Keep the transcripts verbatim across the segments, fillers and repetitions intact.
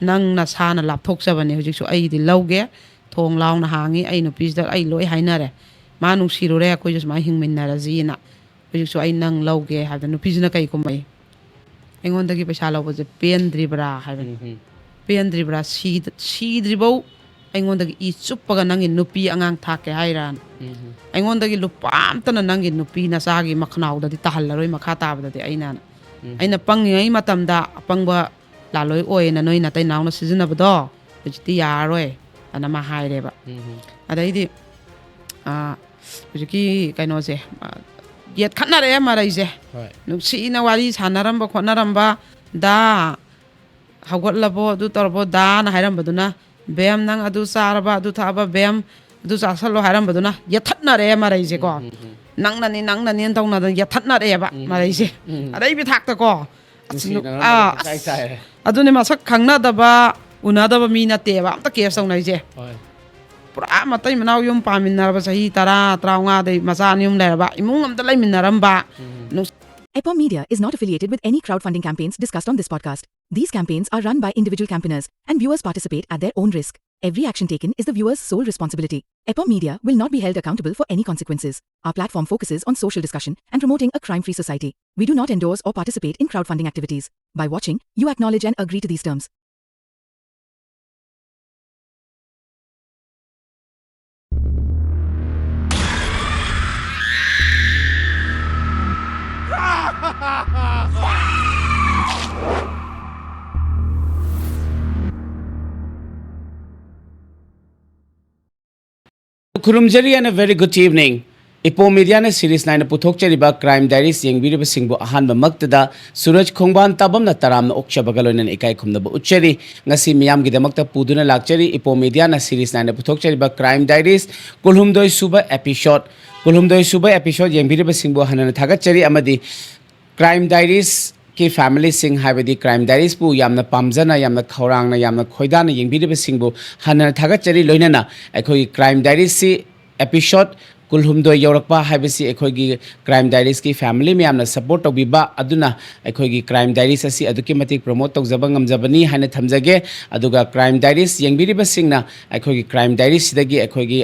ꯅꯪ ꯅꯁꯥꯅ ꯂꯥꯞꯊꯣꯛꯆꯕꯅꯦ꯫ ꯍꯧꯖꯤꯛꯁꯨ ꯑꯩꯗꯤ ꯂꯧꯒꯦ, ꯊꯣꯡ ꯂꯥꯎꯅ ꯍꯥꯡꯉꯤ꯫ ꯑꯩ ꯅꯨꯄꯤꯁꯤꯗ ꯑꯩ ꯂꯣꯏ ꯍꯥꯏꯅꯔꯦ꯫ ꯃꯥ ꯅꯨꯡꯁꯤꯔꯨꯔꯦ, ꯑꯩꯈꯣꯏꯁꯨ ꯁꯨꯃꯥꯏꯅ ꯍꯤꯡꯃꯤꯟꯅꯔꯁꯤꯅ꯫ ꯍꯧꯖꯤꯛꯁꯨ ꯑꯩ ꯅꯪ ꯂꯧꯒꯦ ꯍꯥꯏꯕꯗ ꯅꯨꯄꯤꯁꯤꯅ ꯀꯩ ꯈꯨꯝꯃꯛꯏ? "ꯑꯩꯉꯣꯟꯗꯒꯤ ꯄꯩꯁꯥ ꯂꯧꯕꯁꯦ ꯄꯦꯟꯗ꯭ꯔꯤꯕ꯭ꯔꯥ?" ꯍꯥꯏꯕꯅꯤ꯫ ꯎꯝ, ꯎꯝ꯫ "ꯄꯦꯟꯗ꯭ꯔꯤꯕ꯭ꯔꯥ? ꯁꯤꯗ-, ꯁꯤꯗ꯭ꯔꯤꯕꯧ ꯑꯩꯉꯣꯟꯗꯒꯤ ꯏ ꯆꯨꯞꯄꯒ ꯅꯪꯒꯤ ꯅꯨꯄꯤ ꯑꯉꯥꯡ ꯊꯥꯛꯀꯦ ꯍꯥꯏꯔꯥꯅ? ꯎꯝ, ꯎꯝ꯫ ꯑꯩꯉꯣꯟꯗꯒꯤ ꯂꯨꯄꯥ ꯑꯝꯇꯅ ꯅꯪꯒꯤ ꯅꯨꯄꯤ ꯅꯆꯥꯒꯤ ꯃꯈꯅꯥꯎꯗꯗꯤ ꯇꯥꯍꯜꯂꯔꯣꯏ, ꯃꯈꯥ ꯇꯥꯕꯗꯗꯤ ꯑꯩꯅ꯫ ꯎꯝ꯫ ꯑꯩꯅ ꯄꯪꯉꯤꯉꯩ ꯃꯇꯝꯗ ꯑꯄꯪꯕ ꯂꯥꯂꯣꯏ ꯑꯣꯏꯌꯦꯅ ꯅꯣꯏ ꯅꯇꯩ ꯅꯥꯎꯅ ꯁꯤꯖꯤꯟꯅꯕꯗꯣ ꯍꯧꯖꯤꯛꯇꯤ ꯌꯥꯔꯔꯣꯏ" ꯑꯅ ꯃꯥ ꯍꯥꯏꯔꯦꯕ꯫ ꯎꯝ, ꯎꯝ꯫ ꯑꯗꯩꯗꯤ, ꯑ, ꯍꯧꯖꯤꯛꯀꯤ ꯀꯩꯅꯣꯁꯦ, ꯑ, ꯌꯦꯠꯈꯠꯅꯔꯛꯑꯦ ꯃꯔꯩꯁꯦ꯫ ꯍꯣꯏ꯫ ꯅꯨꯡꯁꯤꯅ ꯋꯥꯔꯤ ꯁꯥꯟꯅꯔꯝꯕ ꯈꯣꯠꯅꯔꯝꯕ, "ꯗꯥ, ꯍꯧꯒꯠꯂꯕꯣ? ꯑꯗꯨ ꯇꯧꯔꯕꯣ?" ꯗꯥꯅ ꯍꯥꯏꯔꯝꯕꯗꯨꯅ, "ꯕꯦꯝ, ꯅꯪ ꯑꯗꯨ ꯆꯥꯔꯕ, ꯑꯗꯨ ꯊꯛꯑꯕ, ꯕꯦꯝ, ꯑꯗꯨ ꯆꯥꯁꯜꯂꯣ" ꯍꯥꯏꯔꯝꯕꯗꯨꯅ ꯌꯦꯠꯊꯠꯅꯔꯛꯑꯦ ꯃꯔꯩꯁꯦꯀꯣ꯫ ꯎꯝ, ꯎꯝ, ꯎꯝ꯫ "ꯅꯪꯅꯅꯤ, ꯅꯪꯅꯅꯤ" ꯇꯧꯅꯗꯅ ꯌꯦꯠꯊꯠꯅꯔꯛꯑꯦꯕ ꯎꯝ, ꯃꯔꯩꯁꯦ꯫ ꯎꯝ, ꯎꯝ꯫ ꯑꯗꯩꯕꯤ ꯊꯥꯛꯇꯀꯣ꯫ ꯑꯁ, ꯅꯨꯡꯁꯤꯅꯔꯝꯕꯗꯣ ꯑꯥ, ꯄꯨꯡꯆꯥꯏ ꯑꯁ, ꯆꯥꯏꯔꯦ꯫ ꯑꯗꯨꯅꯦ, ꯃꯁꯛ ꯈꯪꯅꯗꯕ, ꯎꯅꯗꯕ ꯃꯤ ꯅꯠꯇꯦꯕ ꯑꯝꯇ ꯀꯦꯁ ꯇꯧꯅꯩꯁꯦ꯫ ꯍꯣꯏ꯫ ꯄꯨꯔꯥ ꯃꯇꯩ ꯃꯅꯥꯎ ꯌꯨꯝ ꯄꯥꯟꯃꯤꯟꯅꯔꯕ ꯆꯍꯤ ꯇꯔꯥ, ꯇꯔꯥꯃꯉꯥꯗꯩ ꯃꯆꯥ ꯑꯅꯤ ꯑꯍꯨꯝ ꯂꯩꯔꯕ, ꯏꯃꯨꯡ ꯑꯝꯇ ꯂꯩꯃꯤꯟꯅꯔꯝꯕ꯫ ꯎꯝ꯫ ꯅꯨꯡꯁꯤ- Epom Media is not affiliated with any crowdfunding campaigns discussed on this podcast. These campaigns are run by individual campaigners, and viewers participate at their own risk. Every action taken is the viewer's sole responsibility. Epom Media will not be held accountable for any consequences. Our platform focuses on social discussion and promoting a crime-free society. We do not endorse or participate in crowdfunding activities. By watching, you acknowledge and agree to these terms. ꯈꯨꯔꯨꯝꯖꯔꯤ and a very good evening. ꯏꯄꯣ ꯃꯤꯗꯤꯌꯥꯅ serious ꯅꯥꯏꯅ ꯄꯨꯊꯣꯛꯆꯔꯤꯕ crime diaries ꯌꯦꯡꯕꯤꯔꯤꯕꯁꯤꯡꯕꯨ ꯑꯍꯥꯟꯕꯃꯛꯇꯗ ꯁꯨꯔꯖ ꯈꯣꯡꯕꯥꯟ ꯇꯥꯕꯝꯅ ꯇꯔꯥꯝꯅ ꯑꯣꯛꯆꯕꯒ ꯂꯣꯏꯅꯅ ꯏꯀꯥꯏ ꯈꯨꯝꯅꯕ ꯎꯠꯆꯔꯤ꯫ ꯉꯁꯤ ꯃꯤꯌꯥꯝꯒꯤꯗꯃꯛꯇ ꯄꯨꯗꯨꯅ ꯂꯥꯛꯆꯔꯤ ꯏꯄꯣ ꯃꯤꯗꯤꯌꯥꯅ ꯁꯤꯔꯤꯁ ꯅꯥꯏꯅ ꯄꯨꯊꯣꯛꯆꯔꯤꯕ ꯀ꯭ꯔꯥꯏꯝ ꯗꯥꯏꯔꯤꯁ ꯀꯨꯟꯍꯨꯝꯗꯣꯏ ꯁꯨꯕ ꯑꯦꯄꯤꯁꯣꯗ꯫ ꯀꯨꯟꯍꯨꯝꯗꯣꯏ ꯁꯨꯕ ꯑꯦꯄꯤꯁꯣꯗ ꯌꯦꯡꯕꯤꯔꯤꯕꯁꯤꯡꯕꯨ ꯍꯟꯅ ꯊꯥꯒꯠꯆꯔꯤ ꯑꯃꯗꯤ ꯀ꯭ꯔꯥꯏꯝ ꯗꯥꯏꯔꯤꯁꯀꯤ ꯐꯦꯃꯤꯂꯤꯁꯤꯡ, ꯍꯥꯏꯕꯗꯤ ꯀ꯭ꯔꯥꯏꯝ ꯗꯥꯏꯔꯤꯁꯄꯨ ꯌꯥꯝꯅ ꯄꯥꯝꯖꯅ, ꯌꯥꯝꯅ ꯈꯧꯔꯥꯡꯅ, ꯌꯥꯝꯅ ꯈꯣꯏꯗꯥꯅ ꯌꯦꯡꯕꯤꯔꯤꯕꯁꯤꯡꯕꯨ ꯍꯟꯅ ꯊꯥꯒꯠꯆꯔꯤ꯫ ꯂꯣꯏꯅꯅ ꯑꯩꯈꯣꯏꯒꯤ ꯀ꯭ꯔꯥꯏꯝ ꯗꯥꯏꯔꯤꯁꯁꯤ ꯑꯦꯄꯤꯁꯣꯗ ꯀꯨꯟꯍꯨꯝꯗꯣꯏ ꯌꯧꯔꯛꯄ ꯍꯥꯏꯕꯁꯤ ꯑꯩꯈꯣꯏꯒꯤ Crime Diaries ꯀꯤ family ꯃꯌꯥꯝꯅ support ꯇꯧꯕꯤꯕ ꯑꯗꯨꯅ ꯑꯩꯈꯣꯏꯒꯤ Crime Diaries ꯑꯁꯤ ꯑꯗꯨꯛꯀꯤ ꯃꯇꯤꯛ promote ꯇꯧꯖꯕ ꯉꯝꯖꯕꯅꯤ ꯍꯥꯏꯅ ꯊꯝꯖꯒꯦ꯫ ꯑꯗꯨꯒ Crime Diaries ꯌꯦꯡꯕꯤꯔꯤꯕꯁꯤꯡꯅ ꯑꯩꯈꯣꯏꯒꯤ Crime Diaries ꯁꯤꯗꯒꯤ ꯑꯩꯈꯣꯏꯒꯤ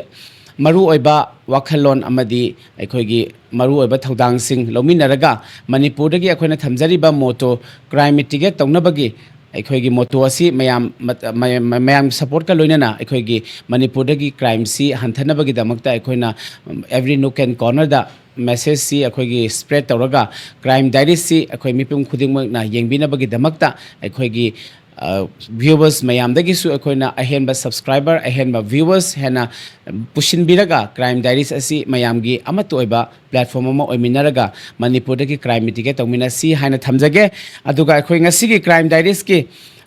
ꯃꯔꯨꯑꯣꯏꯕ ꯋꯥꯈꯜꯂꯣꯟ ꯑꯃꯗꯤ ꯑꯩꯈꯣꯏꯒꯤ ꯃꯔꯨꯑꯣꯏꯕ ꯊꯧꯗꯥꯡꯁꯤꯡ ꯂꯧꯃꯤꯟꯅꯔꯒ ꯃꯅꯤꯄꯨꯔꯗꯒꯤ ꯑꯩꯈꯣꯏꯅ ꯊꯝꯖꯔꯤꯕ motto, crime mitigate ꯇꯧꯅꯕꯒꯤ ꯑꯩꯈꯣꯏꯒꯤ motto ꯑꯁꯤ ꯃꯌꯥꯝ ꯃꯌꯥꯝ supportꯀ ꯂꯣꯏꯅꯅ ꯑꯩꯈꯣꯏꯒꯤ ꯃꯅꯤꯄꯨꯔꯗꯒꯤ crimeꯁꯤ ꯍꯟꯊꯅꯕꯒꯤꯗꯃꯛꯇ ꯑꯩꯈꯣꯏꯅ every nook and cornerꯗ messageꯁꯤ ꯑꯩꯈꯣꯏꯒꯤ spread ꯇꯧꯔꯒ Crime Diariesꯁꯤ ꯑꯩꯈꯣꯏ ꯃꯤꯄꯨꯝ ꯈꯨꯗꯤꯡꯃꯛꯅ ꯌꯦꯡꯕꯤꯅꯕꯒꯤꯗꯃꯛꯇ ꯑꯩꯈꯣꯏꯒꯤ viewers ꯃꯌꯥꯝꯗꯒꯤꯁꯨ ꯑꯩꯈꯣꯏꯅ ꯑꯍꯦꯟꯕ subscriber, ꯑꯍꯦꯟꯕ viewers ꯍꯦꯟꯅ ꯄꯨꯁꯤꯟꯕꯤꯔꯒ Crime Diaries ꯑꯁꯤ ꯃꯌꯥꯝꯒꯤ ꯑꯃꯠꯇ ꯑꯣꯏꯕ platform ꯑꯃ ꯑꯣꯏꯃꯤꯟꯅꯔꯒ ꯃꯅꯤꯄꯨꯔꯗꯒꯤ crime mitigate ꯇꯧꯃꯤꯟꯅꯁꯤ ꯍꯥꯏꯅ ꯊꯝꯖꯒꯦ꯫ ꯑꯗꯨꯒ ꯑꯩꯈꯣꯏ ꯉꯁꯤꯒꯤ Crime Diariesꯀꯤ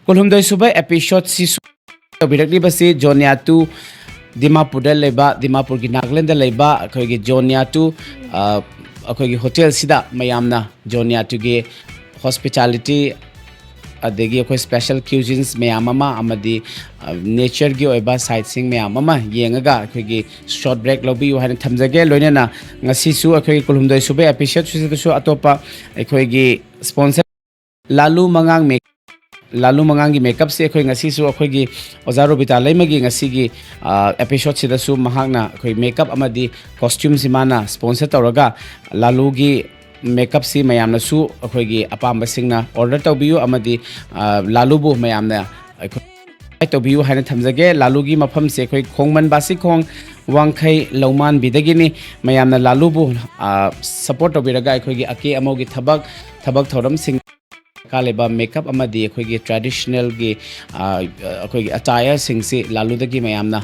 ꯀꯨꯟꯍꯨꯝꯗꯣꯏ ꯁꯨꯕ episodeꯁꯤꯁꯨ ꯇꯧꯕꯤꯔꯛꯂꯤꯕꯁꯤ ꯖꯣꯅꯤꯌꯥꯇꯨ, ꯗꯤꯃꯥꯄꯨꯔꯗ ꯂꯩꯕ, ꯗꯤꯃꯥꯄꯨꯔꯒꯤ ꯅꯥꯒꯥꯂꯦꯟꯗ ꯂꯩꯕ ꯑꯩꯈꯣꯏꯒꯤ ꯖꯣꯅꯤꯌꯥꯇꯨ, ꯑ, ꯑꯩꯈꯣꯏꯒꯤ hotelꯁꯤꯗ ꯃꯌꯥꯝꯅ ꯖꯣꯅꯤꯌꯥꯇꯨꯒꯤ hospitality, ꯑꯗꯒꯤ ꯑꯩꯈꯣꯏ special cuisines ꯃꯌꯥꯝ ꯑꯃ ꯑꯃꯗꯤ natureꯒꯤ ꯑꯣꯏꯕ sightseeing ꯃꯌꯥꯝ ꯑꯃ ꯌꯦꯡꯉꯒ ꯑꯩꯈꯣꯏꯒꯤ short break ꯂꯧꯕꯤꯌꯨ ꯍꯥꯏꯅ ꯊꯝꯖꯒꯦ꯫ ꯂꯣꯏꯅꯅ ꯉꯁꯤꯁꯨ ꯑꯩꯈꯣꯏꯒꯤ ꯀꯨꯟꯍꯨꯝꯗꯣꯏ ꯁꯨꯕ episodeꯁꯤꯗꯁꯨ ꯑꯇꯣꯞꯄ ꯑꯩꯈꯣꯏꯒꯤ sponsor ꯂꯥꯂꯨ ꯃꯉꯥꯡ ꯃꯦꯛ ꯂꯥꯂꯨ ꯃꯉꯥꯡꯒꯤ makeupꯁꯦ ꯑꯩꯈꯣꯏ ꯉꯁꯤꯁꯨ ꯑꯩꯈꯣꯏꯒꯤ ꯑꯣꯖꯥ ꯔꯣꯕꯤꯇꯥ ꯂꯩꯃꯒꯤ ꯉꯁꯤꯒꯤ episodeꯁꯤꯗꯁꯨ ꯃꯍꯥꯛꯅ ꯑꯩꯈꯣꯏ makeup ꯑꯃꯗꯤ costumeꯁꯤ ꯃꯥꯅ sponsor ꯇꯧꯔꯒ ꯂꯥꯂꯨꯒꯤ makeupꯁꯤ ꯃꯌꯥꯝꯅꯁꯨ ꯑꯩꯈꯣꯏꯒꯤ ꯑꯄꯥꯝꯕꯁꯤꯡꯅ order ꯇꯧꯕꯤꯌꯨ ꯑꯃꯗꯤ ꯂꯥꯂꯨꯕꯨ ꯃꯌꯥꯝꯅ ꯑꯩꯈꯣꯏ ꯇꯧꯕꯤꯌꯨ ꯍꯥꯏꯅ ꯊꯝꯖꯒꯦ꯫ ꯂꯥꯂꯨꯒꯤ ꯃꯐꯝꯁꯦ ꯑꯩꯈꯣꯏ ꯈꯣꯡꯃꯟ ꯕꯥꯁꯤꯈꯣꯡ ꯋꯥꯡꯈꯩ ꯂꯧꯃꯥꯟꯕꯤꯗꯒꯤꯅꯤ꯫ ꯃꯌꯥꯝꯅ ꯂꯥꯂꯨꯕꯨ support ꯇꯧꯕꯤꯔꯒ ꯑꯩꯈꯣꯏꯒꯤ ꯑꯀꯦ ꯑꯃꯧꯒꯤ ꯊꯕꯛ ꯊꯕꯛ ꯊꯧꯔꯝꯁꯤꯡ ꯗꯔꯀꯥꯔ ꯂꯩꯕ makeup ꯑꯃꯗꯤ ꯑꯩꯈꯣꯏꯒꯤ traditionalꯒꯤ ꯑꯩꯈꯣꯏꯒꯤ attireꯁꯤꯡꯁꯤ ꯂꯥꯂꯨꯗꯒꯤ ꯃꯌꯥꯝꯅ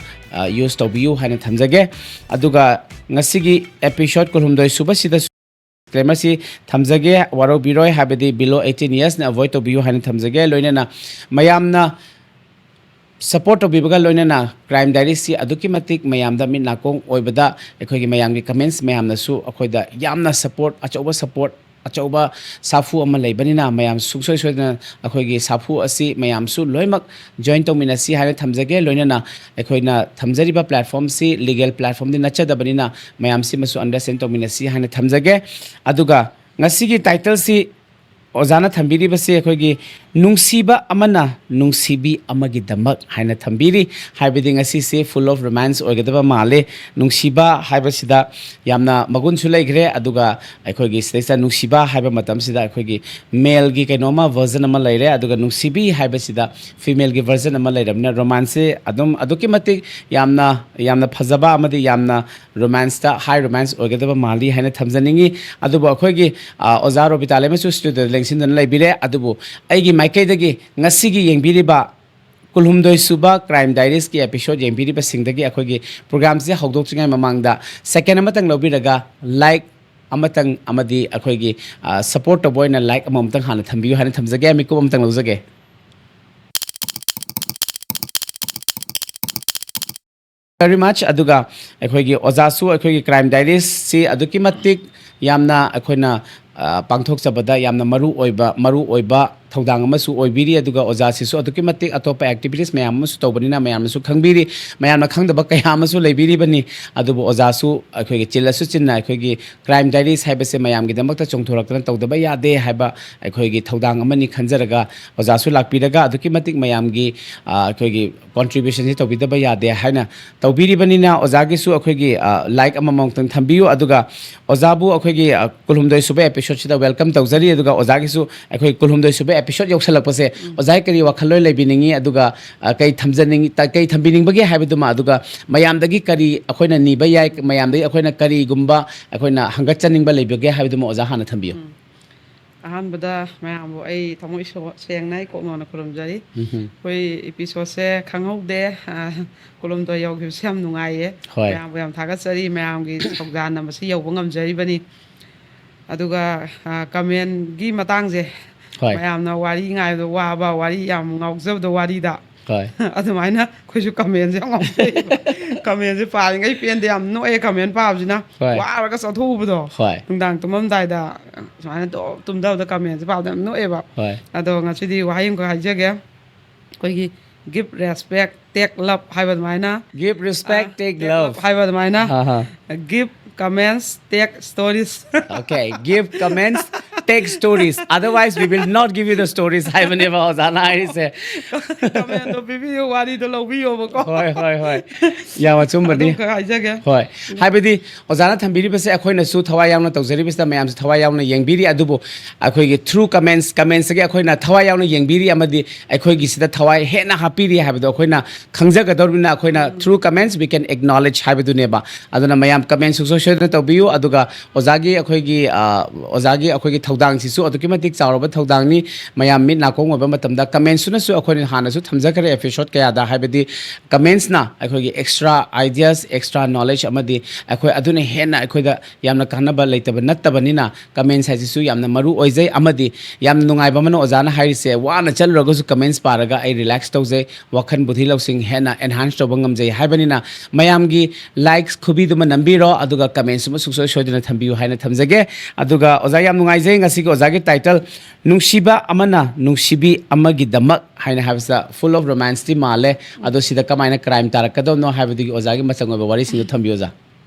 use ꯇꯧꯕꯤꯌꯨ ꯍꯥꯏꯅ ꯊꯝꯖꯒꯦ꯫ ꯑꯗꯨꯒ ꯉꯁꯤꯒꯤ episode ꯀꯨꯟꯍꯨꯝꯗꯣꯏ ꯁꯨꯕꯁꯤꯗꯁꯨ disclaimerꯁꯤ ꯊꯝꯖꯒꯦ, ꯋꯥꯔꯧꯕꯤꯔꯣꯏ, ꯍꯥꯏꯕꯗꯤ below eighteen yearsꯅ avoid ꯇꯧꯕꯤꯌꯨ ꯍꯥꯏꯅ ꯊꯝꯖꯒꯦ꯫ ꯂꯣꯏꯅꯅ ꯃꯌꯥꯝꯅ support ꯇꯧꯕꯤꯕꯒ ꯂꯣꯏꯅꯅ Crime Diariesꯁꯤ ꯑꯗꯨꯛꯀꯤ ꯃꯇꯤꯛ ꯃꯌꯥꯝꯗ ꯃꯤꯠ ꯅꯥꯀꯣꯡ ꯑꯣꯏꯕꯗ ꯑꯩꯈꯣꯏꯒꯤ ꯃꯌꯥꯝꯒꯤ comments ꯃꯌꯥꯝꯅꯁꯨ ꯑꯩꯈꯣꯏꯗ ꯌꯥꯝꯅ support, ꯑꯆꯧꯕ support ꯑꯆꯧꯕ ꯁꯥꯐꯨ ꯑꯃ ꯂꯩꯕꯅꯤꯅ, ꯃꯌꯥꯝ ꯁꯨꯡꯁꯣꯏ ꯁꯣꯏꯗꯅ ꯑꯩꯈꯣꯏꯒꯤ ꯁꯥꯐꯨ ꯑꯁꯤ ꯃꯌꯥꯝꯁꯨ ꯂꯣꯏꯅꯃꯛ join ꯇꯧꯃꯤꯟꯅꯁꯤ ꯍꯥꯏꯅ ꯊꯝꯖꯒꯦ꯫ ꯂꯣꯏꯅꯅ ꯑꯩꯈꯣꯏꯅ ꯊꯝꯖꯔꯤꯕ platformꯁꯤ legal platformꯗꯤ ꯅꯠꯆꯗꯕꯅꯤꯅ, ꯃꯌꯥꯝꯁꯤꯃꯁꯨ understand ꯇꯧꯃꯤꯟꯅꯁꯤ ꯍꯥꯏꯅ ꯊꯝꯖꯒꯦ꯫ ꯑꯗꯨꯒ ꯉꯁꯤꯒꯤ titleꯁꯤ ꯑꯣꯖꯥꯅ ꯊꯝꯕꯤꯔꯤꯕꯁꯤ ꯑꯩꯈꯣꯏꯒꯤ "ꯅꯨꯡꯁꯤꯕ ꯑꯃꯅ ꯅꯨꯡꯁꯤꯕꯤ ꯑꯃꯒꯤꯗꯃꯛ" ꯍꯥꯏꯅ ꯊꯝꯕꯤꯔꯤ꯫ ꯍꯥꯏꯕꯗꯤ ꯉꯁꯤꯁꯦ full of romance ꯑꯣꯏꯒꯗꯕ ꯃꯥꯜꯂꯤ꯫ ꯅꯨꯡꯁꯤꯕ ꯍꯥꯏꯕꯁꯤꯗ ꯌꯥꯝꯅ ꯃꯒꯨꯟꯁꯨ ꯂꯩꯈ꯭ꯔꯦ, ꯑꯗꯨꯒ ꯑꯩꯈꯣꯏꯒꯤ ꯁꯤꯗꯩꯁꯤꯗ ꯅꯨꯡꯁꯤꯕ ꯍꯥꯏꯕ ꯃꯇꯝꯁꯤꯗ ꯑꯩꯈꯣꯏꯒꯤ maleꯒꯤ ꯀꯩꯅꯣꯝꯃ version ꯑꯃ ꯂꯩꯔꯦ, ꯑꯗꯨꯒ ꯅꯨꯡꯁꯤꯕꯤ ꯍꯥꯏꯕꯁꯤꯗ femaleꯒꯤ version ꯑꯃ ꯂꯩꯔꯕꯅꯤꯅ, romanceꯁꯦ ꯑꯗꯨꯝ ꯑꯗꯨꯛꯀꯤ ꯃꯇꯤꯛ ꯌꯥꯝꯅ, ꯌꯥꯝꯅ ꯐꯖꯕ ꯑꯃꯗꯤ ꯌꯥꯝꯅ romanceꯇ high romance ꯑꯣꯏꯒꯗꯕ ꯃꯥꯜꯂꯤ ꯍꯥꯏꯅ ꯊꯝꯖꯅꯤꯡꯉꯤ꯫ ꯑꯗꯨꯕꯨ ꯑꯩꯈꯣꯏꯒꯤ, ꯑ, ꯑꯣꯖꯥ ꯔꯣꯕꯤꯇꯥ ꯂꯩꯃꯁꯨ studioꯗ ꯂꯦꯡꯁꯤꯟꯗꯨꯅ ꯂꯩꯕꯤꯔꯦ꯫ ꯑꯗꯨꯕꯨ ꯑꯩꯒꯤ ꯃꯥꯏꯀꯩꯗꯒꯤ ꯉꯁꯤꯒꯤ ꯌꯦꯡꯕꯤꯔꯤꯕ ꯀꯨꯟꯍꯨꯝꯗꯣꯏ ꯁꯨꯕ Crime Diariesꯀꯤ episode ꯌꯦꯡꯕꯤꯔꯤꯕꯁꯤꯡꯗꯒꯤ ꯑꯩꯈꯣꯏꯒꯤ programꯁꯦ ꯍꯧꯗꯣꯛꯇ꯭ꯔꯤꯉꯩ ꯃꯃꯥꯡꯗ second ꯑꯃꯇꯪ ꯂꯧꯕꯤꯔꯒ like ꯑꯃꯇꯪ ꯑꯃꯗꯤ ꯑꯩꯈꯣꯏꯒꯤ, ꯑ, support ꯇꯧꯕ ꯑꯣꯏꯅ like ꯑꯃꯃꯝꯇꯪ ꯍꯥꯟꯅ ꯊꯝꯕꯤꯌꯨ ꯍꯥꯏꯅ ꯊꯝꯖꯒꯦ꯫ ꯃꯤꯀꯨꯞ ꯑꯃꯇꯪ ꯂꯧꯖꯒꯦ꯫ Very much꯫ ꯑꯗꯨꯒ ꯑꯩꯈꯣꯏꯒꯤ ꯑꯣꯖꯥꯁꯨ ꯑꯩꯈꯣꯏꯒꯤ Crime Diariesꯁꯤ ꯑꯗꯨꯛꯀꯤ ꯃꯇꯤꯛ ꯌꯥꯝꯅ ꯑꯩꯈꯣꯏꯅ, ꯑ, ꯄꯥꯡꯊꯣꯛꯆꯕꯗ ꯌꯥꯝꯅ ꯃꯔꯨ ꯑꯣꯏꯕ, ꯃꯔꯨ ꯑꯣꯏꯕ ꯊꯧꯗꯥꯡ ꯑꯃꯁꯨ ꯑꯣꯏꯕꯤꯔꯤ꯫ ꯑꯗꯨꯒ ꯑꯣꯖꯥꯁꯤꯁꯨ ꯑꯗꯨꯛꯀꯤ ꯃꯇꯤꯛ ꯑꯇꯣꯞꯄ activities ꯃꯌꯥꯝ ꯑꯃꯁꯨ ꯇꯧꯕꯅꯤꯅ ꯃꯌꯥꯝꯅꯁꯨ ꯈꯪꯕꯤꯔꯤ, ꯃꯌꯥꯝꯅ ꯈꯪꯗꯕ ꯀꯌꯥ ꯑꯃꯁꯨ ꯂꯩꯕꯤꯔꯤꯕꯅꯤ꯫ ꯑꯗꯨꯕꯨ ꯑꯣꯖꯥꯁꯨ ꯑꯩꯈꯣꯏꯒꯤ ꯆꯤꯜꯂꯁꯨ ꯆꯤꯟꯅ ꯑꯩꯈꯣꯏꯒꯤ Crime Diaries ꯍꯥꯏꯕꯁꯦ ꯃꯌꯥꯝꯒꯤꯗꯃꯛꯇ ꯆꯣꯡꯊꯣꯔꯛꯇꯅ ꯇꯧꯗꯕ ꯌꯥꯗꯦ ꯍꯥꯏꯕ ꯑꯩꯈꯣꯏꯒꯤ ꯊꯧꯗꯥꯡ ꯑꯃꯅꯤ ꯈꯟꯖꯔꯒ ꯑꯣꯖꯥꯁꯨ ꯂꯥꯛꯄꯤꯔꯒ ꯑꯗꯨꯛꯀꯤ ꯃꯇꯤꯛ ꯃꯌꯥꯝꯒꯤ, ꯑ, ꯑꯩꯈꯣꯏꯒꯤ contributionꯁꯤ ꯇꯧꯕꯤꯗꯕ ꯌꯥꯗꯦ ꯍꯥꯏꯅ ꯇꯧꯕꯤꯔꯤꯕꯅꯤꯅ, ꯑꯣꯖꯥꯒꯤꯁꯨ ꯑꯩꯈꯣꯏꯒꯤ, ꯑ, like ꯑꯃꯃꯝꯇꯪ ꯊꯝꯕꯤꯌꯨ꯫ ꯑꯗꯨꯒ ꯑꯣꯖꯥꯕꯨ ꯑꯩꯈꯣꯏꯒꯤ, ꯑ, ꯀꯨꯟꯍꯨꯝꯗꯣꯏ ꯁꯨꯕ episodeꯁꯤꯗ welcome ꯇꯧꯖꯔꯤ꯫ ꯑꯗꯨꯒ ꯑꯣꯖꯥꯒꯤ ꯀꯔꯤ ꯋꯥꯈꯜ ꯂꯣꯏ ꯂꯩꯕꯤꯅꯤꯡꯉꯤ, ꯑꯗꯨꯒ, ꯑ, ꯀꯩ ꯊꯝꯖꯅꯤꯡ-, ꯇ-, ꯀꯩ ꯊꯝꯕꯤꯅꯤꯡꯕꯒꯦ ꯍꯥꯏꯕꯗꯨꯃ, ꯑꯗꯨꯒ ꯃꯌꯥꯝꯗꯒꯤ ꯀꯔꯤ ꯑꯩꯈꯣꯏꯅ ꯅꯤꯕ ꯌꯥꯏ, ꯃꯌꯥꯝꯗꯒꯤ ꯑꯩꯈꯣꯏꯅ ꯀꯔꯤꯒꯨꯝꯕ ꯑꯩꯈꯣꯏꯅ ꯍꯪꯒꯠꯆꯅꯤꯡꯕ ꯂꯩꯕꯒꯦ ꯍꯥꯏꯕꯗꯨꯃ ꯑꯣꯖꯥ ꯍꯥꯟꯅ ꯊꯝꯕꯤꯌꯨ꯫ ꯎꯝ꯫ ꯑꯍꯥꯟꯕꯗ ꯃꯌꯥꯝꯕꯨ ꯑꯩ ꯊꯃꯣꯏ ꯁꯣ-, ꯁꯦꯡꯅ ꯏꯀꯣꯛ ꯅꯧꯅ ꯈꯨꯔꯨꯝꯖꯔꯤ꯫ ꯎꯝꯍꯨꯝ꯫ ꯑꯩꯈꯣꯏ episodeꯁꯦ ꯈꯪꯍꯧꯗꯦ, ꯑ, ꯀꯨꯟꯍꯨꯝꯗꯣꯏ ꯌꯧꯈꯤꯕꯁꯦ ꯌꯥꯝ ꯅꯨꯡꯉꯥꯏꯌꯦ꯫ ꯍꯣꯏ꯫ ꯃꯌꯥꯝꯕꯨ ꯌꯥꯝ ꯊꯥꯒꯠꯆꯔꯤ, ꯃꯌꯥꯝꯒꯤ ꯊꯧꯗꯥꯡꯅ ꯃꯁꯤ ꯌꯧꯕ ꯉꯝꯖꯔꯤꯕꯅꯤ꯫ ꯑꯗꯨꯒ, ꯑ, commentꯒꯤ ꯃꯇꯥꯡꯁꯦ, ꯍꯣꯏ꯫ ꯃꯌꯥꯝꯅ ꯋꯥꯔꯤ ꯉꯥꯏꯕꯗ ꯋꯥꯕ, ꯋꯥꯔꯤ ꯌꯥꯝ ꯉꯥꯎꯖꯕꯗꯣ ꯋꯥꯔꯤꯗ꯫ ꯍꯣꯏ꯫ ꯑꯗꯨꯃꯥꯏꯅ ꯑꯩꯈꯣꯏꯁꯨ ꯀꯃꯦꯟꯁꯦ ꯌꯥꯝ ꯉꯥꯎꯖꯩꯌꯦꯕ꯫ ꯀꯃꯦꯟꯁꯦ ꯄꯥꯔꯤꯉꯩ ꯄꯦꯟꯗꯦ, ꯌꯥꯝ ꯅꯣꯛꯑꯦ ꯀꯃꯦꯟ ꯄꯥꯕꯁꯤꯅ꯫ ꯍꯣꯏ꯫ ꯋꯥꯔꯒ ꯆꯠꯊꯣꯛꯎꯕꯗꯣ꯫ ꯍꯣꯏ꯫ ꯅꯨꯡꯗꯥꯡ ꯇꯨꯝꯃꯝꯗꯥꯏꯗ ꯁꯨꯃꯥꯏꯅ ꯑꯗꯨꯝ ꯇꯨꯝꯊꯕꯗ ꯀꯃꯦꯟꯁꯦ ꯄꯥꯕꯗ ꯌꯥꯝ ꯅꯣꯛꯑꯦꯕ꯫ ꯍꯣꯏ꯫ ꯑꯗꯣ ꯉꯁꯤꯗꯤ ꯋꯥꯍꯩ ꯑꯃꯈꯛ ꯍꯥꯏꯖꯒꯦ꯫ ꯑꯩꯈꯣꯏꯒꯤ give respect, take love ꯍꯥꯏꯕ ꯑꯗꯨꯃꯥꯏꯅ꯫ Give respect, ꯑ, take take love. love ꯍꯥꯏꯕ ꯑꯗꯨꯃꯥꯏꯅ꯫ ꯑꯍꯥ꯫ Give comments, take stories. Okay, give comments, take stories. Otherwise, we will not give you the stories. ꯍꯥꯏꯕꯅꯦꯕ ꯑꯣꯖꯥꯅ ꯍꯥꯏꯔꯤꯁꯦ꯫ ꯀꯃꯦꯟꯗꯣ ꯄꯤꯕꯤꯌꯨ, ꯋꯥꯔꯤꯗꯣ ꯂꯧꯕꯤꯌꯣꯕꯀꯣ꯫ ꯍꯣꯏ, ꯍꯣꯏ, ꯍꯣꯏ꯫ ꯌꯥꯝ ꯑꯆꯨꯝꯕꯅꯤ꯫ ꯑꯗꯨꯝꯈꯛ ꯍꯥꯏꯖꯒꯦ꯫ ꯍꯣꯏ꯫ ꯍꯥꯏꯕꯗꯤ ꯑꯣꯖꯥꯅ ꯊꯝꯕꯤꯔꯤꯕꯁꯦ ꯑꯩꯈꯣꯏꯅꯁꯨ ꯊꯋꯥꯏ ꯌꯥꯎꯅ ꯇꯧꯖꯔꯤꯕꯁꯤꯗ ꯃꯌꯥꯝꯁꯨ ꯊꯋꯥꯏ ꯌꯥꯎꯅ ꯌꯦꯡꯕꯤꯔꯤ, ꯑꯗꯨꯕꯨ ꯑꯩꯈꯣꯏꯒꯤ through comments, commentsꯇꯒꯤ ꯑꯩꯈꯣꯏꯅ ꯊꯋꯥꯏ ꯌꯥꯎꯅ ꯌꯦꯡꯕꯤꯔꯤ ꯑꯃꯗꯤ ꯑꯩꯈꯣꯏꯒꯤꯁꯤꯗ ꯊꯋꯥꯏ ꯍꯦꯟꯅ ꯍꯥꯞꯄꯤꯔꯤ ꯍꯥꯏꯕꯗꯣ ꯑꯩꯈꯣꯏꯅ ꯈꯪꯖꯒꯗꯧꯔꯤꯕꯅꯤꯅ ꯑꯩꯈꯣꯏꯅ through comments we can acknowledge ꯍꯥꯏꯕꯗꯨꯅꯦꯕ꯫ ꯑꯗꯨꯅ ꯃꯌꯥꯝ comment ꯁꯨꯡꯁꯣꯏ ꯁꯣꯏꯗꯅ ꯇꯧꯕꯤꯌꯨ꯫ ꯑꯗꯨꯒ ꯑꯣꯖꯥꯒꯤ ꯑꯩꯈꯣꯏꯒꯤ, ꯑ, ꯑꯣꯖꯥꯒꯤ ꯑꯩꯈꯣꯏꯒꯤ ꯊꯧꯗꯥꯡꯁꯤꯁꯨ ꯑꯗꯨꯛꯀꯤ ꯃꯇꯤꯛ ꯆꯥꯎꯔꯕ ꯊꯧꯗꯥꯡꯅꯤ꯫ ꯃꯌꯥꯝ ꯃꯤꯠ ꯅꯥꯀꯣꯡ ꯑꯣꯏꯕ ꯃꯇꯝꯗ commentsꯇꯨꯅꯁꯨ ꯑꯩꯈꯣꯏꯅ ꯍꯥꯟꯅꯁꯨ ꯊꯝꯖꯈ꯭ꯔꯦ episode ꯀꯌꯥꯗ, ꯍꯥꯏꯕꯗꯤ commentsꯅ ꯑꯩꯈꯣꯏꯒꯤ extra ideas, extra knowledge ꯑꯃꯗꯤ ꯑꯩꯈꯣꯏ ꯑꯗꯨꯅ ꯍꯦꯟꯅ ꯑꯩꯈꯣꯏꯗ ꯌꯥꯝꯅ ꯀꯥꯟꯅꯕ ꯂꯩꯇꯕ ꯅꯠꯇꯕꯅꯤꯅ comments ꯍꯥꯏꯁꯤꯁꯨ ꯌꯥꯝꯅ ꯃꯔꯨ ꯑꯣꯏꯖꯩ꯫ ꯑꯃꯗꯤ ꯌꯥꯝ ꯅꯨꯡꯉꯥꯏꯕ ꯑꯃꯅ ꯑꯣꯖꯥꯅ ꯍꯥꯏꯔꯤꯁꯦ, ꯋꯥꯅ ꯆꯠꯂꯨꯔꯒꯁꯨ comments ꯄꯥꯔꯒ ꯑꯩ relax ꯇꯧꯖꯩ, ꯋꯥꯈꯜ ꯕꯨꯙꯤ ꯂꯧꯁꯤꯡ ꯍꯦꯟꯅ enhance ꯇꯧꯕ ꯉꯝꯖꯩ ꯍꯥꯏꯕꯅꯤꯅ ꯃꯌꯥꯝꯒꯤ likes ꯈꯨꯕꯤꯗꯨꯃ ꯅꯝꯕꯤꯔꯣ, ꯑꯗꯨꯒ commentsꯇꯨꯃ ꯁꯨꯡꯁꯣꯏ ꯁꯣꯏꯗꯅ ꯊꯝꯕꯤꯌꯨ ꯍꯥꯏꯅ ꯊꯝꯖꯒꯦ꯫ ꯑꯗꯨꯒ ꯑꯣꯖꯥ, ꯌꯥꯝ ꯅꯨꯡꯉꯥꯏꯖꯩ ꯉꯁꯤꯒꯤ ꯑꯣꯖꯥꯒꯤ title ꯅꯨꯡꯁꯤꯕ ꯑꯃꯅ ꯅꯨꯡꯁꯤꯕꯤ ꯑꯃꯒꯤꯗꯃꯛ ꯍꯥꯏꯅ ꯍꯥꯏꯕꯁꯤꯗ full of romanceꯇꯤ ꯃꯥꯜꯂꯦ꯫ ꯑꯗꯣ ꯁꯤꯗ ꯀꯃꯥꯏꯅ crime ꯇꯥꯔꯛꯀꯗꯧꯅꯣ ꯍꯥꯏꯕꯗꯨꯒꯤ ꯑꯣꯖꯥꯒꯤ ꯃꯆꯪ ꯑꯣꯏꯕ ꯋꯥꯔꯤꯁꯤꯡꯗꯨ ꯊꯝꯕꯤꯌꯨ ꯑꯣꯖꯥ꯫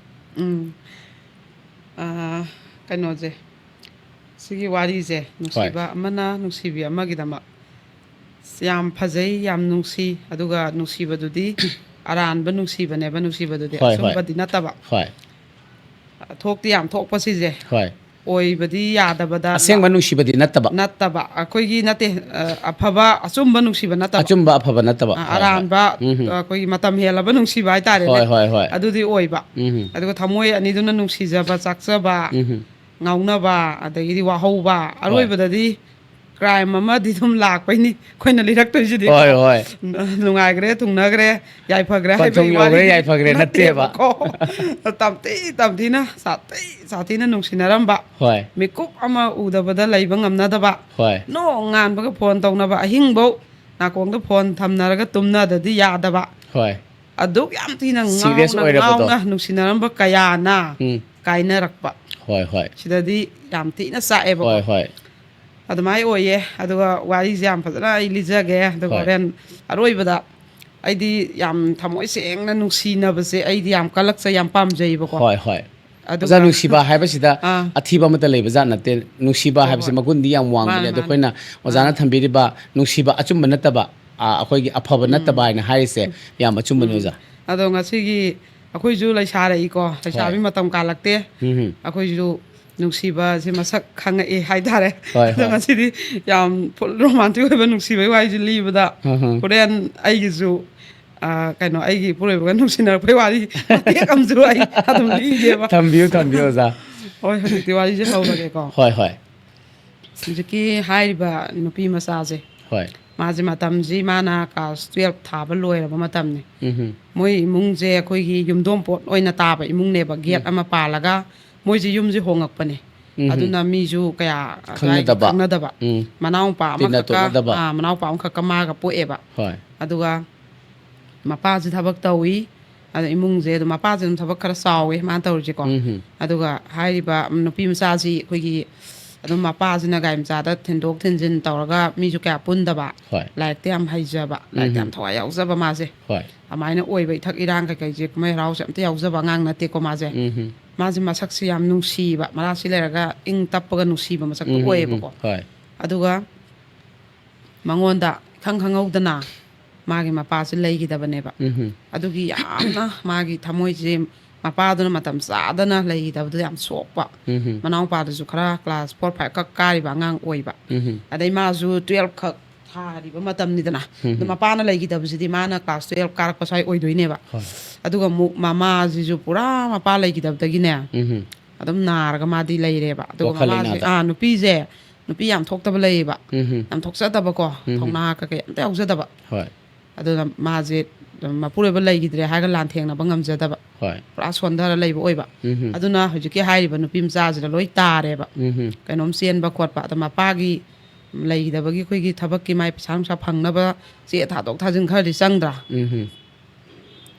ꯎꯝ꯫ ꯑꯥ, ꯀꯩꯅꯣꯁꯦ, ꯁꯤꯒꯤ ꯋꯥꯔꯤꯁꯦ, ꯅꯨꯡꯁꯤꯕ ꯑꯃꯅ ꯅꯨꯡꯁꯤꯕꯤ ꯑꯃꯒꯤꯗꯃꯛ꯫ ꯌꯥꯝ ꯐꯖꯩ, ꯌꯥꯝ ꯅꯨꯡꯁꯤ, ꯑꯗꯨꯒ ꯅꯨꯡꯁꯤꯕꯗꯨꯗꯤ ꯑꯔꯥꯟꯕ ꯅꯨꯡꯁꯤꯕꯅꯦꯕ, ꯅꯨꯡꯁꯤꯕꯗꯨꯗꯤ ꯍꯣꯏ, ꯍꯣꯏ꯫ ꯑꯆꯨꯝꯕꯗꯤ ꯅꯠꯇꯕ꯫ ꯍꯣꯏ꯫ ꯊꯣꯛꯇꯤ ꯌꯥꯝ ꯊꯣꯛꯄ ꯁꯤꯁꯦ꯫ ꯍꯣꯏ꯫ ꯑꯣꯏꯕꯗꯤ ꯌꯥꯗꯕꯗ ꯑꯁꯦꯡꯕ ꯅꯨꯡꯁꯤꯕꯗꯤ ꯅꯠꯇꯕ꯫ ꯅꯠꯇꯕ꯫ ꯑꯩꯈꯣꯏꯒꯤ ꯅꯠꯇꯦ, ꯑ, ꯑꯐꯕ, ꯑꯆꯨꯝꯕ ꯅꯨꯡꯁꯤꯕ ꯅꯠꯇꯕ꯫ ꯑꯆꯨꯝꯕ ꯑꯐꯕ ꯅꯠꯇꯕ꯫ ꯑ, ꯍꯣꯏ, ꯍꯣꯏ꯫ ꯑꯔꯥꯟꯕ, ꯎꯝ꯫ ꯑꯩꯈꯣꯏꯒꯤ ꯃꯇꯝ ꯍꯦꯜꯂꯕ ꯅꯨꯡꯁꯤꯕ ꯍꯥꯏꯇꯥꯔꯦꯅꯦ꯫ ꯍꯣꯏ, ꯍꯣꯏ, ꯍꯣꯏ꯫ ꯑꯗꯨꯗꯤ ꯑꯣꯏꯕ꯫ ꯎꯝ꯫ ꯑꯗꯨꯒ ꯊꯃꯣꯏ ꯑꯅꯤꯗꯨꯅ ꯅꯨꯡꯁꯤꯖꯕ, ꯆꯥꯛꯆꯕ, ꯎꯝ꯫ ꯉꯥꯎꯅꯕ, ꯑꯗꯒꯤꯗꯤ ꯋꯥꯍꯧꯕ, ꯑꯔꯣꯏꯕꯗꯗꯤ ꯀ꯭ꯔꯥꯏꯝ ꯑꯃꯗꯤ ꯑꯗꯨꯝ ꯂꯥꯛꯄꯩꯅꯤ ꯑꯩꯈꯣꯏꯅ ꯂꯤꯔꯛꯇꯣꯏꯁꯤꯗꯤ꯫ ꯍꯣꯏ, ꯍꯣꯏ꯫ ꯅꯨꯡꯉꯥꯏꯈ꯭ꯔꯦ, ꯊꯨꯡꯅꯈ꯭ꯔꯦ, ꯌꯥꯏꯐꯈ꯭ꯔꯦ ꯄꯟꯊꯨꯡ ꯍꯥꯏꯕꯒꯤ ꯌꯧꯈ꯭ꯔꯦ, ꯋꯥꯔꯤꯗꯤ ꯌꯥꯏꯐꯈ꯭ꯔꯦ ꯅꯠꯇꯦꯕ꯫ ꯅꯠꯇꯦꯕꯀꯣ꯫ ꯇꯝꯊꯤ ꯇꯝꯊꯤꯅ, ꯁꯥꯊꯤ ꯁꯥꯊꯤꯅ ꯅꯨꯡꯁꯤꯅꯔꯝꯕ, ꯍꯣꯏ꯫ ꯃꯤꯀꯨꯞ ꯑꯃ ꯎꯗꯕꯗ ꯂꯩꯕ ꯉꯝꯅꯗꯕ, ꯍꯣꯏ꯫ ꯅꯣꯡꯉꯥꯟꯕꯒ ꯐꯣꯟ ꯇꯧꯅꯕ, ꯑꯍꯤꯡꯐꯧ ꯅꯥꯀꯣꯡꯗ ꯐꯣꯟ ꯊꯝꯅꯔꯒ ꯇꯨꯝꯅꯗꯗꯤ ꯌꯥꯗꯕ, ꯍꯣꯏ꯫ ꯑꯗꯨꯛ ꯌꯥꯝ ꯊꯤꯅ Serious ꯉꯥꯎꯅ ꯑꯣꯏꯔꯕꯗꯣ꯫ ꯉꯥꯎꯅ ꯅꯨꯡꯁꯤꯅꯔꯝꯕ ꯀꯌꯥꯅ ꯎꯝ꯫ ꯀꯥꯏꯅꯔꯛꯄ꯫ ꯍꯣꯏ, ꯍꯣꯏ꯫ ꯁꯤꯗꯗꯤ ꯌꯥꯝ ꯊꯤꯅ ꯆꯥꯛꯑꯦꯕꯀꯣ꯫ ꯍꯣꯏ, ꯍꯣꯏ꯫ ꯑꯗꯨꯃꯥꯏꯅ ꯑꯣꯏꯌꯦ꯫ ꯑꯗꯨꯒ ꯋꯥꯔꯤꯁꯦ ꯌꯥꯝ ꯐꯖꯅ ꯑꯩ ꯂꯤꯖꯒꯦ꯫ ꯑꯗꯨꯒ ꯍꯣꯏ꯫ ꯍꯣꯔꯦꯟ ꯑꯔꯣꯏꯕꯗ ꯑꯩꯗꯤ ꯌꯥꯝ ꯊꯃꯣꯏ ꯁꯦꯡꯅ ꯅꯨꯡꯁꯤꯅꯕꯁꯦ ꯑꯩꯗꯤ ꯌꯥꯝ ꯀꯜꯂꯛꯆꯩ, ꯌꯥꯝ ꯄꯥꯝꯖꯩꯕꯀꯣ꯫ ꯍꯣꯏ, ꯍꯣꯏ꯫ ꯑꯗꯨꯒ ꯑꯣꯖꯥ, ꯅꯨꯡꯁꯤꯕ ꯍꯥꯏꯕꯁꯤꯗ ꯑꯥ꯫ ꯑꯊꯤꯕ ꯑꯃꯠꯇ ꯂꯩꯕ ꯖꯥꯠ ꯅꯠꯇꯦ꯫ ꯅꯨꯡꯁꯤꯕ ꯍꯣꯏ, ꯍꯥꯏꯕꯁꯤ ꯍꯣꯏ꯫ ꯃꯒꯨꯟꯗꯤ ꯌꯥꯝ ꯋꯥꯡꯕꯅꯤ꯫ ꯃꯥꯅꯦ, ꯑꯗꯣ ꯃꯥꯅꯦ꯫ ꯑꯩꯈꯣꯏꯅ ꯑꯣꯖꯥꯅ ꯊꯝꯕꯤꯔꯤꯕ ꯅꯨꯡꯁꯤꯕ ꯑꯆꯨꯝꯕ ꯅꯠꯇꯕ, ꯑꯥ, ꯑꯩꯈꯣꯏꯒꯤ ꯑꯐꯕ ꯅꯠꯇꯕ ꯍꯥꯏꯅ ꯍꯥꯏꯔꯤꯁꯦ ꯌꯥꯝ ꯑꯆꯨꯝꯕꯅꯤ, ꯑꯣꯖꯥ꯫ ꯑꯗꯣ ꯉꯁꯤꯒꯤ ꯑꯩꯈꯣꯏꯁꯨ ꯂꯩꯁꯥꯔꯛꯏꯀꯣ, ꯂꯩꯁꯥꯕꯤ ꯍꯣꯏ꯫ ꯃꯇꯝ ꯀꯥꯜꯂꯛꯇꯦ꯫ ꯎꯝ꯫ ꯑꯩꯈꯣꯏꯁꯨ ꯅꯨꯡꯁꯤꯕꯁꯦ ꯃꯁꯛ ꯈꯪꯉꯛꯑꯦ ꯍꯥꯏꯇꯥꯔꯦ꯫ ꯍꯣꯏ, ꯑꯗꯣ ꯍꯣꯏ꯫ ꯉꯁꯤꯗꯤ ꯌꯥꯝ ꯐꯨꯜ ꯔꯣꯃꯥꯟꯇꯤꯛ ꯑꯣꯏꯕ ꯅꯨꯡꯁꯤꯕꯒꯤ ꯋꯥꯔꯤꯁꯦ ꯂꯤꯕꯗ ꯎꯝ꯫ ꯍꯣꯔꯦꯟ ꯑꯩꯒꯤꯁꯨ, ꯑ, ꯀꯩꯅꯣ, ꯑꯩꯒꯤ ꯏꯄꯨꯔꯣꯏꯕꯒ ꯅꯨꯡꯁꯤꯅꯔꯛꯄꯩ ꯋꯥꯔꯤ ꯃꯇꯦꯛ ꯑꯃꯁꯨ ꯑꯩ ꯑꯗꯨꯝ ꯂꯤꯒꯦꯕ꯫ ꯊꯝꯕꯤꯌꯨ, ꯊꯝꯕꯤꯌꯨ, ꯑꯣꯖꯥ꯫ ꯍꯣꯏ, ꯍꯧꯖꯤꯛꯇꯤ ꯋꯥꯔꯤꯁꯦ ꯍꯧꯔꯒꯦꯀꯣ꯫ ꯍꯣꯏ, ꯍꯣꯏ꯫ ꯍꯧꯖꯤꯛꯀꯤ ꯍꯥꯏꯔꯤꯕ ꯅꯨꯄꯤ ꯃꯆꯥꯁꯦ, ꯍꯣꯏ꯫ ꯃꯥꯁꯦ ꯃꯇꯝꯁꯤ ꯃꯥꯅ class twelve ꯊꯥꯕ ꯂꯣꯏꯔꯕ ꯃꯇꯝꯅꯤ꯫ ꯎꯝ꯫ ꯃꯣꯏ ꯏꯃꯨꯡꯁꯦ ꯑꯩꯈꯣꯏꯒꯤ ꯌꯨꯝꯗꯣꯝꯄꯣꯠ ꯑꯣꯏꯅ ꯇꯥꯕ ꯏꯃꯨꯡꯅꯦꯕ, ꯒꯦꯠ ꯎꯝ꯫ ꯑꯃ ꯄꯥꯜꯂꯒ ꯃꯣꯏꯁꯦ ꯌꯨꯝꯁꯦ ꯍꯣꯡꯉꯛꯄꯅꯦ꯫ ꯎꯝ꯫ ꯑꯗꯨꯅ ꯃꯤꯁꯨ ꯀꯌꯥ ꯑꯗꯨꯋꯥꯏꯒꯤ ꯈꯪꯅꯗꯕ꯫ ꯈꯪꯅꯗꯕ꯫ ꯎꯝ꯫ ꯃꯅꯥꯎꯄꯥ ꯇꯤꯟꯅ ꯑꯃꯈꯛꯀ, ꯇꯣꯠꯅꯗꯕ꯫ ꯑꯥ, ꯃꯅꯥꯎꯄꯥ ꯑꯃꯈꯛꯀ ꯃꯥꯒ ꯄꯣꯛꯑꯦꯕ꯫ ꯍꯣꯏ꯫ ꯑꯗꯨꯒ ꯃꯄꯥꯁꯤ ꯊꯕꯛ ꯇꯧꯏ꯫ ꯑꯗ ꯏꯃꯨꯡꯁꯦ ꯑꯗꯨꯝ, ꯃꯄꯥꯁꯦ ꯑꯗꯨꯝ ꯊꯕꯛ ꯈꯔ ꯆꯥꯎꯋꯦ ꯃꯥꯅ ꯇꯧꯔꯤꯁꯦꯀꯣ꯫ ꯎꯝ꯫ ꯑꯗꯨꯒ ꯍꯥꯏꯔꯤꯕ ꯅꯨꯄꯤ ꯃꯆꯥꯁꯤ ꯑꯩꯈꯣꯏꯒꯤ ꯑꯗꯨꯝ ꯃꯄꯥꯁꯤꯅ ꯒꯥꯔꯤ ꯃꯆꯥꯗ ꯊꯤꯟꯗꯣꯛ ꯊꯤꯟꯖꯤꯟ ꯇꯧꯔꯒ ꯃꯤꯁꯨ ꯀꯌꯥ ꯄꯨꯟꯗꯕ, ꯍꯣꯏ꯫ ꯂꯥꯏꯔꯤꯛꯇ ꯌꯥꯝ ꯍꯩꯖꯕ, ꯂꯥꯏꯔꯤꯛꯇ ꯌꯥꯝ ꯎꯝ꯫ ꯊꯋꯥꯏ ꯌꯥꯎꯖꯕ ꯃꯥꯁꯦ꯫ ꯍꯣꯏ꯫ ꯑꯗꯨꯃꯥꯏꯅ ꯑꯣꯏꯕ, ꯏꯊꯛ ꯏꯔꯥꯡ ꯀꯩꯀꯩꯁꯦ, ꯀꯨꯝꯍꯩ ꯍꯔꯥꯎꯁꯦ ꯑꯝꯇ ꯌꯥꯎꯖꯕ ꯑꯉꯥꯡ ꯅꯠꯇꯦꯀꯣ ꯃꯥꯁꯦ꯫ ꯎꯝ꯫ ꯃꯥꯁꯦ ꯃꯁꯛꯁꯦ ꯌꯥꯝ ꯅꯨꯡꯁꯤꯕ, ꯃꯔꯥꯁꯤ ꯂꯩꯔꯒ ꯏꯪ ꯇꯞꯄꯒ ꯅꯨꯡꯁꯤꯕ ꯃꯁꯛꯇꯣ ꯎꯝ, ꯎꯝ, ꯑꯣꯏꯌꯦꯕꯀꯣ꯫ ꯍꯣꯏ꯫ ꯑꯗꯨꯒ ꯃꯉꯣꯟꯗ ꯏꯈꯪ ꯈꯪꯍꯧꯗꯅ ꯃꯥꯒꯤ ꯃꯄꯥꯁꯦ ꯂꯩꯈꯤꯗꯕꯅꯦꯕ꯫ ꯎꯝ꯫ ꯑꯗꯨꯒꯤ ꯌꯥꯝꯅ ꯃꯥꯒꯤ ꯊꯃꯣꯏꯁꯦ, ꯃꯄꯥꯗꯨꯅ ꯃꯇꯝ ꯆꯥꯗꯅ ꯂꯩꯈꯤꯗꯕꯗꯨ ꯌꯥꯝ ꯁꯣꯛꯄ꯫ ꯎꯝ꯫ ꯃꯅꯥꯎꯄꯥꯗꯨꯁꯨ ꯈꯔ class four five ꯈꯛ ꯀꯥꯔꯤꯕ ꯑꯉꯥꯡ ꯑꯣꯏꯕ꯫ ꯎꯝ꯫ ꯑꯗꯩ ꯃꯥꯁꯨ twelve ꯈꯛ ꯊꯥꯔꯤꯕ ꯃꯇꯝꯅꯤꯗꯅ꯫ ꯎꯝ꯫ ꯑꯗꯣ ꯃꯄꯥꯅ ꯂꯩꯈꯤꯗꯕꯁꯤꯗꯤ ꯃꯥꯅ class twelve ꯀꯥꯔꯛꯄ ꯁ꯭ꯋꯥꯏ ꯑꯣꯏꯗꯣꯏꯅꯦꯕ꯫ ꯍꯣꯏ꯫ ꯑꯗꯨꯒ ꯑꯃꯨꯛ ꯃꯃꯥꯁꯤꯁꯨ ꯄꯨꯔꯥ ꯃꯄꯥ ꯂꯩꯈꯤꯗꯕꯗꯒꯤꯅꯦ, ꯎꯝ꯫ ꯑꯗꯨꯝ ꯅꯥꯔꯒ ꯃꯥꯗꯤ ꯂꯩꯔꯦꯕ꯫ ꯑꯗꯨꯒ ꯋꯥꯈꯜ ꯃꯃꯥꯁꯦ, ꯂꯩꯅꯥꯗ꯫ ꯑꯥ, ꯅꯨꯄꯤꯁꯦ ꯅꯨꯄꯤ ꯌꯥꯝ ꯊꯣꯛꯇꯕ ꯂꯩꯌꯦꯕ꯫ ꯎꯝ ꯌꯥꯝ ꯊꯣꯛꯆꯗꯕꯀꯣ, ꯎꯝ꯫ ꯊꯧꯅꯥ ꯀꯩꯀꯩ ꯑꯝꯇ ꯌꯥꯎꯖꯗꯕ꯫ ꯍꯣꯏ꯫ ꯑꯗꯨꯅ ꯃꯥꯁꯦ ꯃꯄꯨꯔꯣꯏꯕ ꯂꯩꯈꯤꯗ꯭ꯔꯦ ꯍꯥꯏꯔꯒ ꯂꯥꯟꯊꯦꯡꯅꯕ ꯉꯝꯖꯗꯕ, ꯍꯣꯏ꯫ ꯄꯨꯔꯥ ꯁꯣꯟꯊꯔ ꯂꯩꯕ ꯑꯣꯏꯕ꯫ ꯎꯝ ꯑꯗꯨꯅ ꯍꯧꯖꯤꯛꯀꯤ ꯍꯥꯏꯔꯤꯕ ꯅꯨꯄꯤ ꯃꯆꯥꯁꯤꯗ ꯂꯣꯏ ꯇꯥꯔꯦꯕ꯫ ꯎꯝ ꯀꯩꯅꯣꯝ ꯆꯦꯟꯕ ꯈꯣꯠꯄ꯫ ꯑꯗ ꯃꯄꯥꯒꯤ ꯂꯩꯈꯤꯗꯕꯒꯤ ꯑꯩꯈꯣꯏꯒꯤ ꯊꯕꯛꯀꯤ ꯃꯥꯏ ꯄꯩꯁꯥ ꯅꯨꯡꯁꯥ ꯐꯪꯅꯕ ꯆꯦ ꯊꯥꯗꯣꯛ ꯊꯥꯖꯤꯟ ꯈꯔꯗꯤ ꯆꯪꯗ꯭ꯔꯥ? ꯎꯝ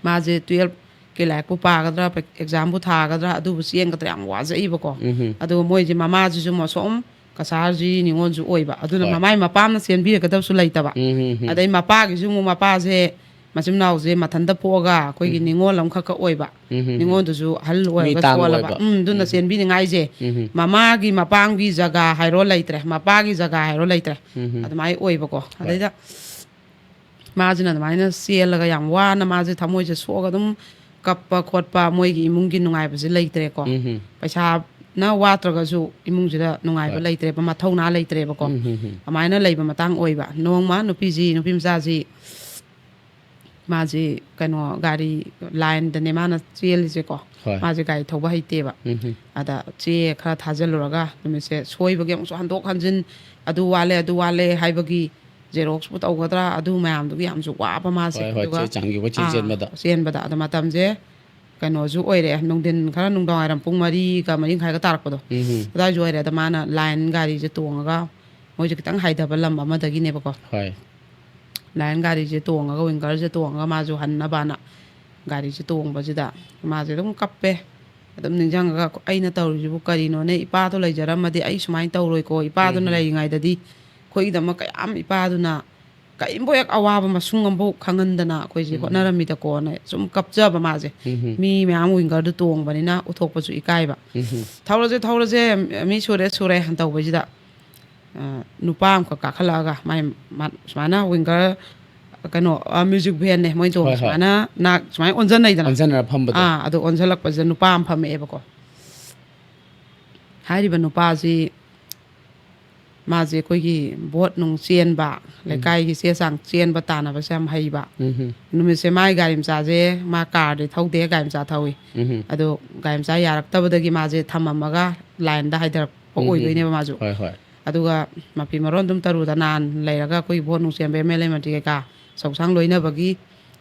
ꯃꯥꯁꯦ ꯇꯨꯌꯦꯜꯞꯀꯤ ꯂꯥꯏꯔꯤꯛꯄꯨ ꯄꯥꯒꯗ꯭ꯔꯥ, ꯑꯦꯛꯖꯥꯝꯕꯨ ꯊꯥꯒꯗ꯭ꯔꯥ, ꯑꯗꯨꯕꯨ ꯆꯦꯟꯒꯗ꯭ꯔꯥ, ꯌꯥꯝ ꯋꯥꯖꯩꯕꯀꯣ꯫ ꯎꯝ ꯑꯗꯨꯒ ꯃꯣꯏꯁꯦ ꯃꯃꯥꯁꯤꯁꯨ ꯃꯁꯣꯝ ꯀꯁꯥꯔꯁꯤ ꯅꯤꯉꯣꯜꯁꯨ ꯑꯣꯏꯕ, ꯑꯗꯨꯅ ꯍꯣꯏ꯫ ꯃꯃꯥꯏ ꯃꯄꯥꯝꯅ ꯆꯦꯟꯕꯤꯔꯒꯗꯕꯁꯨ ꯂꯩꯇꯕ꯫ ꯎꯝ ꯑꯗꯩ ꯃꯄꯥꯒꯤꯁꯨ ꯑꯃꯨꯛ, ꯃꯄꯥꯁꯦ ꯃꯆꯤꯟ ꯃꯅꯥꯎꯁꯦ ꯃꯊꯟꯇ ꯄꯣꯛꯑꯒ ꯑꯩꯈꯣꯏꯒꯤ ꯎꯝ꯫ ꯅꯤꯉꯣꯜ ꯑꯃꯈꯛꯀ ꯑꯣꯏꯕ꯫ ꯎꯝ ꯅꯤꯉꯣꯜꯗꯨꯁꯨ ꯑꯍꯜ ꯃꯤ ꯑꯣꯏꯔꯒ ꯇꯥꯡꯕ ꯁꯣꯜꯂꯕ꯫ ꯑꯣꯏꯕ꯫ ꯎꯝ, ꯑꯗꯨꯅ ꯎꯝ꯫ ꯆꯦꯟꯕꯤꯅꯤꯡꯉꯥꯏꯁꯦ ꯎꯝ ꯃꯃꯥꯒꯤ ꯃꯄꯥꯝꯒꯤ ꯖꯒꯥ ꯍꯥꯏꯔꯣ ꯂꯩꯇ꯭ꯔꯦ, ꯃꯄꯥꯒꯤ ꯖꯒꯥ ꯍꯥꯏꯔꯣ ꯂꯩꯇ꯭ꯔꯦ꯫ ꯎꯝ ꯑꯗꯨꯃꯥꯏꯅ ꯑꯣꯏꯕꯀꯣ꯫ ꯍꯣꯏ꯫ ꯑꯗꯩꯗ ꯃꯥꯁꯤꯅ ꯑꯗꯨꯃꯥꯏꯅ ꯆꯦꯜꯂꯒ ꯌꯥꯝ ꯋꯥꯅ ꯃꯥꯁꯦ ꯊꯃꯣꯏꯁꯦ ꯁꯣꯛꯑꯒ ꯑꯗꯨꯝ ꯀꯞꯄ ꯈꯣꯠꯄ, ꯃꯣꯏꯒꯤ ꯏꯃꯨꯡꯒꯤ ꯅꯨꯡꯉꯥꯏꯕꯁꯦ ꯂꯩꯇ꯭ꯔꯦꯀꯣ꯫ ꯎꯝ ꯄꯩꯁꯥꯅ ꯋꯥꯠꯇ꯭ꯔꯒꯁꯨ ꯏꯃꯨꯡꯁꯤꯗ ꯅꯨꯡꯉꯥꯏꯕ ꯍꯣꯏ꯫ ꯂꯩꯇ꯭ꯔꯦꯕ, ꯃꯊꯧꯅꯥ ꯂꯩꯇ꯭ꯔꯦꯕꯀꯣ꯫ ꯎꯝ ꯎꯝ ꯎꯝ꯫ ꯑꯗꯨꯃꯥꯏꯅ ꯂꯩꯕ ꯃꯇꯥꯡ ꯑꯣꯏꯕ꯫ ꯅꯣꯡꯃ ꯅꯨꯄꯤꯁꯤ, ꯅꯨꯄꯤ ꯃꯆꯥꯁꯤ, ꯃꯥꯁꯤ ꯀꯩꯅꯣ, ꯒꯥꯔꯤ ꯂꯥꯏꯟꯗꯅꯦ ꯃꯥꯅ ꯆꯦꯜꯂꯤꯁꯦꯀꯣ꯫ ꯍꯣꯏ꯫ ꯃꯥꯁꯦ ꯒꯥꯔꯤ ꯊꯧꯕ ꯍꯩꯇꯦꯕ꯫ ꯎꯝ ꯎꯝ꯫ ꯑꯗ ꯆꯦ ꯈꯔ ꯊꯥꯖꯤꯜꯂꯨꯔꯒ ꯅꯨꯃꯤꯠꯁꯦ ꯁꯣꯏꯕꯒꯤ ꯑꯃꯨꯛꯁꯨ ꯍꯟꯗꯣꯛ ꯍꯟꯖꯤꯟ, ꯑꯗꯨ ꯋꯥꯠꯂꯦ ꯑꯗꯨ ꯋꯥꯠꯂꯦ ꯍꯥꯏꯕꯒꯤ ꯖꯦꯔꯣꯛꯁꯄꯨ ꯇꯧꯒꯗ꯭ꯔꯥ, ꯑꯗꯨ ꯃꯌꯥꯝꯗꯨꯒꯤ ꯌꯥꯝꯁꯨ ꯋꯥꯕ ꯃꯥꯁꯦ꯫ ꯍꯣꯏ ꯍꯣꯏ, ꯑꯗꯨꯒ, ꯆꯦ ꯆꯥꯡꯒꯤ ꯀꯣꯏꯆꯦꯟ ꯑꯥ, ꯆꯦꯟꯕꯗ꯫ ꯆꯦꯟꯕꯗ꯫ ꯑꯗ ꯃꯇꯝꯁꯦ ꯀꯩꯅꯣꯁꯨ ꯑꯣꯏꯔꯦ, ꯅꯨꯡꯊꯤꯟ ꯈꯔ, ꯅꯨꯡꯗꯥꯡ ꯋꯥꯏꯔꯝ ꯄꯨꯡ ꯃꯔꯤꯒ ꯃꯔꯤ ꯃꯈꯥꯏꯒ ꯇꯥꯔꯛꯄꯗꯣ, ꯎꯝ ꯎꯝ꯫ ꯑꯗꯨꯋꯥꯏꯁꯨ ꯑꯣꯏꯔꯦ꯫ ꯑꯗ ꯃꯥꯅ ꯂꯥꯏꯟ ꯒꯥꯔꯤꯁꯦ ꯇꯣꯡꯉꯒ, ꯃꯣꯏꯁꯦ ꯈꯤꯇꯪ ꯍꯥꯏꯊꯕ ꯂꯝ ꯑꯃꯗꯒꯤꯅꯦꯕꯀꯣ꯫ ꯍꯣꯏ꯫ ꯂꯥꯏꯟ ꯒꯥꯔꯤꯁꯦ ꯇꯣꯡꯉꯒ, ꯋꯤꯡꯒꯔꯁꯦ ꯇꯣꯡꯉꯒ ꯃꯥꯁꯨ ꯍꯟꯅꯕꯅ ꯒꯥꯔꯤꯁꯦ ꯇꯣꯡꯕꯁꯤꯗ ꯃꯥꯁꯦ ꯑꯗꯨꯝ ꯀꯞꯄꯦ꯫ ꯑꯗꯨꯝ ꯅꯤꯡꯁꯤꯡꯉꯒ, "ꯑꯩꯅ ꯇꯧꯔꯤꯁꯤꯕꯨ ꯀꯔꯤꯅꯣꯅꯦ? ꯏꯄꯥꯗꯣ ꯂꯩꯖꯔꯝꯃꯗꯤ ꯑꯩ ꯁꯨꯃꯥꯏꯅ ꯇꯧꯔꯣꯏꯀꯣ꯫ ꯏꯄꯥꯗꯨꯅ ꯎꯝ꯫ ꯂꯩꯔꯤꯉꯩꯗꯗꯤ ꯑꯩꯈꯣꯏꯒꯤꯗꯃꯛ ꯀꯌꯥꯝ ꯏꯄꯥꯗꯨꯅ ꯀꯔꯤꯝꯐꯥꯎ ꯍꯦꯛ ꯑꯋꯥꯕ ꯃꯁꯨꯡ ꯑꯃꯐꯥꯎ ꯈꯪꯍꯟꯗꯅ ꯑꯩꯈꯣꯏꯁꯦ ꯎꯝ꯫ ꯍꯣꯠꯅꯔꯝꯃꯤꯗꯀꯣꯅ" ꯁꯨꯝ ꯀꯞꯆꯕ ꯃꯥꯁꯦ꯫ ꯎꯝ꯫ ꯃꯤ ꯃꯌꯥꯝ ꯋꯤꯡꯒꯔꯗꯨ ꯇꯣꯡꯕꯅꯤꯅ ꯎꯠꯊꯣꯛꯄꯁꯨ ꯏꯀꯥꯏꯕ꯫ ꯎꯝ꯫ "ꯊꯧꯔꯁꯦ, ꯊꯧꯔꯁꯦ, ꯃꯤ ꯁꯨꯔꯦ, ꯁꯨꯔꯦ" ꯍꯥꯏꯅ ꯇꯧꯕꯁꯤꯗ, ꯑ, ꯅꯨꯄꯥ ꯑꯃꯈꯛ ꯀꯥꯈꯠꯂꯛꯑꯒ ꯃꯥꯏ, ꯃꯥ-, ꯁꯨꯃꯥꯏꯅ ꯋꯤꯡꯒꯔ, ꯀꯩꯅꯣ, ꯑ, ꯃ꯭ꯌꯨꯖꯤꯛ ꯚꯦꯟꯅꯦ ꯃꯣꯏ ꯇꯣꯡꯉꯤ꯫ ꯍꯣꯏ, ꯍꯣꯏ꯫ ꯁꯨꯃꯥꯏꯅ ꯅꯥꯛ-, ꯁꯨꯃꯥꯏꯅ ꯑꯣꯟꯁꯤꯟꯅꯩꯗꯅ꯫ ꯑꯣꯟꯁꯤꯟꯅꯔ ꯐꯝꯕꯗꯣ꯫ ꯑꯥ, ꯑꯗꯨ ꯑꯣꯟꯁꯤꯜꯂꯛꯄꯁꯤꯗ ꯅꯨꯄꯥ ꯑꯃ ꯐꯝꯃꯛꯑꯦꯕꯀꯣ꯫ ꯍꯥꯏꯔꯤꯕ ꯅꯨꯄꯥꯁꯤ, ꯃꯥꯁꯦ ꯑꯩꯈꯣꯏꯒꯤ ꯚꯣꯠ ꯅꯨꯡ ꯆꯦꯟꯕ, ꯎꯝ꯫ ꯂꯩꯀꯥꯏꯒꯤ ꯆꯦ ꯆꯥꯡ ꯆꯦꯟꯕ ꯇꯥꯟꯅꯕꯁꯦ ꯌꯥꯝ ꯍꯩꯕ꯫ ꯎꯝ꯫ ꯅꯨꯃꯤꯠꯁꯦ ꯃꯥꯒꯤ ꯒꯥꯔꯤ ꯃꯆꯥꯁꯦ, ꯃꯥ ꯀꯥꯔꯗꯤ ꯊꯧꯗꯦ, ꯒꯥꯔꯤ ꯃꯆꯥ ꯊꯧꯏ꯫ ꯎꯝ꯫ ꯑꯗꯣ ꯒꯥꯔꯤ ꯃꯆꯥ ꯌꯥꯔꯛꯇꯕꯗꯒꯤ ꯃꯥꯁꯦ ꯊꯝꯃꯝꯃꯒ ꯂꯥꯏꯟꯗ ꯍꯥꯏꯊꯔꯛꯄ ꯎꯝ꯫ ꯑꯣꯏꯗꯣꯏꯅꯦꯕ ꯃꯥꯁꯨ꯫ ꯍꯣꯏ ꯍꯣꯏ꯫ ꯑꯗꯨꯒ ꯃꯐꯤ ꯃꯔꯣꯟ ꯑꯗꯨꯝ ꯇꯔꯨ ꯇꯅꯥꯟ ꯂꯩꯔꯒ, ꯑꯩꯈꯣꯏꯒꯤ ꯚꯣꯠ ꯅꯨꯡꯁꯦꯝꯕ ꯑꯦꯝ ꯑꯦꯜ ꯑꯦ ꯃꯟꯇ꯭ꯔꯤ ꯀꯩꯀꯥ ꯑꯆꯧ ꯑꯁꯥꯡ ꯂꯣꯏꯅꯕꯒꯤ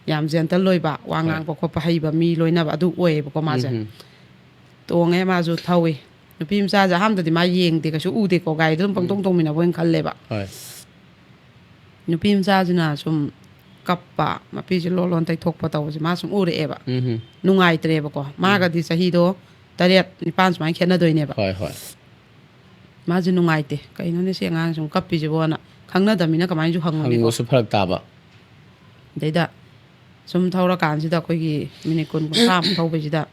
ꯌꯥꯝ ꯖꯦꯟꯇꯜ ꯑꯣꯏꯕ, ꯋꯥ ꯍꯣꯏ꯫ ꯉꯥꯡꯕ ꯈꯣꯠꯄ ꯍꯩꯕ ꯃꯤ ꯂꯣꯏꯅꯕ ꯑꯗꯨ ꯑꯣꯏꯌꯦꯕꯀꯣ ꯃꯥꯁꯦ꯫ ꯎꯝ ꯍꯝ꯫ ꯇꯣꯡꯉꯦ, ꯃꯥꯁꯨ ꯊꯧꯏ꯫ ꯅꯨꯄꯤ ꯃꯆꯥꯁꯦ ꯑꯍꯥꯟꯕꯗꯗꯤ ꯃꯥ ꯌꯦꯡꯗꯦ, ꯀꯩꯁꯨ ꯎꯗꯦꯀꯣ, ꯒꯥꯔꯤꯗꯣ ꯑꯗꯨꯝ ꯄꯪꯇꯣꯡ ꯎꯝ꯫ ꯇꯣꯡꯃꯤꯟꯅꯕ ꯑꯣꯏꯅ ꯈꯜꯂꯦꯕ꯫ ꯍꯣꯏ꯫ ꯅꯨꯄꯤ ꯃꯆꯥꯁꯤꯅ ꯁꯨꯝ ꯀꯞꯄ, ꯃꯄꯤꯁꯦ ꯂꯣꯟ ꯂꯣꯟ ꯇꯩꯊꯣꯛꯄ ꯇꯧꯕꯁꯦ ꯃꯥ ꯁꯨꯝ ꯎꯔꯛꯑꯦꯕ꯫ ꯎꯝ ꯍꯝ꯫ ꯅꯨꯡꯉꯥꯏꯇ꯭ꯔꯦꯕꯀꯣ꯫ ꯎꯝ꯫ ꯃꯥꯒꯗꯤ ꯆꯍꯤꯗꯣ ꯇꯔꯦꯠ, ꯅꯤꯄꯥꯟ ꯁꯨꯃꯥꯏꯅ ꯈꯦꯠꯅꯗꯣꯏꯅꯦꯕ꯫ ꯍꯣꯏ, ꯍꯣꯏ꯫ ꯃꯥꯁꯦ ꯅꯨꯡꯉꯥꯏꯇꯦ꯫ "ꯀꯩꯅꯣꯅꯦ ꯁꯤ ꯑꯉꯥꯡꯁꯦ ꯁꯨꯝ ꯀꯞꯄꯤꯁꯤꯕꯣꯅ?" ꯈꯪꯅꯗꯕꯅꯤꯅ ꯀꯃꯥꯏꯅꯁꯨ ꯍꯪꯉꯨꯅꯤꯀꯣ꯫ ꯍꯪꯕꯁꯨ ꯐꯔꯛ ꯇꯥꯕ꯫ ꯑꯗꯩꯗ ꯁꯨꯝ ꯊꯧꯔꯀꯥꯟꯁꯤꯗ ꯑꯩꯈꯣꯏꯒꯤ ꯃꯤꯅꯤꯠ ꯀꯨꯟ ꯀꯨꯟꯊ꯭ꯔꯥꯃꯨꯛ ꯊꯧꯕꯁꯤꯗ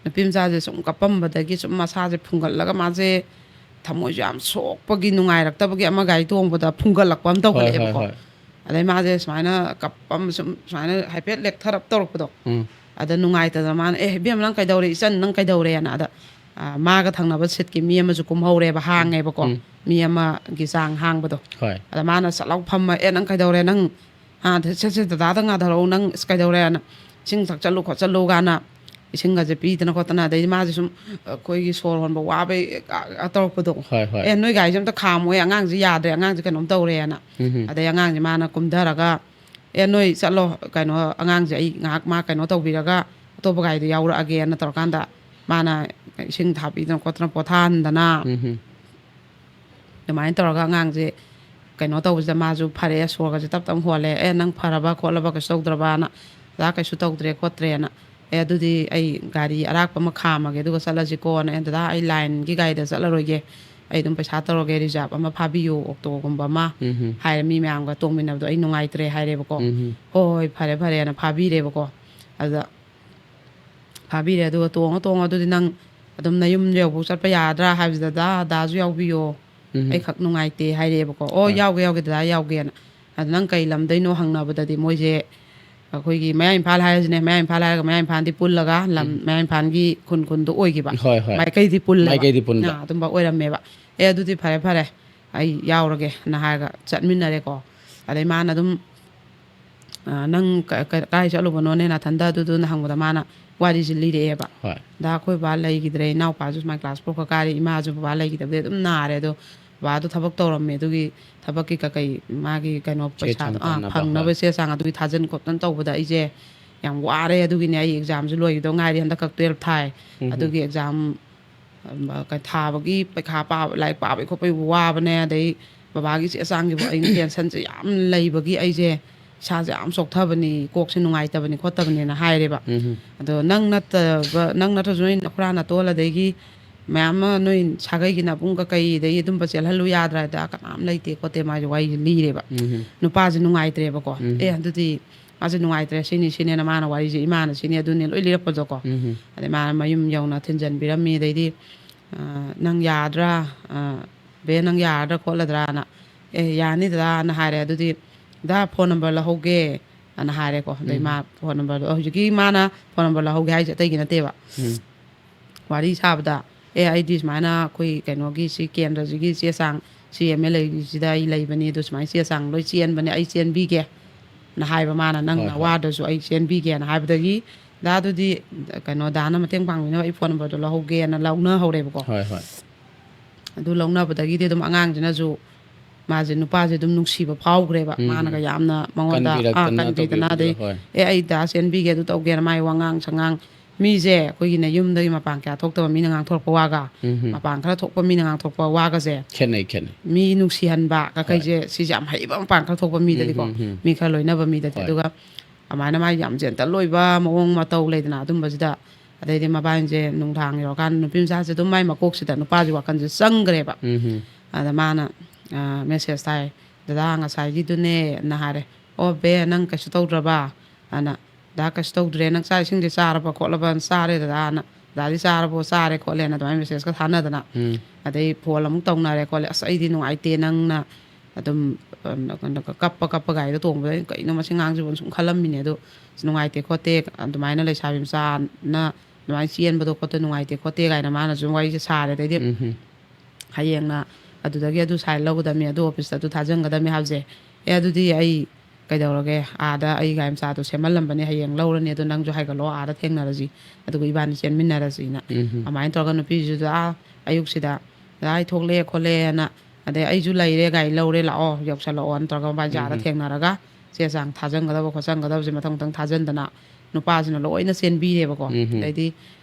ꯅꯨꯄꯤ ꯃꯆꯥꯁꯦ ꯁꯨꯝ ꯀꯞꯄꯝꯕꯗꯒꯤ ꯁꯨꯝ ꯃꯁꯥꯁꯦ ꯐꯨꯡꯒꯠꯂꯒ ꯃꯥꯁꯦ ꯊꯃꯣꯏꯁꯨ ꯌꯥꯝ ꯁꯣꯛꯄꯒꯤ, ꯅꯨꯡꯉꯥꯏꯔꯛꯇꯕꯒꯤ ꯑꯃ ꯒꯥꯔꯤ ꯇꯣꯡꯕꯗ ꯐꯨꯡꯒꯠꯂꯛꯄ ꯑꯃ ꯍꯣꯏ, ꯍꯣꯏ, ꯇꯧꯈꯠꯂꯛꯑꯦꯕꯀꯣ꯫ ꯍꯣꯏ꯫ ꯑꯗꯩ ꯃꯥꯁꯦ ꯁꯨꯃꯥꯏꯅ ꯀꯞꯄꯝ-, ꯁꯨꯝ ꯁꯨꯃꯥꯏꯅ ꯍꯥꯏꯐꯦꯠ ꯂꯦꯛꯊꯔꯞ ꯇꯧꯔꯛꯄꯗꯣ꯫ ꯎꯝ꯫ ꯑꯗ ꯅꯨꯡꯉꯥꯏꯇꯗꯅ ꯃꯥꯅ, "ꯑꯦ, ꯏꯕꯦꯝꯃ, ꯅꯪ ꯀꯩꯗꯧꯔꯦ? ꯏꯆꯟ, ꯅꯪ ꯀꯩꯗꯧꯔꯦꯅ?" ꯑꯗ, ꯑ, ꯃꯥꯒ ꯊꯪꯅꯕ ꯁꯤꯠꯀꯤ ꯃꯤ ꯑꯃꯁꯨ ꯀꯨꯝꯍꯧꯔꯦꯕ, ꯍꯥꯡꯉꯦꯕꯀꯣ꯫ ꯎꯝ꯫ ꯃꯤ ꯑꯃꯒꯤ ꯆꯥꯡ ꯍꯥꯡꯕꯗꯣ꯫ ꯍꯣꯏ꯫ ꯑꯗ ꯃꯥꯅ ꯁꯠ ꯂꯥꯎ ꯐꯝꯃ, "ꯑꯦ, ꯅꯪ ꯀꯩꯗꯧꯔꯦ? ꯅꯪ, ꯑ, ꯁꯦ, ꯁꯦ, ꯗꯗꯥꯗ ꯉꯥꯊꯔꯛꯎ, ꯅꯪ ꯑꯁ ꯀꯩꯗꯧꯔꯦꯅ? ꯏꯁꯤꯡ ꯊꯛꯆꯜꯂꯨ ꯈꯣꯠꯆꯜꯂꯨ" ꯀꯥꯏꯅ ꯏꯁꯤꯡꯒꯁꯦ ꯄꯤꯗꯅ ꯈꯣꯠꯇꯅ, ꯑꯗꯩꯗꯤ ꯃꯥꯁꯦ ꯁꯨꯝ ꯑꯩꯈꯣꯏꯒꯤ ꯁꯣꯔ ꯍꯣꯟꯕ ꯋꯥꯕꯩ ꯑ, ꯑ, ꯇꯧꯔꯛꯄꯗꯣ꯫ ꯍꯣꯏ, ꯍꯣꯏ꯫ "ꯑꯦ, ꯅꯣꯏ ꯒꯥꯔꯤꯁꯦ ꯑꯝꯇ ꯈꯥꯝꯃꯣꯍꯦ, ꯑꯉꯥꯡꯁꯦ ꯌꯥꯗ꯭ꯔꯦ, ꯑꯉꯥꯡꯁꯦ ꯀꯩꯅꯣꯝ ꯇꯧꯔꯦꯅ"꯫ ꯎꯝ ꯍꯝ꯫ ꯑꯗꯩ ꯑꯉꯥꯡꯁꯦ ꯃꯥꯅ ꯀꯨꯝꯊꯔꯒ, "ꯑꯦ, ꯅꯣꯏ ꯆꯠꯂꯣ, ꯀꯩꯅꯣ, ꯑꯉꯥꯡꯁꯦ ꯑꯩ ꯉꯥꯏꯍꯥꯛ ꯃꯥ ꯀꯩꯅꯣ ꯇꯧꯕꯤꯔꯒ ꯑꯇꯣꯞꯄ ꯒꯥꯔꯤꯗ ꯌꯥꯎꯔꯛꯑꯒꯦꯅ" ꯇꯧꯔꯀꯥꯟꯗ ꯃꯥꯅ ꯏꯁꯤꯡ ꯊꯥꯕꯤꯗꯅ ꯈꯣꯠꯇꯅ ꯄꯣꯊꯥꯍꯟꯗꯅ ꯎꯝ ꯍꯝ꯫ ꯑꯗꯨꯃꯥꯏꯅ ꯇꯧꯔꯒ ꯑꯉꯥꯡꯁꯦ ꯀꯩꯅꯣ ꯇꯧꯕꯁꯤꯗ ꯃꯥꯁꯨ ꯐꯔꯛꯑꯦ, ꯁꯣꯔꯒꯁꯦ ꯇꯞ ꯇꯞꯅ ꯍꯣꯜꯂꯦ꯫ "ꯑꯦ, ꯅꯪ ꯐꯔꯕ ꯈꯣꯠꯂꯕ, ꯀꯩꯁꯨ ꯇꯧꯗ꯭ꯔꯕꯅ?" "ꯑꯣꯖꯥ, ꯀꯩꯁꯨ ꯇꯧꯗ꯭ꯔꯦ ꯈꯣꯠꯇ꯭ꯔꯦꯅ"꯫ "ꯑꯦ, ꯑꯗꯨꯗꯤ ꯑꯩ ꯒꯥꯔꯤ ꯑꯔꯥꯛꯄ ꯑꯃ ꯈꯥꯝꯃꯒꯦ, ꯑꯗꯨꯒ ꯆꯠꯂꯁꯤꯀꯣꯅ"꯫ "ꯑꯦ, ꯗꯗꯥ, ꯑꯩ ꯂꯥꯏꯟꯒꯤ ꯒꯥꯔꯤꯗ ꯆꯠꯂꯔꯣꯏꯒꯦ, ꯑꯩ ꯑꯗꯨꯝ ꯄꯩꯁꯥ ꯇꯧꯔꯒꯦ, ꯔꯤꯖꯥꯕ ꯑꯃ ꯐꯥꯕꯤꯌꯨ, ꯑꯣꯛꯇꯣꯒꯨꯝꯕ ꯑꯃ", ꯎꯝ ꯍꯝ꯫ ꯍꯥꯏꯔꯦ꯫ "ꯃꯤ ꯃꯌꯥꯝꯒ ꯇꯣꯡꯃꯤꯟꯅꯕꯗꯣ ꯑꯩ ꯅꯨꯡꯉꯥꯏꯇ꯭ꯔꯦ" ꯍꯥꯏꯔꯦꯕꯀꯣ꯫ ꯎꯝ ꯍꯝ꯫ "ꯍꯣꯏ, ꯍꯣꯏ, ꯐꯔꯦ, ꯐꯔꯦꯅ" ꯐꯥꯕꯤꯔꯦꯕꯀꯣ꯫ ꯑꯗꯨꯗ ꯐꯥꯕꯤꯔꯦ꯫ ꯑꯗꯨꯒ "ꯇꯣꯡꯉꯣ, ꯇꯣꯡꯉꯣ, ꯑꯗꯨꯗꯤ ꯅꯪ ꯑꯗꯨꯝ ꯅꯌꯨꯝ ꯌꯧꯕꯧ ꯆꯠꯄ ꯌꯥꯗ꯭ꯔꯥ?" ꯍꯥꯏꯕꯁꯤꯗ, "ꯗꯥ, ꯗꯥꯁꯨ ꯌꯥꯎꯕꯤꯌꯣ, ꯎꯝ꯫ ꯑꯩꯈꯛ ꯅꯨꯡꯉꯥꯏꯇꯦ" ꯍꯥꯏꯔꯛꯑꯦꯕꯀꯣ꯫ "ꯑꯣ, ꯍꯣꯏ꯫ ꯌꯥꯎꯒꯦ, ꯌꯥꯎꯒꯦ, ꯗꯥꯗꯥ ꯌꯥꯎꯒꯦꯅ"꯫ "ꯑꯗ ꯅꯪ ꯀꯩ ꯂꯝꯗꯩꯅꯣ?" ꯍꯪꯅꯕꯗꯗꯤ ꯃꯣꯏꯁꯦ ꯑꯩꯈꯣꯏꯒꯤ ꯃꯌꯥꯏ ꯏꯝꯐꯥꯜ ꯍꯥꯏꯔꯁꯤꯅꯦ, ꯃꯌꯥꯏ ꯏꯝꯐꯥꯜ ꯍꯥꯏꯔꯒ ꯃꯌꯥꯏ ꯏꯝꯐꯥꯜꯗꯤ ꯄꯨꯜꯂꯒ ꯂꯝ, ꯎꯝ꯫ ꯃꯌꯥꯏ ꯏꯝꯐꯥꯜꯒꯤ ꯈꯨꯟ ꯈꯨꯟꯗꯣ ꯑꯣꯏꯈꯤꯕ꯫ ꯍꯣꯏ, ꯍꯣꯏ꯫ ꯃꯥꯏꯀꯩꯗꯤ ꯄꯨꯜꯂꯦꯕ꯫ ꯃꯥꯏꯀꯩꯗꯤ ꯄꯨꯟꯕ꯫ ꯑꯥ, ꯑꯗꯨꯝꯕ ꯑꯣꯏꯔꯝꯃꯦꯕ꯫ "ꯑꯦ, ꯑꯗꯨꯗꯤ ꯐꯔꯦ, ꯐꯔꯦ, ꯑꯩ ꯌꯥꯎꯔꯒꯦꯅ" ꯍꯥꯏꯔꯒ ꯆꯠꯃꯤꯟꯅꯔꯦꯀꯣ꯫ ꯑꯗꯩ ꯃꯥꯅ ꯑꯗꯨꯝ ꯑ, "ꯅꯪ ꯀ-, ꯀ-, ꯀꯥꯏ ꯆꯠꯂꯨꯕꯅꯣꯅꯦ ꯅꯥꯊꯟꯗ?" ꯑꯗꯨꯗꯨꯅ ꯍꯪꯕꯗ ꯃꯥꯅ ꯋꯥꯔꯤꯁꯦ ꯂꯤꯔꯛꯑꯦꯕ꯫ ꯍꯣꯏ꯫ "ꯗꯥ, ꯑꯩꯈꯣꯏ ꯕꯥ ꯂꯩꯈꯤꯗ꯭ꯔꯦ, ꯏꯅꯥꯎꯄꯥꯁꯨ ꯁꯨꯃꯥꯏꯅ class four ꯈꯛ ꯀꯥꯔꯤ, ꯏꯃꯥꯁꯨ ꯕꯕꯥ ꯂꯩꯈꯤꯗꯕꯗꯩ ꯑꯗꯨꯝ ꯅꯥꯔꯦ, ꯑꯗꯣ ꯕꯕꯥꯗꯣ ꯊꯕꯛ ꯇꯧꯔꯝꯃꯦ, ꯑꯗꯨꯒꯤ ꯊꯕꯛꯀꯤ ꯀꯀꯩ ꯃꯥꯒꯤ ꯀꯩꯅꯣ ꯆꯦ ꯄꯩꯁꯥꯗꯣ ꯆꯥꯡ ꯑꯥ ꯇꯥꯟꯅꯕ, ꯐꯪꯅꯕ ꯍꯣꯏ. ꯆꯦ ꯆꯥꯡ ꯑꯗꯨꯒꯤ ꯊꯥꯖꯟ ꯈꯣꯠꯇꯅ ꯇꯧꯕꯗ ꯑꯩꯁꯦ ꯌꯥꯝ ꯋꯥꯔꯦ꯫ ꯑꯗꯨꯒꯤꯅꯦ ꯑꯩ ꯑꯦꯛꯖꯥꯝꯁꯨ ꯂꯣꯏꯈꯤꯗꯧ ꯉꯥꯏꯔꯤ, ꯍꯟꯗꯛ ꯈꯛ ꯇꯨꯌꯦꯜꯞ ꯊꯥꯏ꯫ ꯎꯝ. ꯑꯗꯨꯒꯤ ꯑꯦꯛꯖꯥꯝ ꯑꯝ, ꯀ-, ꯊꯥꯕꯒꯤ ꯄꯩꯈꯥ ꯄꯥꯕ, ꯂꯥꯏꯔꯤꯛ ꯄꯥꯕꯒꯤ ꯈꯣꯠꯄꯒꯤ ꯋꯥꯕꯅꯦ, ꯑꯗꯩ ꯕꯕꯥꯒꯤ ꯆꯦ ꯆꯥꯡꯒꯤꯕꯨ ꯑꯩꯅ ꯇꯦꯟꯁꯟꯁꯦ ꯌꯥꯝ ꯂꯩꯕꯒꯤ ꯑꯩꯁꯦ ꯏꯁꯥꯁꯦ ꯌꯥꯝ ꯆꯣꯛꯊꯕꯅꯤ, ꯀꯣꯛꯁꯦ ꯅꯨꯡꯉꯥꯏꯇꯕꯅꯤ ꯈꯣꯠꯇꯕꯅꯤꯅ ꯍꯥꯏꯔꯦꯕ꯫ ꯎꯝ. ꯑꯗꯣ ꯅꯪ ꯅꯠꯇꯕ, ꯅꯪ ꯅꯠꯇ꯭ꯔꯁꯨ ꯅꯣꯏ ꯅꯈꯨꯔꯥ ꯅꯇꯣꯜ ꯑꯗꯒꯤ ꯃꯌꯥꯝ ꯑꯃ ꯅꯣꯏ ꯁꯥꯒꯩꯒꯤ ꯅꯕꯨꯡ ꯀꯀꯩ ꯑꯗꯒꯤ ꯑꯗꯨꯝꯕ ꯆꯦꯜꯍꯜꯂꯨ ꯌꯥꯗ꯭ꯔꯥ ꯍꯥꯏꯗ, "ꯀꯅꯥꯝ ꯂꯩꯇꯦ ꯈꯣꯠꯇꯦ", ꯃꯥꯁꯦ ꯋꯥꯔꯤꯁꯦ ꯂꯤꯔꯦꯕ꯫ ꯎꯝ. ꯅꯨꯄꯥꯁꯦ ꯅꯨꯡꯉꯥꯏꯇ꯭ꯔꯦꯕꯀꯣ꯫ ꯎꯝ. "ꯑꯦ, ꯑꯗꯨꯗꯤ ꯃꯥꯁꯦ ꯅꯨꯡꯉꯥꯏꯇ꯭ꯔꯦ, ꯁꯤꯅꯤ ꯁꯤꯅꯦꯅ ꯃꯥꯅ ꯋꯥꯔꯤꯁꯦ ꯏꯃꯥꯅ ꯁꯤꯅꯤ ꯑꯗꯨꯅꯤ ꯂꯣꯏ ꯂꯤꯔꯛꯄꯗꯣꯀꯣ꯫ ꯎꯝ. ꯑꯗꯩ ꯃꯥꯅ ꯃꯌꯨꯝ ꯌꯧꯅ ꯊꯤꯟꯖꯟꯕꯤꯔꯝꯃꯤ꯫ ꯑꯗꯩꯗꯤ, "ꯑ, ꯅꯪ ꯌꯥꯗ꯭ꯔꯥ? ꯑ, ꯕꯦ, ꯅꯪ ꯌꯥꯔꯗ꯭ꯔꯥ ꯈꯣꯠꯂꯗ꯭ꯔꯥꯅ?" "ꯑꯦ, ꯌꯥꯅꯤ ꯗꯗꯥꯅ" ꯍꯥꯏꯔꯦ꯫ "ꯑꯗꯨꯗꯤ ꯗꯗꯥ ꯐꯣꯟ ꯅꯝꯕꯔ ꯂꯧꯍꯧꯒꯦ" ꯑꯅ ꯍꯥꯏꯔꯦꯀꯣ꯫ ꯑꯗꯩ ꯎꯝ. ꯃꯥ ꯐꯣꯟ ꯅꯝꯕꯔꯗꯣ, ꯍꯧꯖꯤꯛꯀꯤ ꯃꯥꯅ ꯐꯣꯟ ꯅꯝꯕꯔ ꯂꯧꯍꯧꯒꯦ ꯍꯥꯏꯁꯦ ꯑꯇꯩꯒꯤ ꯅꯠꯇꯦꯕ꯫ ꯎꯝ. ꯋꯥꯔꯤ ꯁꯥꯕꯗ, "ꯑꯦ, ꯑꯩꯗꯤ ꯁꯨꯃꯥꯏꯅ ꯑꯩꯈꯣꯏ ꯀꯩꯅꯣꯒꯤ ꯁꯤ ꯀꯦꯟꯗ꯭ꯔꯁꯤꯒꯤ ꯆꯦ ꯆꯥꯡ, ꯁꯤ ꯑꯦꯝ ꯑꯦꯜ ꯑꯦꯒꯤꯁꯤꯗ ꯑꯩ ꯂꯩꯕꯅꯤ, ꯑꯗꯨ ꯁꯨꯃꯥꯏꯅ ꯆꯦ ꯆꯥꯡ ꯂꯣꯏ ꯆꯦꯟꯕꯅꯦ, ꯑꯩ ꯆꯦꯟꯕꯤꯒꯦ" ꯅ ꯍꯥꯏꯕ ꯃꯥꯅ, "ꯅꯪꯅ ꯍꯣꯏ, ꯍꯣꯏ. ꯋꯥꯗ꯭ꯔꯁꯨ ꯑꯩ ꯆꯦꯟꯕꯤꯒꯦꯅ" ꯍꯥꯏꯕꯗꯒꯤ, ꯗꯥꯗꯨꯗꯤ ꯀꯩꯅꯣ, ꯗꯥꯅ ꯃꯇꯦꯡ ꯄꯥꯡꯕꯤꯅꯕ ꯑꯩ ꯐꯣꯟ ꯅꯝꯕꯔꯗꯣ ꯂꯧꯍꯧꯒꯦꯅ ꯂꯧꯅꯍꯧꯔꯦꯕꯀꯣ꯫ ꯍꯣꯏ, ꯍꯣꯏ. ꯑꯗꯨ ꯂꯧꯅꯕꯗꯒꯤꯗꯤ ꯑꯗꯨꯝ ꯑꯉꯥꯡꯁꯤꯅꯁꯨ ꯃꯥꯁꯦ, ꯅꯨꯄꯥꯁꯦ ꯑꯗꯨꯝ ꯅꯨꯡꯁꯤꯕ ꯐꯥꯎꯈ꯭ꯔꯦꯕ꯫ ꯎꯝ. ꯃꯥꯅꯒ ꯌꯥꯝꯅ ꯃꯉꯣꯟꯗ, ꯑꯥ, ꯀꯟꯕꯤꯔꯛꯇꯅ ꯀꯟꯕꯤꯗꯅ, ꯑꯗꯩ, ꯇꯧꯕꯤꯕꯗꯣ, ꯍꯣꯏ. "ꯑꯦ, ꯑꯩ ꯗꯥ ꯆꯦꯟꯕꯤꯒꯦ, ꯑꯗꯨ ꯇꯧꯒꯦꯅ" ꯃꯥꯏ ꯋꯥꯉꯥꯡ ꯁꯉꯥꯡ, ꯃꯤꯁꯦ ꯑꯩꯈꯣꯏꯒꯤꯅꯦ, ꯌꯨꯝꯗꯒꯤ ꯃꯄꯥꯟ ꯀꯌꯥ ꯊꯣꯛꯇꯕ ꯃꯤꯅ ꯉꯥꯡꯊꯣꯔꯛꯄ ꯋꯥꯒ, ꯎꯝ. ꯃꯄꯥꯟ ꯈꯔ ꯊꯣꯛꯄ ꯃꯤꯅ ꯉꯥꯡꯊꯣꯔꯛꯄ ꯋꯥꯒꯁꯦ, ꯈꯦꯠꯅꯩ, ꯈꯦꯠꯅꯩ. ꯃꯤ ꯅꯨꯡꯁꯤꯍꯟꯕ ꯀꯀꯩꯁꯦ, ꯁꯤꯁꯦ ꯌꯥꯝ ꯍꯩꯕ, ꯃꯄꯥꯟ ꯈꯔ ꯊꯣꯛꯄ ꯃꯤꯗꯗꯤꯀꯣ, ꯎꯝ, ꯎꯝ, ꯎꯝ. ꯃꯤ ꯈꯔ ꯂꯣꯏꯅꯕ ꯃꯤꯗꯗꯤ꯫ ꯍꯣꯏ. ꯑꯗꯨꯒ ꯑꯗꯨꯃꯥꯏꯅ ꯃꯥꯏ ꯌꯥꯝ ꯖꯦꯟꯇꯜ ꯑꯣꯏꯕ ꯃꯑꯣꯡ ꯃꯇꯧ ꯂꯩꯗꯅ, ꯑꯗꯨꯝꯕꯁꯤꯗ, ꯑꯗꯩꯗꯤ ꯃꯕꯥꯏꯁꯦ ꯅꯨꯡꯗꯥꯡ ꯌꯧꯔꯀꯥꯟꯗ ꯅꯨꯄꯤ ꯃꯆꯥꯁꯦ ꯑꯗꯨꯝ ꯃꯥꯏ ꯃꯀꯣꯛꯁꯤꯗ ꯅꯨꯄꯥꯁꯤ ꯋꯥꯈꯜꯁꯦ ꯆꯪꯈ꯭ꯔꯦꯕ꯫ ꯎꯝ. ꯑꯗ ꯃꯥꯅ, ꯑ, ꯃꯦꯁꯦꯖ ꯊꯥꯏ, "ꯗꯗꯥ, ꯉꯁꯥꯏꯒꯤꯗꯨꯅꯦꯅ" ꯍꯥꯏꯔꯦ꯫ "ꯑꯣ ꯕꯦ, ꯅꯪ ꯀꯩꯁꯨ ꯇꯧꯗ꯭ꯔꯕ?" ꯑꯅ, "ꯗꯥ, ꯀꯩꯁꯨ ꯇꯧꯗ꯭ꯔꯦ, ꯅꯪ ꯆꯥꯛ ꯏꯁꯤꯡꯗꯤ ꯆꯥꯔꯕ ꯈꯣꯠꯂꯕꯅ?" "ꯆꯥꯔꯦ ꯗꯗꯥꯅ", "ꯗꯥꯗꯤ ꯆꯥꯔꯕꯣ?" "ꯆꯥꯔꯦ ꯈꯣꯠꯂꯦꯅ" ꯑꯗꯨꯃꯥꯏꯅ ꯃꯦꯁꯦꯖꯀ ꯊꯥꯅꯗꯅ꯫ ꯎꯝ. ꯑꯗꯩ ꯐꯣꯟ ꯑꯃꯨꯛ ꯇꯧꯅꯔꯦ ꯈꯣꯠꯂꯦ꯫ "ꯑꯁ, ꯑꯩꯗꯤ ꯅꯨꯡꯉꯥꯏꯇꯦ, ꯅꯪꯅ ꯑꯗꯨꯝ, ꯑ, ꯀꯩꯅꯣ, ꯀꯞꯄ ꯀꯞꯄ ꯒꯥꯔꯤꯗ ꯇꯣꯡꯕꯗ ꯑꯩꯅ ꯀꯩꯅꯣ ꯃꯁꯤ ꯉꯥꯡꯁꯤꯕꯨ ꯁꯨꯝ ꯈꯜꯂꯝꯃꯤꯅꯦ꯫ ꯑꯗꯣ ꯑꯁ, ꯅꯨꯡꯉꯥꯏꯇꯦ ꯈꯣꯠꯇꯦ, ꯑꯗꯨꯃꯥꯏꯅ ꯂꯩꯁꯥꯕꯤ ꯃꯆꯥꯅ ꯑꯗꯨꯃꯥꯏꯅ ꯆꯦꯟꯕꯗꯣ ꯈꯣꯠꯇꯣ ꯅꯨꯡꯉꯥꯏꯇꯦ ꯈꯣꯠꯇꯦ" ꯀꯥꯏꯅ ꯃꯥꯅ ꯁꯨꯝ ꯋꯥꯔꯤꯁꯦ ꯁꯥꯔꯦ꯫ ꯑꯗꯩꯗꯤ ꯎꯝ. ꯍꯌꯦꯡꯅ ꯑꯗꯨꯗꯒꯤ ꯑꯗꯨ ꯁꯥꯏꯟ ꯂꯧꯒꯗꯕꯅꯤ, ꯑꯗꯨ ꯑꯣꯐꯤꯁꯇ ꯑꯗꯨ ꯊꯥꯖꯤꯟꯒꯗꯕꯅꯤ ꯍꯥꯏꯕꯁꯦ, "ꯑꯦ, ꯑꯗꯨꯗꯤ ꯑꯩ ꯀꯩꯗꯧꯔꯒꯦ, ꯑꯥꯗ ꯑꯩ ꯒꯥꯔꯤ ꯃꯆꯥꯗꯣ ꯁꯦꯝꯍꯜꯂꯝꯕꯅꯤ, ꯍꯌꯦꯡ ꯂꯧꯔꯅꯤ, ꯑꯗꯨ ꯅꯪꯁꯨ ꯍꯥꯏꯒꯠꯂꯛꯑꯣ, ꯑꯥꯗ ꯊꯦꯡꯅꯔꯁꯤ, ꯑꯗꯨꯒ ꯏꯕꯥꯅꯤ ꯆꯦꯟꯃꯤꯟꯅꯔꯁꯤꯅ" ꯎꯝ. ꯑꯗꯨꯃꯥꯏꯅ ꯇꯧꯔꯒ ꯅꯨꯄꯤꯁꯤꯁꯨ, ꯑꯥ, ꯑꯌꯨꯛꯁꯤꯗ, "ꯗꯥ, ꯑꯩ ꯊꯣꯛꯂꯛꯑꯦ ꯈꯣꯠꯂꯦꯅ" ꯑꯗꯩ ꯑꯩꯁꯨ ꯂꯩꯔꯦ, ꯒꯥꯔꯤ ꯂꯧꯔꯦ, ꯂꯥꯛꯑꯣ, ꯌꯧꯁꯜꯂꯛꯑꯣ, ꯅꯠꯇ꯭ꯔꯒ ꯃꯣꯕꯥꯏꯜ ꯖꯥꯗ ꯎꯝ꯫ ꯊꯦꯡꯅꯔꯒ ꯆꯦ ꯆꯥꯡ ꯊꯥꯖꯟꯒꯗꯕ ꯈꯣꯠꯆꯟꯒꯗꯕꯁꯦ ꯃꯊꯪ ꯃꯊꯪ ꯊꯥꯖꯟꯗꯅ ꯅꯨꯄꯥꯁꯤꯅ ꯂꯣꯏꯅ ꯆꯦꯟꯕꯤꯔꯦꯕꯀꯣ꯫ ꯎꯝ꯫ ꯑꯗꯩꯗꯤ,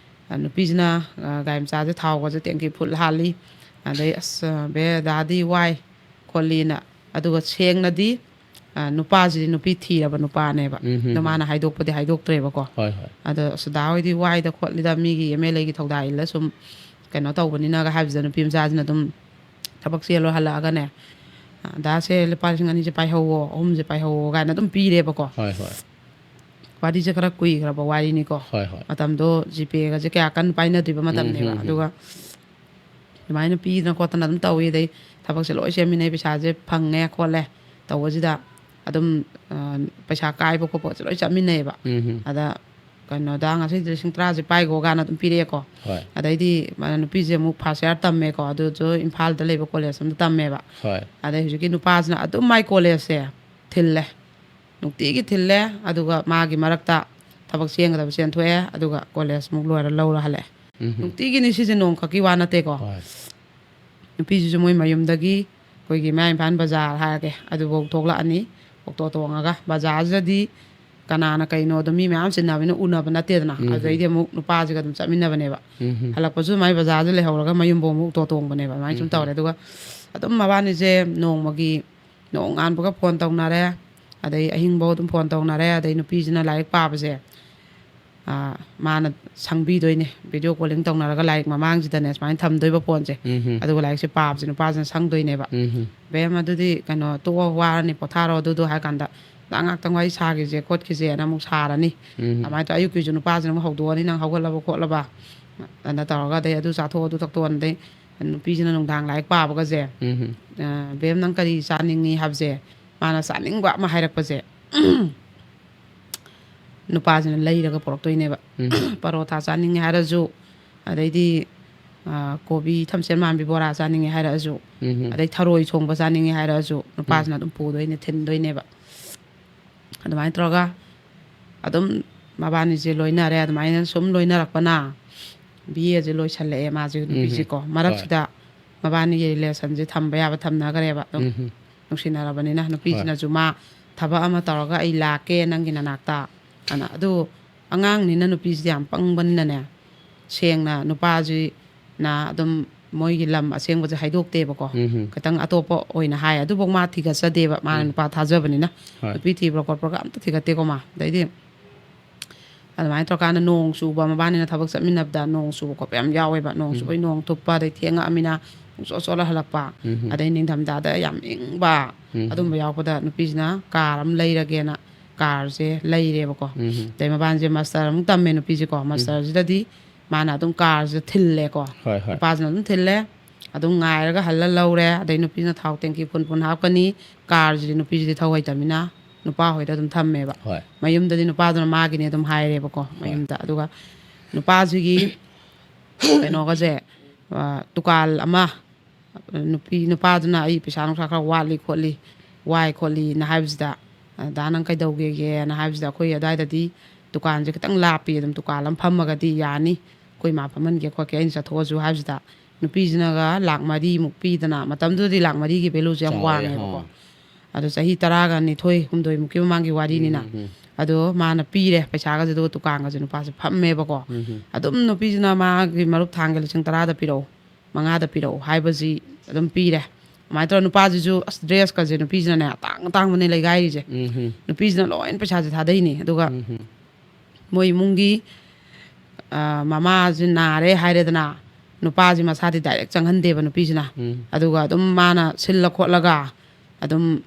ꯑ, ꯅꯨꯄꯤꯁꯤꯅ, ꯑ, ꯒꯥꯔꯤ ꯃꯆꯥꯁꯦ ꯊꯥꯎꯒꯁꯦ ꯇꯦꯡꯀꯤ ꯐꯨꯜ ꯍꯥꯜꯂꯤ꯫ ꯑꯗꯩ, "ꯑꯁ, ꯑ, ꯕꯦ, ꯗꯥꯗꯤ ꯋꯥꯏ" ꯈꯣꯠꯂꯤꯅ꯫ ꯑꯗꯨꯒ ꯁꯦꯡꯅꯗꯤ, ꯑ, ꯅꯨꯄꯥꯁꯤꯗꯤ ꯅꯨꯄꯤ ꯊꯤꯔꯕ ꯅꯨꯄꯥꯅꯦꯕ꯫ ꯎꯝ, ꯎꯝ, ꯑꯗꯣ ꯎꯝ꯫ ꯃꯥꯅ ꯍꯥꯏꯗꯣꯛꯄꯗꯤ ꯍꯥꯏꯗꯣꯛꯇ꯭ꯔꯦꯕꯀꯣ꯫ ꯍꯣꯏ, ꯍꯣꯏ꯫ ꯑꯗꯣ, "ꯑꯁ, ꯗꯥ ꯍꯣꯏꯗꯤ ꯋꯥꯏꯗ ꯈꯣꯠꯂꯤꯗ, ꯃꯤꯒꯤ ꯑꯦꯝ ꯑꯦꯜ ꯑꯦꯒꯤ ꯊꯧꯗꯥ ꯏꯜꯂ ꯁꯨꯝ ꯀꯩꯅꯣ ꯇꯧꯕꯅꯤꯅꯒ" ꯍꯥꯏꯕꯁꯤꯗ ꯅꯨꯄꯤ ꯃꯆꯥꯁꯤꯅ ꯑꯗꯨꯝ ꯊꯕꯛ ꯆꯦꯜꯂꯣ ꯍꯜꯂꯛꯑꯒꯅꯦ, "ꯑ, ꯗꯥꯁꯦ ꯂꯨꯄꯥ ꯂꯤꯁꯤꯡ ꯑꯅꯤꯁꯦ ꯄꯥꯏꯍꯧꯋꯣ, ꯑꯍꯨꯝꯁꯦ ꯄꯥꯏꯍꯧꯋꯣ" ꯀꯥꯏꯅ ꯑꯗꯨꯝ ꯄꯤꯔꯦꯕꯀꯣ꯫ ꯍꯣꯏ, ꯍꯣꯏ꯫ ꯋꯥꯔꯤꯁꯦ ꯈꯔ ꯀꯨꯏꯈ꯭ꯔꯕ ꯋꯥꯔꯤꯅꯤꯀꯣ꯫ ꯍꯣꯏ, ꯍꯣꯏ꯫ ꯃꯇꯝꯗꯣ ꯖꯤꯄꯦꯒꯁꯦ ꯀꯌꯥ ꯀꯟꯅ ꯄꯥꯏꯅꯗ꯭ꯔꯤꯕ ꯎꯝ, ꯃꯇꯝꯅꯦꯕ꯫ ꯎꯝ, ꯎꯝ꯫ ꯑꯗꯨꯒ ꯑꯗꯨꯃꯥꯏꯅ ꯄꯤꯗꯅ ꯈꯣꯠꯇꯅ ꯑꯗꯨꯝ ꯇꯧꯋꯤ꯫ ꯑꯗꯩ ꯊꯕꯛꯁꯦ ꯂꯣꯏ ꯁꯦꯝꯃꯤꯟꯅꯩ, ꯄꯩꯁꯥꯁꯦ ꯐꯪꯉꯦ ꯈꯣꯠꯂꯦ ꯇꯧꯕꯁꯤꯗ ꯑꯗꯨꯝ, ꯑ, ꯄꯩꯁꯥ ꯀꯥꯏꯕ ꯈꯣꯠꯄꯁꯦ ꯂꯣꯏ ꯆꯠꯃꯤꯟꯅꯩꯌꯦꯕ꯫ ꯎꯝ, ꯎꯝ꯫ ꯑꯗ, "ꯀꯩꯅꯣꯗ, ꯉꯁꯤꯗꯤ ꯂꯤꯁꯤꯡ ꯇꯔꯥꯁꯦ ꯄꯥꯏꯈꯣ" ꯀꯥꯏꯅ ꯑꯗꯨꯝ ꯄꯤꯔꯛꯑꯦꯀꯣ꯫ ꯍꯣꯏ꯫ ꯑꯗꯩꯗꯤ ꯃꯥ-, ꯅꯨꯄꯤꯁꯦ ꯑꯃꯨꯛ ꯐꯥꯔꯁ ꯏꯌꯥꯔ ꯇꯝꯃꯦꯀꯣ, ꯑꯗꯨꯁꯨ ꯏꯝꯐꯥꯜꯗ ꯂꯩꯕ ꯀꯣꯂꯦꯖ ꯑꯃꯗ ꯇꯝꯃꯦꯕ꯫ ꯍꯣꯏ꯫ ꯑꯗꯩ ꯍꯧꯖꯤꯛꯀꯤ ꯅꯨꯄꯥꯁꯤꯅ ꯑꯗꯨꯝ ꯃꯥꯏ ꯀꯣꯂꯦꯖꯁꯦ ꯊꯤꯜꯂꯦ, ꯅꯨꯡꯇꯤꯒꯤ ꯊꯤꯜꯂꯦ꯫ ꯑꯗꯨꯒ ꯃꯥꯒꯤ ꯃꯔꯛꯇ ꯊꯕꯛ ꯆꯦꯟꯒꯗꯕ ꯆꯦꯟꯊꯣꯛꯑꯦ, ꯑꯗꯨꯒ ꯀꯣꯂꯦꯖ ꯑꯃꯨꯛ ꯂꯣꯏꯔ ꯂꯧꯔ ꯍꯜꯂꯛꯑꯦ꯫ ꯎꯝ꯫ ꯅꯨꯡꯇꯤꯒꯤꯅꯤ ꯁꯤꯁꯦ, ꯅꯣꯡꯈꯛꯀꯤ ꯋꯥ ꯅꯠꯇꯦꯀꯣ꯫ ꯍꯣꯏ꯫ ꯅꯨꯄꯤꯁꯤꯁꯨ ꯃꯣꯏ ꯃꯌꯨꯝꯗꯒꯤ ꯑꯩꯈꯣꯏꯒꯤ ꯃꯌꯥꯡ ꯏꯝꯐꯥꯜ ꯕꯖꯥꯔ ꯍꯥꯏꯔꯒꯦ, ꯑꯗꯨꯐꯧ ꯊꯣꯛꯂꯛꯑꯅꯤ ꯑꯣꯇꯣ ꯇꯣꯡꯉꯒ꯫ ꯕꯖꯥꯔꯁꯤꯗꯗꯤ ꯀꯅꯥꯅ ꯀꯩꯅꯣꯗꯣ ꯃꯤ ꯃꯌꯥꯝ ꯆꯤꯟꯅꯕꯅꯤꯅ ꯎꯅꯕ ꯅꯠꯇꯦꯗꯅ꯫ ꯎꯝ꯫ ꯑꯗꯨꯗꯩꯗꯤ ꯑꯃꯨꯛ ꯅꯨꯄꯥꯁꯤꯒ ꯑꯗꯨꯝ ꯆꯠꯃꯤꯟꯅꯕꯅꯦꯕ꯫ ꯎꯝ꯫ ꯍꯜꯂꯛꯄꯁꯨ ꯑꯗꯨꯃꯥꯏꯅ ꯕꯖꯥꯔꯗ ꯂꯩꯍꯧꯔꯒ ꯃꯌꯨꯝꯐꯥꯎ ꯑꯃꯨꯛ ꯑꯣꯇꯣ ꯇꯣꯡꯕꯅꯦꯕ꯫ ꯑꯗꯨꯃꯥꯏꯅ ꯁꯨꯝ ꯎꯝ꯫ ꯇꯧꯔꯦ꯫ ꯑꯗꯨꯒ ꯑꯗꯨꯝ ꯃꯕꯥꯅꯤꯁꯦ ꯅꯣꯡꯃꯒꯤ ꯅꯣꯡꯉꯥꯟꯕꯒ ꯐꯣꯟ ꯇꯧꯅꯔꯦ, ꯑꯗꯩ ꯑꯍꯤꯡꯐꯧ ꯑꯗꯨꯝ ꯐꯣꯟ ꯇꯧꯅꯔꯦ꯫ ꯑꯗꯩ ꯅꯨꯄꯤꯁꯤꯅ ꯂꯥꯏꯔꯤꯛ ꯄꯥꯕꯁꯦ, ꯑ, ꯃꯥꯅ ꯁꯪꯕꯤꯗꯣꯏꯅꯦ꯫ ꯚꯤꯗꯤꯑꯣ ꯀꯣꯂꯤꯡ ꯇꯧꯅꯔꯒ ꯂꯥꯏꯔꯤꯛ ꯃꯃꯥꯡꯁꯤꯗꯅꯦ ꯁꯨꯃꯥꯏꯅ ꯊꯝꯗꯣꯏꯕ ꯐꯣꯟꯁꯦ꯫ ꯎꯝ꯫ ꯑꯗꯨꯒ ꯂꯥꯏꯔꯤꯛꯁꯦ ꯄꯥꯕꯁꯦ ꯅꯨꯄꯥꯁꯤꯅ ꯁꯪꯗꯣꯏꯅꯦꯕ꯫ ꯎꯝ꯫ "ꯕꯦꯝ, ꯑꯗꯨꯗꯤ ꯀꯩꯅꯣ, ꯇꯣꯛꯑꯣ, ꯋꯥꯔꯅꯤ, ꯄꯣꯊꯥꯔꯣ, ꯑꯗꯨꯗꯣ" ꯍꯥꯏ ꯀꯥꯟꯗ, "ꯉꯥꯏꯍꯥꯛ ꯉꯥꯛꯇꯪ ꯋꯥꯔꯤ ꯁꯥꯈꯤꯁꯦ ꯈꯣꯠꯈꯤꯁꯦꯅ" ꯑꯃꯨꯛ ꯁꯥꯔꯅꯤ꯫ ꯎꯝ꯫ ꯑꯗꯨꯃꯥꯏꯅ ꯇꯧꯔ ꯑꯌꯨꯛꯀꯤꯁꯨ ꯅꯨꯄꯥꯁꯤꯅ ꯑꯃꯨꯛ ꯍꯧꯗꯣꯛꯑꯅꯤ, "ꯅꯪ ꯍꯧꯒꯠꯂꯕ ꯈꯣꯠꯂꯕ?" ꯑꯗꯨꯅ ꯇꯧꯔꯒ, ꯑꯗꯩ, "ꯑꯗꯨ ꯆꯥꯊꯣꯛ, ꯑꯗꯨ ꯊꯛꯇꯣꯛ", ꯑꯗꯩ ꯅꯨꯄꯤꯁꯤꯅ ꯅꯨꯡꯗꯥꯡ ꯂꯥꯏꯔꯤꯛ ꯄꯥꯕꯒꯁꯦ, ꯎꯝ꯫ ꯑ, "ꯕꯦꯝ, ꯅꯪ ꯀꯔꯤ ꯆꯥꯅꯤꯡꯉꯤ?" ꯍꯥꯏꯕꯁꯦ, ꯃꯥꯅ ꯆꯥꯅꯤꯡꯕ ꯑꯃ ꯍꯥꯏꯔꯛꯄꯁꯦ, ꯅꯨꯄꯥꯁꯤꯅ ꯂꯩꯔꯒ ꯄꯨꯔꯛꯇꯣꯏꯅꯦꯕ꯫ ꯎꯝ꯫ ꯄꯔꯣꯊꯥ ꯆꯥꯅꯤꯡꯉꯦ ꯍꯥꯏꯔꯁꯨ, ꯑꯗꯩꯗꯤ, ꯑ, ꯀꯣꯕꯤ ꯊꯝꯆꯦꯠ ꯃꯥꯟꯕꯤ ꯕꯣꯔꯥ ꯆꯥꯅꯤꯡꯉꯦ ꯍꯥꯏꯔꯛꯑꯁꯨ, ꯎꯝ꯫ ꯑꯗꯩ ꯊꯔꯣꯏ ꯊꯣꯡꯕ ꯆꯥꯅꯤꯡꯉꯦ ꯍꯥꯏꯔꯛꯑꯁꯨ, ꯎꯝ꯫ ꯅꯨꯄꯥꯁꯤꯅ ꯑꯗꯨꯝ ꯄꯨꯗꯣꯏꯅꯦ, ꯊꯤꯟꯗꯣꯏꯅꯦꯕ꯫ ꯑꯗꯨꯃꯥꯏꯅ ꯇꯧꯔꯒ ꯑꯗꯨꯝ ꯃꯕꯥꯅꯤꯁꯦ ꯂꯣꯏꯅꯔꯦ꯫ ꯑꯗꯨꯃꯥꯏꯅ ꯁꯨꯝ ꯂꯣꯏꯅꯔꯛꯄꯅ ꯕꯤ ꯑꯦꯁꯦ ꯂꯣꯏꯁꯜꯂꯛꯑꯦ ꯃꯥꯁꯦ, ꯎꯝ꯫ ꯅꯨꯄꯤꯁꯦꯀꯣ꯫ ꯍꯣꯏ꯫ ꯃꯔꯛꯁꯤꯗ ꯃꯕꯥꯅꯤꯒꯤ ꯔꯤꯂꯦꯁꯟꯁꯦ ꯊꯝꯕ ꯌꯥꯕ ꯊꯝꯅꯈ꯭ꯔꯦꯕ ꯑꯗꯨꯝ꯫ ꯎꯝ꯫ ꯅꯨꯡꯁꯤꯅꯔꯕꯅꯤꯅ ꯅꯨꯄꯤꯁꯤꯅꯁꯨ ꯃꯥ ꯊꯕꯛ ꯑꯃ ꯇꯧꯔꯒ ꯑꯩ ꯂꯥꯛꯀꯦ ꯅꯪꯒꯤ ꯅꯅꯥꯛꯇ ꯑꯅ꯫ ꯑꯗꯨ ꯑꯉꯥꯡꯅꯤꯅ ꯅꯨꯄꯤꯁꯤꯗꯤ ꯌꯥꯝ ꯄꯪꯕꯅꯤꯅꯅꯦ, ꯁꯦꯡꯅ ꯅꯨꯄꯥꯁꯤꯅ ꯑꯗꯨꯝ ꯃꯣꯏꯒꯤ ꯂꯝ ꯑꯁꯦꯡꯕꯁꯦ ꯍꯥꯏꯗꯣꯛꯇꯦꯕꯀꯣ꯫ ꯎꯝ꯫ ꯈꯤꯇꯪ ꯑꯇꯣꯞꯄ ꯑꯣꯏꯅ ꯍꯥꯏ꯫ ꯑꯗꯨꯐꯥꯎ ꯃꯥ ꯊꯤꯒꯠꯆꯗꯦꯕ, ꯃꯥꯅ ꯎꯝ꯫ ꯅꯨꯄꯥ ꯊꯥꯖꯕꯅꯤꯅ꯫ ꯍꯣꯏ꯫ ꯅꯨꯄꯤ ꯊꯤꯕ꯭ꯔꯥ ꯈꯣꯠꯄ꯭ꯔꯥꯒ ꯑꯝꯇ ꯊꯤꯒꯠꯇꯦꯀꯣ ꯃꯥ꯫ ꯑꯗꯩꯗꯤ ꯑꯗꯨꯃꯥꯏꯅ ꯇꯧꯔꯀꯥꯟꯗ ꯅꯣꯡ ꯆꯨꯕ, ꯃꯕꯥꯅꯤꯅ ꯊꯕꯛ ꯆꯠꯃꯤꯟꯅꯕꯗ ꯅꯣꯡ ꯆꯨꯕ ꯈꯣꯠꯄ ꯌꯥꯝ ꯌꯥꯎꯋꯦꯕ꯫ ꯅꯣꯡ ꯎꯝ꯫ ꯆꯨꯕꯩ ꯅꯣꯡ ꯊꯨꯞꯄ, ꯑꯗꯩ ꯊꯦꯡꯉꯛꯑꯃꯤꯅ ꯄꯨꯡꯆꯣꯠ ꯆꯣꯠꯂ ꯍꯜꯂꯛꯄ, ꯎꯝ꯫ ꯑꯗꯩ ꯅꯤꯡꯊꯝꯊꯥꯗ ꯌꯥꯝ ꯏꯪꯕ, ꯎꯝ꯫ ꯑꯗꯨꯝꯕ ꯌꯥꯎꯔꯛꯄꯗ ꯅꯨꯄꯤꯁꯤꯅ ꯀꯥꯔ ꯑꯃ ꯂꯩꯔꯒꯦꯅ ꯀꯥꯔꯁꯦ ꯂꯩꯔꯦꯕꯀꯣ꯫ ꯎꯝ꯫ ꯑꯗꯩ ꯃꯕꯥꯅꯤꯁꯦ ꯃꯥꯁꯇꯔ ꯑꯃꯨꯛ ꯇꯝꯃꯦ ꯅꯨꯄꯤꯁꯦꯀꯣ꯫ ꯎꯝ꯫ ꯃꯥꯁꯇꯔꯁꯤꯗꯗꯤ ꯃꯥꯅ ꯑꯗꯨꯝ ꯀꯥꯔꯁꯦ ꯊꯤꯜꯂꯦꯀꯣ꯫ ꯍꯣꯏ, ꯍꯣꯏ꯫ ꯅꯨꯄꯥꯁꯤꯅ ꯑꯗꯨꯝ ꯊꯤꯜꯂꯦ꯫ ꯑꯗꯨꯝ ꯉꯥꯏꯔꯒ ꯍꯜꯂ ꯂꯧꯔꯦ꯫ ꯑꯗꯩ ꯅꯨꯄꯤꯁꯤꯅ ꯊꯥꯎ ꯇꯦꯡꯀꯤ ꯐꯨꯟ ꯐꯨꯟ ꯍꯥꯞꯀꯅꯤ꯫ ꯀꯥꯔꯁꯤꯗꯤ ꯅꯨꯄꯤꯁꯤꯗꯤ ꯊꯧ ꯍꯩꯇꯃꯤꯅ ꯅꯨꯄꯥ ꯍꯣꯏꯗ ꯑꯗꯨꯝ ꯊꯝꯃꯦꯕ꯫ ꯍꯣꯏ꯫ ꯃꯌꯨꯝꯗꯗꯤ ꯅꯨꯄꯥꯗꯨꯅ ꯃꯥꯒꯤꯅꯦ ꯑꯗꯨꯝ ꯍꯥꯏꯔꯦꯕꯀꯣ꯫ ꯍꯣꯏ꯫ ꯃꯌꯨꯝꯗ꯫ ꯑꯗꯨꯒ ꯅꯨꯄꯥꯁꯤꯒꯤ ꯀꯩꯅꯣꯒꯁꯦ, ꯑ, ꯇꯨꯀꯥꯜ ꯑꯃ, ꯅꯨꯄꯤ, ꯅꯨꯄꯥꯗꯨꯅ ꯑꯩ ꯄꯩꯁꯥ ꯅꯨꯡꯁꯥ ꯈꯔ ꯋꯥꯠꯂꯤ ꯈꯣꯠꯂꯤ, ꯋꯥꯏ ꯈꯣꯠꯂꯤꯅ ꯍꯥꯏꯕꯁꯤꯗ, "ꯑ, ꯗꯥ ꯅꯪ ꯀꯩꯗꯧꯒꯦꯒꯦꯅ?" ꯍꯥꯏꯕꯁꯤꯗ, ꯑꯩꯈꯣꯏ ꯑꯗꯨꯋꯥꯏꯗꯗꯤ ꯗꯨꯀꯥꯟꯁꯦ ꯈꯤꯇꯪ ꯂꯥꯞꯄꯤ, ꯑꯗꯨꯝ ꯗꯨꯀꯥꯟ ꯑꯃ ꯐꯝꯃꯒꯗꯤ ꯌꯥꯅꯤ, ꯑꯩꯈꯣꯏ ꯃꯥ ꯐꯝꯍꯟꯒꯦ ꯈꯣꯠꯀꯦ, ꯑꯩꯅ ꯆꯠꯊꯣꯛꯑꯁꯨ ꯍꯥꯏꯕꯁꯤꯗ, ꯅꯨꯄꯤꯁꯤꯅꯒ ꯂꯥꯛ ꯃꯔꯤꯃꯨꯛ ꯄꯤꯗꯅ, ꯃꯇꯝꯗꯨꯗꯗꯤ ꯂꯥꯛ ꯃꯔꯤꯒꯤ ꯚꯦꯂꯨꯁꯦ ꯌꯥꯝ ꯆꯥꯎꯋꯦ, ꯋꯥꯡꯉꯦꯕꯀꯣ꯫ ꯑꯥ꯫ ꯑꯗꯣ ꯆꯍꯤ ꯇꯔꯥꯒ ꯅꯤꯊꯣꯏ, ꯍꯨꯝꯗꯣꯏꯃꯨꯛꯀꯤ ꯃꯃꯥꯡꯒꯤ ꯋꯥꯔꯤꯅꯤꯅ꯫ ꯎꯝ, ꯎꯝ, ꯎꯝ꯫ ꯑꯗꯣ ꯃꯥꯅ ꯄꯤꯔꯦ ꯄꯩꯁꯥꯒꯁꯦ, ꯑꯗꯨꯒ ꯗꯨꯀꯥꯟꯒꯁꯦ ꯅꯨꯄꯥꯁꯦ ꯐꯝꯃꯦꯕꯀꯣ꯫ ꯎꯝ, ꯎꯝ꯫ ꯑꯗꯨꯝ ꯅꯨꯄꯤꯁꯤꯅ ꯃꯥꯒꯤ ꯃꯔꯨꯞ ꯊꯥꯡꯒꯦ, ꯂꯤꯁꯤꯡ ꯇꯔꯥꯗ ꯄꯤꯔꯛꯎ, ꯃꯉꯥꯗ ꯄꯤꯔꯛꯎ ꯍꯥꯏꯕꯁꯤ ꯑꯗꯨꯝ ꯄꯤꯔꯦ꯫ ꯑꯗꯨꯃꯥꯏꯅ ꯇꯧꯔ ꯅꯨꯄꯥꯁꯤꯁꯨ ꯑꯁ ꯗ꯭ꯔꯦꯁꯀꯁꯦ ꯅꯨꯄꯤꯁꯤꯅꯅꯦ ꯑꯇꯥꯡ ꯑꯇꯥꯡꯕꯅꯦ ꯂꯩꯒꯥꯏꯔꯤꯁꯦ꯫ ꯎꯝ, ꯎꯝ꯫ ꯅꯨꯄꯤꯁꯤꯅ ꯂꯣꯏꯅ ꯄꯩꯁꯥꯁꯦ ꯊꯥꯗꯩꯅꯦ꯫ ꯑꯗꯨꯒ ꯎꯝ, ꯎꯝ꯫ ꯃꯣꯏ ꯏꯃꯨꯡꯒꯤ, ꯑ, ꯃꯃꯥꯁꯤ ꯅꯥꯔꯦ ꯍꯥꯏꯔꯦꯗꯅ, ꯅꯨꯄꯥꯁꯤ ꯃꯁꯥꯗꯤ ꯗꯥꯏꯔꯦꯛ ꯆꯪꯍꯟꯗꯦꯕ ꯅꯨꯄꯤꯁꯤꯅ꯫ ꯎꯝ꯫ ꯑꯗꯨꯒ ꯑꯗꯨꯝ ꯃꯥꯅ ꯁꯤꯜꯂ ꯈꯣꯠꯂꯒ ꯑꯗꯨꯝ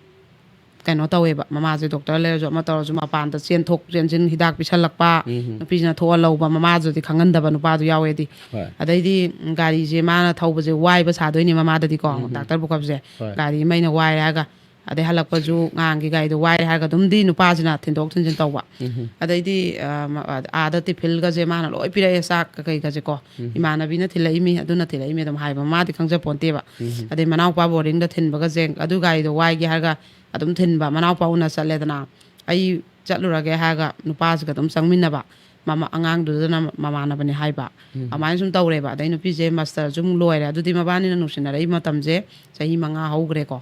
ꯀꯩꯅꯣ ꯇꯧꯋꯦꯕ, ꯃꯃꯥꯁꯦ ꯗꯣꯛꯇꯔ ꯂꯩꯔꯁꯨ ꯑꯃ ꯇꯧꯔꯁꯨ ꯃꯄꯥꯟꯗ ꯆꯦꯟꯊꯣꯛ ꯆꯦꯟꯁꯤꯟ ꯍꯤꯗꯥꯛ ꯄꯤꯁꯜꯂꯛꯄ, ꯎꯝ꯫ ꯅꯨꯄꯤꯁꯤꯅ ꯊꯣꯛꯑ ꯂꯧꯕ, ꯃꯃꯥꯗꯨꯗꯤ ꯈꯪꯍꯟꯗꯕ ꯅꯨꯄꯥꯗꯨ ꯌꯥꯎꯋꯦꯗꯤ꯫ ꯍꯣꯏ꯫ ꯑꯗꯩꯗꯤ ꯒꯥꯔꯤꯁꯦ ꯃꯥꯅ ꯊꯧꯕꯁꯦ ꯋꯥꯏꯕ ꯁꯥꯗꯣꯏꯅꯦ ꯃꯃꯥꯗꯗꯤꯀꯣ, ꯎꯝ꯫ ꯗꯥꯛꯇꯔ ꯄꯨꯈꯠꯄꯁꯦ꯫ ꯍꯣꯏ꯫ ꯒꯥꯔꯤ ꯑꯃ ꯑꯩꯅ ꯋꯥꯏꯔꯦ ꯍꯥꯏꯔꯒ, ꯑꯗꯩ ꯍꯜꯂꯛꯄꯁꯨ ꯉꯥꯡꯒꯤ ꯒꯥꯔꯤꯗꯣ ꯋꯥꯏꯔꯦ ꯍꯥꯏꯔꯒ ꯑꯗꯨꯝꯗꯤ ꯅꯨꯄꯥꯁꯤꯅ ꯊꯤꯟꯗꯣꯛ ꯊꯤꯟꯖꯤꯟ ꯇꯧꯕ꯫ ꯎꯝ꯫ ꯑꯗꯩꯗꯤ, ꯑ, ꯃ-, ꯑꯥꯗ ꯇꯤꯐꯤꯜꯒꯁꯦ ꯃꯥꯅ ꯂꯣꯏ ꯄꯤꯔꯛꯑꯦ, ꯆꯥꯛ ꯀꯩꯀꯩꯒꯁꯦꯀꯣ꯫ ꯎꯝ꯫ ꯏꯃꯥꯟꯅꯕꯤꯅ ꯊꯤꯜꯂꯛꯏꯃꯤ, ꯑꯗꯨꯅ ꯊꯤꯜꯂꯛꯏꯃꯤ ꯑꯗꯨꯝ ꯍꯥꯏꯕ, ꯃꯥꯗꯤ ꯈꯪꯖꯄꯣꯟꯇꯦꯕ꯫ ꯎꯝ꯫ ꯑꯗꯩ ꯃꯅꯥꯎꯄꯥ ꯕꯣꯔꯗꯤꯡꯗ ꯊꯤꯟꯕꯒꯁꯦ ꯑꯗꯨ ꯒꯥꯔꯤꯗꯣ ꯋꯥꯏꯒꯦ ꯍꯥꯏꯔꯒ ꯑꯗꯨꯝ ꯊꯤꯟꯕ, ꯃꯅꯥꯎꯄꯥ ꯎꯅ ꯆꯠꯂꯦꯗꯅ꯫ ꯑꯩ ꯆꯠꯂꯨꯔꯒꯦ ꯍꯥꯏꯔꯒ ꯅꯨꯄꯥꯁꯤꯒ ꯑꯗꯨꯝ ꯆꯪꯃꯤꯟꯅꯕ꯫ ꯃꯃꯥ ꯑꯉꯥꯡꯗꯨꯗꯅ ꯃꯃꯥꯟꯅꯕꯅꯦ ꯍꯥꯏꯕ꯫ ꯑꯗꯨꯃꯥꯏꯅ ꯁꯨꯝ ꯇꯧꯔꯦꯕ꯫ ꯑꯗꯩ ꯅꯨꯄꯤꯁꯦ ꯃꯥꯁꯇꯔꯁꯨ ꯑꯃꯨꯛ ꯂꯣꯏꯔꯦ꯫ ꯑꯗꯨꯗꯤ ꯃꯕꯥꯅꯤꯅ ꯅꯨꯡꯁꯤꯅꯔꯛꯏ ꯃꯇꯝꯁꯦ ꯆꯍꯤ ꯃꯉꯥ ꯍꯧꯈ꯭ꯔꯦꯀꯣ꯫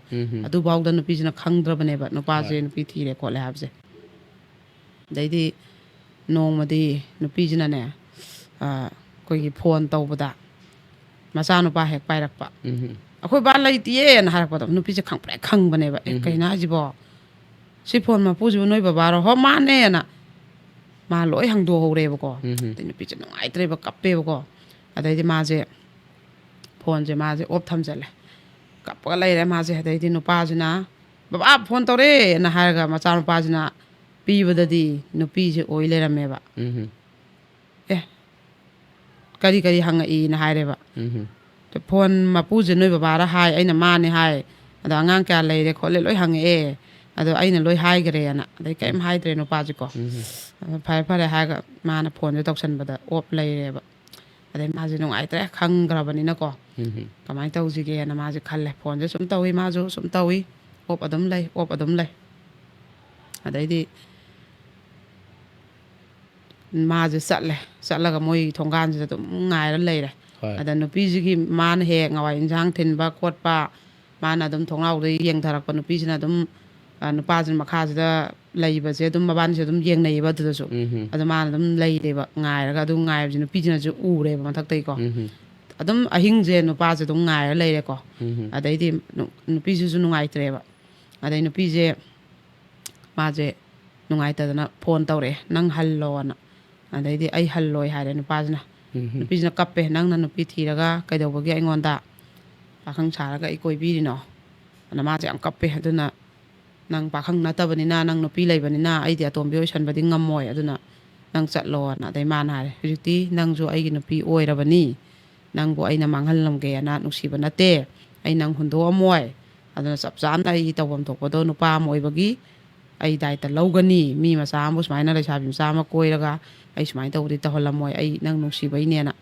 ꯑꯗꯨꯐꯥꯎꯗ ꯅꯨꯄꯤꯁꯤꯅ ꯈꯪꯗ꯭ꯔꯕꯅꯦꯕ ꯅꯨꯄꯥꯁꯦ ꯅꯨꯄꯤ ꯊꯤꯔꯦ ꯈꯣꯠꯂꯦ ꯍꯥꯏꯕꯁꯦ꯫ ꯑꯗꯩꯗꯤ ꯅꯣꯡꯃꯗꯤ ꯅꯨꯄꯤꯁꯤꯅꯅꯦ, ꯑ, ꯑꯩꯈꯣꯏꯒꯤ ꯐꯣꯟ ꯇꯧꯕꯗ ꯃꯆꯥꯅꯨꯄꯥ ꯍꯦꯛ ꯄꯥꯏꯔꯛꯄ꯫ "ꯑꯩꯈꯣꯏ ꯕꯥ ꯂꯩꯇꯤꯌꯦꯅ" ꯍꯥꯏꯔꯛꯄꯗꯣ ꯅꯨꯄꯤꯁꯦ ꯈꯪꯄ꯭ꯔꯦꯛ ꯈꯪꯕꯅꯦꯕ꯫ "ꯑꯦ, ꯀꯩꯅꯣ ꯍꯥꯏꯁꯤꯕꯣ? ꯁꯤ ꯐꯣꯟ ꯃꯄꯨꯁꯤꯕꯨ ꯅꯣꯏ ꯕꯕꯥꯔꯣ?" "ꯍꯣ, ꯃꯥꯅꯦꯅ" ꯃꯥ ꯂꯣꯏ ꯍꯪꯗꯣꯛꯍꯧꯔꯦꯕꯀꯣ꯫ ꯑꯗꯩ ꯅꯨꯄꯤꯁꯦ ꯅꯨꯡꯉꯥꯏꯇ꯭ꯔꯦꯕ, ꯀꯞꯄꯦꯕꯀꯣ꯫ ꯑꯗꯩꯗꯤ ꯃꯥꯁꯦ ꯐꯣꯟꯁꯦ ꯃꯥꯁꯦ ꯑꯣꯐ ꯊꯝꯖꯜꯂꯦ꯫ ꯀꯞꯄꯒ ꯂꯩꯔꯦ ꯃꯥꯁꯦ꯫ ꯑꯗꯩꯗꯤ ꯅꯨꯄꯥꯁꯤꯅ, "ꯕꯕꯥ ꯐꯣꯟ ꯇꯧꯔꯦꯅ" ꯍꯥꯏꯔꯒ ꯃꯆꯥꯅꯨꯄꯥꯁꯤꯅ ꯄꯤꯕꯗꯗꯤ ꯅꯨꯄꯤꯁꯦ ꯑꯣꯏ ꯂꯩꯔꯝꯃꯦꯕ꯫ "ꯑꯦ, ꯀꯔꯤ ꯀꯔꯤ ꯍꯪꯉꯛꯏꯅ" ꯍꯥꯏꯔꯦꯕ꯫ "ꯐꯣꯟ ꯃꯄꯨꯁꯦ ꯅꯣꯏ ꯕꯕꯥꯔ ꯍꯥꯏ, ꯑꯩꯅ ꯃꯥꯅꯦ ꯍꯥꯏ, ꯑꯗꯣ ꯑꯉꯥꯡ ꯀꯌꯥ ꯂꯩꯔꯦ ꯈꯣꯠꯂꯦ ꯂꯣꯏ ꯍꯪꯉꯛꯑꯦ, ꯑꯗꯣ ꯑꯩꯅ ꯂꯣꯏ ꯍꯥꯏꯈ꯭ꯔꯦꯅ", ꯑꯗꯩ ꯀꯔꯤꯝ ꯍꯥꯏꯗ꯭ꯔꯦ ꯅꯨꯄꯥꯁꯤꯀꯣ꯫ "ꯑꯗꯣ ꯐꯔꯦ ꯐꯔꯦ" ꯍꯥꯏꯔꯒ ꯃꯥꯅ ꯐꯣꯟꯁꯦ ꯇꯧꯁꯟꯕꯗ ꯑꯣꯞ ꯂꯩꯔꯦꯕ꯫ ꯑꯗꯩ ꯃꯥꯁꯦ ꯅꯨꯡꯉꯥꯏꯇ꯭ꯔꯦ, ꯈꯪꯈ꯭ꯔꯕꯅꯤꯅꯀꯣ꯫ "ꯀꯃꯥꯏꯅ ꯇꯧꯁꯤꯒꯦꯅ" ꯃꯥꯁꯦ ꯈꯜꯂꯦ꯫ ꯐꯣꯟꯁꯦ ꯁꯨꯝ ꯇꯧꯏ, ꯃꯥꯁꯨ ꯁꯨꯝ ꯇꯧꯏ, ꯑꯣꯞ ꯑꯗꯨꯝ ꯂꯩ, ꯑꯣꯞ ꯑꯗꯨꯝ ꯂꯩ꯫ ꯑꯗꯩꯗꯤ ꯃꯥꯁꯦ ꯆꯠꯂꯦ꯫ ꯆꯠꯂꯒ ꯃꯣꯏ ꯊꯣꯡꯒꯥꯟꯁꯤꯗ ꯑꯗꯨꯝ ꯉꯥꯏꯔ ꯂꯩꯔꯦ꯫ ꯑꯗ ꯅꯨꯄꯤꯁꯤꯒꯤ ꯃꯥꯅ ꯍꯦꯛ ꯉꯋꯥꯏ ꯏꯟꯁꯥꯡ ꯊꯤꯟꯕ ꯈꯣꯠꯄ, ꯃꯥꯅ ꯑꯗꯨꯝ ꯊꯣꯡꯅꯥꯎꯗ ꯌꯦꯡꯊꯔꯛꯄ ꯅꯨꯄꯤꯁꯤꯅ ꯑꯗꯨꯝ, ꯑ, ꯅꯨꯄꯥꯁꯤꯅ ꯃꯈꯥꯁꯤꯗ ꯂꯩꯕꯁꯦ ꯑꯗꯨꯝ ꯃꯕꯥꯅꯤꯁꯦ ꯑꯗꯨꯝ ꯌꯦꯡꯅꯩꯌꯦꯕ ꯑꯗꯨꯗꯁꯨ꯫ ꯑꯗꯣ ꯃꯥꯅ ꯑꯗꯨꯝ ꯂꯩꯔꯦꯕ ꯉꯥꯏꯔꯒ꯫ ꯑꯗꯨ ꯉꯥꯏꯕꯁꯦ ꯅꯨꯄꯤꯁꯤꯅꯁꯨ ꯎꯔꯦꯕ ꯃꯊꯛꯇꯩꯀꯣ꯫ ꯑꯗꯨꯝ ꯑꯍꯤꯡꯁꯦ ꯅꯨꯄꯥꯁꯦ ꯑꯗꯨꯝ ꯉꯥꯏꯔ ꯂꯩꯔꯦꯀꯣ꯫ ꯑꯗꯩꯗꯤ ꯅꯨ-, ꯅꯨꯄꯤꯁꯤꯁꯨ ꯅꯨꯡꯉꯥꯏꯇ꯭ꯔꯦꯕ꯫ ꯑꯗꯩ ꯅꯨꯄꯤꯁꯦ ꯃꯥꯁꯦ ꯅꯨꯡꯉꯥꯏꯇꯗꯅ ꯐꯣꯟ ꯇꯧꯔꯛꯑꯦ, "ꯅꯪ ꯍꯜꯂꯣꯅ"꯫ ꯑꯗꯩꯗꯤ "ꯑꯩ ꯍꯜꯂꯣꯏ" ꯍꯥꯏꯔꯦ ꯅꯨꯄꯥꯁꯤꯅ꯫ ꯅꯨꯄꯤꯁꯤꯅ ꯀꯞꯄꯦ, "ꯅꯪꯅ ꯅꯨꯄꯤ ꯊꯤꯔꯒ ꯀꯩꯗꯧꯕꯒꯤ ꯑꯩꯉꯣꯟꯗ ꯄꯥꯈꯪ ꯁꯥꯔꯒ ꯑꯩ ꯀꯣꯏꯕꯤꯔꯤꯅꯣ?" ꯑꯗ ꯃꯥꯁꯦ ꯌꯥꯝ ꯀꯞꯄꯦ꯫ "ꯑꯗꯨꯅ ꯅꯪ ꯄꯥꯈꯪ ꯅꯠꯇꯕꯅꯤꯅ, ꯅꯪ ꯅꯨꯄꯤ ꯂꯩꯕꯅꯤꯅ ꯑꯩꯗꯤ ꯑꯇꯣꯝꯕꯤ ꯑꯣꯏꯁꯟꯕꯗꯤ ꯉꯝꯃꯣꯏ, ꯑꯗꯨꯅ ꯅꯪ ꯆꯠꯂꯣꯅ"꯫ ꯑꯗꯩ ꯃꯥꯅ ꯍꯥꯏꯔꯦ, "ꯍꯧꯖꯤꯛꯇꯤ ꯅꯪꯁꯨ ꯑꯩꯒꯤ ꯅꯨꯄꯤ ꯑꯣꯏꯔꯕꯅꯤ, ꯅꯪꯕꯨ ꯑꯩꯅ ꯃꯥꯡꯍꯜꯂꯝꯒꯦꯅ ꯅꯨꯡꯁꯤꯕ ꯅꯠꯇꯦ, ꯑꯩ ꯅꯪ ꯍꯨꯟꯗꯣꯛꯑꯝꯃꯣꯏ, ꯑꯗꯨꯅ ꯆꯞ ꯆꯥꯅ ꯑꯩ ꯇꯧꯐꯝ ꯊꯣꯛꯄꯗꯣ ꯅꯨꯄꯥ ꯑꯃ ꯑꯣꯏꯕꯒꯤ ꯑꯩ ꯗꯥꯏꯇ ꯂꯧꯒꯅꯤ, ꯃꯤ ꯃꯆꯥ ꯑꯃꯕꯨ ꯁꯨꯃꯥꯏꯅ ꯂꯩꯁꯥꯕꯤ ꯃꯆꯥ ꯑꯃ ꯀꯣꯏꯔꯒ ꯑꯩ ꯁꯨꯃꯥꯏꯅ ꯇꯧꯕꯗꯤ ꯇꯧꯍꯜꯂꯝꯃꯣꯏ, ꯑꯩ ꯅꯪ ꯅꯨꯡꯁꯤꯕꯩꯅꯦꯅ꯫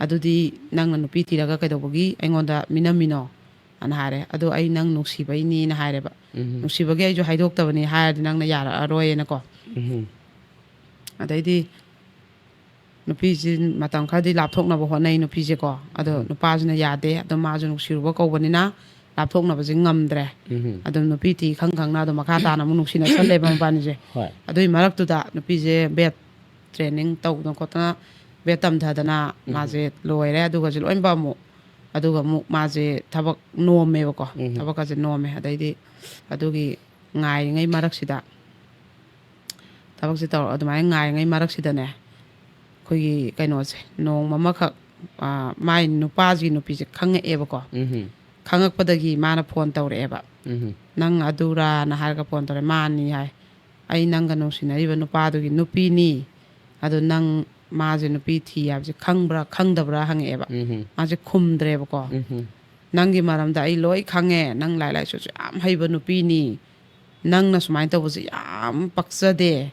ꯑꯗꯨꯗꯤ ꯅꯪꯅ ꯅꯨꯄꯤ ꯊꯤꯔꯒ ꯀꯩꯗꯧꯕꯒꯤ ꯑꯩꯉꯣꯟꯗ ꯃꯤꯅꯝꯃꯤꯅꯣ?" ꯑꯅ ꯍꯥꯏꯔꯦ꯫ "ꯑꯗꯣ ꯑꯩ ꯅꯪ ꯅꯨꯡꯁꯤꯕꯩꯅꯤꯅ" ꯍꯥꯏꯔꯦꯕ꯫ "ꯅꯨꯡꯁꯤꯕꯒꯤ ꯑꯩꯁꯨ ꯍꯥꯏꯗꯣꯛꯇꯕꯅꯤ ꯍꯥꯏꯔꯗꯤ ꯅꯪꯅ ꯌꯥꯔꯛꯑꯔꯣꯏꯅꯀꯣ"꯫ ꯑꯗꯩꯗꯤ ꯅꯨꯄꯤꯁꯤ ꯃꯇꯝ ꯈꯔꯗꯤ ꯂꯥꯞꯊꯣꯛꯅꯕ ꯍꯣꯠꯅꯩ ꯅꯨꯄꯤꯁꯦꯀꯣ꯫ ꯑꯗꯣ ꯅꯨꯄꯥꯁꯤꯅ ꯌꯥꯗꯦ꯫ ꯑꯗꯣ ꯃꯥꯁꯨ ꯅꯨꯡꯁꯤꯔꯨꯕ ꯀꯧꯕꯅꯤꯅ ꯂꯥꯞꯊꯣꯛꯅꯕꯁꯦ ꯉꯝꯗ꯭ꯔꯦ꯫ ꯑꯗꯨꯝ ꯅꯨꯄꯤ ꯊꯤ ꯈꯪ ꯈꯪꯅ ꯑꯗꯨꯝ ꯃꯈꯥ ꯇꯥꯅ ꯑꯃꯨꯛ ꯅꯨꯡꯁꯤꯅꯁꯜꯂꯦꯕ ꯃꯕꯥꯅꯤꯁꯦ꯫ ꯍꯣꯏ꯫ ꯑꯗꯨꯒꯤ ꯃꯔꯛꯇꯨꯗ ꯅꯨꯄꯤꯁꯦ ꯕꯦꯠ ꯇ꯭ꯔꯦꯅꯤꯡ ꯇꯧꯗꯅ ꯈꯣꯠꯇꯅ, ꯕꯦꯠ ꯇꯝꯊꯗꯅ ꯃꯥꯁꯦ ꯂꯣꯏꯔꯦ꯫ ꯑꯗꯨꯒ ꯍꯧꯖꯤꯛ ꯂꯣꯏꯅꯃꯛ ꯑꯃꯨꯛ, ꯑꯗꯨꯒ ꯑꯃꯨꯛ ꯃꯥꯁꯦ ꯊꯕꯛ ꯅꯣꯝꯃꯦꯕꯀꯣ꯫ ꯊꯕꯛꯀꯁꯦ ꯅꯣꯝꯃꯦ꯫ ꯑꯗꯩꯗꯤ ꯑꯗꯨꯒꯤ ꯉꯥꯏꯔꯤꯉꯩ ꯃꯔꯛꯁꯤꯗ, ꯊꯕꯛꯁꯦ ꯇꯧꯔ ꯑꯗꯨꯃꯥꯏꯅ ꯉꯥꯏꯔꯤꯉꯩ ꯃꯔꯛꯁꯤꯗꯅꯦ, ꯑꯩꯈꯣꯏꯒꯤ ꯀꯩꯅꯣꯁꯦ, ꯅꯣꯡꯃ ꯑꯃꯈꯛ, ꯑꯥ, ꯃꯥꯏ ꯅꯨꯄꯥꯁꯤꯒꯤ ꯅꯨꯄꯤꯁꯦ ꯈꯪꯉꯛꯑꯦꯕꯀꯣ꯫ ꯈꯪꯉꯛꯄꯗꯒꯤ ꯃꯥꯅ ꯐꯣꯟ ꯇꯧꯔꯛꯑꯦꯕ꯫ "ꯅꯪ ꯑꯗꯨꯔꯥꯅ?" ꯍꯥꯏꯔꯒ ꯐꯣꯟ ꯇꯧꯔꯛꯑꯦ꯫ "ꯃꯥꯅꯤ" ꯍꯥꯏ꯫ "ꯑꯩ ꯅꯪꯒ ꯅꯨꯡꯁꯤꯅꯔꯤꯕ ꯅꯨꯄꯥꯗꯨꯒꯤ ꯅꯨꯄꯤꯅꯤ꯫ ꯑꯗꯣ ꯅꯪ ꯃꯥꯁꯦ ꯅꯨꯄꯤ ꯊꯤ ꯍꯥꯏꯕꯁꯦ ꯈꯪꯕ꯭ꯔꯥ ꯈꯪꯗꯕ꯭ꯔꯥ?" ꯍꯪꯉꯛꯑꯦꯕ꯫ ꯃꯥꯁꯦ ꯈꯨꯝꯗ꯭ꯔꯦꯕꯀꯣ꯫ "ꯅꯪꯒꯤ ꯃꯔꯝꯗ ꯑꯩ ꯂꯣꯏ ꯈꯪꯉꯦ꯫ ꯅꯪ ꯂꯥꯏꯔꯤꯛ ꯂꯥꯏꯁꯨꯁꯨ ꯌꯥꯝ ꯍꯩꯕ ꯅꯨꯄꯤꯅꯤ꯫ ꯅꯪꯅ ꯁꯨꯃꯥꯏꯅ ꯇꯧꯕꯁꯦ ꯌꯥꯝ ꯄꯛꯆꯗꯦ꯫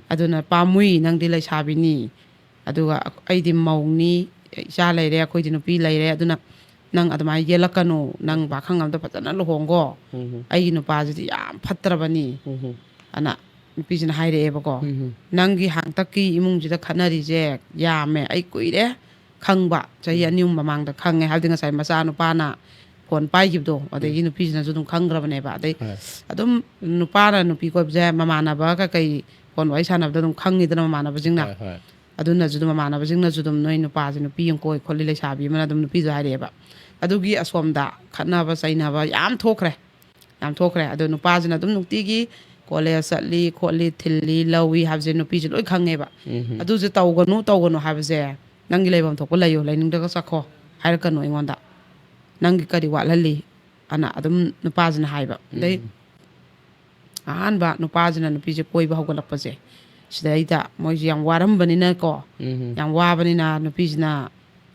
ꯑꯗꯨꯅ ꯄꯥꯝꯃꯨꯏ, ꯅꯪꯗꯤ ꯂꯩꯁꯥꯕꯤꯅꯤ꯫ ꯑꯗꯨꯒ ꯑꯩꯗꯤ ꯃꯧꯅꯤ, ꯏꯆꯥ ꯂꯩꯔꯦ, ꯑꯩꯈꯣꯏꯗꯤ ꯅꯨꯄꯤ ꯂꯩꯔꯦ꯫ ꯑꯗꯨꯅ ꯅꯪ ꯑꯗꯨꯃꯥꯏꯅ ꯌꯦꯜꯂꯛꯀꯅꯨ꯫ ꯅꯪ ꯄꯥꯈꯪ ꯑꯝꯗ ꯐꯖꯅ ꯂꯨꯍꯣꯡꯒꯣ꯫ ꯑꯩꯒꯤ ꯅꯨꯄꯥꯁꯤꯗꯤ ꯌꯥꯝ ꯐꯠꯇ꯭ꯔꯕꯅꯤ꯫ ꯑꯅ ꯅꯨꯄꯤꯁꯤꯅ ꯍꯥꯏꯔꯛꯑꯦꯕꯀꯣ꯫ "ꯅꯪꯒꯤ ꯍꯥꯡꯇꯛꯀꯤ ꯏꯃꯨꯡꯁꯤꯗ ꯈꯠꯅꯔꯤꯁꯦ ꯌꯥꯝꯃꯦ꯫ ꯑꯩ ꯀꯨꯏꯔꯦ ꯈꯪꯕ, ꯆꯍꯤ ꯑꯅꯤ ꯑꯍꯨꯝ ꯃꯃꯥꯡꯗ ꯈꯪꯉꯦ", ꯍꯥꯏꯕꯗꯤ ꯉꯁꯥꯏ ꯃꯆꯥ ꯅꯨꯄꯥꯅ ꯐꯣꯟ ꯄꯥꯏꯈꯤꯕꯗꯣ, ꯑꯗꯒꯤ ꯅꯨꯄꯤꯁꯤꯅꯁꯨ ꯑꯗꯨꯝ ꯈꯪꯈ꯭ꯔꯕꯅꯦꯕ꯫ ꯑꯗꯩ ꯍꯣꯏ꯫ ꯑꯗꯨꯝ ꯅꯨꯄꯥꯅ ꯅꯨꯄꯤ ꯀꯣꯏꯕꯁꯦ ꯃꯃꯥꯟꯅꯕ ꯀꯩꯀꯩ ꯐꯣꯟ ꯋꯥꯔꯤ ꯁꯥꯟꯅꯕꯗ ꯑꯗꯨꯝ ꯈꯪꯉꯤꯗꯅ ꯃꯃꯥꯟꯅꯕꯁꯤꯡꯅ꯫ ꯍꯣꯏ, ꯍꯣꯏ꯫ ꯑꯗꯨꯅꯁꯨ ꯑꯗꯨꯝ ꯃꯃꯥꯟꯅꯕꯁꯤꯡꯅꯁꯨ ꯑꯗꯨꯝ "ꯅꯣꯏ ꯅꯨꯄꯥꯁꯦ ꯅꯨꯄꯤ ꯑꯃ ꯀꯣꯏ ꯈꯣꯠꯂꯤ, ꯂꯩꯁꯥꯕꯤ ꯑꯃꯅ", ꯑꯗꯨꯝ ꯅꯨꯄꯤꯗꯨ ꯍꯥꯏꯔꯛꯑꯦꯕ꯫ ꯑꯗꯨꯒꯤ ꯑꯁꯣꯝꯗ ꯈꯠꯅꯕ ꯆꯩꯅꯕ ꯌꯥꯝ ꯊꯣꯛꯈ꯭ꯔꯦ, ꯌꯥꯝ ꯊꯣꯛꯈ꯭ꯔꯦ꯫ ꯑꯗꯣ ꯅꯨꯄꯥꯁꯤꯅ ꯑꯗꯨꯝ ꯅꯨꯡꯇꯤꯒꯤ ꯀꯣꯂꯦꯖ ꯆꯠꯂꯤ ꯈꯣꯠꯂꯤ, ꯊꯤꯜꯂꯤ ꯂꯧꯏ ꯍꯥꯏꯕꯁꯦ ꯅꯨꯄꯤꯁꯦ ꯂꯣꯏ ꯈꯪꯉꯦꯕ꯫ "ꯑꯗꯨꯁꯦ ꯇꯧꯒꯅꯨ, ꯇꯧꯒꯅꯨ ꯍꯥꯏꯕꯁꯦ, ꯅꯪꯒꯤ ꯂꯩꯐꯝ ꯊꯣꯛꯄ ꯂꯩꯌꯣ, ꯂꯩꯅꯤꯡꯗ꯭ꯔꯒ ꯆꯠꯈꯣ, ꯍꯥꯏꯔꯛꯀꯅꯨ ꯑꯩꯉꯣꯟꯗ꯫ ꯅꯪꯒꯤ ꯀꯔꯤ ꯋꯥꯠꯍꯜꯂꯤ?" ꯑꯅ ꯑꯗꯨꯝ ꯅꯨꯄꯥꯁꯤꯅ ꯍꯥꯏꯕ꯫ ꯑꯗꯩ ꯑꯍꯥꯟꯕ ꯅꯨꯄꯥꯁꯤꯅ ꯅꯨꯄꯤꯁꯦ ꯀꯣꯏꯕ ꯍꯧꯒꯠꯂꯛꯄꯁꯦ, ꯁꯤꯗꯩꯗ ꯃꯣꯏꯁꯦ ꯌꯥꯝ ꯋꯥꯔꯝꯕꯅꯤꯅꯀꯣ, ꯌꯥꯝ ꯋꯥꯕꯅꯤꯅ ꯅꯨꯄꯤꯁꯤꯅ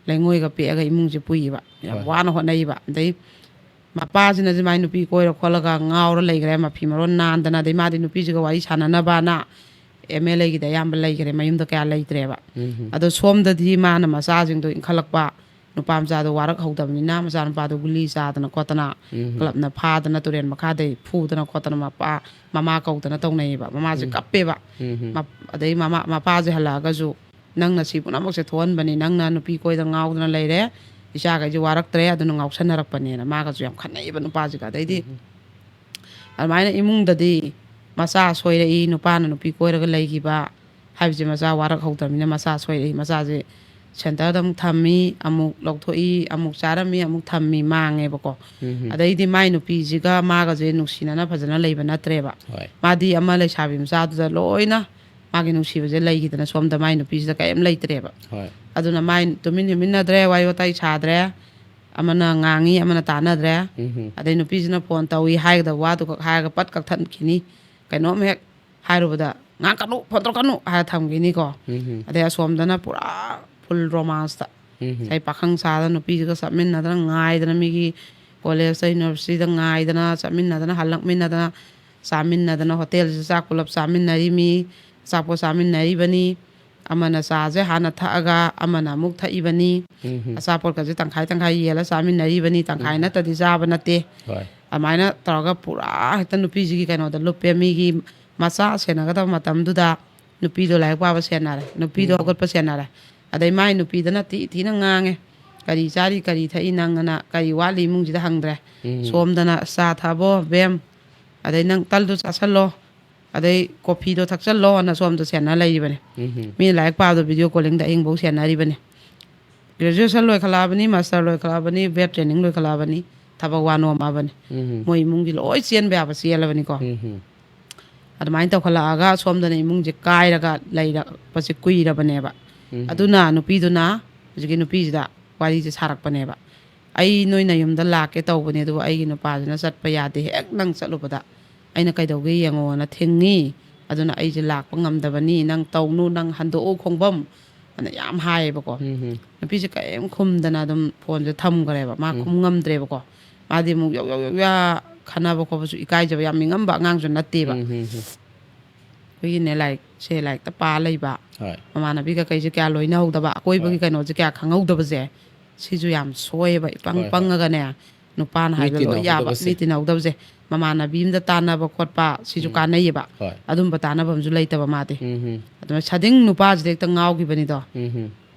ꯂꯩꯉꯣꯏꯒ ꯄꯦꯛꯑꯒ ꯏꯃꯨꯡꯁꯦ ꯄꯨꯏꯌꯦꯕ, ꯌꯥꯝ ꯍꯣꯏ꯫ ꯋꯥꯅ ꯍꯣꯠꯅꯩꯌꯦꯕ꯫ ꯑꯗꯩ ꯃꯄꯥꯁꯤꯅꯁꯨ ꯃꯥꯏ ꯅꯨꯄꯤ ꯀꯣꯏꯔ ꯈꯣꯠꯂꯒ ꯉꯥꯎꯔ ꯂꯩꯈ꯭ꯔꯦ, ꯃꯐꯤ ꯃꯔꯣꯟ ꯅꯥꯟꯗꯅ꯫ ꯑꯗꯩ ꯃꯥꯗꯤ ꯅꯨꯄꯤꯁꯤꯒ ꯋꯥꯔꯤ ꯁꯥꯟꯅꯅꯕꯅ ꯑꯦꯝ ꯑꯦꯜ ꯑꯦꯒꯤꯗ ꯑꯌꯥꯝꯕ ꯂꯩꯈ꯭ꯔꯦ, ꯃꯌꯨꯝꯗ ꯀꯌꯥ ꯂꯩꯇ꯭ꯔꯦꯕ꯫ ꯑꯗꯣ ꯁꯣꯝꯗꯗꯤ ꯃꯥꯅ ꯃꯆꯥꯁꯤꯡꯗꯣ ꯏꯟꯈꯠꯂꯛꯄ, ꯅꯨꯄꯥ ꯃꯆꯥꯗꯣ ꯋꯥꯔꯛ ꯍꯧꯗꯕꯅꯤꯅ ꯃꯆꯥꯅꯨꯄꯥꯗꯣ ꯒꯨꯂꯤ ꯆꯥꯗꯅ ꯈꯣꯠꯇꯅ, ꯀ꯭ꯂꯕꯅ ꯐꯥꯗꯅ, ꯇꯨꯔꯦꯟ ꯃꯈꯥꯗꯩ ꯐꯨꯗꯅ ꯈꯣꯠꯇꯅ ꯃꯄꯥ, ꯃꯃꯥ ꯀꯧꯗꯅ ꯇꯧꯅꯩꯌꯦꯕ꯫ ꯃꯃꯥꯁꯦ ꯀꯞꯄꯦꯕ꯫ ꯃꯞ-, ꯑꯗꯩ ꯃꯃꯥ, ꯃꯄꯥꯁꯦ ꯍꯜꯂꯛꯑꯒꯁꯨ "ꯅꯪꯅ ꯁꯤ ꯄꯨꯝꯅꯃꯛꯁꯦ ꯊꯣꯛꯍꯟꯕꯅꯤ, ꯅꯪꯅ ꯅꯨꯄꯤ ꯀꯣꯏꯗ ꯉꯥꯎꯗꯅ ꯂꯩꯔꯦ, ꯏꯆꯥꯈꯩꯁꯦ ꯋꯥꯔꯛꯇ꯭ꯔꯦ, ꯑꯗꯨꯅ ꯉꯥꯎꯁꯟꯅꯔꯛꯄꯅꯦꯅ" ꯃꯥꯒꯁꯨ ꯌꯥꯝ ꯈꯠꯅꯩꯕ ꯅꯨꯄꯥꯁꯤꯒ꯫ ꯑꯗꯩꯗꯤ ꯑꯗꯨꯃꯥꯏꯅ ꯏꯃꯨꯡꯗꯗꯤ ꯃꯆꯥ ꯁꯣꯏꯔꯛꯏ, ꯅꯨꯄꯥꯅ ꯅꯨꯄꯤ ꯀꯣꯏꯔꯒ ꯂꯩꯈꯤꯕ ꯍꯥꯏꯕꯁꯦ ꯃꯆꯥ ꯋꯥꯔꯛꯍꯧꯗ꯭ꯔꯕꯅꯤꯅ ꯃꯆꯥ ꯁꯣꯏꯔꯛꯏ꯫ ꯃꯆꯥꯁꯦ ꯁꯦꯟꯇꯔꯗ ꯑꯃꯨꯛ ꯊꯝꯃꯤ, ꯑꯃꯨꯛ ꯂꯧꯊꯣꯛꯏ, ꯑꯃꯨꯛ ꯆꯥꯔꯝꯃꯤ, ꯑꯃꯨꯛ ꯊꯝꯃꯤ, ꯃꯥꯡꯉꯦꯕꯀꯣ꯫ ꯎꯝ꯫ ꯑꯗꯩꯗꯤ ꯃꯥꯏ ꯅꯨꯄꯤꯁꯤꯒ ꯃꯥꯒꯁꯦ ꯅꯨꯡꯁꯤꯅꯅ ꯐꯖꯅ ꯂꯩꯕ ꯅꯠꯇ꯭ꯔꯦꯕ꯫ ꯍꯣꯏ꯫ ꯃꯥꯗꯤ ꯑꯃ ꯂꯩꯁꯥꯕꯤ ꯃꯆꯥꯗꯨꯗ ꯂꯣꯏꯅ ꯃꯥꯒꯤ ꯅꯨꯡꯁꯤꯕꯁꯦ ꯂꯩꯈꯤꯗꯅ ꯁꯣꯝꯗ ꯃꯥꯏ ꯅꯨꯄꯤꯁꯤꯗ ꯀꯔꯤꯝ ꯂꯩꯇ꯭ꯔꯦꯕ꯫ ꯍꯣꯏ꯫ ꯑꯗꯨꯅ ꯃꯥꯏ ꯇꯨꯃꯤꯟ ꯍꯨꯃꯤꯟꯅꯗ꯭ꯔꯦ, ꯋꯥꯔꯤ ꯋꯥꯇꯥꯏ ꯁꯥꯗ꯭ꯔꯦ꯫ ꯑꯃꯅ ꯉꯥꯡꯉꯤ, ꯑꯃꯅ ꯇꯥꯟꯅꯗ꯭ꯔꯦ꯫ ꯎꯝ꯫ ꯑꯗꯩ ꯅꯨꯄꯤꯁꯤꯅ ꯐꯣꯟ ꯇꯧꯏ ꯍꯥꯏꯒꯗꯕ ꯋꯥꯗꯨ ꯈꯛ ꯍꯥꯏꯔꯒ ꯄꯠ ꯀꯛꯊꯠꯈꯤꯅꯤ꯫ ꯀꯩꯅꯣꯝ ꯍꯦꯛ ꯍꯥꯏꯔꯨꯕꯗ, "ꯉꯥꯡꯀꯅꯨ, ꯐꯣꯟ ꯇꯧꯔꯛꯀꯅꯨ" ꯍꯥꯏꯔ ꯊꯝꯈꯤꯅꯤꯀꯣ꯫ ꯎꯝ꯫ ꯑꯗꯩ ꯑꯁꯣꯝꯗꯅ ꯄꯨꯔꯥ ꯐꯨꯜ ꯔꯣꯃꯥꯟꯁꯇ ꯎꯝ꯫ ꯉꯁꯥꯏ ꯄꯥꯈꯪ ꯁꯥꯗꯅ ꯅꯨꯄꯤꯁꯤꯒ ꯆꯠꯃꯤꯟꯅꯗꯅ ꯉꯥꯏꯗꯅ, ꯃꯤꯒꯤ ꯀꯣꯂꯦꯖꯇ, ꯌꯨꯅꯤꯚꯔꯁꯤꯇꯤꯗ ꯉꯥꯏꯗꯅ, ꯆꯠꯃꯤꯟꯅꯗꯅ, ꯍꯜꯂꯛꯃꯤꯟꯅꯗꯅ, ꯆꯥꯃꯤꯟꯅꯗꯅ, ꯍꯣꯇꯦꯜꯁꯤꯗ ꯆꯥꯛ ꯄꯨꯂꯞ ꯆꯥꯃꯤꯟꯅꯔꯤꯃꯤ, ꯑꯆꯥꯄꯣꯠ ꯆꯥꯃꯤꯟꯅꯔꯤꯕꯅꯤ꯫ ꯑꯃꯅ ꯆꯥꯁꯦ ꯍꯥꯟꯅ ꯊꯛꯑꯒ ꯑꯃꯅ ꯑꯃꯨꯛ ꯊꯛꯏꯕꯅꯤ꯫ ꯎꯝ꯫ ꯑꯆꯥꯄꯣꯠꯀꯁꯦ ꯇꯪꯈꯥꯏ ꯇꯪꯈꯥꯏ ꯌꯦꯜꯂ ꯆꯥꯃꯤꯟꯅꯔꯤꯕꯅꯤ, ꯇꯪꯈꯥꯏ ꯎꯝ꯫ ꯅꯠꯇꯗꯤ ꯆꯥꯕ ꯅꯠꯇꯦ꯫ ꯍꯣꯏ꯫ ꯑꯗꯨꯃꯥꯏꯅ ꯇꯧꯔꯒ ꯄꯨꯔꯥ ꯍꯦꯛꯇ ꯅꯨꯄꯤꯁꯤꯒꯤ ꯀꯩꯅꯣꯗ ꯂꯨꯞꯄꯦ꯫ ꯃꯤꯒꯤ ꯃꯆꯥ ꯁꯦꯟꯅꯒꯗꯕ ꯃꯇꯝꯗꯨꯗ ꯅꯨꯄꯤꯗꯣ ꯂꯥꯏꯔꯤꯛ ꯄꯥꯕ ꯁꯦꯟꯅꯔꯦ, ꯅꯨꯄꯤꯗꯣ ꯎꯝ꯫ ꯍꯧꯒꯠꯄ ꯁꯦꯟꯅꯔꯦ꯫ ꯑꯗꯩ ꯃꯥꯏ ꯅꯨꯄꯤꯗꯅ ꯊꯤ ꯊꯤꯅ ꯉꯥꯡꯉꯦ, "ꯀꯔꯤ ꯆꯥꯔꯤ, ꯀꯔꯤ ꯊꯛꯏ, ꯅꯪꯑꯅ ꯀꯔꯤ ꯋꯥꯠꯂꯤ ꯏꯃꯨꯡꯁꯤꯗ?" ꯍꯪꯗ꯭ꯔꯦ꯫ ꯎꯝ꯫ ꯁꯣꯝꯗꯅ, "ꯆꯥ ꯊꯛꯑꯕꯣ ꯕꯦꯝ, ꯑꯗꯩ ꯅꯪ ꯇꯜꯗꯣ ꯆꯥꯁꯜꯂꯣ, ꯑꯗꯩ ꯀꯣꯐꯤꯗꯣ ꯊꯛꯆꯜꯂꯣꯅ" ꯁꯣꯝꯗ ꯁꯦꯟꯅ ꯂꯩꯔꯤꯕꯅꯤ꯫ ꯎꯝ꯫ ꯃꯤꯅ ꯂꯥꯏꯔꯤꯛ ꯄꯥꯕꯗꯣ ꯚꯤꯗꯤꯑꯣ ꯀꯣꯂꯤꯡꯗ ꯑꯍꯤꯡꯐꯧ ꯁꯦꯟꯅꯔꯤꯕꯅꯤ꯫ ꯒ꯭ꯔꯦꯖꯨꯑꯦꯁꯟ ꯂꯣꯏꯈꯠꯂꯛꯑꯕꯅꯤ, ꯃꯥꯁꯇꯔ ꯂꯣꯏꯈꯠꯂꯛꯑꯕꯅꯤ, ꯕꯦꯠ ꯇ꯭ꯔꯦꯅꯤꯡ ꯂꯣꯏꯈꯠꯂꯛꯑꯕꯅꯤ, ꯊꯕꯛ ꯋꯥ ꯅꯣꯝꯃꯛꯑꯕꯅꯤ꯫ ꯎꯝ꯫ ꯃꯣꯏ ꯏꯃꯨꯡꯒꯤ ꯂꯣꯏ ꯆꯦꯟꯕ ꯌꯥꯕ ꯆꯦꯜꯂꯕꯅꯤꯀꯣ꯫ ꯎꯝ꯫ ꯑꯗꯨꯃꯥꯏꯅ ꯇꯧꯈꯠꯂꯛꯑꯒ ꯁꯣꯝꯗꯅ ꯏꯃꯨꯡꯁꯦ ꯀꯥꯏꯔꯒ ꯂꯩꯔꯛꯄꯁꯦ ꯀꯨꯏꯔꯕꯅꯦꯕ꯫ ꯎꯝ꯫ ꯑꯗꯨꯅ ꯅꯨꯄꯤꯗꯨꯅ ꯍꯧꯖꯤꯛꯀꯤ ꯅꯨꯄꯤꯁꯤꯗ ꯋꯥꯔꯤꯁꯦ ꯁꯥꯔꯛꯄꯅꯦꯕ꯫ "ꯑꯩ ꯅꯣꯏ ꯅꯌꯨꯝꯗ ꯂꯥꯛꯀꯦ ꯇꯧꯕꯅꯦ, ꯑꯗꯨꯕꯨ ꯑꯩꯒꯤ ꯅꯨꯄꯥꯁꯤꯅ ꯆꯠꯄ ꯌꯥꯗꯦ, ꯍꯦꯛ ꯅꯪ ꯆꯠꯂꯨꯕꯗ ꯑꯩꯅ ꯀꯩꯗꯧꯒꯦ ꯌꯦꯡꯉꯣꯅ ꯊꯤꯡꯉꯤ, ꯑꯗꯨꯅ ꯑꯩꯁꯦ ꯂꯥꯛꯄ ꯉꯝꯗꯕꯅꯤ, ꯅꯪ ꯇꯧꯅꯨ, ꯅꯪ ꯍꯟꯗꯣꯛꯎ ꯈꯣꯡꯐꯝ" ꯑꯅ ꯌꯥꯝ ꯍꯥꯏꯌꯦꯕꯀꯣ꯫ ꯎꯝ꯫ ꯅꯨꯄꯤꯁꯦ ꯀꯔꯤꯝ ꯈꯨꯝꯗꯅ ꯑꯗꯨꯝ ꯐꯣꯟꯁꯦ ꯊꯝꯈ꯭ꯔꯦꯕ꯫ ꯃꯥ ꯎꯝ꯫ ꯈꯨꯝ ꯉꯝꯗ꯭ꯔꯦꯕꯀꯣ꯫ ꯃꯥꯗꯤ ꯑꯃꯨꯛ ꯌꯧ ꯌꯧ ꯌꯧ ꯌꯥ ꯈꯟꯅꯕ ꯈꯣꯠꯄꯁꯨ ꯏꯀꯥꯏꯖꯕ ꯌꯥꯝ ꯃꯤꯉꯝꯕ ꯑꯉꯥꯡꯁꯨ ꯅꯠꯇꯦꯕ꯫ ꯎꯝ, ꯎꯝ, ꯎꯝ꯫ ꯑꯩꯈꯣꯏꯒꯤꯅꯦ ꯂꯥꯏꯔꯤꯛꯁꯦ, ꯂꯥꯏꯔꯤꯛꯇ ꯄꯥ ꯂꯩꯕ, ꯍꯣꯏ꯫ ꯃꯃꯥꯟꯅꯕꯤ ꯀꯀꯩꯁꯦ ꯀꯌꯥ ꯂꯣꯏꯅꯍꯧꯗꯕ, ꯑꯀꯣꯏꯕꯒꯤ ꯍꯣꯏ꯫ ꯀꯩꯅꯣꯁꯦ ꯀꯌꯥ ꯈꯪꯍꯧꯗꯕꯁꯦ, ꯁꯤꯁꯨ ꯌꯥꯝ ꯁꯣꯏꯌꯦꯕ꯫ ꯏꯄꯪ ꯍꯣꯏ, ꯍꯣꯏ꯫ ꯄꯪꯉꯒꯅꯦ, ꯅꯨꯄꯥꯅ ꯍꯥꯏꯕ ꯂꯣꯏ ꯌꯥꯕ, ꯃꯤ ꯇꯤꯟꯅꯍꯧꯗꯕꯁꯦ꯫ ꯃꯤ ꯇꯤꯟꯅꯍꯧꯗꯕꯁꯦ, ꯃꯃꯥꯟꯅꯕꯤ ꯑꯃꯗ ꯇꯥꯟꯅꯕ ꯈꯣꯠꯄ ꯁꯤꯁꯨ ꯎꯝ꯫ ꯀꯥꯟꯅꯩꯌꯦꯕ꯫ ꯍꯣꯏ꯫ ꯑꯗꯨꯝꯕ ꯇꯥꯟꯅꯕ ꯑꯃꯁꯨ ꯂꯩꯇꯕ ꯃꯥꯗꯤ꯫ ꯎꯝ ꯍꯝ꯫ ꯑꯗꯨꯅ ꯁꯥꯗꯤꯡ ꯅꯨꯄꯥꯁꯤꯗ ꯍꯦꯛꯇ ꯉꯥꯎꯈꯤꯕꯅꯤꯗꯣ꯫ ꯎꯝ ꯍꯝ꯫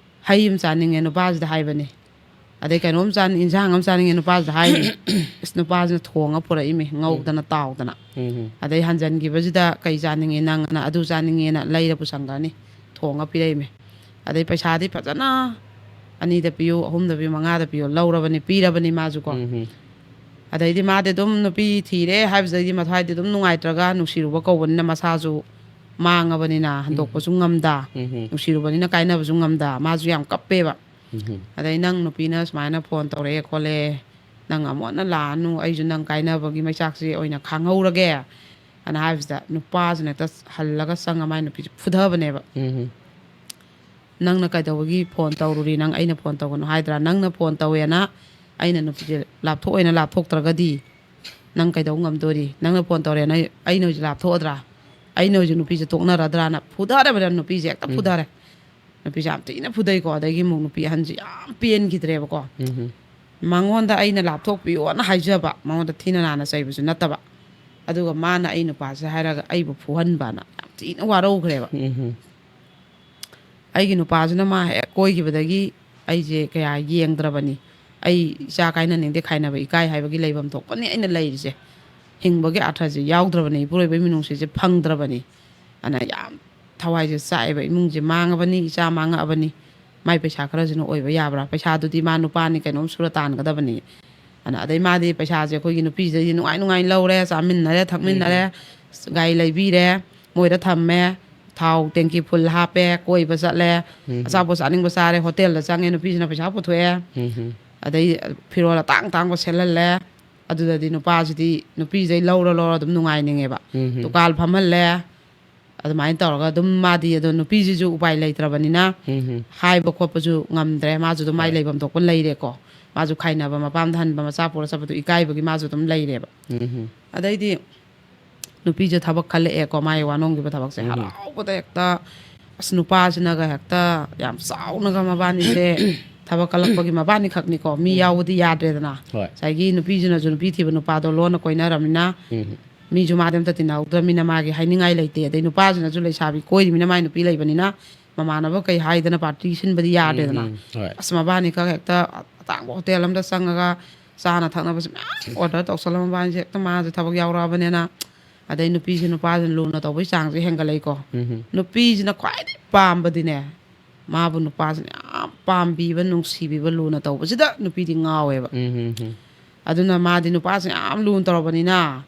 ꯍꯩ ꯑꯃ ꯆꯥꯅꯤꯡꯉꯦ ꯅꯨꯄꯥꯁꯤꯗ ꯍꯥꯏꯕꯅꯤ꯫ ꯑꯗꯩ ꯀꯩꯅꯣꯝ ꯆꯥꯅꯤꯡ, ꯏꯟꯁꯥꯡ ꯑꯃ ꯆꯥꯅꯤꯡꯉꯦ ꯅꯨꯄꯥꯁꯤꯗ ꯍꯥꯏꯅꯤ꯫ ꯑꯁ, ꯅꯨꯄꯥꯁꯤꯅ ꯊꯣꯡꯉ ꯄꯨꯔꯛꯏꯃꯤ, ꯉꯧꯗꯅ ꯇꯥꯎꯗꯅ꯫ ꯎꯝ ꯍꯝ꯫ ꯑꯗꯩ ꯍꯟꯖꯟꯈꯤꯕꯁꯤꯗ ꯀꯩ ꯆꯥꯅꯤꯡꯉꯦ ꯅꯪ ꯑꯅ, ꯑꯗꯨ ꯆꯥꯅꯤꯡꯉꯦꯅ ꯂꯩꯔ ꯄꯨꯁꯟꯈ꯭ꯔꯅꯤ, ꯊꯣꯡꯉ ꯄꯤꯔꯛꯏꯃꯤ꯫ ꯑꯗꯩ ꯄꯩꯁꯥꯗꯤ ꯐꯖꯅ ꯑꯅꯤꯗ ꯄꯤꯌꯨ, ꯑꯍꯨꯝꯗ ꯄꯤꯌꯨ, ꯃꯉꯥꯗ ꯄꯤꯌꯨ ꯂꯧꯔꯕꯅꯤ, ꯄꯤꯔꯕꯅꯤ ꯃꯥꯁꯨ ꯀꯣ꯫ ꯎꯝ ꯍꯝ꯫ ꯑꯗꯩꯗꯤ ꯃꯥꯗꯤ ꯑꯗꯨꯝ ꯅꯨꯄꯤ ꯊꯤꯔꯦ ꯍꯥꯏꯕꯁꯤꯗꯩꯗꯤ ꯃꯊ꯭ꯋꯥꯏꯗꯤ ꯑꯗꯨꯝ ꯅꯨꯡꯉꯥꯏꯇ꯭ꯔꯒ, ꯅꯨꯡꯁꯤꯔꯨꯕ ꯀꯧꯕꯅꯤꯅ ꯃꯁꯥꯁꯨ ꯃꯥꯡꯉꯕꯅꯤꯅ ꯍꯟꯗꯣꯛꯄꯁꯨ ꯉꯝꯗ, ꯎꯝ ꯍꯝ꯫ ꯅꯨꯡꯁꯤꯔꯨꯕꯅꯤꯅ ꯀꯥꯏꯅꯕꯁꯨ ꯉꯝꯗ, ꯃꯥꯁꯨ ꯌꯥꯝ ꯀꯞꯄꯦꯕ꯫ ꯎꯝ ꯍꯝ꯫ ꯑꯗꯩ ꯅꯪ ꯅꯨꯄꯤꯅ ꯁꯨꯃꯥꯏꯅ ꯐꯣꯟ ꯇꯧꯔꯛꯑꯦ ꯈꯣꯠꯂꯦ, ꯅꯪ ꯑꯃꯨꯛ ꯍꯟꯅ ꯂꯥꯛꯑꯅꯨ, ꯑꯩꯁꯨ ꯅꯪ ꯀꯥꯏꯅꯕꯒꯤ ꯃꯩꯆꯥꯛꯁꯦ ꯑꯣꯏꯅ ꯈꯥꯡꯍꯧꯔꯒꯦ ꯑꯅ ꯍꯥꯏꯕꯁꯤꯗ, ꯅꯨꯄꯥꯁꯤꯅ ꯍꯦꯛꯇ ꯍꯜꯂꯒ ꯆꯪꯉ ꯃꯥꯏ ꯅꯨꯄꯤꯁꯦ ꯐꯨꯊꯕꯅꯦꯕ꯫ ꯎꯝ ꯍꯝ꯫ "ꯅꯪꯅ ꯀꯩꯗꯧꯕꯒꯤ ꯐꯣꯟ ꯇꯧꯔꯨꯔꯤ? ꯅꯪ ꯑꯩꯅ ꯐꯣꯟ ꯇꯧꯒꯅꯨ ꯍꯥꯏꯗ꯭ꯔꯥ? ꯅꯪꯅ ꯐꯣꯟ ꯇꯧꯋꯦꯅ ꯑꯩꯅ ꯅꯨꯄꯤꯁꯦ ꯂꯥꯞꯊꯣꯛꯑꯣꯏꯅ ꯂꯥꯞꯊꯣꯛꯇ꯭ꯔꯒꯗꯤ ꯅꯪ ꯀꯩꯗꯧ ꯉꯝꯗꯣꯔꯤ? ꯅꯪꯅ ꯐꯣꯟ ꯇꯧꯔꯦꯅ ꯑꯩꯅ ꯍꯧꯖꯤꯛ ꯂꯥꯞꯊꯣꯛꯑꯗ꯭ꯔꯥ? ꯑꯩꯅ ꯍꯧꯖꯤꯛ ꯅꯨꯄꯤꯁꯦ ꯇꯣꯛꯅꯔꯗ꯭ꯔꯥꯅ?" ꯐꯨꯊꯔꯕꯅꯦ ꯅꯨꯄꯤꯁꯦ, ꯍꯦꯛꯇ ꯎꯝ꯫ ꯐꯨꯊꯔꯦ꯫ ꯅꯨꯄꯤꯁꯦ ꯌꯥꯝ ꯊꯤꯅ ꯐꯨꯗꯩꯀꯣ꯫ ꯑꯗꯒꯤ ꯑꯃꯨꯛ ꯅꯨꯄꯤ ꯑꯍꯟꯁꯦ ꯌꯥꯝ ꯄꯦꯟꯈꯤꯗ꯭ꯔꯦꯕꯀꯣ꯫ ꯎꯝ ꯍꯝ꯫ ꯃꯉꯣꯟꯗ ꯑꯩꯅ ꯂꯥꯞꯊꯣꯛꯄꯤꯌꯣꯅ ꯍꯥꯏꯖꯕ, ꯃꯉꯣꯟꯗ ꯊꯤꯅ ꯅꯥꯟꯅ ꯆꯩꯕꯁꯨ ꯅꯠꯇꯕ꯫ ꯑꯗꯨꯒ ꯃꯥꯅ ꯑꯩ ꯅꯨꯄꯥꯁꯦ ꯍꯥꯏꯔꯒ ꯑꯩꯕꯨ ꯐꯨꯍꯟꯕꯅ ꯌꯥꯝ ꯊꯤꯅ ꯋꯥꯔꯧꯈ꯭ꯔꯦꯕ꯫ ꯎꯝ ꯍꯝ꯫ ꯑꯩꯒꯤ ꯅꯨꯄꯥꯁꯤꯅ ꯃꯥ ꯍꯦꯛ ꯀꯣꯏꯈꯤꯕꯗꯒꯤ ꯑꯩꯁꯦ ꯀꯌꯥ ꯌꯦꯡꯗ꯭ꯔꯕꯅꯤ꯫ ꯑꯩ ꯏꯆꯥ ꯀꯥꯏꯅꯅꯤꯡꯗꯦ, ꯈꯥꯏꯅꯕ ꯏꯀꯥꯏ ꯍꯥꯏꯕꯒꯤ ꯂꯩꯐꯝ ꯊꯣꯛꯄꯅꯤ ꯑꯩꯅ ꯂꯩꯔꯤꯁꯦ꯫ ꯍꯤꯡꯕꯒꯤ ꯑꯥꯔꯊꯁꯦ ꯌꯥꯎꯗ꯭ꯔꯕꯅꯤ, ꯏꯄꯨꯔꯣꯏꯕꯒꯤ ꯃꯤꯅꯨꯡꯁꯤꯁꯦ ꯐꯪꯗ꯭ꯔꯕꯅꯤ꯫ ꯑꯗꯨꯅ ꯌꯥꯝ ꯊꯋꯥꯏꯁꯦ ꯆꯥꯛꯑꯦꯕ, ꯏꯃꯨꯡꯁꯦ ꯃꯥꯡꯉꯕꯅꯤ, ꯏꯆꯥ ꯃꯥꯡꯉꯛꯑꯕꯅꯤ꯫ ꯃꯥꯏ ꯄꯩꯁꯥ ꯈꯔꯁꯤꯅ ꯑꯣꯏꯕ ꯌꯥꯕ꯭ꯔꯥ? ꯄꯩꯁꯥꯗꯨꯗꯤ ꯃꯥ ꯅꯨꯄꯥꯅꯤ, ꯀꯩꯅꯣꯝ ꯁꯨꯔ ꯇꯥꯟꯒꯗꯕꯅꯤ꯫ ꯑꯗꯨꯅ ꯑꯗꯩ ꯃꯥꯗꯤ ꯄꯩꯁꯥꯁꯦ ꯑꯩꯈꯣꯏꯒꯤ ꯅꯨꯄꯤꯁꯤꯗꯩꯗꯤ ꯅꯨꯡꯉꯥꯏ ꯅꯨꯡꯉꯥꯏꯅ ꯂꯧꯔꯦ, ꯆꯥꯃꯤꯟꯅꯔꯦ, ꯊꯛꯃꯤꯟꯅꯔꯦ, ꯎꯝ꯫ ꯒꯥꯔꯤ ꯂꯩꯕꯤꯔꯦ, ꯃꯣꯏꯗ ꯊꯝꯃꯦ, ꯊꯥꯎ ꯇꯦꯡꯀꯤ ꯐꯨꯜ ꯍꯥꯞꯄꯦ, ꯀꯣꯏꯕ ꯆꯠꯂꯦ, ꯎꯝ꯫ ꯑꯆꯥꯄꯣꯠ ꯆꯥꯅꯤꯡꯕ ꯆꯥꯔꯦ, ꯍꯣꯇꯦꯜꯗ ꯆꯪꯉꯦ, ꯅꯨꯄꯤꯁꯤꯅ ꯄꯩꯁꯥ ꯄꯨꯊꯣꯛꯑꯦ꯫ ꯎꯝ꯫ ꯑꯗꯩ ꯐꯤꯔꯣꯜ ꯑꯇꯥꯡ ꯑꯇꯥꯡꯕ ꯁꯦꯠꯍꯜꯂꯦ꯫ ꯑꯗꯨꯗꯗꯤ ꯅꯨꯄꯥꯁꯤꯗꯤ ꯅꯨꯄꯤꯁꯤꯗꯩ ꯂꯧꯔ ꯂꯧꯔ ꯑꯗꯨꯝ ꯅꯨꯡꯉꯥꯏꯅꯤꯡꯉꯦꯕ꯫ ꯎꯝ꯫ ꯗꯨꯀꯥꯟ ꯐꯝꯍꯜꯂꯦ꯫ ꯑꯗꯨꯃꯥꯏꯅ ꯇꯧꯔꯒ ꯑꯗꯨꯝ ꯃꯥꯗꯤ, ꯑꯗꯣ ꯅꯨꯄꯤꯁꯤꯁꯨ ꯎꯄꯥꯏ ꯂꯩꯇ꯭ꯔꯕꯅꯤꯅ, ꯎꯝ꯫ ꯍꯥꯏꯕ ꯈꯣꯠꯄꯁꯨ ꯉꯝꯗ꯭ꯔꯦ꯫ ꯃꯥꯁꯨ ꯑꯗꯨꯝ ꯃꯥꯏ ꯍꯣꯏ꯫ ꯂꯩꯐꯝ ꯊꯣꯛꯄ ꯂꯩꯔꯦꯀꯣ꯫ ꯃꯥꯁꯨ ꯈꯥꯏꯅꯕ, ꯃꯄꯥꯝꯗ ꯍꯟꯕ, ꯃꯆꯥ ꯄꯨꯔ ꯆꯠꯄꯗꯣ ꯏꯀꯥꯏꯕꯒꯤ ꯃꯥꯁꯨ ꯑꯗꯨꯝ ꯂꯩꯔꯦꯕ꯫ ꯎꯝ꯫ ꯑꯗꯩꯗꯤ ꯅꯨꯄꯤꯁꯦ ꯊꯕꯛ ꯈꯜꯂꯛꯑꯦꯀꯣ, ꯃꯥꯒꯤ ꯋꯥꯅꯣꯝꯈꯤꯕ ꯊꯕꯛꯁꯦ꯫ ꯎꯝ꯫ ꯍꯔꯥꯎꯕꯗ ꯍꯦꯛꯇ, ꯑꯁ, ꯅꯨꯄꯥꯁꯤꯅꯒ ꯍꯦꯛꯇ ꯌꯥꯝ ꯆꯥꯎꯅꯒ ꯃꯕꯥꯅꯤꯁꯦ ꯊꯕꯛ ꯀꯜꯂꯛꯄꯒꯤ ꯃꯕꯥꯅꯤꯈꯛꯅꯤꯀꯣ, ꯃꯤ ꯌꯥꯎꯕꯗꯤ ꯌꯥꯗ꯭ꯔꯦꯗꯅ꯫ ꯍꯣꯏ. ꯉꯁꯥꯏꯒꯤ ꯅꯨꯄꯤꯁꯤꯅꯁꯨ ꯅꯨꯄꯤ ꯊꯤꯕ ꯅꯨꯄꯥꯗꯣ ꯂꯣꯟꯅ ꯀꯣꯏꯅꯔꯕꯅꯤꯅ, ꯎꯝ. ꯃꯤꯁꯨ ꯃꯥꯗꯤ ꯑꯝꯇ ꯇꯤꯟꯅꯍꯧꯗ꯭ꯔꯕꯅꯤꯅ ꯃꯥꯒꯤ ꯍꯥꯏꯅꯤꯡꯉꯥꯏ ꯂꯩꯇꯦ꯫ ꯑꯗꯩ ꯅꯨꯄꯥꯁꯤꯅꯁꯨ ꯂꯩꯁꯥꯕꯤ ꯀꯣꯏꯔꯤꯕꯅꯤꯅ, ꯃꯥꯏ ꯅꯨꯄꯤ ꯂꯩꯕꯅꯤꯅ ꯃꯃꯥꯟꯅꯕ ꯀꯩ ꯍꯥꯏꯗꯅ ꯄꯥꯔꯇꯤ ꯁꯤꯟꯕꯗꯤ ꯌꯥꯗ꯭ꯔꯦꯗꯅ꯫ ꯎꯝ, ꯍꯣꯏ. ꯑꯁ, ꯃꯕꯥꯅꯤꯈꯛ ꯍꯦꯛꯇ ꯑꯇꯥꯡꯕ ꯍꯣꯇꯦꯜ ꯑꯝꯗ ꯆꯪꯉꯒ ꯆꯥꯅ ꯊꯛꯅꯕꯁꯦ ꯃꯌꯥꯝ ꯑꯣꯔꯗꯔ ꯇꯧꯁꯜꯂ, ꯃꯕꯥꯅꯤꯁꯦ ꯍꯦꯛꯇ, ꯃꯥꯁꯦ ꯊꯕꯛ ꯌꯥꯎꯔꯛꯑꯕꯅꯤꯅ꯫ ꯑꯗꯩ ꯅꯨꯄꯤꯁꯦ ꯅꯨꯄꯥꯁꯤꯅ ꯂꯨꯅ ꯇꯧꯕꯒꯤ ꯆꯥꯡꯁꯦ ꯍꯦꯟꯒꯠꯂꯛꯏꯀꯣ꯫ ꯎꯝ. ꯅꯨꯄꯤꯁꯤꯅ ꯈ꯭ꯋꯥꯏꯗꯒꯤ ꯄꯥꯝꯕꯗꯤꯅꯦ, ꯃꯥꯕꯨ ꯅꯨꯄꯥꯁꯤꯅ ꯌꯥꯝ ꯄꯥꯝꯕꯤꯕ, ꯅꯨꯡꯁꯤꯕꯤꯕ, ꯂꯨꯅ ꯇꯧꯕꯁꯤꯗ ꯅꯨꯄꯤꯗꯤ ꯉꯥꯎꯋꯦꯕ꯫ ꯎꯝ. ꯑꯗꯨꯅ ꯃꯥꯗꯤ ꯅꯨꯄꯥꯁꯤꯅ ꯌꯥꯝ ꯂꯨꯅ ꯇꯧꯔꯕꯅꯤꯅ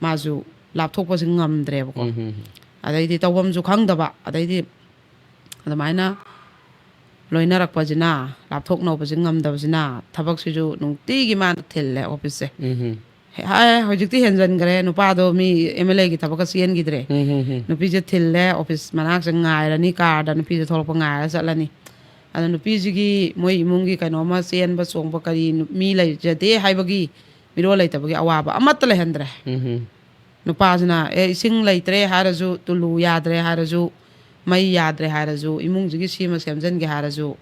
ꯃꯥꯁꯨ ꯂꯥꯞꯊꯣꯛꯄꯁꯦ ꯉꯝꯗ꯭ꯔꯦꯕꯀꯣ꯫ ꯎꯝ. ꯑꯗꯩꯗꯤ ꯇꯧꯐꯝꯁꯨ ꯈꯪꯗꯕ, ꯑꯗꯩꯗꯤ ꯑꯗꯨꯃꯥꯏꯅ ꯂꯣꯏꯅꯔꯛꯄꯁꯤꯅ, ꯂꯥꯞꯊꯣꯛꯅꯧꯕꯁꯦ ꯉꯝꯗꯕꯁꯤꯅ, ꯊꯕꯛꯁꯤꯁꯨ ꯅꯨꯡꯇꯤꯒꯤ ꯃꯥꯅ ꯊꯤꯜꯂꯦ ꯑꯣꯐꯤꯁꯁꯦ꯫ ꯎꯝ. ꯍꯦ-, ꯍꯥꯏ, ꯍꯧꯖꯤꯛꯇꯤ ꯍꯦꯟꯖꯟꯈ꯭ꯔꯦ, ꯅꯨꯄꯥꯗꯣ ꯃꯤ ꯑꯦꯝ ꯑꯦꯜ ꯑꯦꯒꯤ ꯊꯕꯛꯀ ꯆꯦꯟꯈꯤꯗ꯭ꯔꯦ꯫ ꯎꯝ. ꯅꯨꯄꯤꯁꯦ ꯊꯤꯜꯂꯦ, ꯑꯣꯐꯤꯁ ꯃꯅꯥꯛꯁꯦ ꯉꯥꯏꯔꯅꯤ, ꯀꯥꯔꯗ ꯅꯨꯄꯤꯁꯦ ꯊꯣꯛꯂꯛꯄ ꯉꯥꯏꯔ ꯆꯠꯂꯅꯤ꯫ ꯑꯗꯣ ꯅꯨꯄꯤꯁꯤꯒꯤ ꯃꯣꯏ ꯏꯃꯨꯡꯒꯤ ꯀꯩꯅꯣꯝꯃ ꯆꯦꯟꯕ ꯆꯣꯡꯕ ꯀꯔꯤ ꯅꯨ-, ꯃꯤ ꯂꯩꯖꯗꯦ ꯍꯥꯏꯕꯒꯤ, ꯃꯤꯔꯣꯜ ꯂꯩꯇꯕꯒꯤ ꯑꯋꯥꯕ ꯑꯃꯠꯇ ꯂꯩꯍꯟꯗ꯭ꯔꯦ꯫ ꯎꯝ. ꯅꯨꯄꯥꯁꯤꯅ, "ꯑꯦ, ꯏꯁꯤꯡ ꯂꯩꯇ꯭ꯔꯦ" ꯍꯥꯏꯔꯁꯨ, "ꯇꯨꯂꯨ ꯌꯥꯗ꯭ꯔꯦ" ꯍꯥꯏꯔꯁꯨ, "ꯃꯩ ꯌꯥꯗ꯭ꯔꯦ" ꯍꯥꯏꯔꯁꯨ, "ꯏꯃꯨꯡꯁꯤꯒꯤ ꯁꯤꯃ ꯁꯦꯝꯖꯤꯟꯒꯦ" ꯍꯥꯏꯔꯁꯨ,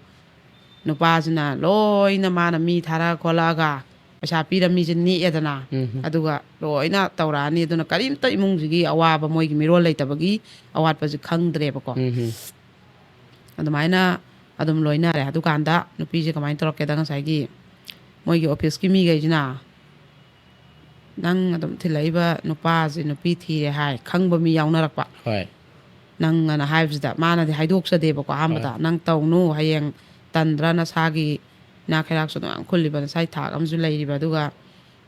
ꯅꯨꯄꯥꯁꯤꯅ ꯂꯣꯏꯅ ꯃꯥꯅ ꯃꯤ ꯊꯥꯔꯛꯑ ꯈꯣꯠꯂꯛꯑꯒ ꯄꯩꯁꯥ ꯄꯤꯔ ꯃꯤꯁꯦ ꯅꯦꯛꯑꯦꯗꯅ꯫ ꯎꯝ. ꯑꯗꯨꯒ ꯂꯣꯏꯅ ꯇꯧꯔꯛꯑꯅꯤ꯫ ꯑꯗꯨꯅ ꯀꯔꯤꯝꯇ ꯏꯃꯨꯡꯁꯤꯒꯤ ꯑꯋꯥꯕ, ꯃꯣꯏꯒꯤ ꯃꯤꯔꯣꯜ ꯂꯩꯇꯕꯒꯤ ꯑꯋꯥꯠꯄꯁꯤ ꯈꯪꯗ꯭ꯔꯦꯕꯀꯣ꯫ ꯎꯝ. ꯑꯗꯨꯃꯥꯏꯅ ꯑꯗꯨꯝ ꯂꯣꯏꯅꯔꯦ꯫ ꯑꯗꯨꯀꯥꯟꯗ ꯅꯨꯄꯤꯁꯦ ꯀꯃꯥꯏꯅ ꯇꯧꯔꯛꯀꯦꯗ, ꯉꯁꯥꯏꯒꯤ ꯃꯣꯏꯒꯤ ꯑꯣꯐꯤꯁꯀꯤ ꯃꯤꯈꯩꯁꯤꯅ, "ꯅꯪ ꯑꯗꯨꯝ ꯊꯤꯜꯂꯛꯏꯕ ꯅꯨꯄꯥꯁꯦ ꯅꯨꯄꯤ ꯊꯤꯔꯦ" ꯍꯥꯏ, ꯈꯪꯕ ꯃꯤ ꯌꯥꯎꯅꯔꯛꯄ꯫ ꯍꯣꯏ. "ꯅꯪ" ꯑꯅ ꯍꯥꯏꯕꯁꯤꯗ ꯃꯥꯅꯗꯤ ꯍꯥꯏꯗꯣꯛꯆꯗꯦꯕꯀꯣ ꯑꯍꯥꯟꯕꯗ꯫ ꯍꯣꯏ. "ꯅꯪ ꯇꯧꯅꯨ, ꯍꯌꯦꯡ ꯇꯟꯗ꯭ꯔꯥ, ꯅꯁꯥꯒꯤ ꯏꯅꯥꯛ ꯈꯩꯔꯥꯛꯁꯨ ꯑꯗꯨꯝ ꯌꯥꯝ ꯈꯨꯜꯂꯤꯕ, ꯅꯁꯥꯒꯤ ꯊꯥꯛ ꯑꯃꯁꯨ ꯂꯩꯔꯤꯕ, ꯑꯗꯨꯒ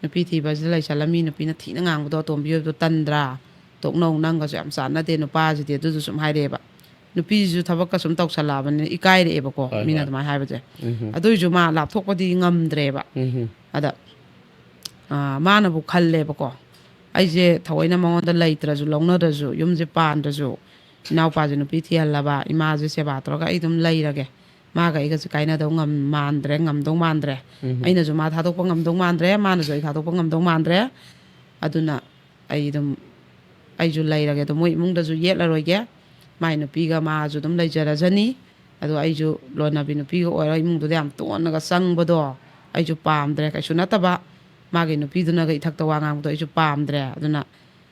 ꯅꯨꯄꯤ ꯊꯤꯕꯁꯤꯗ ꯂꯩꯁꯜꯂ ꯃꯤ ꯅꯨꯄꯤꯅ ꯊꯤꯅ ꯉꯥꯡꯕꯗꯣ, ꯑꯇꯣꯝꯕꯤ ꯑꯣꯏꯕꯗꯣ ꯇꯟꯗ꯭ꯔꯥ? ꯇꯣꯛꯅꯧ, ꯅꯪꯒꯁꯨ ꯌꯥꯝ ꯆꯥꯟꯅꯗꯦ ꯅꯨꯄꯥꯁꯤꯗꯤ", ꯑꯗꯨꯁꯨ ꯁꯨꯝ ꯍꯥꯏꯔꯛꯑꯦꯕ꯫ ꯅꯨꯄꯤꯁꯤꯁꯨ ꯊꯕꯛꯀ ꯁꯨꯝ ꯇꯧꯁꯜꯂꯛꯑꯕꯅꯤꯅ ꯏꯀꯥꯏꯔꯛꯑꯦꯕꯀꯣ, ꯍꯣꯏ, ꯃꯤꯅ ꯍꯣꯏ. ꯑꯗꯨꯃꯥꯏꯅ ꯍꯥꯏꯕꯁꯦ꯫ ꯎꯝ. ꯑꯗꯨꯏꯁꯨ ꯃꯥ ꯂꯥꯞꯊꯣꯛꯄꯗꯤ ꯉꯝꯗ꯭ꯔꯦꯕ꯫ ꯎꯝ. ꯑꯗ, ꯑ, ꯃꯥꯅꯕꯨ ꯈꯜꯂꯦꯕꯀꯣ, "ꯑꯩꯁꯦ ꯊꯑꯣꯏꯅ ꯃꯉꯣꯟꯗ ꯂꯩꯇ꯭ꯔꯁꯨ, ꯂꯧꯅꯗ꯭ꯔꯁꯨ, ꯌꯨꯝꯁꯦ ꯄꯥꯟꯗ꯭ꯔꯁꯨ, ꯏꯅꯥꯎꯄꯥꯁꯦ ꯅꯨꯄꯤ ꯊꯤꯍꯜꯂꯕ, ꯏꯃꯥꯁꯦ ꯁꯦꯕꯥ ꯇꯧꯔꯒ ꯑꯩ ꯑꯗꯨꯝ ꯂꯩꯔꯒꯦ꯫ ꯃꯥꯒ ꯑꯩꯒꯁꯦ ꯀꯥꯏꯅꯗꯧ ꯉꯝ-, ꯃꯥꯟꯗ꯭ꯔꯦ, ꯉꯝꯗꯧ ꯃꯥꯟꯗ꯭ꯔꯦ꯫ ꯎꯝ. ꯑꯩꯅꯁꯨ ꯃꯥ ꯊꯥꯗꯣꯛꯄ ꯉꯝꯗꯧ ꯃꯥꯟꯗ꯭ꯔꯦ, ꯃꯥꯅꯁꯨ ꯑꯩ ꯊꯥꯗꯣꯛꯄ ꯉꯝꯗꯧ ꯃꯥꯟꯗ꯭ꯔꯦ꯫ ꯑꯗꯨꯅ ꯑꯩ ꯑꯗꯨꯝ, ꯑꯩꯁꯨ ꯂꯩꯔꯒꯦ꯫ ꯑꯗꯣ ꯃꯣꯏ ꯏꯃꯨꯡꯗꯁꯨ ꯌꯦꯠꯂꯔꯣꯏꯒꯦ꯫ ꯃꯥꯏ ꯅꯨꯄꯤꯒ ꯃꯥꯁꯨ ꯑꯗꯨꯝ ꯂꯩꯖꯔꯖꯅꯤ꯫ ꯑꯗꯣ ꯑꯩꯁꯨ ꯂꯣꯟꯅꯕꯤ ꯅꯨꯄꯤꯒ ꯑꯣꯏꯔꯒ ꯏꯃꯨꯡꯗꯨꯗ ꯌꯥꯝ ꯇꯣꯟꯅꯒ ꯆꯪꯕꯗꯣ ꯑꯩꯁꯨ ꯄꯥꯝꯗ꯭ꯔꯦ꯫ ꯀꯩꯁꯨ ꯅꯠꯇꯕ, ꯃꯥꯒꯤ ꯅꯨꯄꯤꯗꯨꯅꯒ ꯏꯊꯛꯇ ꯋꯥ ꯉꯥꯡꯕꯗꯣ ꯑꯩꯁꯨ ꯄꯥꯝꯗ꯭ꯔꯦ꯫ ꯑꯗꯨꯅ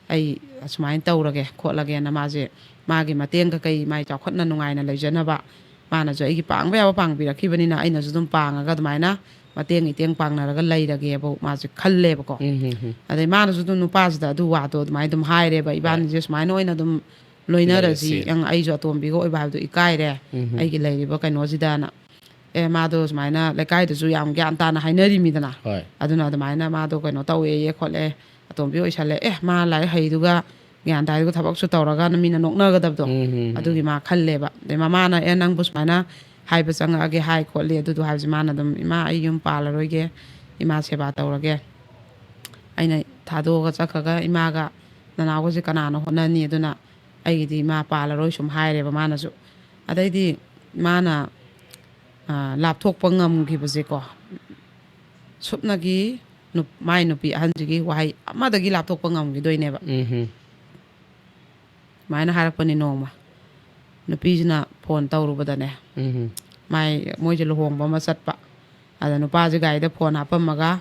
ꯑꯩ ꯑꯁꯨꯃꯥꯏꯅ ꯇꯧꯔꯒꯦ ꯈꯣꯠꯂꯒꯦꯅ ꯃꯥꯁꯦ ꯃꯥꯒꯤ ꯃꯇꯦꯡ ꯀꯩꯀꯩ ꯃꯥꯏ ꯆꯥꯎꯈꯠꯅ ꯅꯨꯡꯉꯥꯏꯅ ꯂꯩꯖꯅꯕ ꯃꯥꯅꯁꯨ ꯑꯩꯒꯤ ꯄꯥꯡꯕ ꯌꯥꯕ ꯄꯥꯡꯕꯤꯔꯛꯈꯤꯕꯅꯤꯅ ꯑꯩꯅꯁꯨ ꯑꯗꯨꯝ ꯄꯥꯡꯉꯒ ꯑꯗꯨꯃꯥꯏꯅ ꯃꯇꯦꯡ ꯏꯇꯦꯡ ꯄꯥꯡꯅꯔꯒ ꯂꯩꯔꯒꯦꯕ ꯃꯥꯁꯦ ꯈꯜꯂꯦꯕꯀꯣ꯫ ꯎꯝ, ꯎꯝ, ꯎꯝ. ꯑꯗꯩ ꯃꯥꯅꯁꯨ ꯑꯗꯨꯝ ꯅꯨꯄꯥꯁꯤꯗ ꯑꯗꯨ ꯋꯥꯗꯣ ꯑꯗꯨꯃꯥꯏꯅ ꯑꯗꯨꯝ ꯍꯥꯏꯔꯦꯕ, "ꯏꯕꯥꯅꯤꯁꯦ ꯁꯨꯃꯥꯏꯅ ꯑꯣꯏꯅ ꯑꯗꯨꯝ ꯂꯣꯏꯅꯔꯁꯤ, ꯂꯩꯔꯁꯤ꯫ ꯅꯪ ꯑꯩꯁꯨ ꯑꯇꯣꯝꯕꯤꯒ ꯑꯣꯏꯕ ꯍꯥꯏꯕꯗꯣ ꯏꯀꯥꯏꯔꯦ, ꯎꯝ, ꯎꯝ꯫ ꯑꯩꯒꯤ ꯂꯩꯔꯤꯕ ꯀꯩꯅꯣꯁꯤꯗꯅ"꯫ ꯑꯦ, ꯃꯥꯗꯣ ꯁꯨꯃꯥꯏꯅ ꯂꯩꯀꯥꯏꯗꯁꯨ ꯌꯥꯝ ꯒ꯭ꯌꯥꯟ ꯇꯥꯅ ꯍꯥꯏꯅꯔꯤꯃꯤꯗꯅ꯫ ꯍꯣꯏ꯫ ꯑꯗꯨꯅ ꯑꯗꯨꯃꯥꯏꯅ ꯃꯥꯗꯣ ꯀꯩꯅꯣ ꯇꯧꯋꯦꯌꯦ ꯈꯣꯠꯂꯦ, ꯑꯇꯣꯝꯕꯤ ꯑꯣꯏꯁꯜꯂꯦ, ꯑꯦ, ꯃꯥ ꯂꯥꯏꯔꯤꯛ ꯍꯩꯗꯨꯒ ꯒ꯭ꯌꯥꯟ ꯇꯥꯏꯗꯨꯒ ꯊꯕꯛꯁꯨ ꯇꯧꯔꯒ ꯃꯤꯅ ꯅꯣꯛꯅꯒꯗꯕꯗꯣ꯫ ꯎꯝ, ꯎꯝ, ꯎꯝ꯫ ꯑꯗꯨꯒꯤ ꯃꯥ ꯈꯜꯂꯦꯕ꯫ ꯑꯗꯩ ꯃꯃꯥꯅ, "ꯑꯦ, ꯅꯪꯕꯨ ꯁꯨꯃꯥꯏꯅ ꯍꯥꯏꯕ ꯆꯪꯉꯛꯑꯒꯦ ꯍꯥꯏ ꯈꯣꯠꯂꯤ", ꯑꯗꯨꯗꯣ ꯍꯥꯏꯕꯁꯦ ꯃꯥꯅ ꯑꯗꯨꯝ, "ꯏꯃꯥ, ꯑꯩ ꯌꯨꯝ ꯄꯥꯜꯂꯔꯣꯏꯒꯦ, ꯏꯃꯥ ꯁꯦꯕꯥ ꯇꯧꯔꯒꯦ, ꯑꯩꯅ ꯊꯥꯗꯣꯛꯑꯒ ꯆꯠꯈ꯭ꯔꯒ ꯏꯃꯥꯒ ꯅꯅꯥꯎꯒꯁꯦ ꯀꯅꯥꯅ ꯍꯣꯠꯅꯅꯤ? ꯑꯗꯨꯅ ꯑꯩꯒꯤꯗꯤ ꯏꯃꯥ ꯄꯥꯜꯂꯔꯣꯏ", ꯁꯨꯝ ꯍꯥꯏꯔꯦꯕ ꯃꯥꯅꯁꯨ꯫ ꯑꯗꯩꯗꯤ ꯃꯥꯅ, ꯑ, ꯂꯥꯞꯊꯣꯛꯄ ꯉꯝꯈꯤꯕꯁꯦꯀꯣ, ꯁꯨꯞꯅꯒꯤ ꯅꯨꯞ-, ꯃꯥꯏ ꯅꯨꯄꯤ ꯑꯍꯟꯁꯤꯒꯤ ꯋꯥꯍꯩ ꯑꯃꯗꯒꯤ ꯂꯥꯞꯊꯣꯛꯄ ꯉꯝꯈꯤꯗꯣꯏꯅꯦꯕ꯫ ꯎꯝ, ꯎꯝ꯫ ꯁꯨꯃꯥꯏꯅ ꯍꯥꯏꯔꯛꯄꯅꯤ ꯅꯣꯡꯃ꯫ ꯅꯨꯄꯤꯁꯤꯅ ꯐꯣꯟ ꯇꯧꯔꯨꯕꯗꯅꯦ, ꯎꯝ, ꯎꯝ꯫ ꯃꯥꯏ, ꯃꯣꯏꯁꯦ ꯂꯨꯍꯣꯡꯕ ꯑꯃ ꯆꯠꯄ꯫ ꯑꯗ ꯅꯨꯄꯥꯁꯦ ꯒꯥꯔꯤꯗ ꯐꯣꯟ ꯍꯥꯞꯄꯝꯃꯒ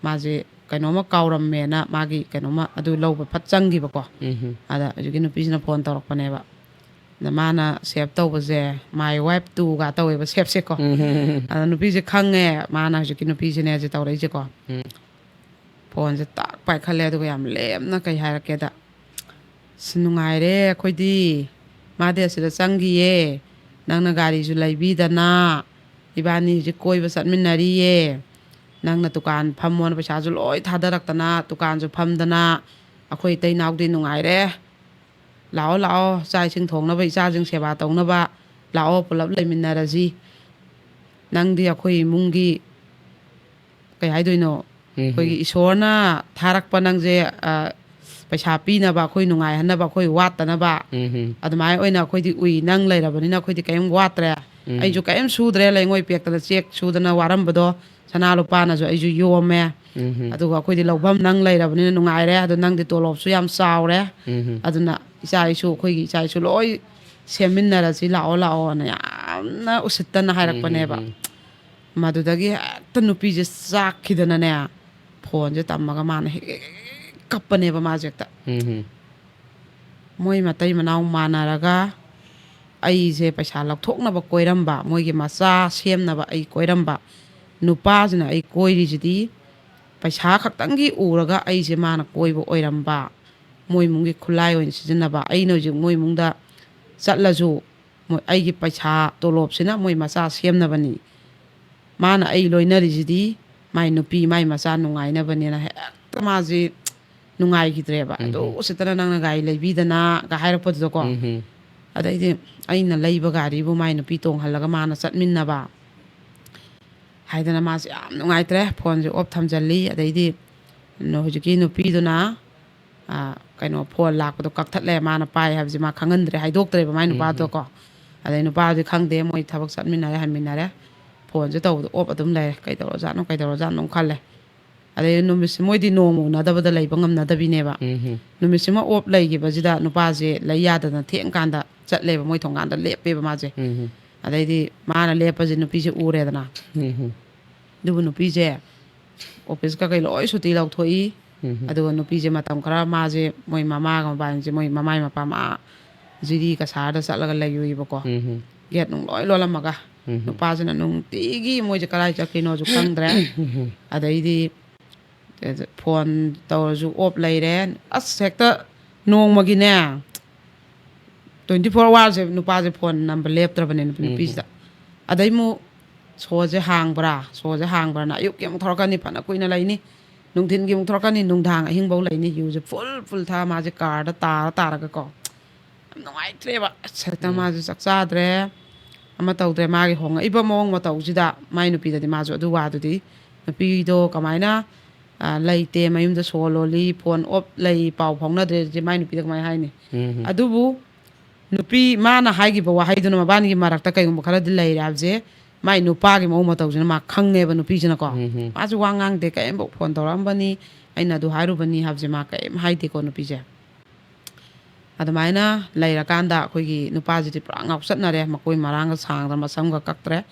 ꯃꯥꯁꯦ ꯀꯩꯅꯣꯝꯃ ꯀꯥꯎꯔꯝꯃꯦꯅ ꯃꯥꯒꯤ ꯀꯩꯅꯣꯝꯃ ꯑꯗꯨ ꯂꯧꯕ ꯐꯠ ꯆꯪꯈꯤꯕꯀꯣ꯫ ꯎꯝ, ꯎꯝ꯫ ꯑꯗ ꯍꯧꯖꯤꯛꯀꯤ ꯅꯨꯄꯤꯁꯤꯅ ꯐꯣꯟ ꯇꯧꯔꯛꯄꯅꯦꯕ꯫ ꯑꯗ ꯃꯥꯅ save ꯇꯧꯕꯁꯦ "My wife too"ꯒ ꯇꯧꯋꯦꯕ save ꯁꯦꯀꯣ꯫ ꯎꯝ, ꯎꯝ, ꯎꯝ꯫ ꯑꯗ ꯅꯨꯄꯤꯁꯦ ꯈꯪꯉꯦ ꯃꯥꯅ ꯍꯧꯖꯤꯛꯀꯤ ꯅꯨꯄꯤꯁꯤꯅꯦ ꯁꯤ ꯇꯧꯔꯛꯏꯁꯦꯀꯣ꯫ ꯎꯝ꯫ ꯐꯣꯟꯁꯦ ꯇꯥꯛ ꯄꯥꯏꯈꯠꯂꯦ, ꯑꯗꯨꯒ ꯌꯥꯝ ꯂꯦꯝꯅ ꯀꯩ ꯍꯥꯏꯔꯛꯀꯦꯗ, "ꯑꯁ, ꯅꯨꯡꯉꯥꯏꯔꯦ ꯑꯩꯈꯣꯏꯗꯤ, ꯃꯥꯗꯤ ꯑꯁꯤꯗ ꯆꯪꯈꯤꯌꯦ, ꯅꯪꯅ ꯒꯥꯔꯤꯁꯨ ꯂꯩꯕꯤꯗꯅ, ꯏꯕꯥꯅꯤ ꯍꯧꯖꯤꯛ ꯀꯣꯏꯕ ꯆꯠꯃꯤꯟꯅꯔꯤꯌꯦ, ꯅꯪꯅ ꯗꯨꯀꯥꯟ ꯐꯝꯃꯣꯅ ꯄꯩꯁꯥꯁꯨ ꯂꯣꯏ ꯊꯥꯗꯔꯛꯇꯅ ꯗꯨꯀꯥꯟꯁꯨ ꯐꯝꯗꯅ, ꯑꯩꯈꯣꯏ ꯏꯇꯩ ꯏꯅꯥꯎꯗꯤ ꯅꯨꯡꯉꯥꯏꯔꯦ, ꯂꯥꯛꯑꯣ ꯂꯥꯛꯑꯣ, ꯆꯥꯛ ꯏꯁꯤꯡ ꯊꯣꯡꯅꯕ, ꯏꯆꯥꯁꯤꯡ ꯁꯦꯕꯥ ꯇꯧꯅꯕ ꯂꯥꯛꯑꯣ, ꯄꯨꯂꯞ ꯂꯩꯃꯤꯟꯅꯔꯁꯤ, ꯅꯪꯗꯤ ꯑꯩꯈꯣꯏ ꯏꯃꯨꯡꯒꯤ ꯀꯩ ꯍꯥꯏꯗꯣꯏꯅꯣ, ꯎꯝ꯫ ꯑꯩꯈꯣꯏꯒꯤ ꯏꯁꯣꯔꯅ ꯊꯥꯔꯛꯄ ꯅꯪꯁꯦ, ꯑ, ꯄꯩꯁꯥ ꯄꯤꯅꯕ, ꯑꯩꯈꯣꯏ ꯅꯨꯡꯉꯥꯏꯍꯟꯅꯕ, ꯑꯩꯈꯣꯏ ꯋꯥꯠꯇꯅꯕ, ꯎꯝ, ꯎꯝ꯫ ꯑꯗꯨꯃꯥꯏꯅ ꯑꯣꯏꯅ ꯑꯩꯈꯣꯏꯗꯤ ꯎꯏ꯫ ꯅꯪ ꯂꯩꯔꯕꯅꯤꯅ ꯑꯩꯈꯣꯏꯗꯤ ꯀꯔꯤꯝ ꯋꯥꯠꯇ꯭ꯔꯦ꯫ ꯎꯝ꯫ ꯑꯩꯁꯨ ꯀꯔꯤꯝ ꯁꯨꯗ꯭ꯔꯦ, ꯂꯩꯉꯣꯏ ꯄꯦꯛꯇꯅ ꯆꯦꯛ ꯁꯨꯗꯅ ꯋꯥꯔꯝꯕꯗꯣ ꯁꯅꯥ ꯂꯨꯄꯥꯅꯁꯨ ꯑꯩꯁꯨ ꯌꯣꯝꯃꯦ꯫ ꯎꯝ, ꯎꯝ꯫ ꯑꯗꯨꯒ ꯑꯩꯈꯣꯏꯗꯤ ꯂꯧꯐꯝ ꯅꯪ ꯂꯩꯔꯕꯅꯤꯅ ꯅꯨꯡꯉꯥꯏꯔꯦ꯫ ꯑꯗꯣ ꯅꯪꯗꯤ ꯇꯣꯂꯣꯞꯁꯨ ꯌꯥꯝ ꯆꯥꯎꯔꯦ꯫ ꯎꯝ, ꯎꯝ꯫ ꯑꯗꯨꯅ ꯏꯆꯥ ꯏꯁꯨ, ꯑꯩꯈꯣꯏꯒꯤ ꯏꯆꯥ ꯏꯁꯨ ꯂꯣꯏ ꯁꯦꯝꯃꯤꯟꯅꯔꯁꯤ, ꯂꯥꯛꯑꯣ ꯂꯥꯛꯑꯣꯅ ꯌꯥꯝ ꯌꯥꯝꯅ ꯎꯁꯤꯠꯇꯅ ꯍꯥꯏꯔꯛꯄꯅꯦꯕ꯫ ꯎꯝ, ꯎꯝ, ꯎꯝ꯫ ꯃꯗꯨꯗꯒꯤ ꯍꯦꯛꯇ ꯅꯨꯄꯤꯁꯦ ꯆꯥꯛꯈꯤꯗꯅꯅꯦ, ꯐꯣꯟꯁꯦ ꯇꯝꯃꯒ ꯃꯥꯅ ꯍꯦꯛ, ꯍꯦꯛ, ꯍꯦꯛ ꯀꯞꯄꯅꯦꯕ ꯃꯥꯁꯦ ꯍꯦꯛꯇ꯫ ꯎꯝ, ꯎꯝ꯫ ꯃꯣꯏ ꯃꯇꯩ ꯃꯅꯥꯎ ꯃꯥꯟꯅꯔꯒ ꯑꯩꯁꯦ ꯄꯩꯁꯥ ꯂꯧꯊꯣꯛꯅꯕ ꯀꯣꯏꯔꯝꯕ, ꯃꯣꯏꯒꯤ ꯃꯆꯥ ꯁꯦꯝꯅꯕ ꯑꯩ ꯀꯣꯏꯔꯝꯕ, ꯅꯨꯄꯥꯁꯤꯅ ꯑꯩ ꯀꯣꯏꯔꯤꯁꯤꯗꯤ ꯄꯩꯁꯥ ꯈꯛꯇꯪꯒꯤ ꯎꯔꯒ ꯑꯩꯁꯦ ꯃꯥꯅ ꯀꯣꯏꯕ ꯑꯣꯏꯔꯝꯕ, ꯃꯣꯏ ꯏꯃꯨꯡꯒꯤ ꯈꯨꯠꯂꯥꯏ ꯑꯣꯏꯅ ꯁꯤꯖꯤꯟꯅꯕ, ꯑꯩꯅ ꯍꯧꯖꯤꯛ ꯃꯣꯏ ꯏꯃꯨꯡꯗ ꯆꯠꯂꯁꯨ ꯃꯣꯏ ꯑꯩꯒꯤ ꯄꯩꯁꯥ ꯇꯣꯂꯣꯞꯁꯤꯅ ꯃꯣꯏ ꯃꯆꯥ ꯁꯦꯝꯅꯕꯅꯤ, ꯃꯥꯅ ꯑꯩ ꯂꯣꯏꯅꯔꯤꯁꯤꯗꯤ ꯃꯥꯏ ꯅꯨꯄꯤ ꯃꯥꯏ ꯃꯆꯥ ꯅꯨꯡꯉꯥꯏꯅꯕꯅꯦꯅ ꯍꯦꯛꯇ ꯃꯥꯁꯤ ꯅꯨꯡꯉꯥꯏꯈꯤꯗ꯭ꯔꯦꯕ꯫ ꯎꯝ꯫ ꯑꯗꯨ ꯎꯁꯤꯠꯇꯅ ꯅꯪꯅ ꯒꯥꯔꯤ ꯂꯩꯕꯤꯗꯅꯒ ꯍꯥꯏꯔꯛꯄꯗꯨꯗꯀꯣ꯫ ꯎꯝ꯫ ꯑꯗꯩꯗꯤ ꯑꯩꯅ ꯂꯩꯕ ꯒꯥꯔꯤꯕꯨ ꯃꯥꯏ ꯅꯨꯄꯤ ꯇꯣꯡꯍꯜꯂꯒ ꯃꯥꯅ ꯆꯠꯃꯤꯟꯅꯕ ꯍꯥꯏꯗꯅ ꯃꯥꯁꯦ ꯌꯥꯝ ꯅꯨꯡꯉꯥꯏꯇ꯭ꯔꯦ꯫ ꯐꯣꯟꯁꯦ ꯑꯣꯐ ꯊꯝꯖꯜꯂꯤ꯫ ꯑꯗꯩꯗꯤ ꯅ-, ꯍꯧꯖꯤꯛꯀꯤ ꯅꯨꯄꯤꯗꯨꯅ, ꯑ, ꯀꯩꯅꯣ, ꯐꯣꯟ ꯂꯥꯛꯄꯗꯣ ꯀꯛꯊꯠꯂꯦ꯫ ꯃꯥꯅ ꯄꯥꯏ ꯍꯥꯏꯕꯁꯦ ꯃꯥ ꯈꯪꯍꯟꯗ꯭ꯔꯦ, ꯍꯥꯏꯗꯣꯛꯇ꯭ꯔꯦꯕ ꯃꯥꯏ ꯎꯝ, ꯎꯝ꯫ ꯅꯨꯄꯥꯗꯣꯀꯣ꯫ ꯑꯗꯩ ꯅꯨꯄꯥꯗꯨꯗꯤ ꯈꯪꯗꯦ, ꯃꯣꯏ ꯊꯕꯛ ꯆꯠꯃꯤꯟꯅꯔꯦ ꯍꯟꯃꯤꯟꯅꯔꯦ, ꯐꯣꯟꯁꯦ ꯇꯧꯕꯗꯣ ꯑꯣꯐ ꯑꯗꯨꯝ ꯂꯩꯔꯦ꯫ ꯀꯩꯗꯧꯔꯖꯥꯠꯅꯣ, ꯀꯩꯗꯧꯔꯖꯥꯠꯅꯣ ꯈꯜꯂꯦ꯫ ꯑꯗꯩ ꯅꯨꯃꯤꯠꯁꯤ ꯃꯣꯏꯗꯤ ꯅꯣꯡꯃ ꯎꯅꯗꯕꯗ ꯂꯩꯕ ꯉꯝꯅꯗꯕꯤꯅꯦꯕ꯫ ꯎꯝ, ꯎꯝ꯫ ꯅꯨꯃꯤꯠꯁꯤꯃ ꯑꯣꯐ ꯂꯩꯈꯤꯕꯁꯤꯗ ꯅꯨꯄꯥꯁꯦ ꯂꯩ ꯌꯥꯗꯗꯅ ꯊꯦꯡꯀꯥꯟꯗ ꯆꯠꯂꯦꯕ, ꯃꯣꯏ ꯊꯣꯡꯒꯥꯟꯗ ꯂꯦꯞꯄꯦꯕ ꯃꯥꯁꯦ꯫ ꯎꯝ, ꯎꯝ꯫ ꯑꯗꯩꯗꯤ ꯃꯥꯅ ꯂꯦꯞꯄꯁꯦ ꯅꯨꯄꯤꯁꯦ ꯎꯔꯦꯗꯅ꯫ ꯎꯝ, ꯎꯝ꯫ ꯑꯗꯨꯕꯨ ꯅꯨꯄꯤꯁꯦ ꯑꯣꯐꯤꯁ ꯀꯩꯀꯩ ꯂꯣꯏ ꯁꯨꯇꯤ ꯂꯧꯊꯣꯛꯏ꯫ ꯎꯝ, ꯎꯝ꯫ ꯑꯗꯨꯒ ꯅꯨꯄꯤꯁꯦ ꯃꯇꯝ ꯈꯔ ꯃꯥꯁꯦ ꯃꯣꯏ ꯃꯃꯥꯒ ꯃꯕꯥꯅꯤꯁꯦ, ꯃꯣꯏ ꯃꯃꯥꯏ ꯃꯄꯥ ꯃꯥ ꯖꯤꯔꯤ ꯀꯁꯥꯔꯗ ꯆꯠꯂꯒ ꯂꯩꯔꯨꯏꯕꯀꯣ꯫ ꯎꯝ, ꯎꯝ꯫ ꯒꯦꯠ ꯅꯨꯡ ꯂꯣꯏ ꯂꯣꯜꯂꯝꯃꯒ꯫ ꯎꯝ, ꯎꯝ꯫ ꯅꯨꯄꯥꯁꯤꯅ ꯅꯨꯡꯇꯤꯒꯤ ꯃꯣꯏꯁꯦ ꯀꯗꯥꯏ ꯆꯠꯈ꯭ꯔꯤꯅꯣꯁꯨ ꯈꯪꯗ꯭ꯔꯦ꯫ ꯎꯝ, ꯎꯝ꯫ ꯑꯗꯩꯗꯤ ꯐꯣꯟ ꯇꯧꯔꯁꯨ ꯑꯣꯐ ꯂꯩꯔꯦ꯫ ꯑꯁ, ꯍꯦꯛꯇ ꯅꯣꯡꯃꯒꯤꯅꯦ, twenty four hour ꯁꯦ ꯅꯨꯄꯥꯁꯦ ꯐꯣꯟ ꯅꯝꯕ ꯂꯦꯞꯇ꯭ꯔꯕꯅꯦ ꯅꯨꯄꯤ-, ꯎꯝ, ꯎꯝ꯫ ꯅꯨꯄꯤꯁꯤꯗ꯫ ꯑꯗꯩ ꯑꯃꯨꯛ ꯁꯣꯁꯦ ꯍꯥꯡꯕ꯭ꯔꯥ, ꯁꯣꯁꯦ ꯍꯥꯡꯕ꯭ꯔꯥꯅ ꯑꯌꯨꯛꯀꯤ ꯑꯃꯨꯛ ꯊꯣꯔꯛꯀꯅꯤ, ꯐꯅ ꯀꯨꯏꯅ ꯂꯩꯅꯤ, ꯅꯨꯡꯊꯤꯟꯒꯤ ꯑꯃꯨꯛ ꯊꯣꯔꯛꯀꯅꯤ, ꯅꯨꯡꯗꯥꯡ ꯑꯍꯤꯡꯐꯧ ꯂꯩꯅꯤ, ꯌꯨꯁꯦ ꯐꯨꯜ ꯐꯨꯜ ꯊꯛꯑ ꯃꯥꯁꯦ ꯀꯥꯔꯗ ꯇꯥꯔ ꯇꯥꯔꯒꯀꯣ꯫ ꯌꯥꯝ ꯅꯨꯡꯉꯥꯏꯇ꯭ꯔꯦꯕ꯫ ꯑꯁ, ꯍꯦꯛꯇ ꯎꯝ꯫ ꯃꯥꯁꯨ ꯆꯥꯛ ꯆꯥꯗ꯭ꯔꯦ, ꯑꯃ ꯇꯧꯗ꯭ꯔꯦ꯫ ꯃꯥꯒꯤ ꯍꯣꯡꯉꯛꯏꯕ ꯃꯑꯣꯡ ꯃꯇꯧꯁꯤꯗ ꯃꯥꯏ ꯅꯨꯄꯤꯗꯗꯤ ꯃꯥꯁꯨ ꯑꯗꯨ ꯋꯥꯗꯨꯗꯤ, ꯅꯨꯄꯤꯗꯣ ꯀꯃꯥꯏꯅ, ꯑ, ꯂꯩꯇꯦ, ꯃꯌꯨꯝꯗ ꯁꯣ ꯂꯣꯜꯂꯤ, ꯐꯣꯟ ꯑꯣꯐ ꯂꯩ, ꯄꯥꯎ ꯐꯥꯎꯅꯗ꯭ꯔꯦ, ꯁꯤ ꯃꯥꯏ ꯅꯨꯄꯤꯗ ꯀꯃꯥꯏꯅ ꯍꯥꯏꯅꯤ? ꯎꯝ꯫ ꯑꯗꯨꯕꯨ ꯅꯨꯄꯤ ꯃꯥꯅ ꯍꯥꯏꯈꯤꯕ ꯋꯥꯍꯩꯗꯨꯅ ꯃꯕꯥꯅꯤꯒꯤ ꯃꯔꯛꯇ ꯀꯩꯒꯨꯝꯕ ꯈꯔꯗꯤ ꯂꯩꯔꯦ ꯍꯥꯏꯕꯁꯦ ꯃꯥꯏ ꯅꯨꯄꯥꯒꯤ ꯃꯑꯣꯡ ꯃꯇꯧꯁꯤꯅ ꯃꯥ ꯈꯪꯉꯦꯕ, ꯅꯨꯄꯤꯁꯤꯅꯀꯣ꯫ ꯎꯝ꯫ ꯃꯥꯁꯨ ꯋꯥ ꯉꯥꯡꯗꯦ, ꯀꯔꯤꯝꯐꯥꯎ ꯐꯣꯟ ꯇꯧꯔꯛꯑꯝꯕꯅꯤ, ꯑꯩꯅ ꯑꯗꯨ ꯍꯥꯏꯔꯨꯕꯅꯤ ꯍꯥꯏꯕꯁꯦ ꯃꯥ ꯀꯔꯤꯝ ꯍꯥꯏꯗꯦꯀꯣ ꯅꯨꯄꯤꯁꯦ꯫ ꯑꯗꯨꯃꯥꯏꯅ ꯂꯩꯔꯀꯥꯟꯗ ꯑꯩꯈꯣꯏꯒꯤ ꯅꯨꯄꯥꯁꯤꯗꯤ ꯄꯨꯔꯥ ꯉꯥꯎꯆꯠꯅꯔꯦ, ꯃꯀꯣꯏ ꯃꯔꯥꯡꯒ ꯁꯥꯡꯗꯅ ꯃꯁꯝꯒ ꯀꯛꯇ꯭ꯔꯦ꯫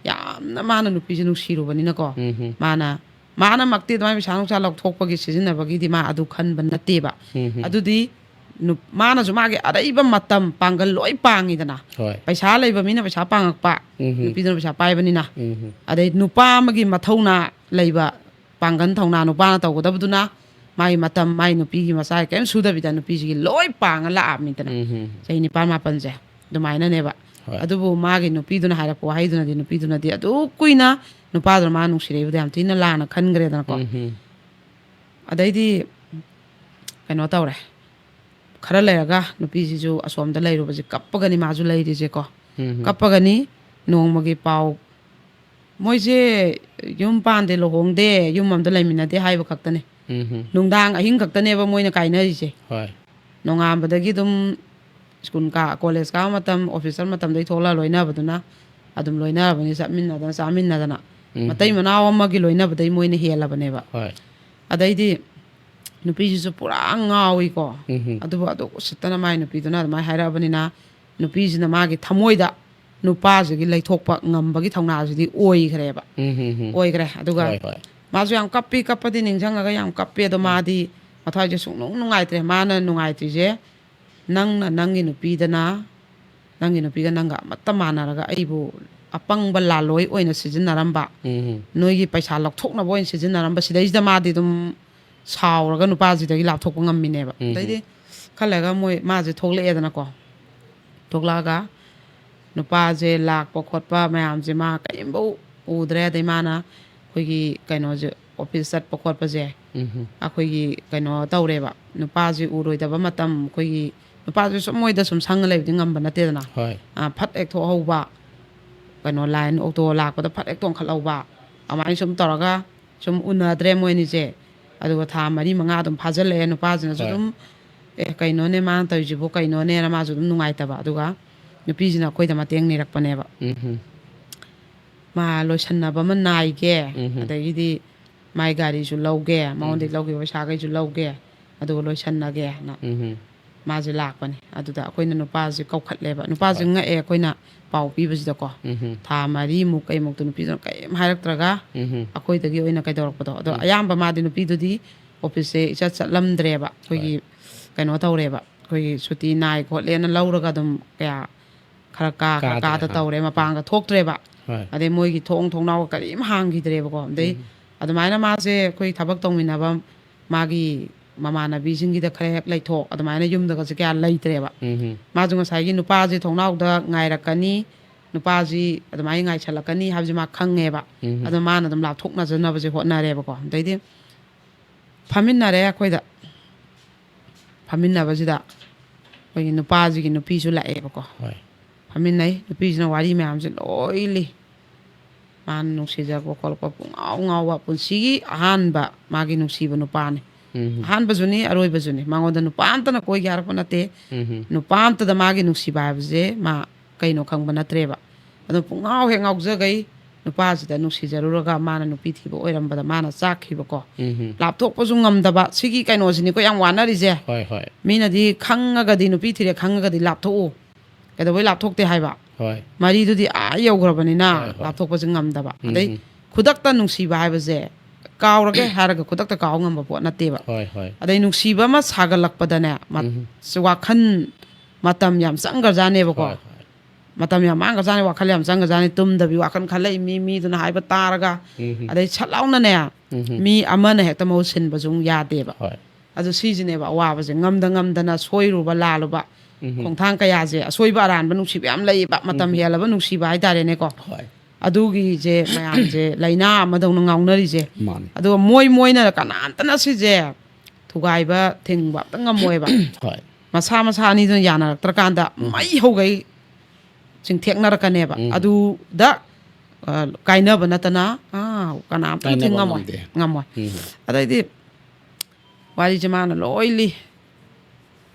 ꯌꯥꯝꯅ ꯃꯥꯅ ꯅꯨꯄꯤꯁꯦ ꯅꯨꯡꯁꯤꯔꯨꯕꯅꯤꯅꯀꯣ꯫ ꯎꯝ ꯍꯝ꯫ ꯃꯥꯅ ꯃꯥꯅꯃꯛꯇꯤ ꯑꯗꯨꯃꯥꯏꯅ ꯄꯩꯁꯥ ꯅꯨꯡꯁꯥ ꯂꯧꯊꯣꯛꯄꯒꯤ ꯁꯤꯖꯤꯟꯅꯕꯒꯤꯗꯤ ꯃꯥ ꯑꯗꯨ ꯈꯟꯕ ꯅꯠꯇꯦꯕ꯫ ꯎꯝ ꯍꯝ꯫ ꯑꯗꯨꯗꯤ ꯅꯨ- ꯃꯥꯅꯁꯨ ꯃꯥꯒꯤ ꯑꯔꯩꯕ ꯃꯇꯝ ꯄꯥꯡꯒꯜ ꯂꯣꯏ ꯄꯥꯡꯉꯤꯗꯅ꯫ ꯍꯣꯏ꯫ ꯄꯩꯁꯥ ꯂꯩꯕ ꯃꯤꯅ ꯄꯩꯁꯥ ꯄꯥꯡꯉꯛꯄ, ꯎꯝ ꯍꯝ꯫ ꯅꯨꯄꯤꯗꯨꯅ ꯄꯩꯁꯥ ꯄꯥꯏꯕꯅꯤꯅ꯫ ꯎꯝ ꯍꯝ꯫ ꯑꯗꯩ ꯅꯨꯄꯥ ꯑꯃꯒꯤ ꯃꯊꯧꯅꯥ ꯂꯩꯕ, ꯄꯥꯡꯒꯜ ꯊꯧꯅꯥ ꯅꯨꯄꯥꯅ ꯇꯧꯒꯗꯕꯗꯨꯅ ꯃꯥꯒꯤ ꯃꯇꯝ, ꯃꯥꯒꯤ ꯅꯨꯄꯤꯒꯤ ꯃꯆꯥꯒꯤ ꯀꯔꯤꯝ ꯁꯨꯗꯕꯤꯗ ꯅꯨꯄꯤꯁꯤꯒꯤ ꯂꯣꯏ ꯄꯥꯡꯉ ꯂꯥꯛꯑꯕꯅꯤꯗꯅ꯫ ꯎꯝ ꯍꯝ꯫ ꯆꯍꯤ ꯅꯤꯄꯥꯜ ꯃꯥꯄꯜꯁꯦ ꯑꯗꯨꯃꯥꯏꯅꯅꯦꯕ꯫ ꯍꯣꯏ꯫ ꯑꯗꯨꯕꯨ ꯃꯥꯒꯤ ꯅꯨꯄꯤꯗꯨꯅ ꯍꯥꯏꯔꯛꯄ ꯋꯥꯍꯩꯗꯨꯅꯗꯤ, ꯅꯨꯄꯤꯗꯨꯅꯗꯤ ꯑꯗꯨ ꯀꯨꯏꯅ ꯅꯨꯄꯥꯗꯨꯅ ꯃꯥ ꯅꯨꯡꯁꯤꯔꯛꯏꯕꯗ ꯌꯥꯝ ꯊꯤꯅ ꯂꯥꯟꯅ ꯈꯟꯈ꯭ꯔꯦꯗꯅꯀꯣ꯫ ꯎꯝ ꯍꯝ꯫ ꯑꯗꯩꯗꯤ ꯀꯩꯅꯣ ꯇꯧꯔꯦ, ꯈꯔ ꯂꯩꯔꯒ ꯅꯨꯄꯤꯁꯤꯁꯨ ꯑꯁꯣꯝꯗ ꯂꯩꯔꯨꯕꯁꯦ ꯀꯞꯄꯒꯅꯤ ꯃꯥꯁꯨ ꯂꯩꯔꯤꯁꯦꯀꯣ꯫ ꯎꯝ ꯍꯝ꯫ ꯀꯞꯄꯒꯅꯤ꯫ ꯅꯣꯡꯃꯒꯤ ꯄꯥꯎ, ꯃꯣꯏꯁꯦ ꯌꯨꯝ ꯄꯥꯟꯗꯦ, ꯂꯨꯍꯣꯡꯗꯦ, ꯌꯨꯝ ꯑꯝꯗ ꯂꯩꯃꯤꯟꯅꯗꯦ ꯍꯥꯏꯕ ꯈꯛꯇꯅꯦ꯫ ꯎꯝ ꯍꯝ꯫ ꯅꯨꯡꯗꯥꯡ ꯑꯍꯤꯡ ꯈꯛꯇꯅꯦꯕ ꯃꯣꯏꯅ ꯀꯥꯏꯅꯔꯤꯁꯦ꯫ ꯍꯣꯏ꯫ ꯅꯣꯡꯉꯥꯟꯕꯗꯒꯤ ꯑꯗꯨꯝ ꯁ꯭ꯀꯨꯜ ꯀꯥ ꯀꯣꯂꯦꯖ ꯀꯥꯕ ꯃꯇꯝ, ꯑꯣꯐꯤꯁꯔ ꯃꯇꯝꯗꯒꯤ ꯊꯣꯛꯂꯛꯑ ꯂꯣꯏꯅꯕꯗꯨꯅ ꯑꯗꯨꯝ ꯂꯣꯏꯅꯔꯕꯅꯤ, ꯆꯠꯃꯤꯟꯅꯗꯅ ꯆꯥꯃꯤꯟꯅꯗꯅ꯫ ꯎꯝ꯫ ꯃꯇꯩ ꯃꯅꯥꯎ ꯑꯃꯒꯤ ꯂꯣꯏꯅꯕꯗꯩ ꯃꯣꯏꯅ ꯍꯦꯜꯂꯕꯅꯦꯕ꯫ ꯍꯣꯏ꯫ ꯑꯗꯩꯗꯤ ꯅꯨꯄꯤꯁꯤꯁꯨ ꯄꯨꯔꯥ ꯉꯥꯎꯏꯀꯣ꯫ ꯎꯝ꯫ ꯑꯗꯨꯕꯨ ꯑꯗꯨ ꯎꯁꯤꯠꯇꯅ ꯃꯥꯏ ꯅꯨꯄꯤꯗꯨꯅ ꯑꯗꯨꯃꯥꯏꯅ ꯍꯥꯏꯔꯛꯑꯕꯅꯤꯅ, ꯅꯨꯄꯤꯁꯤꯅ ꯃꯥꯒꯤ ꯊꯃꯣꯏꯗ ꯅꯨꯄꯥꯁꯤꯒꯤ ꯂꯩꯊꯣꯛꯄ ꯉꯝꯕꯒꯤ ꯊꯧꯅꯥꯁꯤꯗꯤ ꯑꯣꯏꯈ꯭ꯔꯦꯕ꯫ ꯎꯝ, ꯎꯝ, ꯎꯝ꯫ ꯑꯣꯏꯈ꯭ꯔꯦ꯫ ꯑꯗꯨꯒ ꯍꯣꯏ, ꯍꯣꯏ꯫ ꯃꯥꯁꯨ ꯌꯥꯝ ꯀꯞꯄꯤ, ꯀꯞꯄꯗꯤ ꯅꯤꯡꯁꯤꯡꯉꯒ ꯌꯥꯝ ꯀꯞꯄꯤ꯫ ꯑꯗꯣ ꯎꯝ꯫ ꯃꯥꯗꯤ ꯃꯊ꯭ꯋꯥꯏꯁꯦ ꯁꯨꯡꯅꯨꯡ ꯅꯨꯡꯉꯥꯏꯇ꯭ꯔꯦ꯫ ꯃꯥꯅ ꯅꯨꯡꯉꯥꯏꯇ꯭ꯔꯤꯁꯦ, "ꯅꯪꯅ ꯅꯪꯒꯤ ꯅꯨꯄꯤꯗꯅ, ꯅꯪꯒꯤ ꯅꯨꯄꯤꯒ ꯅꯪꯒ ꯑꯃꯠꯇ ꯃꯥꯟꯅꯔꯒ ꯑꯩꯕꯨ ꯑꯄꯪꯕ ꯂꯥꯜꯂꯣꯏ ꯑꯣꯏꯅ ꯁꯤꯖꯤꯟꯅꯔꯝꯕ, ꯎꯝ꯫ ꯅꯣꯏꯒꯤ ꯄꯩꯁꯥ ꯂꯧꯊꯣꯛꯅꯕ ꯑꯣꯏꯅ ꯁꯤꯖꯤꯟꯅꯔꯝꯕ, ꯁꯤꯗꯩꯁꯤꯗ ꯃꯥꯗꯤ ꯑꯗꯨꯝ ꯁꯥꯎꯔꯒ ꯅꯨꯄꯥꯁꯤꯗꯒꯤ ꯂꯥꯞꯊꯣꯛꯄ ꯉꯝꯃꯤꯅꯦꯕ"꯫ ꯎꯝ꯫ ꯑꯗꯩꯗꯤ ꯈꯔ ꯂꯩꯔꯒ ꯃꯣꯏ, ꯃꯥꯁꯦ ꯊꯣꯛꯂꯛꯑꯦꯗꯅꯀꯣ꯫ ꯊꯣꯛꯂꯛꯑꯒ ꯅꯨꯄꯥꯁꯦ ꯂꯥꯛꯄ ꯈꯣꯠꯄ ꯃꯌꯥꯝꯁꯦ ꯃꯥ ꯀꯔꯤꯝꯐꯧ ꯎꯗ꯭ꯔꯦ꯫ ꯑꯗꯩ ꯃꯥꯅ ꯑꯩꯈꯣꯏꯒꯤ ꯀꯩꯅꯣꯁꯦ, ꯑꯣꯐꯤꯁ ꯆꯠꯄ ꯈꯣꯠꯄꯁꯦ, ꯎꯝ꯫ ꯑꯩꯈꯣꯏꯒꯤ ꯀꯩꯅꯣ ꯇꯧꯔꯦꯕ, ꯅꯨꯄꯥꯁꯦ ꯎꯔꯣꯏꯗꯕ ꯃꯇꯝ, ꯑꯩꯈꯣꯏꯒꯤ ꯅꯨꯄꯥꯁꯦ ꯁꯨꯝ ꯃꯣꯏꯗ ꯁꯨꯝ ꯁꯪꯉ ꯂꯩꯕꯗꯤ ꯉꯝꯕ ꯅꯠꯇꯦꯗꯅ꯫ ꯍꯣꯏ꯫ ꯑ, ꯐꯠ ꯍꯦꯛ ꯊꯣꯛꯍꯧꯕ, ꯀꯩꯅꯣ, ꯂꯥꯏꯟ ꯑꯣꯛꯇꯣ ꯂꯥꯛꯄꯗ ꯐꯠ ꯍꯦꯛ ꯇꯣꯡꯈꯠꯍꯧꯕ, ꯑꯗꯨꯃꯥꯏꯅ ꯁꯨꯝ ꯇꯧꯔꯒ ꯁꯨꯝ ꯎꯅꯗ꯭ꯔꯦ ꯃꯣꯏ ꯑꯅꯤꯁꯦ꯫ ꯑꯗꯨꯒ ꯊꯥ ꯃꯔꯤ ꯃꯉꯥ ꯑꯗꯨꯝ ꯐꯥꯖꯤꯜꯂꯛꯑꯦ꯫ ꯅꯨꯄꯥꯁꯤꯅꯁꯨ ꯍꯣꯏ꯫ ꯑꯗꯨꯝ, "ꯑꯦ, ꯀꯩꯅꯣꯅꯦ ꯃꯥꯅ ꯇꯧꯔꯤꯁꯤꯕꯨ, ꯀꯩꯅꯣꯅꯦꯅ" ꯃꯥꯁꯨ ꯑꯗꯨꯝ ꯅꯨꯡꯉꯥꯏꯇꯕ꯫ ꯑꯗꯨꯒ ꯅꯨꯄꯤꯁꯤꯅ ꯑꯩꯈꯣꯏꯗ ꯃꯇꯦꯡ ꯅꯤꯔꯛꯄꯅꯦꯕ꯫ ꯎꯝ ꯍꯝ꯫ "ꯃꯥ ꯂꯣꯏꯁꯟꯅꯕ ꯑꯃ ꯅꯥꯏꯒꯦ, ꯎꯝ ꯍꯝ꯫ ꯑꯗꯒꯤꯗꯤ ꯃꯥꯏ ꯒꯥꯔꯤꯁꯨ ꯂꯧꯒꯦ, ꯃꯉꯣꯟꯗꯒꯤ ꯎꯝ꯫ ꯂꯧꯈꯤꯕ ꯄꯩꯁꯥꯈꯩꯁꯨ ꯂꯧꯒꯦ, ꯑꯗꯨꯒ ꯂꯣꯏꯁꯟꯅꯒꯦꯅ" ꯎꯝ ꯍꯝ꯫ ꯃꯥꯁꯦ ꯂꯥꯛꯄꯅꯦ꯫ ꯑꯗꯨꯗ ꯑꯩꯈꯣꯏꯅ ꯅꯨꯄꯥꯁꯦ ꯀꯧꯈꯠꯂꯦꯕ꯫ ꯅꯨꯄꯥꯁꯦ ꯉꯛꯑꯦ ꯑꯩꯈꯣꯏꯅ ꯄꯥꯎ ꯄꯤꯕꯁꯤꯗꯀꯣ꯫ ꯎꯝ꯫ ꯊꯥ ꯃꯔꯤꯃꯨꯛ ꯀꯩꯃꯨꯛꯇ ꯅꯨꯄꯤꯗꯨꯅ ꯀꯔꯤꯝ ꯍꯥꯏꯔꯛꯇ꯭ꯔꯒ, ꯎꯝ꯫ ꯑꯩꯈꯣꯏꯗꯒꯤ ꯑꯣꯏꯅ ꯀꯩꯗꯧꯔꯛꯄꯗꯣ꯫ ꯑꯗꯣ ꯍꯣꯏ꯫ ꯑꯌꯥꯝꯕ ꯃꯥꯗꯤ, ꯅꯨꯄꯤꯗꯨꯗꯤ ꯑꯣꯐꯤꯁꯁꯦ ꯏꯆꯠ ꯆꯠꯂꯝꯗ꯭ꯔꯦꯕ꯫ ꯑꯩꯈꯣꯏꯒꯤ ꯍꯣꯏ꯫ ꯀꯩꯅꯣ ꯇꯧꯔꯦꯕ, ꯑꯩꯈꯣꯏꯒꯤ ꯁꯨꯇꯤ ꯅꯥꯏ ꯈꯣꯠꯂꯦꯅ ꯂꯧꯔꯒ ꯑꯗꯨꯝ ꯀꯌꯥ ꯈꯔ ꯀꯥ, ꯈꯔ ꯀꯥꯗ꯭ꯔꯦ, ꯀꯥꯗ ꯑꯥ꯫ ꯇꯧꯔꯦ, ꯃꯄꯥꯟꯒ ꯊꯣꯛꯇ꯭ꯔꯦꯕ꯫ ꯍꯣꯏ꯫ ꯑꯗꯩ ꯃꯣꯏꯒꯤ ꯊꯣꯡ ꯊꯣꯡꯅꯥꯎꯒ ꯀꯔꯤꯝ ꯍꯥꯡꯈꯤꯗ꯭ꯔꯦꯕꯀꯣ꯫ ꯑꯗꯩ ꯎꯝ꯫ ꯑꯗꯨꯃꯥꯏꯅ ꯃꯥꯁꯦ ꯑꯩꯈꯣꯏ ꯊꯕꯛ ꯇꯧꯃꯤꯟꯅꯕ ꯃꯥꯒꯤ ꯃꯃꯥꯟꯅꯕꯤꯁꯤꯡꯒꯤꯗ ꯈꯔ ꯍꯦꯛ ꯂꯩꯊꯣꯛ, ꯑꯗꯨꯃꯥꯏꯅ ꯌꯨꯝꯗꯒꯁꯦ ꯀꯌꯥ ꯂꯩꯇ꯭ꯔꯦꯕ꯫ ꯎꯝ꯫ ꯃꯥꯁꯨ ꯉꯁꯥꯏꯒꯤ ꯅꯨꯄꯥꯁꯦ ꯊꯣꯡꯅꯥꯎꯗ ꯉꯥꯏꯔꯛꯀꯅꯤ, ꯅꯨꯄꯥꯁꯤ ꯑꯗꯨꯃꯥꯏꯅ ꯉꯥꯏꯁꯜꯂꯛꯀꯅꯤ ꯍꯥꯏꯕꯁꯦ ꯃꯥ ꯈꯪꯉꯦꯕ꯫ ꯎꯝ꯫ ꯑꯗꯣ ꯃꯥꯅ ꯑꯗꯨꯝ ꯂꯥꯞꯊꯣꯛꯅꯖꯅꯕꯁꯦ ꯍꯣꯠꯅꯔꯦꯕꯀꯣ꯫ ꯑꯗꯩꯗꯤ ꯐꯝꯃꯤꯟꯅꯔꯦ ꯑꯩꯈꯣꯏꯗ꯫ ꯐꯝꯃꯤꯟꯅꯕꯁꯤꯗ ꯑꯩꯈꯣꯏꯒꯤ ꯅꯨꯄꯥꯁꯤꯒꯤ ꯅꯨꯄꯤꯁꯨ ꯂꯥꯛꯑꯦꯕꯀꯣ꯫ ꯍꯣꯏ꯫ ꯐꯝꯃꯤꯟꯅꯩ꯫ ꯅꯨꯄꯤꯁꯤꯅ ꯋꯥꯔꯤ ꯃꯌꯥꯝꯁꯦ ꯂꯣꯏ ꯂꯤ꯫ ꯃꯥꯅ ꯅꯨꯡꯁꯤꯖꯕ ꯈꯣꯠꯂꯛꯄ ꯄꯨꯡꯉꯥꯎ ꯉꯥꯎꯕ, ꯄꯨꯟꯁꯤꯒꯤ ꯑꯍꯥꯟꯕ ꯃꯥꯒꯤ ꯅꯨꯡꯁꯤꯕ ꯅꯨꯄꯥꯅꯤ꯫ ꯎꯝ꯫ ꯑꯍꯥꯟꯕꯁꯨꯅꯤ, ꯑꯔꯣꯏꯕꯁꯨꯅꯤ꯫ ꯃꯉꯣꯟꯗ ꯅꯨꯄꯥ ꯑꯝꯇꯅ ꯀꯣꯏꯒꯦ ꯍꯥꯏꯔꯛꯄ ꯅꯠꯇꯦ꯫ ꯎꯝ꯫ ꯅꯨꯄꯥ ꯑꯝꯇꯗ ꯃꯥꯒꯤ ꯅꯨꯡꯁꯤꯕ ꯍꯥꯏꯕꯁꯦ ꯃꯥ ꯀꯩꯅꯣ ꯈꯪꯕ ꯅꯠꯇ꯭ꯔꯦꯕ꯫ ꯑꯗꯣ ꯄꯨꯡꯉꯥꯎ ꯍꯦꯛ ꯉꯥꯎꯖꯈꯩ꯫ ꯅꯨꯄꯥꯁꯤꯗ ꯅꯨꯡꯁꯤꯖꯔꯨꯔꯒ ꯃꯥꯅ ꯅꯨꯄꯤ ꯊꯤꯕ ꯑꯣꯏꯔꯝꯕꯗ ꯃꯥꯅ ꯆꯥꯛꯈꯤꯕꯀꯣ꯫ ꯎꯝ꯫ ꯂꯥꯞꯊꯣꯛꯄꯁꯨ ꯉꯝꯗꯕ꯫ ꯁꯤꯒꯤ ꯀꯩꯅꯣꯁꯤꯅꯤꯀꯣ ꯌꯥꯝ ꯋꯥꯅꯔꯤꯁꯦ꯫ ꯍꯣꯏ, ꯍꯣꯏ꯫ ꯃꯤꯅꯗꯤ ꯈꯪꯉꯒꯗꯤ, ꯅꯨꯄꯤ ꯊꯤꯔꯦ ꯈꯪꯉꯒꯗꯤ ꯂꯥꯞꯊꯣꯛꯎ꯫ ꯀꯩꯗꯧꯕꯩ ꯂꯥꯞꯊꯣꯛꯇꯦ ꯍꯥꯏꯕ? ꯍꯣꯏ꯫ ꯃꯔꯤꯗꯨꯗꯤ ꯑꯥ ꯌꯧꯈ꯭ꯔꯕꯅꯤꯅ ꯍꯣꯏ, ꯍꯣꯏ꯫ ꯂꯥꯞꯊꯣꯛꯄꯁꯦ ꯉꯝꯗꯕ꯫ ꯎꯝ꯫ ꯑꯗꯩ ꯈꯨꯗꯛꯇ ꯅꯨꯡꯁꯤꯕ ꯍꯥꯏꯕꯁꯦ ꯀꯥꯎꯔꯒꯦ ꯍꯥꯏꯔꯒ ꯈꯨꯗꯛꯇ ꯀꯥꯎ ꯉꯝꯕ ꯄꯣꯠ ꯅꯠꯇꯦꯕ꯫ ꯍꯣꯏ, ꯍꯣꯏ꯫ ꯑꯗꯩ ꯅꯨꯡꯁꯤꯕ ꯑꯃ ꯁꯥꯒꯠꯂꯛꯄꯗꯅꯦ, ꯃ-, ꯎꯝ꯫ ꯁꯤ ꯋꯥꯈꯜ ꯃꯇꯝ ꯌꯥꯝ ꯆꯪꯈ꯭ꯔꯖꯥꯠꯅꯦꯕꯀꯣ꯫ ꯍꯣꯏ, ꯍꯣꯏ꯫ ꯃꯇꯝ ꯌꯥꯝ ꯃꯥꯡꯈ꯭ꯔꯖꯥꯠꯅꯤ, ꯋꯥꯈꯜ ꯌꯥꯝ ꯆꯪꯈ꯭ꯔꯖꯥꯠꯅꯤ꯫ ꯇꯨꯝꯗꯕꯤ ꯋꯥꯈꯜ ꯈꯜꯂꯛꯏ ꯃꯤ, ꯃꯤꯗꯨꯅ ꯍꯥꯏꯕ ꯇꯥꯔꯒ, ꯎꯝ꯫ ꯑꯗꯩ ꯁꯠ ꯂꯥꯎꯅꯅꯦ, ꯎꯝ꯫ ꯃꯤ ꯑꯃꯅ ꯍꯦꯛꯇ ꯃꯍꯨꯠ ꯁꯤꯟꯕꯁꯨ ꯑꯃꯨꯛ ꯌꯥꯗꯦꯕ꯫ ꯍꯣꯏ꯫ ꯑꯗꯨ ꯁꯤꯁꯤꯅꯦꯕ ꯑꯋꯥꯕꯁꯦ꯫ ꯉꯝꯗ ꯉꯝꯗꯅ ꯁꯣꯏꯔꯨꯕ ꯂꯥꯜꯂꯨꯕ ꯎꯝ꯫ ꯈꯣꯡꯊꯥꯡ ꯀꯌꯥꯁꯦ, ꯑꯁꯣꯏꯕ ꯑꯔꯥꯟꯕ ꯅꯨꯡꯁꯤꯕ ꯌꯥꯝ ꯂꯩꯌꯦꯕ, ꯃꯇꯝ ꯎꯝ꯫ ꯍꯦꯜꯂꯕ ꯅꯨꯡꯁꯤꯕ ꯍꯥꯏꯇꯥꯔꯦꯅꯦꯀꯣ꯫ ꯍꯣꯏ꯫ ꯑꯗꯨꯒꯤꯁꯦ ꯃꯌꯥꯝꯁꯦ ꯂꯥꯏꯅꯥ ꯑꯃꯗꯧꯅ ꯉꯥꯎꯅꯔꯤꯁꯦ꯫ ꯃꯥꯅꯤ꯫ ꯑꯗꯨꯒ ꯃꯣꯏ, ꯃꯣꯏꯅ ꯀꯅꯥꯝꯇꯅ ꯁꯤꯁꯦ ꯊꯨꯒꯥꯏꯕ ꯊꯤꯡꯕ ꯑꯝꯇ ꯉꯝꯃꯣꯏꯕ꯫ ꯍꯣꯏ꯫ ꯃꯁꯥ ꯃꯁꯥ ꯑꯅꯤꯗꯨꯅ ꯌꯥꯅꯔꯛꯇ꯭ꯔꯀꯥꯟꯗ ꯎꯝ꯫ ꯃꯩ ꯍꯧꯒꯩ ꯆꯤꯡꯊꯦꯛꯅꯔꯛꯀꯅꯦꯕ꯫ ꯎꯝ꯫ ꯑꯗꯨꯗ, ꯑ, ꯀꯥꯏꯅꯕ ꯅꯠꯇꯅ, ꯑꯥ, ꯀꯅꯥꯝꯇꯅ ꯀꯥꯏꯅꯕ ꯊꯤꯡ ꯉꯝꯃꯣꯏ꯫ ꯉꯝꯗꯦ꯫ ꯉꯝꯃꯣꯏ꯫ ꯎꯝ꯫ ꯑꯗꯩꯗꯤ ꯋꯥꯔꯤꯁꯦ ꯃꯥꯅ ꯂꯣꯏ ꯂꯤ꯫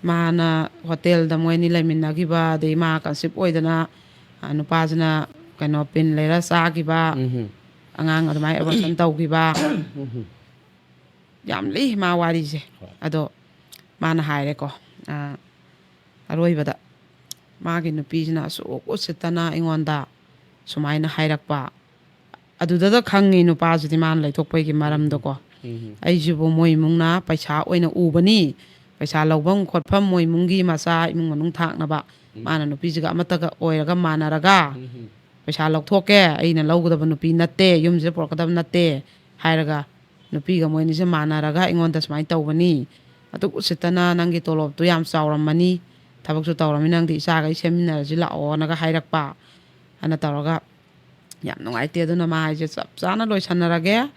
ꯃꯥꯅ ꯍꯣꯇꯦꯜꯗ ꯃꯣꯏ ꯑꯅꯤ ꯂꯩꯃꯤꯟꯅꯈꯤꯕ, ꯑꯗꯩ ꯃꯥ ꯀꯟꯁꯤꯞ ꯑꯣꯏꯗꯅ, ꯑ, ꯅꯨꯄꯥꯁꯤꯅ ꯀꯩꯅꯣ ꯄꯤꯟ ꯂꯩꯔ ꯆꯥꯈꯤꯕ, ꯎꯝ꯫ ꯑꯉꯥꯡ ꯑꯗꯨꯃꯥꯏꯅ ꯑꯦꯕꯣꯔꯁꯟ ꯇꯧꯈꯤꯕ꯫ ꯎꯝ꯫ ꯌꯥꯝ ꯂꯤ ꯃꯥ ꯋꯥꯔꯤꯁꯦ꯫ ꯍꯣꯏ꯫ ꯑꯗꯣ ꯃꯥꯅ ꯍꯥꯏꯔꯦꯀꯣ, ꯑ, ꯑꯔꯣꯏꯕꯗ ꯃꯥꯒꯤ ꯅꯨꯄꯤꯁꯤꯅ ꯑꯁꯨꯛ ꯎꯁꯤꯠꯇꯅ ꯑꯩꯉꯣꯟꯗ ꯁꯨꯃꯥꯏꯅ ꯍꯥꯏꯔꯛꯄ꯫ ꯑꯗꯨꯗꯗ ꯈꯪꯉꯤ ꯅꯨꯄꯥꯁꯤꯗꯤ ꯃꯥꯅ ꯂꯩꯊꯣꯛꯄꯒꯤ ꯃꯔꯝꯗꯣꯀꯣ꯫ ꯑꯩꯁꯤꯕꯨ ꯃꯣꯏ ꯏꯃꯨꯡꯅ ꯄꯩꯁꯥ ꯑꯣꯏꯅ ꯎꯕꯅꯤ, ꯄꯩꯁꯥ ꯂꯧꯐꯝ ꯈꯣꯠꯐꯝ, ꯃꯣꯏ ꯏꯃꯨꯡꯒꯤ ꯃꯆꯥ, ꯏꯃꯨꯡ ꯃꯅꯨꯡ ꯊꯥꯛꯅꯕ꯫ ꯃꯥꯅ ꯅꯨꯄꯤꯁꯤꯒ ꯑꯃꯠꯇꯒ ꯑꯣꯏꯔꯒ ꯃꯥꯟꯅꯔꯒ, "ꯄꯩꯁꯥ ꯂꯧꯊꯣꯛꯀꯦ, ꯑꯩꯅ ꯂꯧꯒꯗꯕ ꯅꯨꯄꯤ ꯅꯠꯇꯦ, ꯌꯨꯝꯁꯤꯗ ꯄꯨꯔꯛꯀꯗꯕ ꯅꯠꯇꯦ" ꯍꯥꯏꯔꯒ, ꯅꯨꯄꯤꯒ ꯃꯣꯏ ꯑꯅꯤꯁꯦ ꯃꯥꯟꯅꯔꯒ ꯑꯩꯉꯣꯟꯗ ꯁꯨꯃꯥꯏꯅ ꯇꯧꯕꯅꯤ, "ꯑꯗꯨꯛ ꯎꯁꯤꯠꯇꯅ ꯅꯪꯒꯤ ꯇꯣꯂꯣꯞꯇꯨ ꯌꯥꯝ ꯆꯥꯎꯔꯝꯃꯅꯤ, ꯊꯕꯛꯁꯨ ꯇꯧꯔꯝꯃꯤ, ꯅꯪꯗꯤ ꯏꯆꯥꯒ ꯑꯩ ꯁꯦꯝꯃꯤꯟꯅꯔꯁꯤ ꯂꯥꯛꯑꯣꯅꯒ" ꯍꯥꯏꯔꯛꯄ꯫ ꯑꯗꯨꯅ ꯇꯧꯔꯒ ꯌꯥꯝ ꯅꯨꯡꯉꯥꯏꯇꯦ꯫ ꯑꯗꯨꯅ ꯃꯥ ꯍꯥꯏꯁꯦ ꯆꯞ ꯆꯥꯅ ꯂꯣꯏꯁꯟꯅꯔꯒꯦ꯫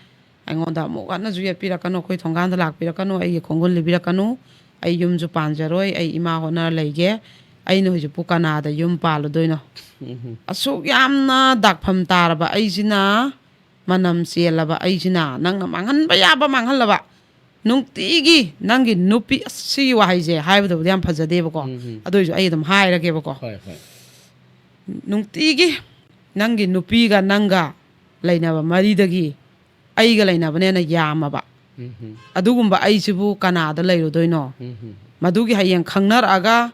ꯑꯩꯉꯣꯟꯗ ꯑꯃꯨꯛ ꯍꯟꯅꯁꯨ ꯌꯦꯠꯄꯤꯔꯛꯀꯅꯨ, ꯑꯩꯈꯣꯏ ꯊꯣꯡꯒꯥꯟꯗ ꯂꯥꯛꯄꯤꯔꯛꯀꯅꯨ, ꯑꯩꯒꯤ ꯈꯣꯡꯒꯨꯜ ꯂꯤꯕꯤꯔꯛꯀꯅꯨ꯫ ꯑꯩ ꯌꯨꯝꯁꯨ ꯄꯥꯟꯖꯔꯣꯏ, ꯑꯩ ꯏꯃꯥ ꯍꯣꯠꯅꯔ ꯂꯩꯒꯦ꯫ ꯑꯩꯅ ꯍꯧꯖꯤꯛꯄꯨ ꯀꯅꯥꯗ ꯌꯨꯝ ꯄꯥꯜꯂꯨꯗꯣꯏꯅꯣ? ꯑꯁꯨꯛ ꯌꯥꯝꯅ ꯗꯥꯛꯐꯝ ꯇꯥꯔꯕ ꯑꯩꯁꯤꯅ, ꯃꯅꯝ ꯆꯦꯜꯂꯕ ꯑꯩꯁꯤꯅ, ꯅꯪꯅ ꯃꯥꯡꯍꯟꯕ ꯌꯥꯕ ꯃꯥꯡꯍꯜꯂꯕ, ꯅꯨꯡꯇꯤꯒꯤ ꯅꯪꯒꯤ ꯅꯨꯄꯤ, ꯑꯁ, ꯁꯤꯒꯤ ꯋꯥꯍꯩꯁꯦ ꯍꯥꯏꯕꯗꯕꯨꯗꯤ ꯌꯥꯝ ꯐꯖꯗꯦꯕꯀꯣ, ꯑꯗꯨ ꯑꯣꯏꯁꯨ ꯑꯩ ꯑꯗꯨꯝ ꯍꯥꯏꯔꯒꯦꯕꯀꯣ꯫ ꯅꯨꯡꯇꯤꯒꯤ ꯅꯪꯒꯤ ꯅꯨꯄꯤꯒ ꯅꯪꯒ ꯂꯩꯅꯕ ꯃꯔꯤꯗꯒꯤ ꯑꯩꯒ ꯂꯩꯅꯕꯅ ꯍꯦꯟꯅ ꯌꯥꯝꯃꯕ꯫ ꯑꯗꯨꯒꯨꯝꯕ ꯑꯩꯁꯤꯕꯨ ꯀꯅꯥꯗ ꯂꯩꯔꯨꯗꯣꯏꯅꯣ? ꯃꯗꯨꯒꯤ ꯍꯌꯦꯡ ꯈꯪꯅꯔꯛꯑꯒ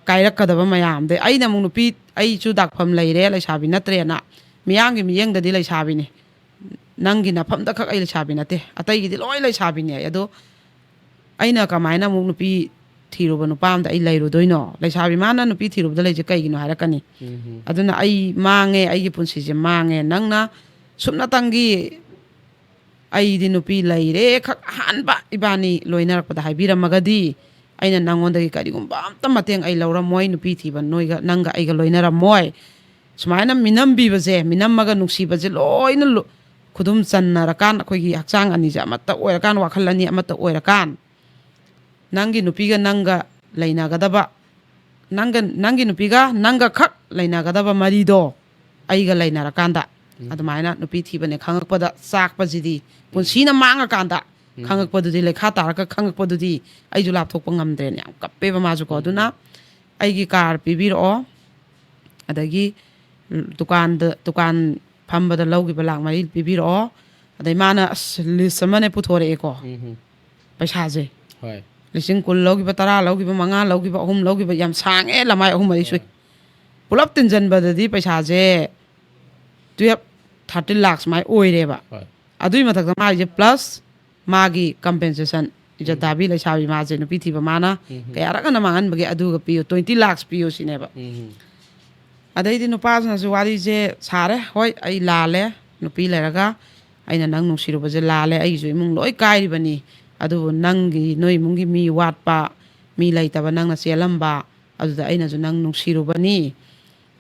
ꯀꯥꯏꯔꯛꯀꯗꯕ ꯃꯌꯥꯝꯗꯩ ꯑꯩꯅ ꯑꯃꯨꯛ ꯅꯨꯄꯤ, ꯑꯩꯁꯨ ꯗꯥꯛꯐꯝ ꯂꯩꯔꯦ, ꯂꯩꯁꯥꯕꯤ ꯅꯠꯇ꯭ꯔꯦꯅ꯫ ꯃꯤꯌꯥꯝꯒꯤ ꯃꯤꯠꯌꯦꯡꯗꯗꯤ ꯂꯩꯁꯥꯕꯤꯅꯤ꯫ ꯅꯪꯒꯤ ꯅꯐꯝꯗ ꯈꯛ ꯑꯩ ꯂꯩꯁꯥꯕꯤ ꯅꯠꯇꯦ, ꯑꯇꯩꯒꯤꯗꯤ ꯂꯣꯏ ꯂꯩꯁꯥꯕꯤꯅꯤ ꯑꯩ꯫ ꯑꯗꯣ ꯑꯩꯅ ꯀꯃꯥꯏꯅ ꯑꯃꯨꯛ ꯅꯨꯄꯤ ꯊꯤꯔꯨꯕ ꯅꯨꯄꯥ ꯑꯝꯗ ꯑꯩ ꯂꯩꯔꯨꯗꯣꯏꯅꯣ? ꯂꯩꯁꯥꯕꯤ ꯃꯥꯅ ꯅꯨꯄꯤ ꯊꯤꯔꯨꯕꯗ ꯂꯩꯁꯦ ꯀꯩꯒꯤꯅꯣ ꯍꯥꯏꯔꯛꯀꯅꯤ꯫ ꯑꯗꯨꯅ ꯑꯩ ꯃꯥꯡꯉꯦ, ꯑꯩꯒꯤ ꯄꯨꯟꯁꯤꯁꯦ ꯃꯥꯡꯉꯦ꯫ ꯅꯪꯅ ꯁꯨꯞꯅꯇꯪꯒꯤ "ꯑꯩꯗꯤ ꯅꯨꯄꯤ ꯂꯩꯔꯦ" ꯈꯛ ꯑꯍꯥꯟꯕ ꯏꯕꯥꯅꯤ ꯂꯣꯏꯅꯔꯛꯄꯗ ꯍꯥꯏꯕꯤꯔꯝꯃꯒꯗꯤ, ꯑꯩꯅ ꯅꯪꯉꯣꯟꯗꯒꯤ ꯀꯔꯤꯒꯨꯝꯕ ꯑꯝꯇ ꯃꯇꯦꯡ ꯑꯩ ꯂꯧꯔꯝꯃꯣꯏ, ꯅꯨꯄꯤ ꯊꯤꯕ ꯅꯣꯏꯒ, ꯅꯪꯒ ꯑꯩꯒ ꯂꯣꯏꯅꯔꯝꯃꯣꯏ꯫ ꯁꯨꯃꯥꯏꯅ ꯃꯤꯅꯝꯕꯤꯕꯁꯦ, ꯃꯤꯅꯝꯃꯒ ꯅꯨꯡꯁꯤꯕꯁꯦ ꯂꯣꯏꯅ ꯂꯨ-, ꯈꯨꯗꯨꯝ ꯆꯟꯅꯔꯀꯥꯟ, ꯑꯩꯈꯣꯏꯒꯤ ꯍꯛꯆꯥꯡ ꯑꯅꯤꯁꯦ ꯑꯃꯠꯇ ꯑꯣꯏꯔꯀꯥꯟ, ꯋꯥꯈꯜ ꯑꯅꯤ ꯑꯃꯠꯇ ꯑꯣꯏꯔꯀꯥꯟ, ꯅꯪꯒꯤ ꯅꯨꯄꯤꯒ ꯅꯪꯒ ꯂꯩꯅꯒꯗꯕ, ꯅꯪꯒ, ꯅꯪꯒꯤ ꯅꯨꯄꯤꯒ ꯅꯪꯒ ꯈꯛ ꯂꯩꯅꯒꯗꯕ ꯃꯔꯤꯗꯣ ꯑꯩꯒ ꯂꯩꯅꯔꯀꯥꯟꯗ, ꯑꯗꯨꯃꯥꯏꯅ ꯅꯨꯄꯤ ꯊꯤꯕꯅꯦ ꯈꯪꯉꯛꯄꯗ ꯆꯥꯛꯄꯁꯤꯗꯤ, ꯄꯨꯟꯁꯤꯅ ꯃꯥꯡꯉꯀꯥꯟꯗ ꯈꯪꯉꯛꯄꯗꯨꯗꯤ, ꯂꯩꯈꯥ ꯇꯥꯔꯒ ꯈꯪꯉꯛꯄꯗꯨꯗꯤ ꯑꯩꯁꯨ ꯂꯥꯞꯊꯣꯛꯄ ꯉꯝꯗ꯭ꯔꯦꯅ ꯌꯥꯝ ꯀꯞꯄꯦꯕ ꯃꯥꯁꯨꯀꯣ꯫ ꯑꯗꯨꯅ ꯑꯩꯒꯤ ꯀꯥꯔ ꯄꯤꯕꯤꯔꯛꯑꯣ, ꯑꯗꯒꯤ ꯗꯨꯀꯥꯟꯗ, ꯗꯨꯀꯥꯟ ꯐꯝꯕꯗ ꯂꯧꯈꯤꯕ ꯂꯥꯛ ꯃꯔꯤ ꯄꯤꯕꯤꯔꯛꯑꯣ꯫ ꯑꯗꯩ ꯃꯥꯅ ꯑꯁ ꯂꯤꯁ ꯑꯃꯅꯦ ꯄꯨꯊꯣꯔꯛꯑꯦꯀꯣ, ꯄꯩꯁꯥꯁꯦ꯫ ꯂꯤꯁꯤꯡ ꯀꯨꯟ ꯂꯧꯈꯤꯕ, ꯇꯔꯥ ꯂꯧꯈꯤꯕ, ꯃꯉꯥ ꯂꯧꯈꯤꯕ, ꯑꯍꯨꯝ ꯂꯧꯈꯤꯕ, ꯌꯥꯝ ꯁꯥꯡꯉꯦ, ꯂꯃꯥꯏ ꯑꯍꯨꯝ ꯃꯔꯤ ꯁꯨꯏ꯫ ꯄꯨꯂꯞ ꯇꯤꯟꯁꯤꯟꯕꯗꯗꯤ ꯄꯩꯁꯥꯁꯦ twelve, thirteen lakhs ꯃꯥꯏ ꯑꯣꯏꯔꯦꯕ꯫ ꯍꯣꯏ꯫ ꯑꯗꯨꯒꯤ ꯃꯊꯛꯇ ꯃꯥꯒꯤꯁꯦ plus ꯃꯥꯒꯤ compensation, ꯏꯖꯠ ꯊꯥꯕꯤ ꯂꯩꯁꯥꯕꯤ ꯃꯥꯁꯦ ꯅꯨꯄꯤ ꯊꯤꯕ ꯃꯥꯅ ꯎꯝ꯫ ꯀꯌꯥꯔꯛ ꯑꯅ ꯃꯥꯡꯍꯟꯕꯒꯦ, ꯑꯗꯨꯒ ꯄꯤꯌꯨ, twenty lakhs ꯄꯤꯌꯨ ꯁꯤꯅꯦꯕ꯫ ꯎꯝ꯫ ꯑꯗꯩꯗꯤ ꯅꯨꯄꯥꯁꯤꯅꯁꯨ ꯋꯥꯔꯤꯁꯦ ꯁꯥꯔꯦ, "ꯍꯣꯏ, ꯑꯩ ꯂꯥꯜꯂꯦ, ꯅꯨꯄꯤ ꯂꯩꯔꯒ ꯑꯩꯅ ꯅꯪ ꯅꯨꯡꯁꯤꯔꯨꯕꯁꯦ ꯂꯥꯜꯂꯦ, ꯑꯩꯒꯤꯁꯨ ꯏꯃꯨꯡ ꯂꯣꯏ ꯀꯥꯏꯔꯤꯕꯅꯤ, ꯑꯗꯨꯕꯨ ꯅꯪꯒꯤ, ꯅꯣꯏ ꯏꯃꯨꯡꯒꯤ ꯃꯤ ꯋꯥꯠꯄ, ꯃꯤ ꯂꯩꯇꯕ, ꯅꯪꯅ ꯆꯦꯜꯂꯝꯕ, ꯑꯗꯨꯗ ꯑꯩꯅꯁꯨ ꯅꯪ ꯅꯨꯡꯁꯤꯔꯨꯕꯅꯤ꯫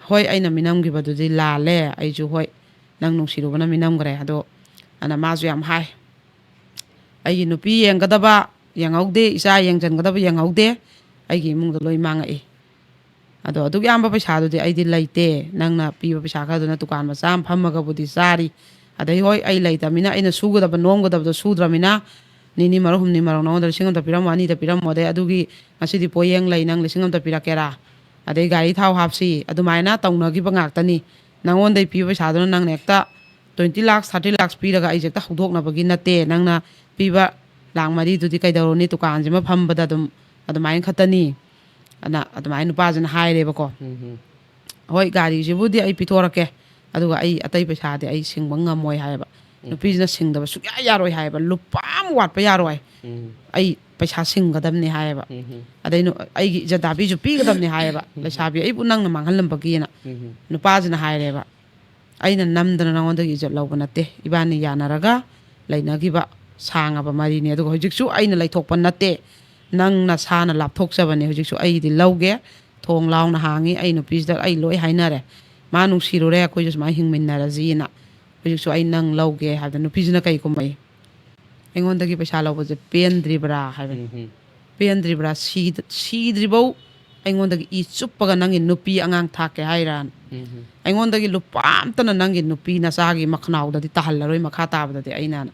ꯍꯣꯏ, ꯑꯩꯅ ꯃꯤꯅꯝꯈꯤꯕꯗꯨꯗꯤ ꯂꯥꯜꯂꯦ, ꯑꯩꯁꯨ, ꯍꯣꯏ, ꯅꯪ ꯅꯨꯡꯁꯤꯔꯨꯕꯅ ꯃꯤꯅꯝꯈ꯭ꯔꯦ, ꯑꯗꯣ," ꯑꯅ ꯃꯥꯁꯨ ꯌꯥꯝ ꯍꯥꯏ, "ꯑꯩꯒꯤ ꯅꯨꯄꯤ ꯌꯦꯡꯒꯗꯕ ꯌꯦꯡꯍꯧꯗꯦ, ꯏꯆꯥ ꯌꯦꯡꯁꯤꯟꯒꯗꯕ ꯌꯦꯡꯍꯧꯗꯦ, ꯑꯩꯒꯤ ꯏꯃꯨꯡꯗ ꯂꯣꯏ ꯃꯥꯡꯉꯛꯏ꯫ ꯑꯗꯣ ꯑꯗꯨꯛ ꯌꯥꯝꯕ ꯄꯩꯁꯥꯗꯨꯗꯤ ꯑꯩꯗꯤ ꯂꯩꯇꯦ, ꯅꯪꯅ ꯄꯤꯕ ꯄꯩꯁꯥ ꯈꯔꯗꯨꯅ ꯗꯨꯀꯥꯟ ꯃꯆꯥ ꯑꯃ ꯐꯝꯃꯒꯕꯨꯗꯤ ꯆꯥꯔꯤ꯫ ꯑꯗꯩ ꯍꯣꯏ, ꯑꯩ ꯂꯩꯇꯕꯅꯤꯅ ꯑꯩꯅ ꯁꯨꯒꯗꯕ ꯅꯣꯝꯒꯗꯕꯗꯣ ꯁꯨꯗ꯭ꯔꯃꯤꯅ, ꯅꯤꯅꯤ ꯃꯔꯛ, ꯍꯨꯝꯅꯤ ꯃꯔꯛ ꯅꯉꯣꯟꯗ ꯂꯤꯁꯤꯡ ꯑꯃꯇ ꯄꯤꯔꯝꯃꯣ, ꯑꯅꯤꯇ ꯄꯤꯔꯝꯃꯣ, ꯑꯗꯩ ꯑꯗꯨꯒꯤ ꯉꯁꯤꯗꯤ ꯄꯣꯌꯦꯡ ꯂꯩ, ꯅꯪ ꯂꯤꯁꯤꯡ ꯑꯃꯇ ꯄꯤꯔꯛꯀꯦꯔꯥ? ꯑꯗꯩ ꯒꯥꯔꯤ ꯊꯥꯎ ꯍꯥꯞꯁꯤ, ꯑꯗꯨꯃꯥꯏꯅ ꯇꯧꯅꯈꯤꯕ ꯉꯥꯛꯇꯅꯤ꯫ ꯅꯉꯣꯟꯗꯩ ꯄꯤꯕ ꯄꯩꯁꯥꯗꯨꯅ ꯅꯪꯅ ꯍꯦꯛꯇ twenty lakhs, thirty lakhs ꯄꯤꯔꯒ ꯑꯩꯁꯦ ꯍꯦꯛꯇ ꯍꯧꯗꯣꯛꯅꯕꯒꯤ ꯅꯠꯇꯦ, ꯅꯪꯅ ꯄꯤꯕ ꯂꯥꯛ ꯃꯔꯤꯗꯨꯗꯤ ꯀꯩꯗꯧꯔꯨꯅꯤ, ꯗꯨꯀꯥꯟꯁꯤꯃ ꯐꯝꯕꯗ ꯑꯗꯨꯝ ꯑꯗꯨꯃꯥꯏꯅ ꯈꯛꯇꯅꯤ," ꯑꯅ ꯑꯗꯨꯃꯥꯏꯅ ꯅꯨꯄꯥꯁꯤꯅ ꯍꯥꯏꯔꯦꯕꯀꯣ꯫ ꯎꯝ꯫ "ꯍꯣꯏ, ꯒꯥꯔꯤꯁꯤꯕꯨꯗꯤ ꯑꯩ ꯄꯤꯊꯣꯔꯛꯀꯦ, ꯑꯗꯨꯒ ꯑꯩ ꯑꯇꯩ ꯄꯩꯁꯥꯗꯤ ꯑꯩ ꯁꯤꯡꯕ ꯉꯝꯃꯣꯏ" ꯍꯥꯏꯌꯦꯕ꯫ ꯅꯨꯄꯤꯁꯤꯅ ꯁꯤꯡꯗꯕ ꯁꯨꯡꯌꯥ ꯌꯥꯔꯣꯏ ꯍꯥꯏꯌꯦꯕ, "ꯂꯨꯄꯥ ꯑꯃ ꯋꯥꯠꯄ ꯌꯥꯔꯣꯏ, ꯎꯝ꯫ ꯑꯩ ꯄꯩꯁꯥ ꯁꯤꯡꯒꯗꯕꯅꯤ" ꯍꯥꯏꯌꯦꯕ꯫ ꯎꯝ꯫ "ꯑꯗꯩ ꯅꯨ-, ꯑꯩꯒꯤ ꯏꯖꯠ ꯗꯥꯕꯤꯁꯨ ꯄꯤꯒꯗꯕꯅꯤ" ꯍꯥꯏꯌꯦꯕ, "ꯂꯩꯁꯥꯕꯤ ꯑꯩꯕꯨ ꯅꯪꯅ ꯃꯥꯡꯍꯜꯂꯝꯕꯒꯤꯅ"꯫ ꯎꯝ꯫ ꯅꯨꯄꯥꯁꯤꯅ ꯍꯥꯏꯔꯦꯕ, "ꯑꯩꯅ ꯅꯝꯗꯅ ꯅꯉꯣꯟꯗꯒꯤ ꯏꯖꯠ ꯂꯧꯕ ꯅꯠꯇꯦ, ꯏꯕꯥꯅꯤ ꯌꯥꯅꯔꯒ ꯂꯩꯅꯈꯤꯕ ꯁꯥꯡꯉꯕ ꯃꯔꯤꯅꯤ, ꯑꯗꯨꯒ ꯍꯧꯖꯤꯛꯁꯨ ꯑꯩꯅ ꯂꯩꯊꯣꯛꯄ ꯅꯠꯇꯦ, ꯅꯪ ꯅꯁꯥꯅ ꯂꯥꯞꯊꯣꯛꯆꯕꯅꯦ꯫ ꯍꯧꯖꯤꯛꯁꯨ ꯑꯩꯗꯤ ꯂꯧꯒꯦ, ꯊꯣꯡ ꯂꯥꯎꯅ ꯍꯥꯡꯉꯤ, ꯑꯩ ꯅꯨꯄꯤꯁꯤꯗ ꯑꯩ ꯂꯣꯏ ꯍꯥꯏꯅꯔꯦ, ꯃꯥ ꯅꯨꯡꯁꯤꯔꯨꯔꯦ, ꯑꯩꯈꯣꯏꯁꯨ ꯁꯨꯃꯥꯏꯅ ꯍꯤꯡꯃꯤꯟꯅꯔꯁꯤꯅ, ꯍꯧꯖꯤꯛꯁꯨ ꯑꯩ ꯅꯪ ꯂꯧꯒꯦ" ꯍꯥꯏꯕꯗ ꯅꯨꯄꯤꯁꯤꯅ ꯀꯩ ꯈꯨꯝꯃꯛꯏ? "ꯑꯩꯉꯣꯟꯗꯒꯤ ꯄꯩꯁꯥ ꯂꯧꯕꯁꯦ ꯄꯦꯟꯗ꯭ꯔꯤꯕ꯭ꯔꯥ?" ꯍꯥꯏꯕꯅꯤ꯫ ꯎꯝ꯫ "ꯄꯦꯟꯗ꯭ꯔꯤꯕ꯭ꯔꯥ? ꯁꯤꯗ-, ꯁꯤꯗ꯭ꯔꯤꯕꯧ ꯑꯩꯉꯣꯟꯗꯒꯤ ꯏ ꯆꯨꯞꯄꯒ ꯅꯪꯒꯤ ꯅꯨꯄꯤ ꯑꯉꯥꯡ ꯊꯥꯛꯀꯦ ꯍꯥꯏꯔꯥꯅ? ꯎꯝ꯫ ꯑꯩꯉꯣꯟꯗꯒꯤ ꯂꯨꯄꯥ ꯑꯝꯇꯅ ꯅꯪꯒꯤ ꯅꯨꯄꯤ ꯅꯆꯥꯒꯤ ꯃꯈꯅꯥꯎꯗꯗꯤ ꯇꯥꯍꯜꯂꯔꯣꯏ, ꯃꯈꯥ ꯇꯥꯕꯗꯗꯤ ꯑꯩꯅ꯫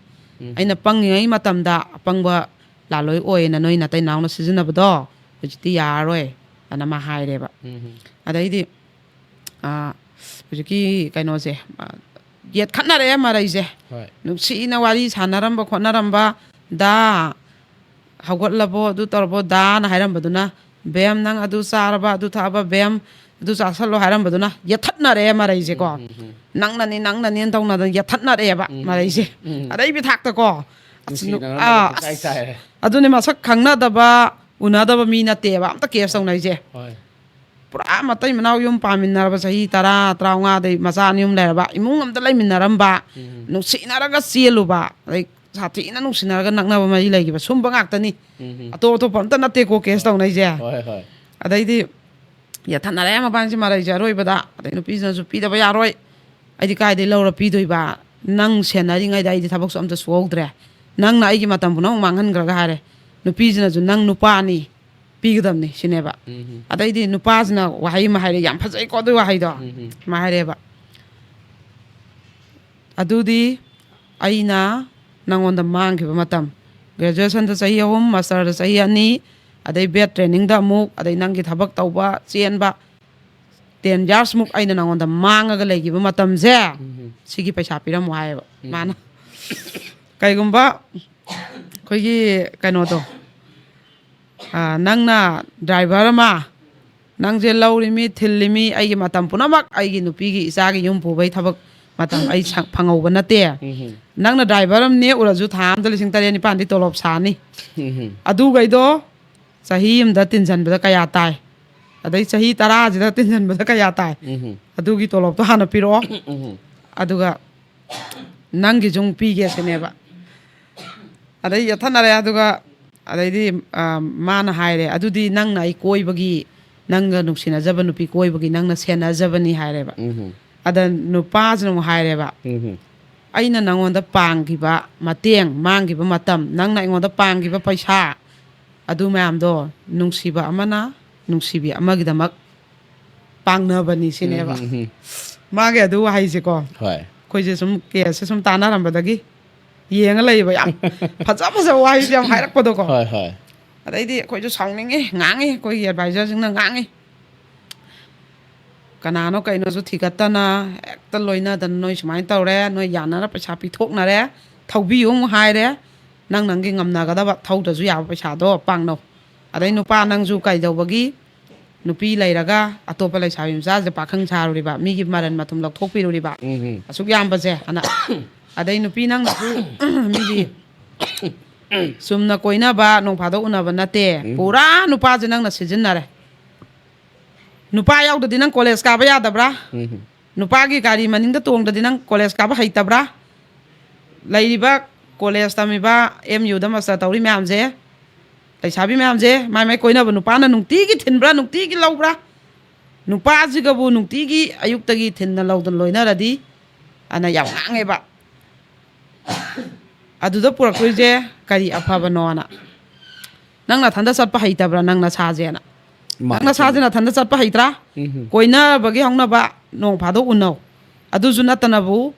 ꯎꯝ꯫ ꯑꯩꯅ ꯄꯪꯉꯤꯉꯩ ꯃꯇꯝꯗ ꯑꯄꯪꯕ ꯂꯥꯂꯣꯏ ꯑꯣꯏꯅ ꯅꯣꯏ ꯅꯇꯩ ꯅꯥꯎꯅ ꯁꯤꯖꯤꯟꯅꯕꯗꯣ ꯍꯧꯖꯤꯛꯇꯤ ꯌꯥꯔꯔꯣꯏ" ꯑꯅ ꯃꯥ ꯍꯥꯏꯔꯦꯕ꯫ ꯎꯝ꯫ ꯑꯗꯩꯗꯤ, ꯑꯥ, ꯍꯧꯖꯤꯛꯀꯤ ꯀꯩꯅꯣꯁꯦ, ꯑꯥ, ꯌꯦꯠꯈꯠꯅꯔꯛꯑꯦ ꯃꯔꯩꯁꯦ꯫ ꯍꯣꯏ꯫ ꯅꯨꯡꯁꯤꯅ ꯋꯥꯔꯤ ꯁꯥꯟꯅꯔꯝꯕ ꯈꯣꯠꯅꯔꯝꯕ ꯗ "ꯍꯧꯒꯠꯂꯕꯣ, ꯑꯗꯨ ꯇꯧꯔꯕꯣ ꯗꯥꯅ?" ꯍꯥꯏꯔꯝꯕꯗꯨꯅ, "ꯕꯦꯝ, ꯅꯪ ꯑꯗꯨ ꯆꯥꯔꯕ, ꯑꯗꯨ ꯊꯛꯑꯕ, ꯕꯦꯝ, ꯑꯗꯨ ꯆꯥꯁꯜꯂꯣ" ꯍꯥꯏꯔꯝꯕꯗꯨꯅ ꯌꯦꯠꯊꯠꯅꯔꯛꯑꯦ ꯃꯔꯩꯁꯦꯀꯣ꯫ ꯎꯝ, ꯎꯝ, ꯎꯝ꯫ "ꯅꯪꯅꯅꯤ, ꯅꯪꯅꯅꯤꯅ" ꯇꯧꯅꯗꯅ ꯌꯦꯠꯊꯠꯅꯔꯛꯑꯦꯕ ꯎꯝ, ꯃꯔꯩꯁꯦ꯫ ꯎꯝ, ꯎꯝ꯫ ꯑꯗꯩꯕꯤ ꯊꯥꯛꯇꯀꯣ꯫ ꯑꯁ, ꯅꯨ-, ꯅꯨꯡꯁꯤꯅꯔꯝꯕꯗꯣ ꯑꯥ, ꯄꯨꯡꯆꯥꯏ ꯑꯁ, ꯆꯥꯏꯔꯦ꯫ ꯑꯗꯨꯅꯦ, ꯃꯁꯛ ꯈꯪꯅꯗꯕ, ꯎꯅꯗꯕ ꯃꯤ ꯅꯠꯇꯦꯕ ꯑꯝꯇ ꯀꯦꯁ ꯇꯧꯅꯩꯁꯦ꯫ ꯍꯣꯏ꯫ ꯄꯨꯔꯥ ꯃꯇꯩ ꯃꯅꯥꯎ ꯌꯨꯝ ꯄꯥꯟꯃꯤꯟꯅꯔꯕ ꯆꯍꯤ ꯇꯔꯥ, ꯇꯔꯥꯃꯉꯥꯗꯩ ꯃꯆꯥ ꯑꯅꯤ ꯑꯍꯨꯝ ꯂꯩꯔꯕ, ꯏꯃꯨꯡ ꯑꯝꯇ ꯂꯩꯃꯤꯟꯅꯔꯝꯕ, ꯎꯝ꯫ ꯅꯨꯡꯁꯤꯅꯔꯒ ꯆꯦꯜꯂꯨꯕ, ꯑꯗꯩ ꯁꯥꯊꯤꯅ ꯅꯨꯡꯁꯤꯅꯔꯒ ꯅꯛꯅꯕ ꯃꯔꯤ ꯂꯩꯈꯤꯕ, ꯁꯨꯝꯕ ꯉꯥꯛꯇꯅꯤ꯫ ꯎꯝ꯫ ꯑꯇꯣꯞ ꯑꯇꯣꯞꯄ ꯑꯝꯇ ꯅꯠꯇꯦꯀꯣ ꯀꯦꯁ ꯇꯧꯅꯩꯁꯦ꯫ ꯍꯣꯏ, ꯍꯣꯏ꯫ ꯑꯗꯩꯗꯤ ꯌꯦꯠꯊꯠꯅꯔꯦ ꯃꯕꯥꯅꯤꯁꯦ ꯃꯔꯩꯁꯦ ꯑꯔꯣꯏꯕꯗ꯫ ꯑꯗꯩ ꯅꯨꯄꯤꯁꯤꯅꯁꯨ "ꯄꯤꯗꯕ ꯌꯥꯔꯣꯏ, ꯑꯩꯗꯤ ꯀꯥꯏꯗꯩ ꯂꯧꯔ ꯄꯤꯗꯣꯏꯕ? ꯅꯪ ꯁꯦꯟꯅꯔꯤꯉꯩꯗ ꯑꯩꯗꯤ ꯊꯕꯛꯁꯨ ꯑꯝꯇ ꯁꯨꯍꯧꯗ꯭ꯔꯦ, ꯅꯪꯅ ꯑꯩꯒꯤ ꯃꯇꯝ ꯄꯨꯝꯅꯃꯛ ꯃꯥꯡꯍꯟꯈ꯭ꯔꯒ" ꯍꯥꯏꯔꯦ꯫ ꯅꯨꯄꯤꯁꯤꯅꯁꯨ "ꯅꯪ ꯅꯨꯄꯥꯅꯤ, ꯄꯤꯒꯗꯕꯅꯤ" ꯁꯤꯅꯦꯕ꯫ ꯎꯝ꯫ ꯑꯗꯩꯗꯤ ꯅꯨꯄꯥꯁꯤꯅ ꯋꯥꯍꯩ ꯑꯃ ꯍꯥꯏꯔꯦ, ꯌꯥꯝ ꯐꯖꯩꯀꯣ ꯑꯗꯨꯒꯤ ꯋꯥꯍꯩꯗꯣ꯫ ꯎꯝ꯫ ꯃꯥ ꯍꯥꯏꯔꯦꯕ, "ꯑꯗꯨꯗꯤ ꯑꯩꯅ ꯅꯪꯉꯣꯟꯗ ꯃꯥꯡꯈꯤꯕ ꯃꯇꯝ, ꯒ꯭ꯔꯦꯖꯨꯑꯦꯁꯟꯗ ꯆꯍꯤ ꯑꯍꯨꯝ, ꯃꯥꯁꯇꯔꯗ ꯆꯍꯤ ꯑꯅꯤ, ꯑꯗꯩ ꯕꯦꯠ ꯇ꯭ꯔꯦꯅꯤꯡꯗ ꯑꯃꯨꯛ, ꯑꯗꯩ ꯅꯪꯒꯤ ꯊꯕꯛ ꯇꯧꯕ, ꯆꯦꯟꯕ, ꯇꯦꯟ ꯌꯥꯔꯁꯃꯨꯛ ꯑꯩꯅ ꯅꯉꯣꯟꯗ ꯃꯥꯡꯉꯒ ꯂꯩꯈꯤꯕ ꯃꯇꯝꯁꯦ, ꯎꯝ꯫ ꯁꯤꯒꯤ ꯄꯩꯁꯥ ꯄꯤꯔꯝꯃꯣ" ꯍꯥꯏꯌꯦꯕ ꯎꯝ꯫ ꯃꯥꯅ꯫ ꯀꯩꯒꯨꯝꯕ ꯑꯩꯈꯣꯏꯒꯤ ꯀꯩꯅꯣꯗꯣ, ꯑꯥ, ꯅꯪꯅ ꯗ꯭ꯔꯥꯏꯚꯔ ꯑꯃ, ꯅꯪꯁꯦ ꯂꯧꯔꯤꯃꯤ, ꯊꯤꯜꯂꯤꯃꯤ, ꯑꯩꯒꯤ ꯃꯇꯝ ꯄꯨꯝꯅꯃꯛ ꯑꯩꯒꯤ ꯅꯨꯄꯤꯒꯤ, ꯏꯆꯥꯒꯤ ꯌꯨꯝ ꯄꯨꯕꯒꯤ ꯊꯕꯛ ꯃꯇꯝ ꯑꯩ ꯁꯪ-, ꯐꯪꯍꯧꯕ ꯅꯠꯇꯦ꯫ ꯎꯝ꯫ ꯅꯪꯅ ꯗ꯭ꯔꯥꯏꯚꯔ ꯑꯃ ꯅꯦꯛꯎꯔꯁꯨ ꯊꯥ ꯑꯃꯗ ꯂꯤꯁꯤꯡ ꯇꯔꯦꯠ ꯅꯤꯄꯥꯟꯗꯤ ꯇꯣꯂꯣꯞ ꯁꯥꯅꯤ꯫ ꯎꯝ꯫ ꯑꯗꯨꯈꯩꯗꯣ ꯆꯍꯤ ꯑꯃꯗ ꯇꯤꯟꯁꯤꯟꯕꯗ ꯀꯌꯥ ꯇꯥꯏ? ꯑꯗꯩ ꯆꯍꯤ ꯇꯔꯥꯁꯤꯗ ꯇꯤꯟꯁꯤꯟꯕꯗ ꯀꯌꯥ ꯇꯥꯏ? ꯎꯝ꯫ ꯑꯗꯨꯒꯤ ꯇꯣꯂꯣꯞꯇꯣ ꯍꯥꯟꯅ ꯄꯤꯔꯛꯑꯣ꯫ ꯎꯝ꯫ ꯑꯗꯨꯒ ꯅꯪꯒꯤꯁꯨ ꯑꯃꯨꯛ ꯄꯤꯒꯦ ꯁꯤꯅꯦꯕ꯫ ꯑꯗꯩ ꯌꯦꯠꯊꯠꯅꯔꯦ꯫ ꯑꯗꯨꯒ ꯑꯗꯩꯗꯤ, ꯑ, ꯃꯥꯅ ꯍꯥꯏꯔꯦ, "ꯑꯗꯨꯗꯤ ꯅꯪꯅ ꯑꯩ ꯀꯣꯏꯕꯒꯤ, ꯅꯪꯒ ꯅꯨꯡꯁꯤꯅꯖꯕ ꯅꯨꯄꯤ ꯀꯣꯏꯕꯒꯤ ꯅꯪꯅ ꯁꯦꯟꯅꯖꯕꯅꯤ" ꯍꯥꯏꯔꯦꯕ꯫ ꯎꯝ꯫ ꯑꯗ ꯅꯨꯄꯥꯁꯤꯅ ꯑꯃꯨꯛ ꯍꯥꯏꯔꯦꯕ, ꯎꯝ꯫ "ꯑꯩꯅ ꯅꯪꯉꯣꯟꯗ ꯄꯥꯡꯈꯤꯕ ꯃꯇꯦꯡ, ꯃꯥꯡꯈꯤꯕ ꯃꯇꯝ, ꯅꯪꯅ ꯑꯩꯉꯣꯟꯗ ꯄꯥꯡꯈꯤꯕ ꯄꯩꯁꯥ, ꯑꯗꯨ ꯃꯌꯥꯝꯗꯣ ꯅꯨꯡꯁꯤꯕ ꯑꯃꯅ ꯅꯨꯡꯁꯤꯕꯤ ꯑꯃꯒꯤꯗꯃꯛ ꯄꯥꯡꯅꯕꯅꯤ" ꯁꯤꯅꯦꯕ꯫ ꯎꯝ, ꯎꯝ, ꯎꯝ꯫ ꯃꯥꯒꯤ ꯑꯗꯨ ꯋꯥꯍꯩꯁꯦꯀꯣ꯫ ꯍꯣꯏ꯫ ꯑꯩꯈꯣꯏꯁꯦ ꯁꯨꯝ ꯀꯦꯁꯁꯦ ꯁꯨꯝ ꯇꯥꯟꯅꯔꯝꯕꯗꯒꯤ ꯌꯦꯡꯉ ꯂꯩꯌꯦꯕ꯫ ꯌꯥꯝ ꯐꯖ ꯐꯖꯕ ꯋꯥꯍꯩꯁꯦ ꯌꯥꯝ ꯍꯥꯏꯔꯛꯄꯗꯣꯀꯣ꯫ ꯍꯣꯏ, ꯍꯣꯏ꯫ ꯑꯗꯩꯗꯤ ꯑꯩꯈꯣꯏꯁꯨ ꯁꯥꯎꯅꯤꯡꯉꯤ, ꯉꯥꯡꯉꯤ, ꯑꯩꯈꯣꯏꯒꯤ ꯑꯦꯗꯚꯥꯏꯖꯔꯁꯤꯡꯅ ꯉꯥꯡꯉꯤ꯫ "ꯀꯅꯥꯅꯣ ꯀꯩꯅꯣꯁꯨ ꯊꯤꯒꯠꯇꯅ ꯍꯦꯛꯇ ꯂꯣꯏꯅꯗꯅ ꯅꯣꯏ ꯁꯨꯃꯥꯏꯅ ꯇꯧꯔꯦ, ꯅꯣꯏ ꯌꯥꯅꯔ ꯄꯩꯁꯥ ꯄꯤꯊꯣꯛꯅꯔꯦ, ꯊꯧꯕꯤꯌꯨ" ꯑꯃꯨꯛ ꯍꯥꯏꯔꯦ꯫ ꯅꯪ ꯅꯪꯒꯤ ꯉꯝꯅꯒꯗꯕ, ꯊꯧꯗ꯭ꯔꯁꯨ ꯌꯥꯕ ꯄꯩꯁꯥꯗꯣ ꯄꯥꯡꯅꯧ꯫ ꯑꯗꯩ ꯅꯨꯄꯥ ꯅꯪꯁꯨ ꯀꯩꯗꯧꯕꯒꯤ ꯅꯨꯄꯤ ꯂꯩꯔꯒ ꯑꯇꯣꯞꯄ ꯂꯩꯁꯥꯕꯤ ꯃꯆꯥꯁꯦ ꯄꯥꯈꯪ ꯁꯥꯔꯨꯔꯤꯕ, ꯃꯤꯒꯤ ꯃꯔꯟ ꯃꯊꯨꯝ ꯂꯧꯊꯣꯛꯄꯤꯔꯨꯔꯤꯕ? ꯎꯝ ꯑꯁꯨꯛ ꯌꯥꯝꯕꯁꯦ ꯑꯅ꯫ ꯑꯗꯩ ꯅꯨꯄꯤ ꯅꯪꯅꯁꯨ ꯃꯤꯒꯤ ꯆꯨꯝꯅ ꯀꯣꯏꯅꯕ, ꯅꯣꯡ ꯐꯥꯗꯣꯛ ꯎꯅꯕ ꯅꯠꯇꯦ꯫ ꯄꯨꯔꯥ ꯅꯨꯄꯥꯁꯦ ꯅꯪꯅ ꯁꯤꯖꯤꯟꯅꯔꯦ꯫ ꯅꯨꯄꯥ ꯌꯥꯎꯗꯗꯤ ꯅꯪ ꯀꯣꯂꯦꯖ ꯀꯥꯕ ꯌꯥꯗꯕ꯭ꯔꯥ? ꯎꯝ ꯅꯨꯄꯥꯒꯤ ꯒꯥꯔꯤ ꯃꯅꯤꯡꯗ ꯇꯣꯡꯗꯗꯤ ꯅꯪ ꯀꯣꯂꯦꯖ ꯀꯥꯕ ꯍꯩꯇꯕ꯭ꯔꯥ? ꯂꯩꯔꯤꯕ ꯀꯣꯂꯦꯖ ꯇꯝꯃꯤꯕ, ꯑꯦꯝ ꯌꯨꯗ ꯃꯥꯁꯇꯔ ꯇꯧꯔꯤ ꯃꯌꯥꯝꯁꯦ, ꯂꯩꯁꯥꯕꯤ ꯃꯌꯥꯝꯁꯦ, ꯃꯥꯏ ꯃꯥꯏ ꯀꯣꯏꯅꯕ ꯅꯨꯄꯥꯅ ꯅꯨꯡꯇꯤꯒꯤ ꯊꯤꯟꯕ꯭ꯔꯥ, ꯅꯨꯡꯇꯤꯒꯤ ꯂꯧꯕ꯭ꯔꯥ? ꯅꯨꯄꯥꯁꯤꯒꯕꯨ ꯅꯨꯡꯇꯤꯒꯤ ꯑꯌꯨꯛꯇꯒꯤ ꯊꯤꯟꯅ ꯂꯧꯗꯅ ꯂꯣꯏꯅꯔꯗꯤ ꯑꯅ ꯌꯥꯝ ꯉꯥꯡꯉꯦꯕ꯫ ꯑꯗꯨꯗ ꯄꯨꯔꯛꯇꯣꯏꯁꯦ ꯀꯔꯤ ꯑꯐꯕꯅꯣꯅ? ꯅꯪ ꯅꯊꯟꯗ ꯆꯠꯄ ꯍꯩꯇꯕ꯭ꯔꯥ, ꯅꯪ ꯅꯁꯥꯁꯦꯅ? ꯅꯪ ꯅꯁꯥꯁꯦ ꯅꯊꯟꯗ ꯆꯠꯄ ꯍꯩꯇ꯭ꯔꯥ? ꯎꯝ ꯀꯣꯏꯅꯕꯒꯤ ꯍꯧꯅꯕ ꯅꯣꯡ ꯐꯥꯗꯣꯛ ꯎꯅꯧ꯫ ꯑꯗꯨꯁꯨ ꯅꯠꯇꯅꯕꯨ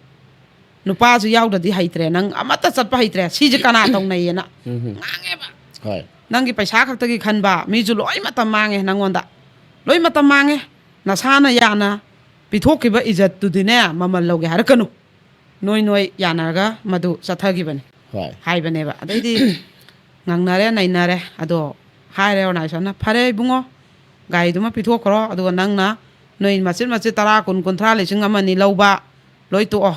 ꯅꯨꯄꯥꯁꯨ ꯌꯥꯎꯗ꯭ꯔꯗꯤ ꯍꯩꯇ꯭ꯔꯦ, ꯅꯪ ꯑꯃꯠꯇ ꯆꯠꯄ ꯍꯩꯇ꯭ꯔꯦ, ꯁꯤꯁꯦ ꯀꯅꯥ ꯇꯧꯅꯩꯌꯦꯅ ꯎꯝ ꯉꯥꯡꯉꯦꯕ꯫ ꯍꯣꯏ ꯅꯪꯒꯤ ꯄꯩꯁꯥ ꯈꯛꯇꯒꯤ ꯈꯟꯕ ꯃꯤꯁꯨ ꯂꯣꯏ ꯃꯇꯝ ꯃꯥꯡꯉꯦ ꯅꯪꯉꯣꯟꯗ꯫ ꯂꯣꯏ ꯃꯇꯝ ꯃꯥꯡꯉꯦ꯫ ꯅꯁꯥꯅ ꯌꯥꯅ ꯄꯤꯊꯣꯛꯈꯤꯕ ꯏꯖꯠꯇꯨꯗꯤꯅꯦ ꯃꯃꯜ ꯂꯧꯒꯦ ꯍꯥꯏꯔꯛꯀꯅꯨ꯫ ꯅꯣꯏ ꯅꯣꯏ ꯌꯥꯅꯔꯒ ꯃꯗꯨ ꯆꯠꯊꯈꯤꯕꯅꯤ ꯍꯣꯏ ꯍꯥꯏꯕꯅꯦꯕ꯫ ꯑꯗꯩꯗꯤ ꯉꯪꯅꯔꯦ ꯅꯩꯅꯔꯦ꯫ ꯑꯗꯣ ꯍꯥꯏꯔꯦ ꯑꯣꯔꯒꯅꯥꯏꯖꯦꯁꯟꯅ, "ꯐꯔꯦ ꯏꯕꯨꯡꯉꯣ, ꯒꯥꯔꯤꯗꯨꯃ ꯄꯤꯊꯣꯛꯈ꯭ꯔꯣ, ꯑꯗꯨꯒ ꯅꯪꯅ ꯅꯣꯏ ꯃꯆꯤꯠ ꯃꯆꯤꯠ ꯇꯔꯥ, ꯀꯨꯟ, ꯀꯨꯟꯊ꯭ꯔꯥ, ꯂꯤꯁꯤꯡ ꯑꯃ ꯑꯅꯤ ꯂꯧꯕ ꯂꯣꯏ ꯇꯣꯛꯑꯣ꯫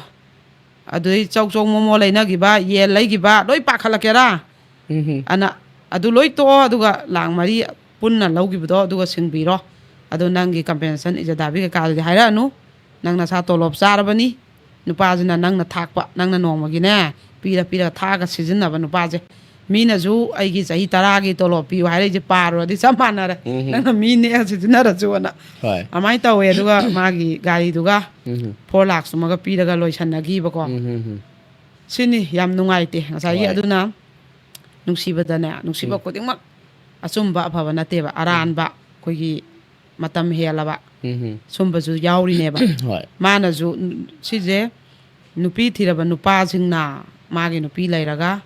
ꯑꯗꯨꯗꯩ ꯆꯧ ꯆꯧ ꯃꯣꯃꯣ ꯂꯩꯅꯈꯤꯕ, ꯌꯦꯟ ꯂꯩꯈꯤꯕ ꯂꯣꯏ ꯄꯥꯈꯠꯂꯛꯀꯦꯔꯥ?" ꯎꯝ ꯑꯅ ꯑꯗꯨ ꯂꯣꯏ ꯇꯣꯛꯑꯣ, ꯑꯗꯨꯒ ꯂꯥꯛ ꯃꯔꯤ ꯄꯨꯟꯅ ꯂꯧꯈꯤꯕꯗꯣ ꯑꯗꯨꯒ ꯁꯤꯡꯕꯤꯔꯣ꯫ ꯑꯗꯣ ꯅꯪꯒꯤ ꯀꯝꯄꯦꯟꯁꯦꯁꯟ ꯏꯖꯗꯥꯕꯤ ꯀꯩꯀꯥꯗꯨꯗꯤ ꯍꯥꯏꯔꯛꯑꯅꯨ꯫ ꯅꯪ ꯅꯁꯥ ꯇꯣꯂꯣꯞ ꯆꯥꯔꯕꯅꯤ꯫ ꯅꯨꯄꯥꯁꯤꯅ ꯅꯪꯅ ꯊꯥꯛꯄ, ꯅꯪꯅ ꯅꯣꯡꯃꯒꯤꯅꯦ ꯄꯤꯔ ꯄꯤꯔ ꯊꯥꯛꯑꯒ ꯁꯤꯖꯤꯟꯅꯕ ꯅꯨꯄꯥꯁꯦ꯫ ꯃꯤꯅꯁꯨ ꯑꯩꯒꯤ ꯆꯍꯤ ꯇꯔꯥꯒꯤ ꯇꯣꯂꯣꯞ ꯄꯤꯌꯨ ꯍꯥꯏꯔꯛꯏꯁꯦ ꯄꯥꯔꯨꯔꯗꯤ ꯆꯞ ꯃꯥꯟꯅꯔꯦ꯫ ꯎꯝ ꯅꯪꯅ ꯃꯤ ꯅꯦꯛꯑ ꯁꯤꯖꯤꯟꯅꯔꯁꯨꯅ꯫ ꯍꯣꯏ ꯑꯗꯨꯃꯥꯏꯅ ꯇꯧꯋꯦ꯫ ꯑꯗꯨꯒ ꯃꯥꯒꯤ ꯒꯥꯔꯤꯗꯨꯒ ꯎꯝ ꯐꯣꯔ ꯂꯥꯛꯁ ꯑꯃꯒ ꯄꯤꯔꯒ ꯂꯣꯏꯁꯟꯅꯈꯤꯕꯀꯣ꯫ ꯎꯝ ꯁꯤꯅꯤ ꯌꯥꯝ ꯅꯨꯡꯉꯥꯏꯇꯦ꯫ ꯉꯁꯥꯏꯒꯤ ꯍꯣꯏ꯫ ꯑꯗꯨꯅ ꯅꯨꯡꯁꯤꯕꯗꯅꯦ, ꯅꯨꯡꯁꯤꯕ ꯎꯝ꯫ ꯈꯨꯗꯤꯡꯃꯛ ꯑꯆꯨꯝꯕ ꯑꯐꯕ ꯅꯠꯇꯦꯕ, ꯑꯔꯥꯟꯕ ꯑꯩꯈꯣꯏꯒꯤ ꯃꯇꯝ ꯍꯦꯜꯂꯕ ꯎꯝ ꯁꯨꯝꯕꯁꯨ ꯌꯥꯎꯔꯤꯅꯦꯕ꯫ ꯍꯣꯏ ꯃꯥꯅꯁꯨ ꯁꯤꯁꯦ ꯅꯨꯄꯤ ꯊꯤꯔꯕ ꯅꯨꯄꯥꯁꯤꯡꯅ ꯃꯥꯒꯤ ꯅꯨꯄꯤ ꯂꯩꯔꯒ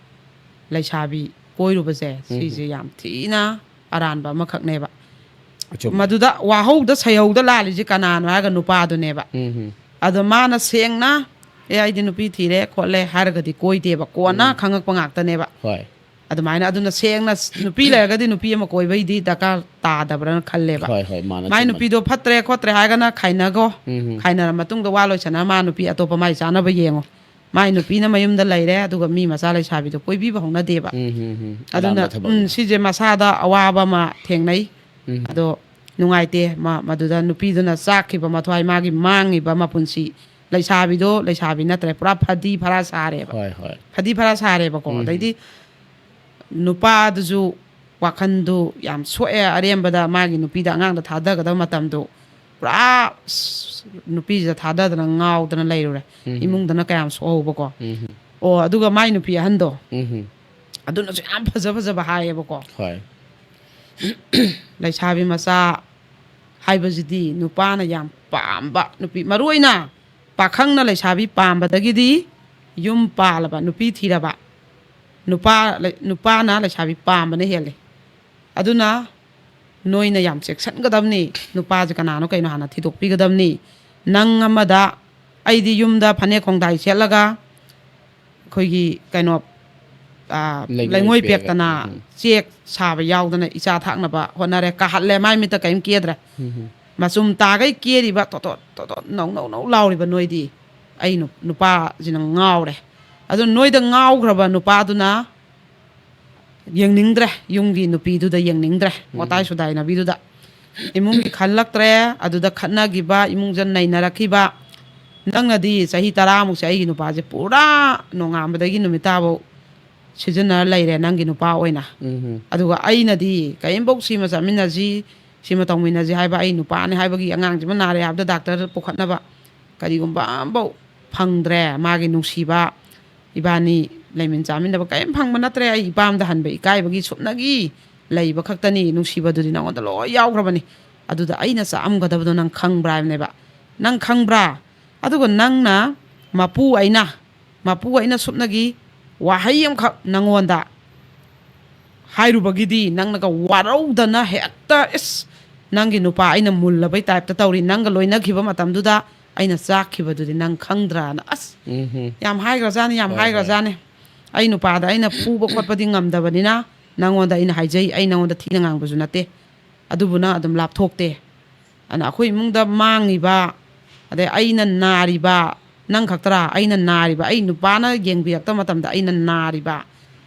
ꯂꯩꯁꯥꯕꯤ ꯀꯣꯏꯔꯨꯕꯁꯦ, ꯁꯤꯁꯦ ꯌꯥꯝ ꯊꯤꯅ ꯑꯔꯥꯟꯕ ꯑꯃꯈꯛꯅꯦꯕ꯫ ꯑꯆꯨꯝꯕ ꯃꯗꯨꯗ ꯋꯥꯍꯧꯗ ꯁꯩꯍꯧꯗ ꯂꯥꯜꯂꯤꯁꯦ ꯀꯅꯥꯅꯣ ꯍꯥꯏꯔꯒ ꯅꯨꯄꯥꯗꯨꯅꯦꯕ꯫ ꯎꯝ ꯑꯗꯣ ꯃꯥꯅ ꯁꯦꯡꯅ "ꯑꯦ, ꯑꯩꯗꯤ ꯅꯨꯄꯤ ꯊꯤꯔꯦ ꯈꯣꯠꯂꯦ" ꯍꯥꯏꯔꯒꯗꯤ ꯀꯣꯏꯗꯦꯕ, ꯀꯣꯟꯅ ꯈꯪꯉꯛꯄ ꯉꯥꯛꯇꯅꯦꯕ꯫ ꯍꯣꯏ ꯑꯗꯨꯃꯥꯏꯅ, ꯑꯗꯨꯅ ꯁꯦꯡꯅ ꯅꯨꯄꯤ ꯂꯩꯔꯒꯗꯤ ꯅꯨꯄꯤ ꯑꯃ ꯀꯣꯏꯕꯩꯗꯤ ꯗꯔꯀꯥꯔ ꯇꯥꯗꯕ꯭ꯔꯅ ꯈꯜꯂꯦꯕ꯫ ꯍꯣꯏ ꯍꯣꯏ ꯃꯥꯅ ꯃꯥꯏ ꯆꯨꯝꯕꯅꯤ꯫ ꯅꯨꯄꯤꯗꯣ ꯐꯠꯇ꯭ꯔꯦ ꯈꯣꯠꯇ꯭ꯔꯦ ꯍꯥꯏꯔꯒꯅ ꯈꯥꯏꯅꯒꯣ꯫ ꯎꯝ ꯍꯝ꯫ ꯈꯥꯏꯅꯔ ꯃꯇꯨꯡꯗ ꯋꯥ ꯂꯣꯏꯁꯟꯅ ꯃꯥ ꯅꯨꯄꯤ ꯑꯇꯣꯞꯄ ꯃꯥꯏ ꯆꯥꯅꯕ ꯌꯦꯡꯉꯣ꯫ ꯃꯥꯏ ꯅꯨꯄꯤꯅ ꯃꯌꯨꯝꯗ ꯂꯩꯔꯦ, ꯑꯗꯨꯒ ꯃꯤ ꯃꯆꯥ ꯂꯩꯁꯥꯕꯤꯗꯣ ꯀꯣꯏꯕꯤꯕ ꯍꯧꯅꯗꯦꯕ꯫ ꯎꯝ ꯍꯝ ꯍꯝ꯫ ꯑꯗꯨꯅ ꯑꯔꯥꯟꯕ ꯊꯕꯛꯅꯤ꯫ ꯎꯝ, ꯁꯤꯁꯦ ꯃꯁꯥꯗ ꯑꯋꯥꯕ ꯑꯃ ꯊꯦꯡꯅꯩ꯫ ꯎꯝ꯫ ꯑꯗꯣ ꯅꯨꯡꯉꯥꯏꯇꯦ꯫ ꯃ-, ꯃꯗꯨꯗ ꯅꯨꯄꯤꯗꯨꯅ ꯆꯥꯛꯈꯤꯕ ꯃꯊ꯭ꯋꯥꯏ, ꯃꯥꯒꯤ ꯃꯥꯡꯉꯤꯕ ꯃꯄꯨꯟꯁꯤ꯫ ꯂꯩꯁꯥꯕꯤꯗꯣ ꯂꯩꯁꯥꯕꯤ ꯅꯠꯇ꯭ꯔꯦ, ꯄꯨꯔꯥ ꯐꯗꯤ ꯐꯔꯥ ꯁꯥꯔꯦꯕ꯫ ꯍꯣꯏ ꯍꯣꯏ꯫ ꯐꯗꯤ ꯐꯔꯥ ꯁꯥꯔꯦꯕꯀꯣ꯫ ꯎꯝ꯫ ꯑꯗꯩꯗꯤ ꯅꯨꯄꯥꯗꯨꯁꯨ ꯋꯥꯈꯟꯗꯨ ꯌꯥꯝ ꯁꯣꯛꯑꯦ꯫ ꯑꯔꯦꯝꯕꯗ ꯃꯥꯒꯤ ꯅꯨꯄꯤꯗ, ꯑꯉꯥꯡꯗ ꯊꯥꯗꯒꯗꯕ ꯃꯇꯝꯗꯣ ꯄꯨꯔꯥ, ꯑꯁ, ꯅꯨꯄꯤꯁꯤꯗ ꯊꯥꯗꯗꯅ ꯉꯥꯎꯗꯅ ꯂꯩꯔꯨꯔꯦ꯫ ꯎꯝ꯫ ꯏꯃꯨꯡꯗꯅ ꯀꯌꯥꯝ ꯁꯣꯛꯍꯧꯕꯀꯣ꯫ ꯎꯝ꯫ ꯑꯣ, ꯑꯗꯨꯒ ꯃꯥꯏ ꯅꯨꯄꯤ ꯑꯍꯟꯗꯣ, ꯎꯝ꯫ ꯑꯗꯨꯅꯁꯨ ꯌꯥꯝ ꯐꯖ ꯐꯖꯕ ꯍꯥꯏꯌꯦꯕꯀꯣ꯫ ꯍꯣꯏ꯫ ꯂꯩꯁꯥꯕꯤ ꯃꯆꯥ ꯍꯥꯏꯕꯁꯤꯗꯤ ꯅꯨꯄꯥꯅ ꯌꯥꯝ ꯄꯥꯝꯕ ꯅꯨꯄꯤ, ꯃꯔꯨ ꯑꯣꯏꯅ ꯄꯥꯈꯪꯅ ꯂꯩꯁꯥꯕꯤ ꯄꯥꯝꯕꯗꯒꯤꯗꯤ ꯌꯨꯝ ꯄꯥꯜꯂꯕ, ꯅꯨꯄꯤ ꯊꯤꯔꯕ ꯅꯨꯄꯥ, ꯅꯨꯄꯥꯅ ꯂꯩꯁꯥꯕꯤ ꯄꯥꯝꯕꯅ ꯍꯦꯜꯂꯦ꯫ ꯑꯗꯨꯅ ꯅꯣꯏꯅ ꯌꯥꯝ ꯆꯦꯛꯁꯤꯟꯒꯗꯕꯅꯤ꯫ ꯅꯨꯄꯥꯁꯦ ꯀꯅꯥꯅꯣ ꯀꯩꯅꯣ ꯍꯥꯟꯅ ꯊꯤꯗꯣꯛꯄꯤꯒꯗꯕꯅꯤ꯫ ꯅꯪ ꯑꯃꯗ, ꯑꯩꯗꯤ ꯌꯨꯝꯗ ꯐꯅꯦꯛ ꯈꯣꯡꯗꯥꯏ ꯁꯦꯠꯂꯒ ꯑꯩꯈꯣꯏꯒꯤ ꯀꯩꯅꯣ, ꯑ, ꯂꯩꯉꯣꯏ ꯂꯩꯉꯣꯏ ꯄꯦꯛꯑꯒ꯫ ꯄꯦꯛꯇꯅ ꯎꯝ꯫ ꯆꯦꯛ ꯁꯥꯕ ꯌꯥꯎꯗꯅ ꯏꯆꯥ ꯊꯥꯛꯅꯕ ꯍꯣꯠꯅꯔꯦ꯫ ꯀꯥꯍꯠꯂꯦ, ꯃꯥꯏ ꯃꯤꯠꯇ ꯀꯔꯤꯝ ꯀꯦꯗ꯭ꯔꯦ꯫ ꯎꯝ꯫ ꯃꯆꯨꯝ ꯇꯥꯈꯩ ꯀꯦꯔꯤꯕ, ꯇꯣꯇꯣꯠ ꯇꯣꯇꯣꯠ ꯅꯧ ꯅꯧ ꯅꯧ ꯂꯥꯎꯔꯤꯕ ꯅꯣꯏꯗꯤ꯫ ꯑꯩ ꯅꯨ-, ꯅꯨꯄꯥꯁꯤꯅ ꯉꯥꯎꯔꯦ꯫ ꯑꯗꯨ ꯅꯣꯏꯗ ꯉꯥꯎꯈ꯭ꯔꯕ ꯅꯨꯄꯥꯗꯨꯅ ꯌꯦꯡꯅꯤꯡꯗ꯭ꯔꯦ, ꯌꯨꯝꯒꯤ ꯅꯨꯄꯤꯗꯨꯗ ꯌꯦꯡꯅꯤꯡꯗ꯭ꯔꯦ, ꯋꯥꯇꯥꯏ ꯁꯨꯗꯥꯏꯅꯕꯤꯗꯨꯗ꯫ ꯏꯃꯨꯡꯒꯤ ꯈꯜꯂꯛꯇ꯭ꯔꯦ, ꯑꯗꯨꯗ ꯈꯠꯅꯈꯤꯕ, ꯏꯃꯨꯡꯁꯦ ꯅꯩꯅꯔꯛꯈꯤꯕ꯫ ꯅꯪꯅꯗꯤ ꯆꯍꯤ ꯇꯔꯥꯃꯨꯛꯁꯦ ꯑꯩꯒꯤ ꯅꯨꯄꯥꯁꯦ ꯄꯨꯔꯥ ꯅꯣꯡꯉꯥꯟꯕꯗꯒꯤ ꯅꯨꯃꯤꯠ ꯇꯥꯐꯧ ꯁꯤꯖꯤꯟꯅꯔ ꯂꯩꯔꯦ, ꯅꯪꯒꯤ ꯅꯨꯄꯥ ꯑꯣꯏꯅ꯫ ꯎꯝ꯫ ꯑꯗꯨꯒ ꯑꯩꯅꯗꯤ ꯀꯔꯤꯝꯐꯧ, ꯁꯤꯃ ꯆꯠꯃꯤꯟꯅꯁꯤ, ꯁꯤꯃ ꯇꯧꯃꯤꯟꯅꯁꯤ ꯍꯥꯏꯕ, ꯑꯩ ꯅꯨꯄꯥꯅꯤ ꯍꯥꯏꯕꯒꯤ, ꯑꯉꯥꯡꯁꯤꯃ ꯅꯥꯔꯦ ꯍꯥꯏꯕꯗ ꯗꯥꯛꯇꯔꯗ ꯄꯨꯈꯠꯅꯕ ꯀꯔꯤꯒꯨꯝꯕ ꯑꯃꯐꯧ ꯐꯪꯗ꯭ꯔꯦ꯫ ꯃꯥꯒꯤ ꯅꯨꯡꯁꯤꯕ, ꯏꯕꯥꯅꯤ ꯂꯩꯃꯤꯟ ꯆꯥꯃꯤꯟꯅꯕ ꯀꯔꯤꯝ ꯐꯪꯕ ꯅꯠꯇ꯭ꯔꯦ꯫ ꯑꯩ ꯏꯄꯥꯝꯗ ꯍꯟꯕ ꯏꯀꯥꯏꯕꯒꯤ ꯁꯨꯞꯅꯒꯤ ꯂꯩꯕ ꯈꯛꯇꯅꯤ꯫ ꯅꯨꯡꯁꯤꯕꯗꯨꯗꯤ ꯅꯉꯣꯟꯗ ꯂꯣꯏ ꯌꯥꯎꯈ꯭ꯔꯕꯅꯤ꯫ ꯑꯗꯨꯗ ꯑꯩꯅ ꯆꯥꯛꯑꯝꯒꯗꯕꯗꯣ ꯅꯪ ꯈꯪꯕ꯭ꯔꯥ ꯍꯥꯏꯕꯅꯦꯕ꯫ ꯅꯪ ꯈꯪꯕ꯭ꯔꯥ? ꯑꯗꯨꯒ ꯅꯪꯅ ꯃꯄꯨ ꯑꯩꯅ, ꯃꯄꯨ ꯑꯩꯅ ꯁꯨꯞꯅꯒꯤ ꯋꯥꯍꯩ ꯑꯃꯈꯛ ꯅꯪꯉꯣꯟꯗ ꯍꯥꯏꯔꯨꯕꯒꯤꯗꯤ ꯅꯪꯅꯒ ꯋꯥꯔꯧꯗꯅ ꯍꯦꯛꯇ, ꯏꯁ, ꯅꯪꯒꯤ ꯅꯨꯄꯥ ꯑꯩꯅ ꯃꯨꯜꯂꯕꯩ ꯇꯥꯏꯞꯇ ꯇꯧꯔꯤ꯫ ꯅꯪꯒ ꯂꯣꯏꯅꯈꯤꯕ ꯃꯇꯝꯗꯨꯗ ꯑꯩꯅ ꯆꯥꯛꯈꯤꯕꯗꯨꯗꯤ ꯅꯪ ꯈꯪꯗ꯭ꯔꯥꯅ꯫ ꯑꯁ, ꯎꯝ ꯍꯝ. ꯌꯥꯝ ꯍꯥꯏꯈ꯭ꯔꯖꯥꯠꯅꯤ, ꯌꯥꯝ ꯍꯣꯏ, ꯍꯣꯏ. ꯍꯥꯏꯈ꯭ꯔꯖꯥꯠꯅꯤ꯫ ꯑꯩ ꯅꯨꯄꯥꯗ ꯑꯩꯅ ꯐꯨꯕ ꯈꯣꯠꯄꯗꯤ ꯉꯝꯗꯕꯅꯤꯅ, ꯅꯪꯉꯣꯟꯗ ꯑꯩꯅ ꯍꯥꯏꯖꯩ, ꯑꯩ ꯅꯪꯉꯣꯟꯗ ꯊꯤꯅ ꯉꯥꯡꯕꯁꯨ ꯅꯠꯇꯦ꯫ ꯑꯗꯨꯕꯨ ꯅꯪ ꯑꯗꯨꯝ ꯂꯥꯞꯊꯣꯛꯇꯦ꯫ ꯑꯗꯨꯅ ꯑꯩꯈꯣꯏ ꯏꯃꯨꯡꯗ ꯃꯥꯡꯉꯤꯕ, ꯑꯗꯩ ꯑꯩꯅ ꯅꯥꯔꯤꯕ, ꯅꯪ ꯈꯛꯇꯔꯥ ꯑꯩꯅ ꯅꯥꯔꯤꯕ? ꯑꯩ ꯅꯨꯄꯥꯅ ꯌꯦꯡꯕꯤꯔꯛꯇꯕ ꯃꯇꯝꯗ ꯑꯩꯅ ꯅꯥꯔꯤꯕ꯫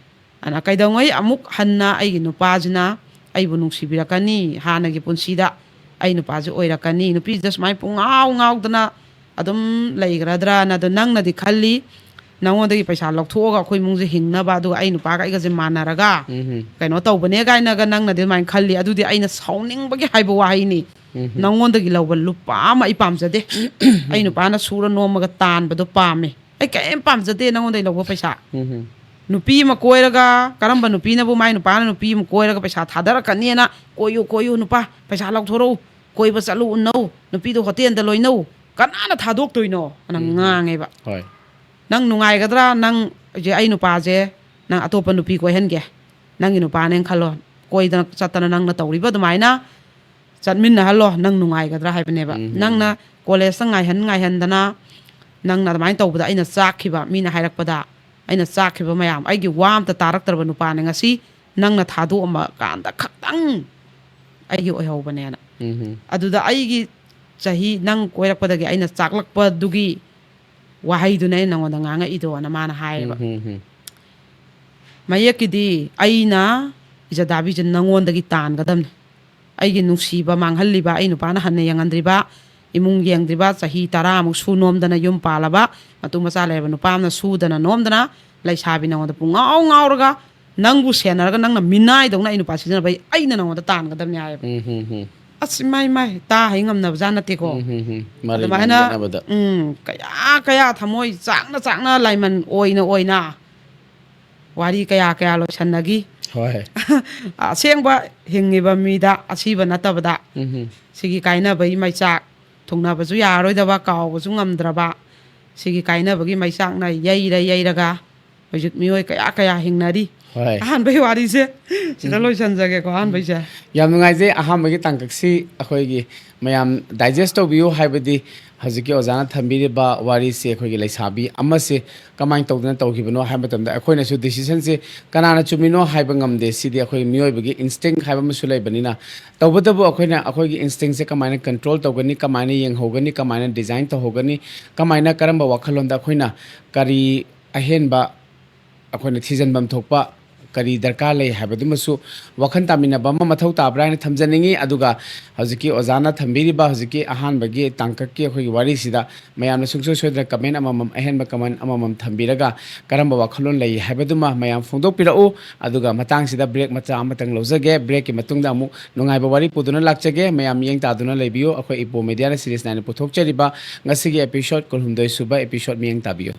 ꯑꯗꯨꯅ ꯀꯩꯗꯧꯉꯩ ꯑꯃꯨꯛ ꯍꯟꯅ ꯑꯩꯒꯤ ꯅꯨꯄꯥꯁꯤꯅ ꯑꯩꯕꯨ ꯅꯨꯡꯁꯤꯕꯤꯔꯛꯀꯅꯤ? ꯍꯥꯟꯅꯒꯤ ꯄꯨꯟꯁꯤꯗ ꯑꯩ ꯅꯨꯄꯥꯁꯤ ꯑꯣꯏꯔꯛꯀꯅꯤ? ꯅꯨꯄꯤꯁꯤꯗ ꯁꯨꯃꯥꯏꯅ ꯄꯨꯡꯉꯥꯎ ꯉꯥꯎꯗꯅ ꯑꯗꯨꯝ ꯂꯩꯈ꯭ꯔꯗ꯭ꯔꯥꯅ ꯑꯗꯣ ꯅꯪꯅꯗꯤ ꯈꯜꯂꯤ, ꯅꯪꯉꯣꯟꯗꯒꯤ ꯄꯩꯁꯥ ꯂꯧꯊꯣꯛꯑꯒ ꯑꯩꯈꯣꯏ ꯏꯃꯨꯡꯁꯦ ꯍꯤꯡꯅꯕ, ꯑꯗꯨꯒ ꯑꯩ ꯅꯨꯄꯥꯒ ꯑꯩꯒꯁꯦ ꯃꯥꯟꯅꯔꯒ ꯎꯝ ꯍꯝ. ꯀꯩꯅꯣ ꯇꯧꯕꯅꯦ ꯀꯥꯏꯅꯒ ꯅꯪꯅꯗꯤ ꯑꯗꯨꯃꯥꯏꯅ ꯈꯜꯂꯤ꯫ ꯑꯗꯨꯗꯤ ꯑꯩꯅ ꯁꯥꯎꯅꯤꯡꯕꯒꯤ ꯍꯥꯏꯕ ꯋꯥꯍꯩꯅꯤ꯫ ꯎꯝ ꯍꯝ. ꯅꯪꯉꯣꯟꯗꯒꯤ ꯂꯧꯕ ꯂꯨꯄꯥ ꯑꯃ ꯑꯩ ꯄꯥꯝꯖꯗꯦ꯫ ꯑꯩ ꯅꯨꯄꯥꯅ ꯁꯨꯔ ꯅꯣꯝꯃꯒ ꯇꯥꯟꯕꯗꯣ ꯄꯥꯝꯃꯦ꯫ ꯑꯩ ꯀꯔꯤꯝ ꯄꯥꯝꯖꯗꯦ ꯅꯪꯉꯣꯟꯗꯒꯤ ꯂꯧꯕ ꯄꯩꯁꯥ꯫ ꯎꯝ ꯍꯝ. ꯅꯨꯄꯤ ꯑꯃ ꯀꯣꯏꯔꯒ, ꯀꯔꯝꯕ ꯅꯨꯄꯤꯅꯕꯨ ꯃꯥꯏ ꯅꯨꯄꯥꯅ ꯅꯨꯄꯤ ꯑꯃ ꯀꯣꯏꯔꯒ ꯄꯩꯁꯥ ꯊꯥꯗꯔꯛꯀꯅꯤꯅ? "ꯀꯣꯏꯌꯨ, ꯀꯣꯏꯌꯨ, ꯅꯨꯄꯥ, ꯄꯩꯁꯥ ꯂꯧꯊꯣꯔꯛꯎ, ꯀꯣꯏꯕ ꯆꯠꯂꯨ, ꯎꯅꯧ, ꯅꯨꯄꯤꯗꯣ ꯍꯣꯇꯦꯜꯗ ꯂꯣꯏꯅꯧ", ꯀꯅꯥꯅ ꯊꯥꯗꯣꯛꯇꯣꯏꯅꯣ? ꯑꯅ ꯎꯝ. ꯉꯥꯡꯉꯦꯕ꯫ ꯍꯣꯏ. "ꯅꯪ ꯅꯨꯡꯉꯥꯏꯒꯗ꯭ꯔꯥ? ꯅꯪ ꯍꯧꯖꯤꯛ ꯑꯩ ꯅꯨꯄꯥꯁꯦ ꯅꯪ ꯑꯇꯣꯞꯄ ꯅꯨꯄꯤ ꯀꯣꯏꯍꯟꯒꯦ, ꯅꯪꯒꯤ ꯅꯨꯄꯥꯅꯦꯅ ꯈꯜꯂꯣ, ꯀꯣꯏꯗꯅ ꯆꯠꯇꯅ ꯅꯪꯅ ꯇꯧꯔꯤꯕ ꯑꯗꯨꯃꯥꯏꯅ ꯆꯠꯃꯤꯟꯅꯍꯜꯂꯣ, ꯅꯪ ꯅꯨꯡꯉꯥꯏꯒꯗ꯭ꯔꯥ?" ꯍꯥꯏꯕꯅꯦꯕ꯫ ꯎꯝ. "ꯅꯪꯅ ꯀꯣꯂꯦꯖꯇ ꯉꯥꯏꯍꯟ ꯉꯥꯏꯍꯟꯗꯅ ꯅꯪꯅ ꯑꯗꯨꯃꯥꯏꯅ ꯇꯧꯕꯗ ꯑꯩꯅ ꯆꯥꯛꯈꯤꯕ, ꯃꯤꯅ ꯍꯥꯏꯔꯛꯄꯗ ꯑꯩꯅ ꯆꯥꯛꯈꯤꯕ ꯃꯌꯥꯝ, ꯑꯩꯒꯤ ꯋꯥ ꯑꯝꯇ ꯇꯥꯔꯛꯇ꯭ꯔꯕ ꯅꯨꯄꯥꯅꯦ, ꯉꯁꯤ ꯅꯪꯅ ꯊꯥꯗꯣꯛꯑꯝꯕ ꯀꯥꯟꯗ ꯈꯛꯇꯪ ꯑꯩꯒꯤ ꯑꯣꯏꯍꯧꯕꯅꯦꯅ꯫ ꯎꯝ ꯍꯝ. ꯑꯗꯨꯗ ꯑꯩꯒꯤ ꯆꯍꯤ ꯅꯪ ꯀꯣꯏꯔꯛꯄꯗꯒꯤ ꯑꯩꯅ ꯆꯥꯛꯂꯛꯄꯗꯨꯒꯤ ꯋꯥꯍꯩꯗꯨꯅꯦ ꯑꯩꯅ ꯅꯪꯉꯣꯟꯗ ꯉꯥꯡꯉꯛꯏꯗꯣꯅ" ꯃꯥꯅ ꯍꯥꯏꯌꯦꯕ꯫ ꯎꯝ ꯍꯝ. ꯃꯌꯦꯛꯀꯤꯗꯤ ꯑꯩꯅ ꯏꯖꯗꯥꯕꯤꯁꯦ ꯅꯪꯉꯣꯟꯗꯒꯤ ꯇꯥꯟꯒꯗꯕꯅꯤ꯫ ꯑꯩꯒꯤ ꯅꯨꯡꯁꯤꯕ ꯃꯥꯡꯍꯜꯂꯤꯕ, ꯑꯩ ꯅꯨꯄꯥꯅ ꯍꯟꯅ ꯌꯦꯡꯍꯟꯗ꯭ꯔꯤꯕ, ꯏꯃꯨꯡ ꯌꯦꯡꯗ꯭ꯔꯤꯕ, ꯆꯍꯤ ꯇꯔꯥꯃꯨꯛ ꯁꯨ ꯅꯣꯝꯗꯅ ꯌꯨꯝ ꯄꯥꯜꯂꯕ, ꯃꯇꯨ ꯃꯆꯥ ꯂꯩꯔꯕ ꯅꯨꯄꯥ ꯑꯃꯅ ꯁꯨꯗꯅ ꯅꯣꯝꯗꯅ ꯂꯩꯁꯥꯕꯤ ꯅꯉꯣꯟꯗ ꯄꯨꯡꯉꯥꯎ ꯉꯥꯎꯔꯒ ꯅꯪꯕꯨ ꯁꯦꯟꯅꯔꯒ ꯅꯪꯅ ꯃꯤꯅꯥꯏꯗꯧꯅ ꯑꯩ ꯅꯨꯄꯥ ꯁꯤꯖꯤꯟꯅꯕꯩ ꯑꯩꯅ ꯅꯉꯣꯟꯗ ꯇꯥꯟꯒꯗꯕꯅꯤ ꯍꯥꯏꯌꯦꯕ꯫ ꯎꯝ ꯍꯝ ꯍꯝ. ꯑꯁ, ꯏꯃꯥ, ꯏꯃꯥ, ꯇꯥ ꯍꯩ ꯉꯝꯅꯕꯖꯥꯠ ꯅꯠꯇꯦꯀꯣ꯫ ꯎꯝ ꯍꯝ ꯍꯝ. ꯃꯔꯩ ꯑꯗꯨꯃꯥꯏꯅ ꯌꯦꯠꯅꯕꯗ. ꯎꯝ, ꯀꯌꯥ ꯀꯌꯥ ꯊꯃꯣꯏ ꯆꯥꯛꯅ ꯆꯥꯛꯅ ꯂꯥꯏꯃꯟ ꯑꯣꯏꯅ ꯑꯣꯏꯅ ꯋꯥꯔꯤ ꯀꯌꯥ ꯀꯌꯥ ꯂꯣꯏꯁꯟꯅꯈꯤ꯫ ꯍꯣꯏ. ꯑꯁꯦꯡꯕ ꯍꯤꯡꯉꯤꯕ ꯃꯤꯗ, ꯑꯁꯤꯕ ꯅꯠꯇꯕꯗ꯫ ꯎꯝ ꯍꯝ. ꯁꯤꯒꯤ ꯀꯥꯏꯅꯕꯒꯤ ꯃꯩꯆꯥꯛ, ꯊꯨꯡꯅꯕꯁꯨ ꯌꯥꯔꯔꯣꯏꯗꯕ, ꯀꯥꯎꯕꯁꯨ ꯉꯝꯗ꯭ꯔꯕ, ꯁꯤꯒꯤ ꯀꯥꯏꯅꯕꯒꯤ ꯃꯩꯆꯥꯛꯅ ꯌꯩꯔ ꯌꯩꯔꯒ ꯍꯧꯖꯤꯛ ꯃꯤꯑꯣꯏ ꯀꯌꯥ ꯀꯌꯥ ꯍꯤꯡꯅꯔꯤ꯫ ꯍꯣꯏ꯫ ꯑꯍꯥꯟꯕꯒꯤ ꯋꯥꯔꯤꯁꯦ ꯁꯤꯗ ꯎꯝ꯫ ꯂꯣꯏꯁꯤꯟꯖꯒꯦꯀꯣ, ꯑꯍꯥꯟꯕꯩꯁꯦ꯫ ꯌꯥꯝ ꯅꯨꯡꯉꯥꯏꯖꯩ꯫ ꯑꯍꯥꯟꯕꯒꯤ ꯇꯥꯡꯀꯛꯁꯤ ꯑꯩꯈꯣꯏꯒꯤ ꯃꯌꯥꯝ ꯗꯥꯏꯖꯦꯁ ꯇꯧꯕꯤꯌꯨ, ꯍꯥꯏꯕꯗꯤ ꯍꯧꯖꯤꯛꯀꯤ ꯑꯣꯖꯥꯅ ꯊꯝꯕꯤꯔꯤꯕ ꯋꯥꯔꯤꯁꯤ ꯑꯩꯈꯣꯏꯒꯤ ꯂꯩꯁꯥꯕꯤ ꯑꯃꯁꯤ ꯀꯃꯥꯏꯅ ꯇꯧꯗꯅ ꯇꯧꯈꯤꯕꯅꯣ ꯍꯥꯏꯕ ꯃꯇꯝꯗ ꯑꯩꯈꯣꯏꯅꯁꯨ ꯗꯤꯁꯤꯖꯟꯁꯤ ꯀꯅꯥꯅ ꯆꯨꯝꯃꯤꯅꯣ ꯍꯥꯏꯕ ꯉꯝꯗꯦ꯫ ꯁꯤꯗꯤ ꯑꯩꯈꯣꯏ ꯃꯤꯑꯣꯏꯕꯒꯤ ꯏꯟꯁꯇꯤꯡ ꯍꯥꯏꯕ ꯑꯃꯁꯨ ꯂꯩꯕꯅꯤꯅ, ꯇꯧꯕꯇꯕꯨ ꯑꯩꯈꯣꯏꯅ ꯑꯩꯈꯣꯏꯒꯤ ꯏꯟꯁꯇꯤꯡꯁꯦ ꯀꯃꯥꯏꯅ ꯀꯟꯇ꯭ꯔꯣꯜ ꯇꯧꯒꯅꯤ, ꯀꯃꯥꯏꯅ ꯌꯦꯡꯍꯧꯒꯅꯤ, ꯀꯃꯥꯏꯅ ꯗꯤꯖꯥꯏꯟ ꯇꯧꯍꯧꯒꯅꯤ, ꯀꯃꯥꯏꯅ ꯀꯔꯝꯕ ꯋꯥꯈꯜꯂꯣꯟꯗ ꯑꯩꯈꯣꯏꯅ ꯀꯔꯤ ꯑꯍꯦꯟꯕ ꯑꯩꯈꯣꯏꯅ ꯊꯤꯖꯤꯟꯐꯝ ꯊꯣꯛꯄ ꯀꯔꯤ ꯗꯔꯀꯥꯔ ꯂꯩ ꯍꯥꯏꯕꯗꯨꯃꯁꯨ ꯋꯥꯈꯜ ꯇꯥꯃꯤꯟꯅꯕ ꯑꯃ ꯃꯊꯧ ꯇꯥꯕ꯭ꯔꯥ ꯍꯥꯏꯅ ꯊꯝꯖꯅꯤꯡꯉꯤ꯫ ꯑꯗꯨꯒ ꯍꯧꯖꯤꯛꯀꯤ ꯑꯣꯖꯥꯅ ꯊꯝꯕꯤꯔꯤꯕ ꯍꯧꯖꯤꯛꯀꯤ ꯑꯍꯥꯟꯕꯒꯤ ꯇꯥꯡꯀꯛꯀꯤ ꯑꯩꯈꯣꯏꯒꯤ ꯋꯥꯔꯤꯁꯤꯗ ꯃꯌꯥꯝꯅ ꯁꯨꯡꯁꯣꯏ ꯁꯣꯏꯗꯅ ꯀꯃꯦꯟ ꯑꯃꯃꯝ, ꯑꯍꯦꯟꯕ ꯀꯃꯦꯟ ꯑꯃꯃꯝ ꯊꯝꯕꯤꯔꯒ ꯀꯔꯝꯕ ꯋꯥꯈꯜꯂꯣꯟ ꯂꯩ ꯍꯥꯏꯕꯗꯨꯃ ꯃꯌꯥꯝ ꯐꯣꯡꯗꯣꯛꯄꯤꯔꯛꯎ꯫ ꯑꯗꯨꯒ ꯃꯇꯥꯡꯁꯤꯗ ꯕ꯭ꯔꯦꯛ ꯃꯆꯥ ꯑꯃꯇꯪ ꯂꯧꯖꯒꯦ꯫ ꯕ꯭ꯔꯦꯛꯀꯤ ꯃꯇꯨꯡꯗ ꯑꯃꯨꯛ ꯅꯨꯡꯉꯥꯏꯕ ꯋꯥꯔꯤ ꯄꯨꯗꯨꯅ ꯂꯥꯛꯆꯒꯦ꯫ ꯃꯌꯥꯝ ꯃꯤꯠꯌꯦꯡ ꯇꯥꯗꯨꯅ ꯂꯩꯕꯤꯌꯨ꯫ ꯑꯩꯈꯣꯏ ꯏꯄꯣ ꯃꯦꯗꯤꯌꯥꯅ ꯁꯤꯔꯤꯁ ꯅꯥꯏꯟꯅ ꯄꯨꯊꯣꯛꯆꯔꯤꯕ ꯉꯁꯤꯒꯤ ꯑꯦꯄꯤꯁꯣꯠ ꯀꯨꯟꯍꯨꯝꯗꯣꯏ ꯁꯨꯕ ꯑꯦꯄꯤꯁꯣꯠ ꯃꯤꯠꯌꯦꯡ ꯇꯥꯕꯤꯌꯨ꯫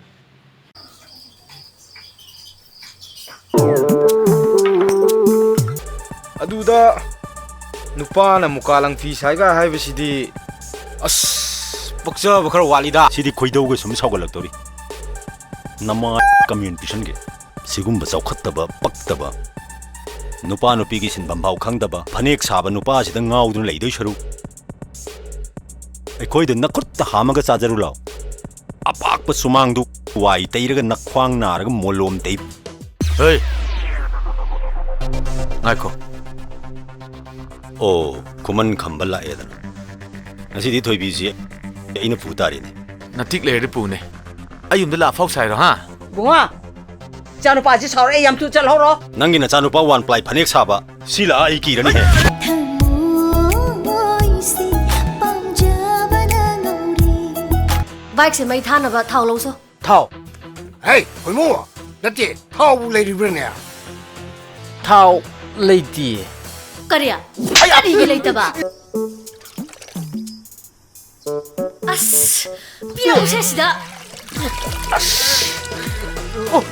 ꯑꯗꯨꯗ ꯅꯨꯄꯥꯅ ꯃꯨꯀꯥ ꯂꯪꯐꯤ ꯁꯥꯏꯒ ꯍꯥꯏꯕꯁꯤꯗꯤ, ꯑꯁ, ꯄꯛꯆꯕ ꯈꯔ ꯋꯥꯠꯂꯤꯗ꯫ ꯁꯤꯗꯤ ꯈꯣꯏꯗꯧꯒ ꯁꯨꯝ ꯁꯥꯎꯒꯠꯂꯛꯇꯧꯔꯤ꯫ ꯅꯃꯥ ꯀꯃꯦꯟ ꯄꯤꯁꯟꯒꯦ꯫ ꯁꯤꯒꯨꯝꯕ ꯆꯥꯎꯈꯠꯇꯕ, ꯄꯛꯇꯕ, ꯅꯨꯄꯥ ꯅꯨꯄꯤꯒꯤ ꯁꯤꯟꯐꯝ ꯐꯥꯎ ꯈꯪꯗꯕ, ꯐꯅꯦꯛ ꯁꯥꯕ ꯅꯨꯄꯥꯁꯤꯗ ꯉꯥꯎꯗꯨꯅ ꯂꯩꯗꯣꯏ ꯁꯔꯨꯛ, ꯑꯩꯈꯣꯏꯗ ꯅꯈꯨꯠꯇ ꯍꯥꯝꯃꯒ ꯆꯥꯖꯔꯨ ꯂꯥꯎ꯫ ꯑꯄꯥꯛꯄ ꯁꯨꯃꯥꯡꯗꯨ ꯋꯥꯏ ꯇꯩꯔꯒ ꯅꯈ꯭ꯋꯥꯡ ꯅꯥꯔꯒ ꯃꯣꯂꯣꯝ ꯇꯩ꯫ ꯍꯦ! ꯉꯥꯏꯈꯣ꯫ ꯑꯣ, ꯈꯨꯃꯟ ꯈꯝꯕ ꯂꯥꯛꯑꯦꯗꯅ꯫ ꯉꯁꯤꯗꯤ ꯊꯣꯏꯕꯤꯁꯤ ꯑꯩꯅ ꯄꯨ ꯇꯥꯔꯦꯅꯦ꯫ ꯅꯇꯤꯛ ꯂꯩꯔꯗꯤ ꯄꯨꯅꯦ꯫ ꯑꯩ ꯌꯨꯝꯗ ꯂꯥꯛ ꯑꯐꯥꯎ ꯁꯥꯏꯔꯣ, ꯍꯥ? ꯕꯨꯡꯉꯣ, ꯏꯆꯥꯅꯨꯄꯥꯁꯤ ꯁꯥꯎꯔꯛꯑꯦ, ꯌꯥꯝ ꯊꯨ ꯆꯠꯍꯧꯔꯣ꯫ ꯅꯪꯒꯤ ꯅꯆꯥꯅꯨꯄꯥ ꯋꯥꯟ ꯄ꯭ꯂꯥꯏ ꯐꯅꯦꯛ ꯁꯥꯕ ꯁꯤ ꯂꯥꯛꯑ ꯑꯩ ꯀꯤꯔꯅꯤꯍꯦ꯫ ꯊꯃꯣꯏꯁꯤ ꯄꯥꯝꯖꯕꯅ ꯉꯧꯔꯤ꯫ ꯕꯥꯏꯛꯁꯦ ꯃꯩ ꯊꯥꯅꯕ ꯊꯥꯎ ꯂꯧꯁꯣ꯫ ꯊꯥꯎ? ꯍꯦ, ꯍꯣꯏꯃꯨ, ꯅꯠꯇꯦ, ꯊꯥꯎꯕꯨ ꯂꯩꯔꯤꯕ꯭ꯔꯥꯅꯦ? ꯊꯥꯎ ꯂꯩꯇꯤꯌꯦ꯫ ꯀꯔꯤ? ꯑꯩ ꯀꯔꯤꯒꯤ ꯂꯩꯇꯕ? ꯑꯁ, ꯄꯤꯔꯛꯎꯁꯦ ꯁꯤꯗ꯫ ꯑꯁ꯫ ꯑꯣ꯫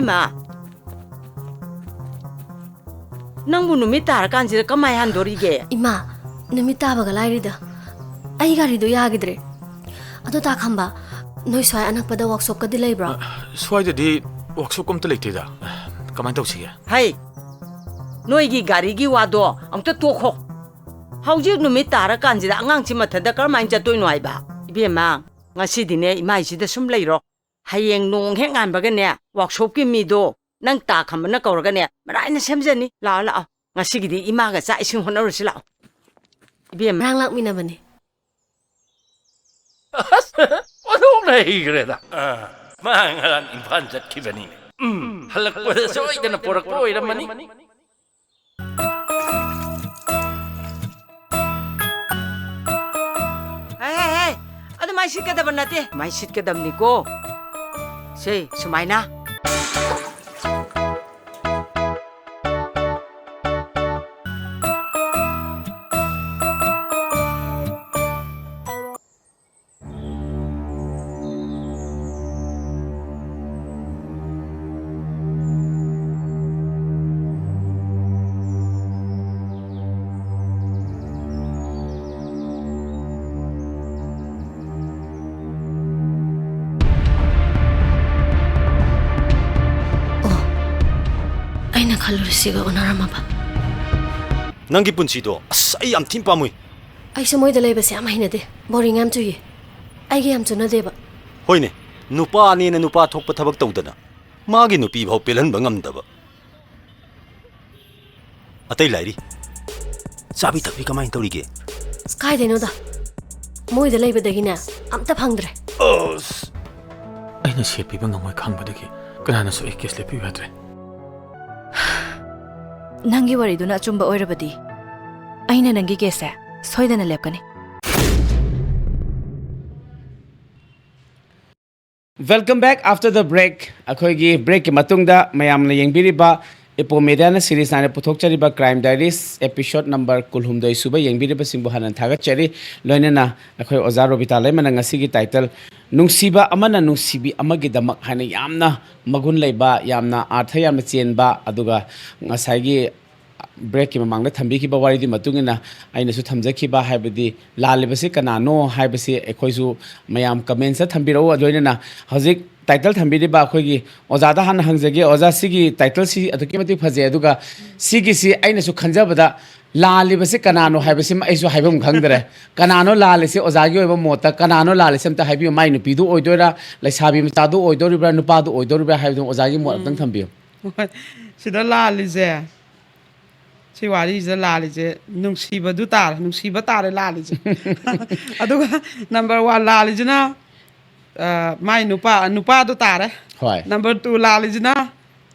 ꯏꯃꯥ, ꯅꯪꯕꯨ ꯅꯨꯃꯤꯠ ꯇꯥꯔꯀꯥꯟꯁꯤꯗ ꯀꯃꯥꯏ ꯍꯟꯗꯣꯔꯤꯒꯦ? ꯏꯃꯥ, ꯅꯨꯃꯤꯠ ꯇꯥꯕꯒ ꯂꯥꯏꯔꯤꯗ, ꯑꯩ ꯒꯥꯔꯤꯗꯣ ꯌꯥꯈꯤꯗ꯭ꯔꯦ꯫ ꯑꯗꯣ ꯇꯥ ꯈꯝꯕ, ꯅꯣꯏ ꯁ꯭ꯋꯥꯏ ꯑꯅꯛꯄꯗ ꯋꯥꯛꯁꯣꯞꯀꯗꯤ ꯂꯩꯕ꯭ꯔꯣ? ꯑ, ꯁ꯭ꯋꯥꯏꯗꯗꯤ ꯋꯥꯛꯁꯣꯞ ꯑꯝꯇ ꯂꯩꯇꯦꯗ꯫ ꯀꯃꯥꯏꯅ ꯇꯧꯁꯤꯒꯦ? ꯍꯩ, ꯅꯣꯏꯒꯤ ꯒꯥꯔꯤꯒꯤ ꯋꯥꯗꯣ ꯑꯝꯇ ꯇꯣꯛꯈꯣ꯫ ꯍꯧꯖꯤꯛ ꯅꯨꯃꯤꯠ ꯇꯥꯔꯀꯥꯟꯁꯤꯗ ꯑꯉꯥꯡꯁꯤ ꯃꯊꯟꯇ ꯀꯔꯝꯍꯥꯏꯅ ꯆꯠꯇꯣꯏꯅꯣ ꯍꯥꯏꯕ? ꯏꯕꯦꯝꯃ, ꯉꯁꯤꯗꯤꯅꯦ ꯏꯃꯥꯏꯁꯤꯗ ꯁꯨꯝ ꯂꯩꯔꯣ꯫ ꯍꯌꯦꯡ ꯅꯣꯡ ꯍꯦꯛ ꯉꯥꯟꯕꯒꯅꯦ, ꯋꯥꯛꯁꯣꯞꯀꯤ ꯃꯤꯗꯣ ꯅꯪ ꯇꯥ ꯈꯝꯕꯅ ꯀꯧꯔꯒꯅꯦ, ꯃꯔꯥꯏꯅ ꯁꯦꯝꯖꯅꯤ꯫ ꯂꯥꯛꯑꯣ, ꯂꯥꯛꯑꯣ꯫ ꯉꯁꯤꯒꯤꯗꯤ ꯏꯃꯥꯒ ꯆꯥꯛ ꯏꯁꯤꯡ ꯍꯣꯠꯅꯔꯨꯁꯤ ꯂꯥꯛꯑꯣ꯫ ꯏꯕꯦꯝꯃ꯫ ꯉꯔꯥꯡ ꯂꯥꯛꯃꯤꯟꯅꯕꯅꯦ꯫ ꯑꯁ, ꯑꯣꯟꯊꯣꯛꯅ ꯍꯩꯈ꯭ꯔꯦꯗ꯫ ꯑꯥ, ꯃꯥ ꯉꯔꯥꯡ ꯏꯝꯐꯥꯜ ꯆꯠꯈꯤꯕꯅꯤꯅꯦ꯫ ꯎꯝ, ꯍꯜꯂꯛꯄꯗ ꯁꯣꯏꯗꯅ ꯄꯣꯔꯛꯄ ꯑꯣꯏꯔꯝꯃꯅꯤ꯫ ꯍꯦ, ꯍꯦ, ꯍꯦ! ꯑꯗꯨꯃꯥꯏ ꯁꯤꯠꯀꯗꯕ ꯅꯠꯇꯦ꯫ ꯑꯗꯨꯃꯥꯏ ꯁꯤꯠꯀꯗꯕꯅꯤꯀꯣ꯫ ꯁꯦ, ꯁꯨꯃꯥꯏꯅ꯫ ꯑꯣ, ꯑꯩꯅ ꯈꯜꯂꯨꯔꯤꯁꯤꯒ ꯑꯣꯟꯅꯔꯝꯃꯕ꯫ ꯅꯪꯒꯤ ꯄꯨꯟꯁꯤꯗꯣ, ꯑꯁ, ꯑꯩ ꯌꯥꯝ ꯊꯤꯅ ꯄꯥꯝꯃꯨꯏ꯫ ꯑꯩꯁꯨ ꯃꯣꯏꯗ ꯂꯩꯕꯁꯦ ꯌꯥꯝ ꯍꯩꯅꯗꯦ꯫ ꯕꯣꯔꯤꯡ ꯌꯥꯝ ꯆꯨꯏꯌꯦ꯫ ꯑꯩꯒ ꯌꯥꯝ ꯆꯨꯅꯗꯦꯕ꯫ ꯍꯣꯏꯅꯦ, ꯅꯨꯄꯥꯅꯦꯅ ꯅꯨꯄꯥ ꯊꯣꯛꯄ ꯊꯕꯛ ꯇꯧꯗꯅ, ꯃꯥꯒꯤ ꯅꯨꯄꯤ ꯐꯥꯎ ꯄꯦꯜꯍꯟꯕ ꯉꯝꯗꯕ꯫ ꯑꯇꯩ ꯂꯥꯏꯔꯤ꯫ ꯆꯥꯕꯤ ꯊꯛꯄꯤ ꯀꯃꯥꯏꯅ ꯇꯧꯔꯤꯒꯦ? ꯑꯁ, ꯀꯥꯏꯗꯩꯅꯣꯗ꯫ ꯃꯣꯏꯗ ꯂꯩꯕꯗꯒꯤꯅꯦ, ꯑꯝꯇ ꯐꯪꯗ꯭ꯔꯦ꯫ ꯑꯁ! ꯑꯩꯅ ꯁꯦꯜ ꯄꯤꯕ ꯉꯝꯃꯣꯏ ꯈꯪꯕꯗꯒꯤ ꯀꯅꯥꯅꯁꯨ ꯑꯩ ꯀꯦꯁ ꯂꯦꯞꯄꯤꯌꯨ ꯌꯥꯗ꯭ꯔꯦ꯫ ꯅꯪꯒꯤ ꯋꯥꯔꯤꯗꯨꯅ ꯑꯆꯨꯝꯕ ꯑꯣꯏꯔꯕꯗꯤ, ꯑꯩꯅ ꯅꯪꯒꯤ ꯀꯦꯁꯁꯦ ꯁꯣꯏꯗꯅ ꯂꯦꯞꯀꯅꯤ꯫ Welcome back after the break. ꯑꯩꯈꯣꯏꯒꯤ ꯕ꯭ꯔꯦꯛꯀꯤ ꯃꯇꯨꯡꯗ ꯃꯌꯥꯝꯅ ꯌꯦꯡꯕꯤꯔꯤꯕ ꯏꯄꯣ ꯃꯦꯗꯤꯌꯥꯅ ꯁꯤꯔꯤꯁ ꯅꯥꯏꯅ ꯄꯨꯊꯣꯛꯆꯔꯤꯕ ꯀ꯭ꯔꯥꯏꯝ ꯗꯥꯏꯔꯤꯁ ꯑꯦꯄꯤꯁꯣꯠ ꯅꯝꯕꯔ ꯀꯨꯟꯍꯨꯝꯗꯣꯏ ꯁꯨꯕ ꯌꯦꯡꯕꯤꯔꯤꯕꯁꯤꯡꯕꯨ ꯍꯥꯟꯅ ꯊꯥꯒꯠꯆꯔꯤ꯫ ꯂꯣꯏꯅꯅ ꯑꯩꯈꯣꯏ ꯑꯣꯖꯥ ꯔꯣꯕꯤꯇꯥ ꯂꯩꯃꯅ ꯉꯁꯤꯒꯤ ꯇꯥꯏꯇꯜ "ꯅꯨꯡꯁꯤꯕ ꯑꯃꯅ ꯅꯨꯡꯁꯤꯕꯤ ꯑꯃꯒꯤꯗꯃꯛ" ꯍꯥꯏꯅ ꯌꯥꯝꯅ ꯃꯒꯨꯟ ꯂꯩꯕ, ꯌꯥꯝꯅ ꯑꯥꯔꯊ ꯌꯥꯝꯅ ꯆꯦꯟꯕ, ꯑꯗꯨꯒ ꯉꯁꯥꯏꯒꯤ ꯕ꯭ꯔꯦꯛꯀꯤ ꯃꯃꯥꯡꯗ ꯊꯝꯕꯤꯈꯤꯕ ꯋꯥꯔꯤꯗꯨꯒꯤ ꯃꯇꯨꯡ ꯏꯟꯅ ꯑꯩꯅꯁꯨ ꯊꯝꯖꯈꯤꯕ, ꯍꯥꯏꯕꯗꯤ ꯂꯥꯜꯂꯤꯕꯁꯤ ꯀꯅꯥꯅꯣ ꯍꯥꯏꯕꯁꯤ ꯑꯩꯈꯣꯏꯁꯨ ꯃꯌꯥꯝ ꯀꯃꯦꯟꯁꯇ ꯊꯝꯕꯤꯔꯛꯎ꯫ ꯂꯣꯏꯅꯅ ꯍꯧꯖꯤꯛ ꯇꯥꯏꯇꯜ ꯊꯝꯕꯤꯔꯤꯕ ꯑꯩꯈꯣꯏꯒꯤ ꯑꯣꯖꯥꯗ ꯍꯥꯟꯅ ꯍꯪꯖꯒꯦ꯫ ꯑꯣꯖꯥ, ꯁꯤꯒꯤ ꯇꯥꯏꯇꯜꯁꯤ ꯑꯗꯨꯛꯀꯤ ꯃꯇꯤꯛ ꯐꯖꯩ, ꯑꯗꯨꯒ ꯁꯤꯒꯤꯁꯤ ꯑꯩꯅꯁꯨ ꯈꯟꯖꯕꯗ ꯂꯥꯜꯂꯤꯕꯁꯤ ꯀꯅꯥꯅꯣ ꯍꯥꯏꯕꯁꯤꯃ ꯑꯩꯁꯨ ꯍꯥꯏꯐꯝ ꯈꯪꯗ꯭ꯔꯦ꯫ ꯀꯅꯥꯅꯣ ꯂꯥꯜꯂꯤꯁꯤ? ꯑꯣꯖꯥꯒꯤ ꯑꯣꯏꯕ ꯃꯣꯠꯇ ꯀꯅꯥꯅꯣ ꯂꯥꯜꯂꯤꯁꯤ ꯑꯝꯇ ꯍꯥꯏꯕꯤꯌꯨ꯫ ꯃꯥꯏ ꯅꯨꯄꯤꯗꯨ ꯑꯣꯏꯗꯣꯏꯔꯥ, ꯂꯩꯁꯥꯕꯤ ꯃꯆꯥꯗꯨ ꯑꯣꯏꯗꯣꯔꯤꯕ꯭ꯔꯥ, ꯅꯨꯄꯥꯗꯨ ꯑꯣꯏꯗꯣꯔꯤꯕ꯭ꯔꯥ ꯍꯥꯏꯕꯗꯨ ꯑꯣꯖꯥꯒꯤ ꯃꯣꯠ ꯑꯝꯇꯪ ꯊꯝꯕꯤꯌꯨ꯫ ꯍꯣꯏ, ꯁꯤꯗ ꯂꯥꯜꯂꯤꯁꯦ, ꯁꯤ ꯋꯥꯔꯤꯁꯤꯗ ꯂꯥꯜꯂꯤꯁꯦ ꯅꯨꯡꯁꯤꯕꯗꯨ ꯇꯥꯔꯦ, ꯅꯨꯡꯁꯤꯕ ꯇꯥꯔꯦ ꯂꯥꯜꯂꯤꯁꯦ꯫ ꯑꯗꯨꯒ ꯅꯝꯕꯔ ꯋꯥꯟ ꯂꯥꯜꯂꯤꯁꯤꯅ, ꯑ, ꯃꯥꯏ ꯅꯨꯄꯥ, ꯅꯨꯄꯥꯗꯣ ꯇꯥꯔꯦ꯫ ꯍꯣꯏ꯫ ꯅꯝꯕꯔ ꯇꯨ ꯂꯥꯜꯂꯤꯁꯤꯅ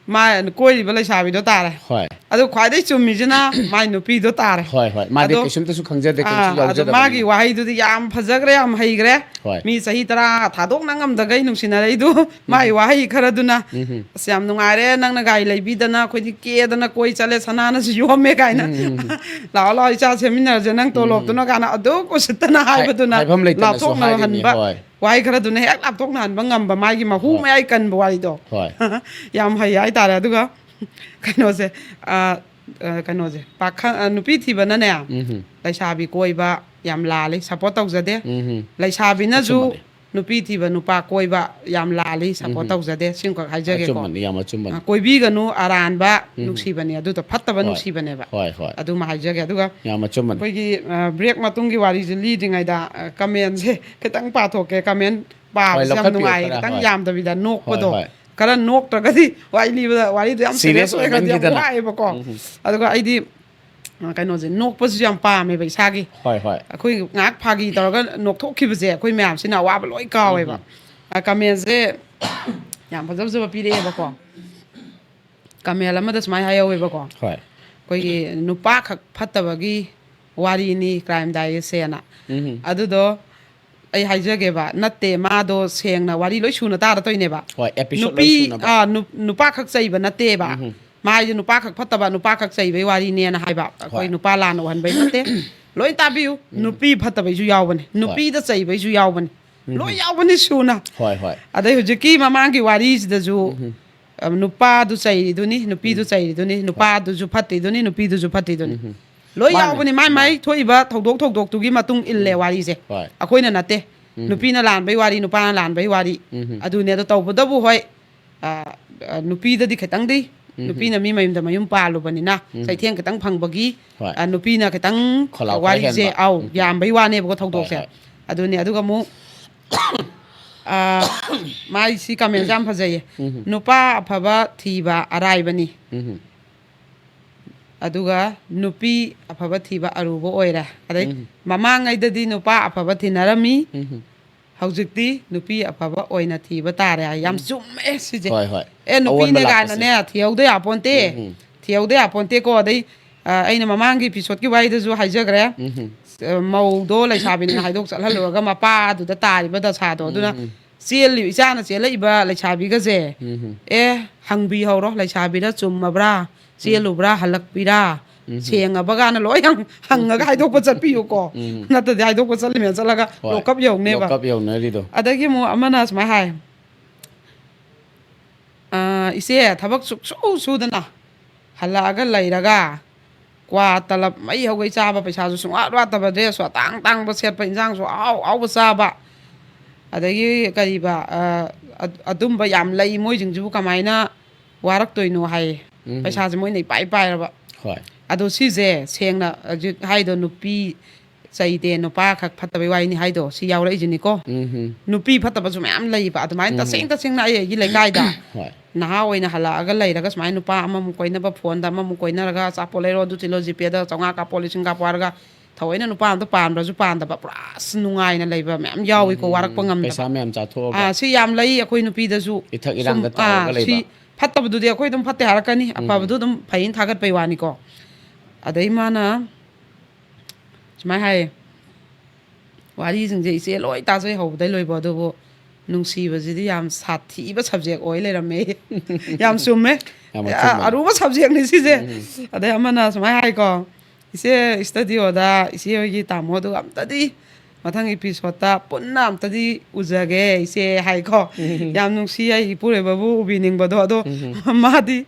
ꯃꯥ ꯀꯣꯏꯔꯤꯕ ꯂꯩꯁꯥꯕꯤꯗꯣ ꯇꯥꯔꯦ꯫ ꯍꯣꯏ꯫ ꯑꯗꯣ ꯈ꯭ꯋꯥꯏꯗꯩ ꯆꯨꯝꯃꯤꯁꯤꯅ ꯃꯥꯏ ꯅꯨꯄꯤꯗꯣ ꯇꯥꯔꯦ꯫ ꯍꯣꯏ, ꯍꯣꯏ꯫ ꯃꯥꯗꯤ ꯑꯗꯣ, ꯀꯩꯁꯨꯝꯇꯁꯨ ꯈꯪꯖꯗꯦ, ꯀꯩꯁꯨ ꯑꯥ, ꯑꯗꯣ ꯌꯥꯎꯖꯗꯕꯅꯤꯅ꯫ ꯃꯥꯒꯤ ꯋꯥꯍꯩꯗꯨꯗꯤ ꯌꯥꯝ ꯐꯖꯈ꯭ꯔꯦ, ꯌꯥꯝ ꯍꯩꯈ꯭ꯔꯦ꯫ ꯍꯣꯏ꯫ ꯃꯤ ꯆꯍꯤ ꯇꯔꯥ ꯊꯥꯗꯣꯛꯅ ꯉꯝꯗꯈꯩ ꯅꯨꯡꯁꯤꯅꯔꯛꯏꯗꯣ ꯃꯥꯒꯤ ꯋꯥꯍꯩ ꯈꯔꯗꯨꯅ, "ꯑꯁ, ꯌꯥꯝ ꯅꯨꯡꯉꯥꯏꯔꯦ, ꯅꯪꯅ ꯒꯥꯔꯤ ꯂꯩꯕꯤꯗꯅ, ꯑꯩꯈꯣꯏꯗꯤ ꯀꯦꯗꯅ ꯀꯣꯏ ꯆꯠꯂꯦ, ꯁꯅꯥꯅꯁꯨ ꯌꯣꯝꯃꯦ" ꯀꯥꯏꯅ꯫ "ꯂꯥꯛꯑꯣ, ꯂꯥꯛꯑꯣ, ꯏꯆꯥ ꯁꯦꯝꯃꯤꯟꯅꯔꯁꯦ, ꯅꯪ ꯇꯣꯂꯣꯞꯇꯨꯅ" ꯀꯥꯏꯅ ꯑꯗꯨꯛ ꯎꯁꯤꯠꯇꯅ ꯍꯥꯏꯕꯗꯨꯅ ꯍꯥꯏꯐꯝ ꯂꯩꯇꯅꯁꯨ ꯂꯥꯞꯊꯣꯛꯅꯕ ꯍꯥꯏꯔꯤꯅꯤ, ꯍꯟꯕ ꯍꯣꯏ꯫ ꯋꯥꯍꯩ ꯈꯔꯗꯨꯅ ꯍꯦꯛ ꯂꯥꯞꯊꯣꯛꯅꯍꯟꯕ ꯉꯝꯕ, ꯃꯥꯒꯤ ꯃꯍꯨ ꯍꯣꯏ꯫ ꯃꯌꯥꯏ ꯀꯟꯕ ꯋꯥꯔꯤꯗꯣ꯫ ꯍꯣꯏ꯫ ꯌꯥꯝ ꯍꯩ ꯍꯥꯏꯇꯥꯔꯦ꯫ ꯑꯗꯨꯒ ꯀꯩꯅꯣꯁꯦ, ꯑ, ꯑ, ꯀꯩꯅꯣꯁꯦ, ꯄꯥꯈꯪ, ꯑ, ꯅꯨꯄꯤ ꯊꯤꯕꯅꯅꯦ, ꯎꯝ꯫ ꯂꯩꯁꯥꯕꯤ ꯀꯣꯏꯕ ꯌꯥꯝ ꯂꯥꯜꯂꯤ, ꯁꯞꯄꯣꯔꯠ ꯇꯧꯖꯗꯦ꯫ ꯎꯝ꯫ ꯂꯩꯁꯥꯕꯤꯅꯁꯨ ꯑꯆꯨꯝꯕꯅꯦ꯫ ꯅꯨꯄꯤ ꯊꯤꯕ ꯅꯨꯄꯥ ꯀꯣꯏꯕ ꯌꯥꯝ ꯂꯥꯜꯂꯤ, ꯁꯞꯄꯣꯔꯠ ꯇꯧꯖꯗꯦ꯫ ꯁꯤꯃꯈꯛ ꯍꯥꯏꯖꯒꯦꯀꯣ꯫ ꯑꯆꯨꯝꯕꯅꯤ, ꯌꯥꯝ ꯑꯆꯨꯝꯕꯅꯤ꯫ ꯑ, ꯀꯣꯏꯕꯤꯒꯅꯨ, ꯑꯔꯥꯟꯕ ꯅꯨꯡꯁꯤꯕꯅꯦ, ꯑꯗꯨꯗꯣ ꯐꯠꯇꯕ ꯍꯣꯏ꯫ ꯅꯨꯡꯁꯤꯕꯅꯦꯕ꯫ ꯍꯣꯏ, ꯍꯣꯏ꯫ ꯑꯗꯨꯃ ꯍꯥꯏꯖꯒꯦ꯫ ꯑꯗꯨꯒ ꯌꯥꯝ ꯑꯆꯨꯝꯕꯅꯤ꯫ ꯑꯩꯈꯣꯏꯒꯤ, ꯑ, ꯕ꯭ꯔꯦꯛ ꯃꯇꯨꯡꯒꯤ ꯋꯥꯔꯤꯁꯦ ꯂꯤꯗ꯭ꯔꯤꯉꯩꯗ, ꯑ, ꯀꯃꯦꯟꯁꯦ ꯈꯤꯇꯪ ꯄꯥꯊꯣꯛꯀꯦ꯫ ꯀꯃꯦꯟ ꯍꯣꯏ, ꯄꯥꯕꯁꯦ ꯌꯥꯝ ꯂꯧꯈꯠꯄꯤꯌꯨ ꯅꯨꯡꯉꯥꯏꯌꯦ, ꯈꯔ, ꯈꯤꯇꯪ ꯍꯣꯏ꯫ ꯌꯥꯝꯗꯕꯤꯗ ꯍꯣꯏ, ꯅꯣꯛꯄꯗꯣ꯫ ꯍꯣꯏ꯫ ꯈꯔ ꯅꯣꯛꯇ꯭ꯔꯒꯗꯤ ꯋꯥꯔꯤ ꯂꯤꯕꯗ, ꯋꯥꯔꯤꯗꯣ ꯌꯥꯝ ꯁꯤꯔꯤꯌꯁ ꯁꯦꯔꯤꯌꯁ ꯑꯣꯏꯔꯒꯗꯤ ꯌꯥꯝ ꯑꯣꯏꯃꯟꯈꯤꯗꯅ꯫ ꯋꯥꯏꯑꯦꯕꯀꯣ꯫ ꯎꯝ꯫ ꯑꯗꯨꯒ ꯑꯩꯗꯤ, ꯑ, ꯀꯩꯅꯣꯁꯦ, ꯅꯣꯛꯄꯁꯤꯁꯨ ꯌꯥꯝ ꯄꯥꯝꯃꯦꯕ ꯏꯁꯥꯒꯤ꯫ ꯍꯣꯏ, ꯍꯣꯏ꯫ ꯑꯩꯈꯣꯏ ꯉꯥꯏꯍꯥꯛ ꯐꯥꯒꯤ ꯇꯧꯔꯒ ꯅꯣꯛꯊꯣꯛꯈꯤꯕꯁꯦ ꯑꯩꯈꯣꯏ ꯃꯌꯥꯝꯁꯤꯅ ꯑꯋꯥꯕ ꯂꯣꯏ ꯀꯥꯎꯋꯦꯕ꯫ ꯑ, ꯀꯃꯦꯟꯁꯦ ꯌꯥꯝ ꯐꯖ ꯐꯖꯕ ꯄꯤꯔꯛꯑꯦꯕꯀꯣ꯫ ꯀꯃꯦꯟ ꯑꯃꯗ ꯁꯨꯃꯥꯏꯅ ꯍꯥꯏꯍꯧꯋꯦꯕꯀꯣ, ꯍꯣꯏ꯫ ꯑꯩꯈꯣꯏꯒꯤ ꯅꯨꯄꯥꯈꯛ ꯐꯠꯇꯕꯒꯤ ꯋꯥꯔꯤꯅꯤ ꯀ꯭ꯔꯥꯏꯝ ꯗꯥꯏꯔꯤꯁꯦꯅ꯫ ꯎꯝ꯫ ꯑꯗꯨꯗꯣ ꯑꯩ ꯍꯥꯏꯖꯒꯦꯕ, ꯅꯠꯇꯦ, ꯃꯥꯗꯣ ꯁꯦꯡꯅ ꯋꯥꯔꯤ ꯂꯣꯏ ꯁꯨꯅ ꯇꯥꯔꯛꯇꯣꯏꯅꯦꯕ꯫ ꯍꯣꯏ, episode ꯅꯨꯄꯤ, ꯂꯣꯏ ꯁꯨꯅꯕ꯫ ꯑꯥ, ꯅꯨ-, ꯅꯨꯄꯥꯈꯛ ꯆꯩꯕ ꯅꯠꯇꯦꯕ꯫ ꯎꯝ꯫ ꯃꯥꯏꯁꯦ ꯅꯨꯄꯥꯈꯛ ꯐꯠꯇꯕ, ꯅꯨꯄꯥꯈꯛ ꯆꯩꯕꯩ ꯋꯥꯔꯤꯅꯦꯅ ꯍꯥꯏꯕ꯫ ꯑꯩꯈꯣꯏ ꯍꯣꯏ꯫ ꯅꯨꯄꯥ ꯂꯥꯟꯅ ꯎꯍꯟꯕꯩ ꯅꯠꯇꯦ꯫ ꯂꯣꯏ ꯇꯥꯕꯤꯌꯨ꯫ ꯎꯝ꯫ ꯅꯨꯄꯤ ꯐꯠꯇꯕꯩꯁꯨ ꯌꯥꯎꯕꯅꯤ, ꯍꯣꯏ꯫ ꯅꯨꯄꯤꯗ ꯆꯩꯕꯩꯁꯨ ꯌꯥꯎꯕꯅꯤ꯫ ꯎꯝ꯫ ꯂꯣꯏ ꯌꯥꯎꯕꯅꯤ ꯁꯨꯅ꯫ ꯍꯣꯏ, ꯍꯣꯏ꯫ ꯑꯗꯩ ꯍꯧꯖꯤꯛꯀꯤ ꯃꯃꯥꯡꯒꯤ ꯋꯥꯔꯤꯁꯤꯗꯁꯨ, ꯎꯝ꯫ ꯑ, ꯅꯨꯄꯥꯗꯨ ꯆꯩꯔꯤꯗꯨꯅꯤ, ꯅꯨꯄꯤꯗꯨ ꯎꯝ꯫ ꯆꯩꯔꯤꯗꯨꯅꯤ, ꯍꯣꯏ꯫ ꯅꯨꯄꯥꯗꯨꯁꯨ ꯐꯠꯇꯤꯗꯨꯅꯤ, ꯅꯨꯄꯤꯗꯨꯁꯨ ꯐꯠꯇꯤꯗꯨꯅꯤ꯫ ꯎꯝ꯫ ꯂꯣꯏ ꯃꯥꯅꯦ, ꯌꯥꯎꯕꯅꯤ꯫ ꯃꯥꯏ ꯃꯥꯏ ꯃꯥꯅꯦ꯫ ꯊꯣꯛꯏꯕ ꯊꯧꯗꯣꯛ ꯊꯧꯗꯣꯛꯇꯨꯒꯤ ꯃꯇꯨꯡ ꯏꯜꯂꯦ ꯎꯝ꯫ ꯋꯥꯔꯤꯁꯦ꯫ ꯍꯣꯏ꯫ ꯑꯩꯈꯣꯏꯅ ꯅꯠꯇꯦ꯫ ꯎꯝ꯫ ꯅꯨꯄꯤꯅ ꯂꯥꯟꯕꯩ ꯋꯥꯔꯤ, ꯅꯨꯄꯥꯅ ꯂꯥꯟꯕꯩ ꯋꯥꯔꯤ꯫ ꯎꯝ꯫ ꯑꯗꯨꯅꯦ꯫ ꯑꯗꯣ ꯇꯧꯕꯇꯕꯨ ꯍꯣꯏ, ꯑ, ꯑ, ꯅꯨꯄꯤꯗꯗꯤ ꯈꯤꯇꯪꯗꯤ, ꯎꯝ꯫ ꯅꯨꯄꯤꯅ ꯃꯤ ꯃꯌꯨꯝꯗ ꯃꯌꯨꯝ ꯄꯥꯜꯂꯨꯕꯅꯤꯅ ꯎꯝ꯫ ꯆꯩꯊꯦꯡ ꯈꯤꯇꯪ ꯐꯪꯕꯒꯤ, ꯍꯣꯏ꯫ ꯑ, ꯅꯨꯄꯤꯅ ꯈꯤꯇꯪ ꯈꯣꯜꯂꯥꯎ ꯈꯔ ꯋꯥꯔꯤꯁꯦ, ꯍꯦꯟꯕ꯫ ꯑꯧ, ꯎꯝ꯫ ꯌꯥꯝꯕꯩ ꯋꯥꯅꯦꯕꯀꯣ ꯍꯣꯏ, ꯊꯧꯗꯣꯛꯁꯦ꯫ ꯍꯣꯏ꯫ ꯑꯗꯨꯅꯦ꯫ ꯑꯗꯨꯒ ꯑꯃꯨꯛ, ꯑ, ꯃꯥꯏ ꯁꯤ comment ꯁꯦ ꯌꯥꯝ ꯐꯖꯩꯌꯦ꯫ ꯎꯝ꯫ "ꯅꯨꯄꯥ ꯑꯐꯕ ꯊꯤꯕ ꯑꯔꯥꯏꯕꯅꯤ꯫ ꯎꯝ꯫ ꯑꯗꯨꯒ ꯅꯨꯄꯤ ꯑꯐꯕ ꯊꯤꯕ ꯑꯔꯨꯕ ꯑꯣꯏꯔꯦ꯫ ꯑꯗꯩ ꯎꯝ꯫ ꯃꯃꯥꯡꯉꯩꯗꯗꯤ ꯅꯨꯄꯥ ꯑꯐꯕ ꯊꯤꯅꯔꯝꯃꯤ, ꯎꯝ꯫ ꯍꯧꯖꯤꯛꯇꯤ ꯅꯨꯄꯤ ꯑꯐꯕ ꯑꯣꯏꯅ ꯊꯤꯕ ꯇꯥꯔꯦ" ꯍꯥꯏ꯫ ꯌꯥꯝ ꯎꯝ꯫ ꯆꯨꯝꯃꯦ ꯁꯤꯁꯦ꯫ ꯍꯣꯏ, ꯍꯣꯏ꯫ ꯑꯦ, ꯑꯑꯣꯟꯕ ꯅꯨꯄꯤꯅꯦ ꯂꯥꯛꯄꯁꯦ꯫ ꯀꯥꯏꯅꯅꯦ ꯊꯤꯍꯧꯗ ꯌꯥꯄꯣꯟꯇꯦ꯫ ꯎꯝ, ꯎꯝ꯫ ꯊꯤꯍꯧꯗ ꯌꯥꯄꯣꯟꯇꯦꯀꯣ꯫ ꯑꯗꯩ, ꯑ, ꯑꯩꯅ ꯃꯃꯥꯡꯒꯤ episode ꯀꯤ ꯋꯥꯔꯤꯗꯁꯨ ꯍꯥꯏꯖꯈ꯭ꯔꯦ꯫ ꯎꯝ, ꯎꯝ꯫ ꯑ, ꯃꯧꯗꯣ ꯂꯩꯁꯥꯕꯤꯅꯦꯅ ꯍꯥꯏꯗꯣꯛ ꯆꯠꯍꯜꯂꯨꯔꯒ ꯃꯄꯥꯗꯨꯗ ꯇꯥꯔꯤꯕ ꯗꯁꯥꯗꯣ꯫ ꯑꯗꯨꯅ ꯎꯝ, ꯎꯝ꯫ ꯆꯦꯜꯂꯤ, ꯏꯆꯥꯅ ꯆꯦꯜꯂꯛꯏꯕ ꯂꯩꯁꯥꯕꯤꯒꯁꯦ, ꯎꯝ, ꯎꯝ꯫ ꯑꯦ, ꯍꯪꯕꯤꯍꯧꯔꯣ, ꯂꯩꯁꯥꯕꯤꯔ ꯆꯨꯝꯃꯕ꯭ꯔꯥ? ꯎꯝ꯫ ꯆꯦꯜꯂꯨꯕ꯭ꯔꯥ, ꯍꯜꯂꯛꯄꯤꯔꯥ? ꯎꯝ꯫ ꯁꯦꯡꯉꯕꯒꯥꯅ ꯂꯣꯏ ꯍꯪ-, ꯍꯪꯉꯒ ꯍꯥꯏꯗꯣꯛꯄ ꯆꯠꯄꯤꯌꯨꯀꯣ꯫ ꯎꯝ꯫ ꯅꯠꯇ꯭ꯔꯗꯤ ꯍꯥꯏꯗꯣꯛꯄ ꯆꯠꯂꯤꯃꯦꯅ ꯆꯠꯂꯒ ꯍꯣꯏ꯫ ꯂꯣꯛꯀꯞ ꯌꯧꯅꯦꯕ꯫ ꯂꯣꯛꯀꯞ ꯌꯧꯅꯔꯤꯗꯣ꯫ ꯑꯗꯒꯤ ꯑꯃꯨꯛ ꯑꯃꯅ ꯁꯨꯃꯥꯏꯅ ꯍꯥꯏ, "ꯑ, ꯏꯆꯦ, ꯊꯕꯛ ꯁꯨꯛꯁꯨ ꯁꯨꯗꯅ ꯍꯜꯂꯛꯑꯒ ꯂꯩꯔꯒ ꯀ꯭ꯋꯥ ꯇꯂꯞ ꯃꯩ ꯍꯧꯒꯩ ꯆꯥꯕ, ꯄꯩꯁꯥꯁꯨ ꯁꯨꯡꯋꯥꯠ ꯋꯥꯠꯇꯕ, dress ꯁꯨ ꯑꯇꯥꯡ ꯑꯇꯥꯡꯕ ꯁꯦꯠꯄ, ꯏꯟꯁꯥꯡꯁꯨ ꯑꯍꯥꯎ ꯑꯍꯥꯎꯕ ꯆꯥꯕ, ꯑꯗꯒꯤ ꯀꯔꯤꯕ, ꯑ, ꯑ-, ꯑꯗꯨꯝꯕ ꯌꯥꯝ ꯂꯩ꯫ ꯃꯣꯏꯁꯤꯡꯁꯤꯕꯨ ꯀꯃꯥꯏꯅ ꯋꯥꯔꯛꯇꯣꯏꯅꯣ?" ꯍꯥꯏꯌꯦ꯫ ꯎꯝ꯫ ꯄꯩꯁꯥꯁꯦ ꯃꯣꯏꯅ ꯏꯄꯥꯏ ꯄꯥꯏꯔꯕ꯫ ꯍꯣꯏ꯫ ꯑꯗꯣ ꯁꯤꯁꯦ ꯁꯦꯡꯅ ꯍꯧꯖꯤꯛ ꯍꯥꯏꯗꯣ, ꯅꯨꯄꯤ ꯆꯩꯗꯦ, ꯅꯨꯄꯥ ꯈꯛ ꯐꯠꯇꯕꯩ ꯋꯥꯔꯤꯅꯤ ꯍꯥꯏꯗꯣ, ꯁꯤ ꯌꯥꯎꯔꯛꯏꯁꯤꯅꯤꯀꯣ꯫ ꯎꯝ꯫ ꯅꯨꯄꯤ ꯐꯠꯇꯕꯁꯨ ꯃꯌꯥꯝ ꯂꯩꯕ ꯑꯗꯨꯃꯥꯏꯅ꯫ ꯎꯝ꯫ ꯇꯁꯦꯡ ꯇꯁꯦꯡꯅ ꯑꯩ ꯑꯩꯒꯤ ꯂꯩꯀꯥꯏꯗ ꯍꯣꯏ꯫ ꯅꯍꯥ ꯑꯣꯏꯅ ꯍꯜꯂꯛꯑꯒ ꯂꯩꯔꯒ ꯁꯨꯃꯥꯏꯅ ꯅꯨꯄꯥ ꯑꯃꯃꯨꯛ ꯀꯣꯏꯅꯕ, phone ꯗ ꯑꯃꯃꯨꯛ ꯀꯣꯏꯅꯔꯒ, "ꯑꯆꯥꯄꯣꯠ ꯂꯩꯔꯣ, ꯑꯗꯨ ꯊꯤꯜꯂꯣ, GPay ꯗ ꯆꯥꯝꯃꯉꯥ ꯀꯥꯞꯄꯣ, ꯂꯤꯁꯤꯡ ꯀꯥꯞꯄꯣ" ꯍꯥꯏꯔꯒ ꯊꯑꯣꯏꯅ ꯅꯨꯄꯥ ꯑꯝꯇ ꯄꯥꯟꯕ꯭ꯔꯁꯨ ꯄꯥꯟꯗꯕ, ꯄꯨꯔꯥ ꯑꯁ ꯅꯨꯡꯉꯥꯏꯅ ꯂꯩꯕ ꯃꯌꯥꯝ ꯌꯥꯎꯏꯀꯣ, ꯎꯝ, ꯋꯥꯔꯛꯄ ꯉꯝꯗꯕ꯫ ꯄꯩꯁꯥ ꯃꯌꯥꯝ ꯆꯥꯊꯣꯛꯑꯒ꯫ ꯑꯥ, ꯁꯤ ꯌꯥꯝ ꯂꯩ ꯑꯩꯈꯣꯏ ꯅꯨꯄꯤꯗꯁꯨ꯫ ꯏꯊꯛ ꯏꯔꯥꯡꯗ ꯁꯨꯝ, ꯇꯥꯎꯔꯒ ꯑꯥ, ꯂꯩꯕ꯫ ꯁꯤ ꯐꯠꯇꯕꯗꯨꯗꯤ ꯑꯩꯈꯣꯏ ꯑꯗꯨꯝ ꯐꯠꯇꯦ ꯍꯥꯏꯔꯛꯀꯅꯤ, ꯎꯝ꯫ ꯑꯐꯕꯗꯨ ꯑꯗꯨꯝ ꯐꯩꯅ ꯊꯥꯒꯠꯄꯩ ꯋꯥꯅꯤꯀꯣ꯫ ꯑꯗꯩ ꯃꯥꯅ ꯁꯨꯃꯥꯏꯅ ꯍꯥꯏꯌꯦ, ꯋꯥꯔꯤꯁꯤꯡꯁꯦ ꯏꯆꯦ ꯂꯣꯏ ꯇꯥꯖꯩ ꯍꯧꯕꯗꯩ ꯂꯣꯏꯕ, ꯑꯗꯨꯕꯨ ꯅꯨꯡꯁꯤꯕꯁꯤꯗꯤ ꯌꯥꯝ ꯁꯥꯊꯤꯕ ꯁꯕꯖꯦꯛ ꯑꯣꯏ ꯂꯩꯔꯝꯃꯦ꯫ ꯌꯥꯝ ꯆꯨꯝꯃꯦ꯫ ꯌꯥꯝ ꯑꯆꯨꯝꯕꯅꯦ꯫ ꯑꯔꯨꯕ ꯁꯕꯖꯦꯛꯅꯤ ꯁꯤꯁꯦ꯫ ꯑꯗꯩ ꯑꯃꯅ ꯁꯨꯃꯥꯏꯅ ꯍꯥꯏꯀꯣ, "ꯏꯆꯦ, ꯏꯁꯇꯗꯤꯑꯣꯗ ꯏꯆꯦ ꯍꯣꯏꯒꯤ ꯇꯥꯃꯣꯗꯨ ꯑꯝꯇꯗꯤ ꯃꯊꯪ ꯏꯄꯤꯁꯣꯠꯇ ꯄꯨꯟꯅ ꯑꯝꯇꯗꯤ ꯎꯖꯒꯦ ꯏꯆꯦ" ꯍꯥꯏꯀꯣ꯫ ꯌꯥꯝ ꯅꯨꯡꯁꯤ ꯑꯩ ꯏꯄꯨꯔꯣꯏꯕꯕꯨ ꯎꯕꯤꯅꯤꯡꯕꯗꯣ꯫ ꯑꯗꯣ ꯃꯥꯗꯤ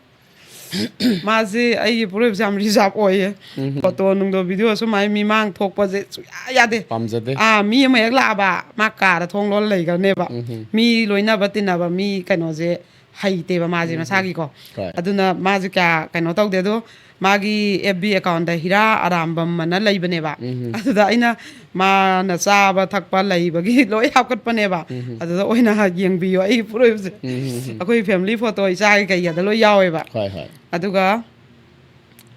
ꯃꯥꯁꯦ, ꯑꯩꯒꯤ ꯏꯄꯨꯔꯣꯏꯕꯁꯦ ꯌꯥꯝ ꯔꯤꯖꯥꯕ ꯑꯣꯏꯌꯦ꯫ ꯐꯣꯇꯣ ꯅꯨꯡꯗꯣ, ꯚꯤꯗꯤꯑꯣ ꯁꯨꯃꯥꯏꯅ ꯃꯤꯃꯥꯡ ꯊꯣꯛꯄꯁꯦ ꯁꯨꯡꯌꯥ ꯌꯥꯗꯦ꯫ ꯄꯥꯝꯖꯗꯦ꯫ ꯑꯥ, ꯃꯤ ꯑꯃ ꯍꯦꯛ ꯂꯥꯛꯑꯕ, ꯃꯥ ꯀꯥꯗ ꯊꯣꯡ ꯂꯣꯜꯂ ꯂꯩꯈ꯭ꯔꯅꯦꯕ꯫ ꯃꯤ ꯂꯣꯏꯅꯕ ꯇꯤꯟꯅꯕ, ꯃꯤ ꯀꯩꯅꯣꯁꯦ ꯍꯩꯇꯦꯕ ꯃꯥꯁꯦ ꯃꯁꯥꯒꯤꯀꯣ꯫ ꯍꯣꯏ꯫ ꯑꯗꯨꯅ ꯃꯥꯁꯦ ꯀꯌꯥ ꯀꯩꯅꯣ ꯇꯧꯗꯦ꯫ ꯑꯗꯣ ꯃꯥꯒꯤ ꯑꯦꯐ ꯕꯤ ꯑꯦꯀꯥꯎꯟꯗ ꯍꯤꯔꯥ ꯑꯔꯥꯝꯕꯝ ꯑꯅ ꯂꯩꯕꯅꯦꯕ꯫ ꯑꯗꯨꯗ ꯑꯩꯅ ꯃꯥꯅ ꯆꯥꯕ ꯊꯛꯄ ꯂꯩꯕꯒꯤ ꯂꯣꯏ ꯍꯥꯞꯀꯠꯄꯅꯦꯕ꯫ ꯑꯗꯨꯗ ꯑꯣꯏꯅ ꯌꯦꯡꯕꯤꯌꯣ ꯑꯩꯒꯤ ꯄꯨꯔꯣꯏꯕꯁꯦ꯫ ꯑꯩꯈꯣꯏ ꯐꯦꯃꯤꯂꯤ ꯐꯣꯇꯣ ꯏꯆꯥꯒꯤ ꯀꯩꯒꯤꯗ ꯂꯣꯏ ꯌꯥꯎꯋꯦꯕ꯫ ꯍꯣꯏ, ꯍꯣꯏ꯫ ꯑꯗꯨꯒ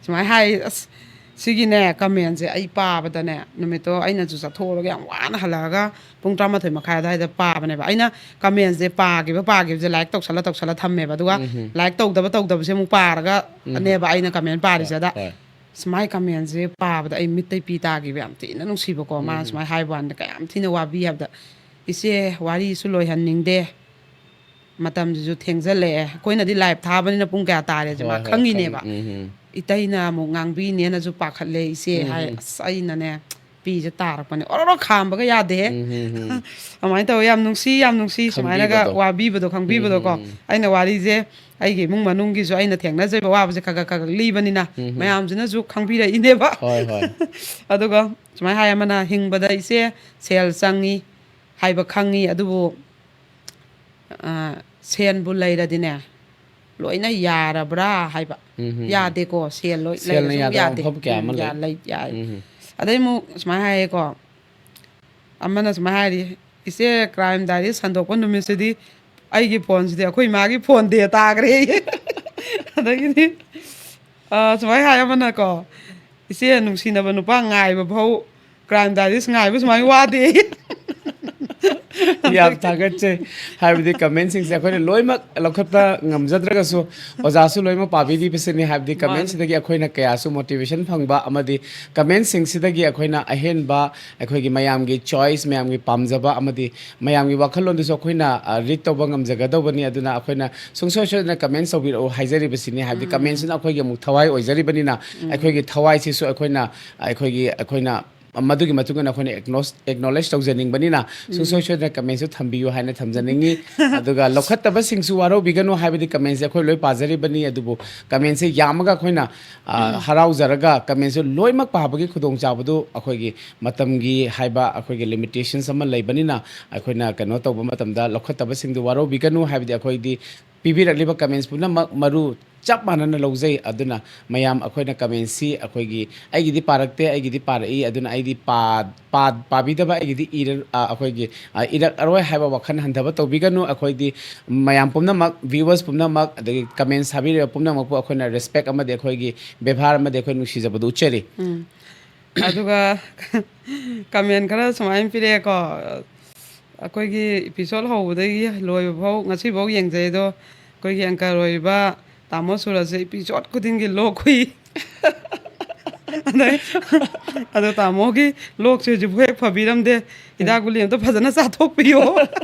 ꯁꯨꯃꯥꯏꯅ ꯍꯥꯏ, ꯑꯁ, ꯁꯤꯒꯤꯅꯦ ꯀꯃꯦꯟꯁꯦ ꯑꯩ ꯄꯥꯕꯗꯅꯦ, ꯅꯨꯃꯤꯠꯇꯣ ꯑꯩꯅꯁꯨ ꯆꯠꯊꯣꯛꯎꯔꯒ ꯌꯥꯝ ꯋꯥꯅ ꯍꯜꯂꯛꯑꯒ ꯄꯨꯡ ꯇꯔꯥꯃꯥꯊꯣꯏ ꯃꯈꯥꯏ ꯑꯗꯨꯋꯥꯏꯗ ꯄꯥꯕꯅꯦꯕ꯫ ꯑꯩꯅ ꯀꯃꯦꯟꯁꯦ ꯄꯥꯈꯤꯕ ꯄꯥꯈꯤꯕꯁꯦ ꯂꯥꯏꯛ ꯇꯧꯁꯜꯂ ꯇꯧꯁꯜꯂ ꯊꯝꯃꯦꯕ꯫ ꯑꯗꯨꯒ ꯂꯥꯏꯛ ꯇꯧꯗꯕ ꯇꯧꯗꯕꯁꯦ ꯑꯃꯨꯛ ꯄꯥꯔꯒꯅꯦꯕ ꯑꯩꯅ ꯀꯃꯦꯟ ꯄꯥꯔꯤꯁꯦ꯫ ꯑꯗ ꯍꯣꯏ꯫ ꯁꯨꯃꯥꯏ ꯀꯃꯦꯟꯁꯦ ꯄꯥꯕꯗ ꯑꯩ ꯃꯤꯠꯇꯩ ꯄꯤ ꯇꯥꯈꯤꯕ ꯌꯥꯝ ꯊꯤꯅ ꯅꯨꯡꯁꯤꯕꯀꯣ꯫ ꯃꯥꯅ ꯁꯨꯃꯥꯏꯅ ꯍꯥꯏꯕ ꯋꯥꯅꯤꯗ, ꯀꯌꯥꯝ ꯊꯤꯅ ꯋꯥꯕꯤ ꯍꯥꯏꯕꯗ, "ꯏꯆꯦ, ꯋꯥꯔꯤꯁꯨ ꯂꯣꯏꯍꯟꯅꯤꯡꯗꯦ, ꯃꯇꯝꯁꯤꯁꯨ ꯊꯦꯡꯖꯜꯂꯛꯑꯦ"꯫ ꯑꯩꯈꯣꯏꯅꯗꯤ ꯂꯥꯏꯚ ꯊꯥꯕꯅꯤꯅ ꯄꯨꯡ ꯀꯌꯥ ꯇꯥꯔꯦꯁꯦ ꯃꯥ ꯍꯣꯏ, ꯍꯣꯏ, ꯈꯪꯉꯤꯅꯦꯕ꯫ ꯈꯪ-, ꯎꯝ, ꯎꯝ꯫ "ꯏꯇꯩꯅ ꯑꯃꯨꯛ ꯉꯥꯡꯕꯤꯅꯦꯅꯁꯨ ꯄꯥꯈꯠꯂꯦ ꯏꯆꯦ" ꯍꯥꯏ꯫ ꯑꯁ, ꯑꯩꯅꯅꯦ ꯄꯤꯁꯦ ꯇꯥꯔꯛꯄꯅꯦ, ꯑꯣꯔꯣꯔꯣ ꯈꯥꯝꯕꯒ ꯌꯥꯗꯦꯍꯦ꯫ ꯎꯝ, ꯎꯝ, ꯎꯝ꯫ ꯑꯗꯨꯃꯥꯏꯅ ꯇꯧꯋꯦ꯫ ꯌꯥꯝ ꯅꯨꯡꯁꯤ, ꯌꯥꯝ ꯅꯨꯡꯁꯤ ꯁꯨꯃꯥꯏꯅꯒ ꯈꯪꯕꯤꯕꯗꯣ꯫ ꯋꯥꯕꯤꯕꯗꯣ, ꯈꯪꯕꯤꯕꯗꯣꯀꯣ꯫ ꯎꯝ, ꯎꯝ, ꯎꯝ꯫ ꯑꯩꯅ ꯋꯥꯔꯤꯁꯦ ꯑꯩꯒꯤ ꯏꯃꯨꯡ ꯃꯅꯨꯡꯒꯤꯁꯨ ꯑꯩꯅ ꯊꯦꯡꯅꯖꯕ ꯋꯥꯕꯁꯦ ꯈꯔ ꯈꯔ ꯈꯔ ꯈꯔ ꯂꯤꯕꯅꯤꯅ ꯎꯝ, ꯎꯝ꯫ ꯃꯌꯥꯝꯁꯤꯅꯁꯨ ꯈꯪꯕꯤꯔꯛꯏꯅꯦꯕ꯫ ꯍꯣꯏ, ꯍꯣꯏ꯫ ꯑꯗꯨꯒ ꯁꯨꯃꯥꯏꯅ ꯍꯥꯏ ꯑꯃꯅ, "ꯍꯤꯡꯕꯗ ꯏꯆꯦ ꯁꯦꯜ ꯆꯪꯉꯤ ꯍꯥꯏꯕ ꯈꯪꯉꯤ, ꯑꯗꯨꯕꯨ, ꯑ, ꯁꯦꯟꯕꯨ ꯂꯩꯔꯗꯤꯅꯦ ꯂꯣꯏꯅ ꯌꯥꯔꯕ꯭ꯔꯥ?" ꯍꯥꯏꯕ꯫ ꯎꯝ, ꯎꯝ, ꯎꯝ꯫ ꯌꯥꯗꯦꯀꯣ, ꯁꯦꯜ ꯂꯣꯏ ꯁꯦꯜꯅ ꯂꯩꯔꯁꯨ ꯌꯥꯗꯕ ꯌꯥꯗꯦ꯫ ꯃꯐꯝ ꯀꯌꯥ ꯎꯝ, ꯑꯃ ꯌꯥ-, ꯂꯩ꯫ ꯂꯩ, ꯌꯥꯏ꯫ ꯎꯝ, ꯎꯝ꯫ ꯑꯗꯩ ꯑꯃꯨꯛ ꯁꯨꯃꯥꯏꯅ ꯍꯥꯏꯌꯦꯀꯣ, ꯑꯃꯅ ꯁꯨꯃꯥꯏꯅ ꯍꯥꯏꯔꯤ, "ꯏꯆꯦ, ꯀ꯭ꯔꯥꯏꯝ ꯗꯥꯏꯔꯤ ꯁꯟꯗꯣꯛꯄ ꯅꯨꯃꯤꯠꯁꯤꯗꯤ ꯑꯩꯒꯤ ꯐꯣꯟꯁꯤꯗꯤ ꯑꯩꯈꯣꯏ ꯃꯥꯒꯤ ꯐꯣꯟꯗꯦ ꯇꯥꯈ꯭ꯔꯦ"꯫ ꯑꯗꯒꯤꯗꯤ, ꯑ, ꯁꯨꯃꯥꯏꯅ ꯍꯥꯏ ꯑꯃꯅꯀꯣ, "ꯏꯆꯦ, ꯅꯨꯡꯁꯤꯅꯕ ꯅꯨꯄꯥ ꯉꯥꯏꯕ ꯐꯥꯎ ꯀ꯭ꯔꯥꯏꯝ ꯗꯥꯏꯔꯤꯁ ꯉꯥꯏꯕ ꯁꯨꯃꯥꯏꯅ ꯋꯥꯗꯦ"꯫ ꯌꯥꯝ ꯊꯥꯒꯠꯆꯩ꯫ ꯍꯥꯏꯕꯗꯤ ꯀꯃꯦꯟꯁꯤꯡꯁꯦ ꯑꯩꯈꯣꯏꯅ ꯂꯣꯏꯅꯃꯛ ꯂꯧꯈꯠꯄ ꯉꯝꯖꯗ꯭ꯔꯒꯁꯨ, ꯑꯣꯖꯥꯁꯨ ꯂꯣꯏꯅꯃꯛ ꯄꯥꯕꯤꯔꯤꯕꯁꯤꯅꯤ꯫ ꯍꯥꯏꯕꯗꯤ ꯃꯥꯅꯦ꯫ ꯀꯃꯦꯟꯁꯤꯗꯒꯤ ꯑꯩꯈꯣꯏꯅ ꯀꯌꯥꯁꯨ ꯃꯣꯇꯤꯚꯦꯁꯟ ꯐꯪꯕ, ꯑꯃꯗꯤ ꯀꯃꯦꯟꯁꯤꯡꯁꯤꯗꯒꯤ ꯑꯩꯈꯣꯏꯅ ꯑꯍꯦꯟꯕ ꯑꯩꯈꯣꯏꯒꯤ ꯃꯌꯥꯝꯒꯤ ꯆꯣꯏꯁ, ꯃꯌꯥꯝꯒꯤ ꯄꯥꯝꯖꯕ, ꯑꯃꯗꯤ ꯃꯌꯥꯝꯒꯤ ꯋꯥꯈꯜꯂꯣꯟꯗꯨꯁꯨ ꯑꯩꯈꯣꯏꯅ ꯔꯤꯗ ꯇꯧꯕ ꯉꯝꯖꯒꯗꯧꯕꯅꯤ꯫ ꯑꯗꯨꯅ ꯑꯩꯈꯣꯏꯅ ꯁꯨꯡꯁꯣꯏ ꯁꯣꯏꯗꯅ ꯀꯃꯦꯟꯁ ꯇꯧꯕꯤꯔꯛꯎ ꯍꯥꯏꯖꯔꯤꯕꯁꯤꯅꯤ꯫ ꯍꯥꯏꯕꯗꯤ ꯎꯝ꯫ ꯀꯃꯦꯟꯁꯤꯅ ꯑꯩꯈꯣꯏꯒꯤ ꯑꯃꯨꯛ ꯊꯋꯥꯏ ꯑꯣꯏꯖꯔꯤꯕꯅꯤꯅ, ꯎꯝ꯫ ꯑꯩꯈꯣꯏꯒꯤ ꯊꯋꯥꯏꯁꯤꯁꯨ ꯑꯩꯈꯣꯏꯅ, ꯑꯩꯈꯣꯏꯒꯤ, ꯑꯩꯈꯣꯏꯅ ꯃꯗꯨꯒꯤ ꯃꯇꯨꯡ ꯏꯟꯅ ꯑꯩꯈꯣꯏꯅ ꯑꯦꯛꯅꯣꯁ-, ꯑꯦꯛꯅꯣꯂꯦꯖ ꯇꯧꯖꯅꯤꯡꯕꯅꯤꯅ, ꯎꯝ꯫ ꯁꯨꯡꯁꯣꯏ ꯁꯣꯏꯗꯅ ꯀꯃꯦꯟꯁꯨ ꯊꯝꯕꯤꯌꯨ ꯍꯥꯏꯅ ꯊꯝꯖꯅꯤꯡꯉꯤ꯫ ꯑꯗꯨꯒ ꯂꯧꯈꯠꯇꯕꯁꯤꯡꯁꯨ ꯋꯥꯔꯧꯕꯤꯒꯅꯨ, ꯍꯥꯏꯕꯗꯤ ꯀꯃꯦꯟꯁꯦ ꯑꯩꯈꯣꯏ ꯂꯣꯏ ꯄꯥꯖꯔꯤꯕꯅꯤ꯫ ꯑꯗꯨꯕꯨ ꯀꯃꯦꯟꯁꯦ ꯌꯥꯝꯃꯒ ꯑꯩꯈꯣꯏꯅ, ꯑ, ꯎꯝ꯫ ꯍꯔꯥꯎꯖꯔꯒ ꯀꯃꯦꯟꯁꯨ ꯂꯣꯏꯅꯃꯛ ꯄꯥꯕꯒꯤ ꯈꯨꯗꯣꯡꯆꯥꯕꯗꯨ ꯑꯩꯈꯣꯏꯒꯤ ꯃꯇꯝꯒꯤ ꯍꯥꯏꯕ ꯑꯩꯈꯣꯏꯒꯤ ꯂꯤꯃꯤꯇꯦꯁꯟꯁ ꯑꯃ ꯂꯩꯕꯅꯤꯅ, ꯑꯩꯈꯣꯏꯅ ꯀꯩꯅꯣ ꯇꯧꯕ ꯃꯇꯝꯗ ꯂꯧꯈꯠꯇꯕꯁꯤꯡꯗꯨ ꯋꯥꯔꯧꯕꯤꯒꯅꯨ, ꯍꯥꯏꯕꯗꯤ ꯑꯩꯈꯣꯏꯗꯤ ꯄꯤꯕꯤꯔꯛꯂꯤꯕ ꯀꯃꯦꯟꯁ ꯄꯨꯝꯅꯃꯛ ꯃꯔꯨ ꯆꯞ ꯃꯥꯟꯅꯅ ꯂꯧꯖꯩ꯫ ꯑꯗꯨꯅ ꯃꯌꯥꯝ ꯑꯩꯈꯣꯏꯅ ꯀꯃꯦꯟꯁꯤ ꯑꯩꯈꯣꯏꯒꯤ, ꯑꯩꯒꯤꯗꯤ ꯄꯥꯔꯛꯇꯦ, ꯑꯩꯒꯤꯗꯤ ꯄꯥꯔꯛꯏ, ꯑꯗꯨꯅ ꯑꯩꯗꯤ ꯄꯥ-, ꯄꯥ-, ꯄꯥꯕꯤꯗꯕ ꯑꯩꯒꯤꯗꯤ ꯏꯔ-, ꯑ, ꯑꯩꯈꯣꯏꯒꯤ, ꯑ, ꯏꯔꯛꯑꯔꯣꯏ ꯍꯥꯏꯕ ꯋꯥꯈꯜ ꯍꯟꯊꯕ ꯇꯧꯕꯤꯒꯅꯨ꯫ ꯑꯩꯈꯣꯏꯗꯤ ꯃꯌꯥꯝ ꯄꯨꯝꯅꯃꯛ, ꯚ꯭ꯌꯨꯋꯔꯁ ꯄꯨꯝꯅꯃꯛ, ꯑꯗꯒꯤ ꯀꯃꯦꯟꯁ ꯊꯥꯕꯤꯔꯤꯕ ꯄꯨꯝꯅꯃꯛꯄꯨ ꯑꯩꯈꯣꯏꯅ ꯔꯦꯁꯄꯦꯛ ꯑꯃꯗꯤ ꯑꯩꯈꯣꯏꯒꯤ ꯕꯦꯕꯥꯔ ꯑꯃꯗꯤ ꯑꯩꯈꯣꯏ ꯅꯨꯡꯁꯤꯖꯕꯗꯨ ꯎꯠꯆꯔꯤ꯫ ꯎꯝ꯫ ꯑꯗꯨꯒ ꯀꯃꯦꯟ ꯈꯔ ꯁꯨꯃꯥꯏꯅ ꯄꯤꯔꯛꯑꯦꯀꯣ, ꯑꯩꯈꯣꯏꯒꯤ ꯏꯄꯤꯁꯣꯗ ꯍꯧꯕꯗꯒꯤ ꯂꯣꯏꯕ ꯐꯥꯎ, ꯉꯁꯤꯐꯥꯎ ꯌꯦꯡꯖꯩ, ꯑꯗꯣ ꯑꯩꯈꯣꯏꯒꯤ ꯑꯪꯀꯔ ꯑꯣꯏꯔꯤꯕ ꯇꯥꯃꯣ ꯁꯨꯔꯖꯁꯦ ꯏꯄꯤꯁꯣꯗ ꯈꯨꯗꯤꯡꯒꯤ ꯂꯣꯛ ꯈꯨꯏ꯫ ꯑꯗꯩ, ꯑꯗꯣ ꯇꯥꯃꯣꯒꯤ ꯂꯣꯛꯁꯦ ꯍꯧꯖꯤꯛꯐꯥꯎ ꯍꯦꯛ ꯐꯕꯤꯔꯝꯗꯦ, ꯍꯤꯗꯥꯛ ꯒꯨꯂꯤ ꯑꯝꯇ ꯐꯖꯅ ꯆꯥꯊꯣꯛꯄꯤꯌꯣ꯫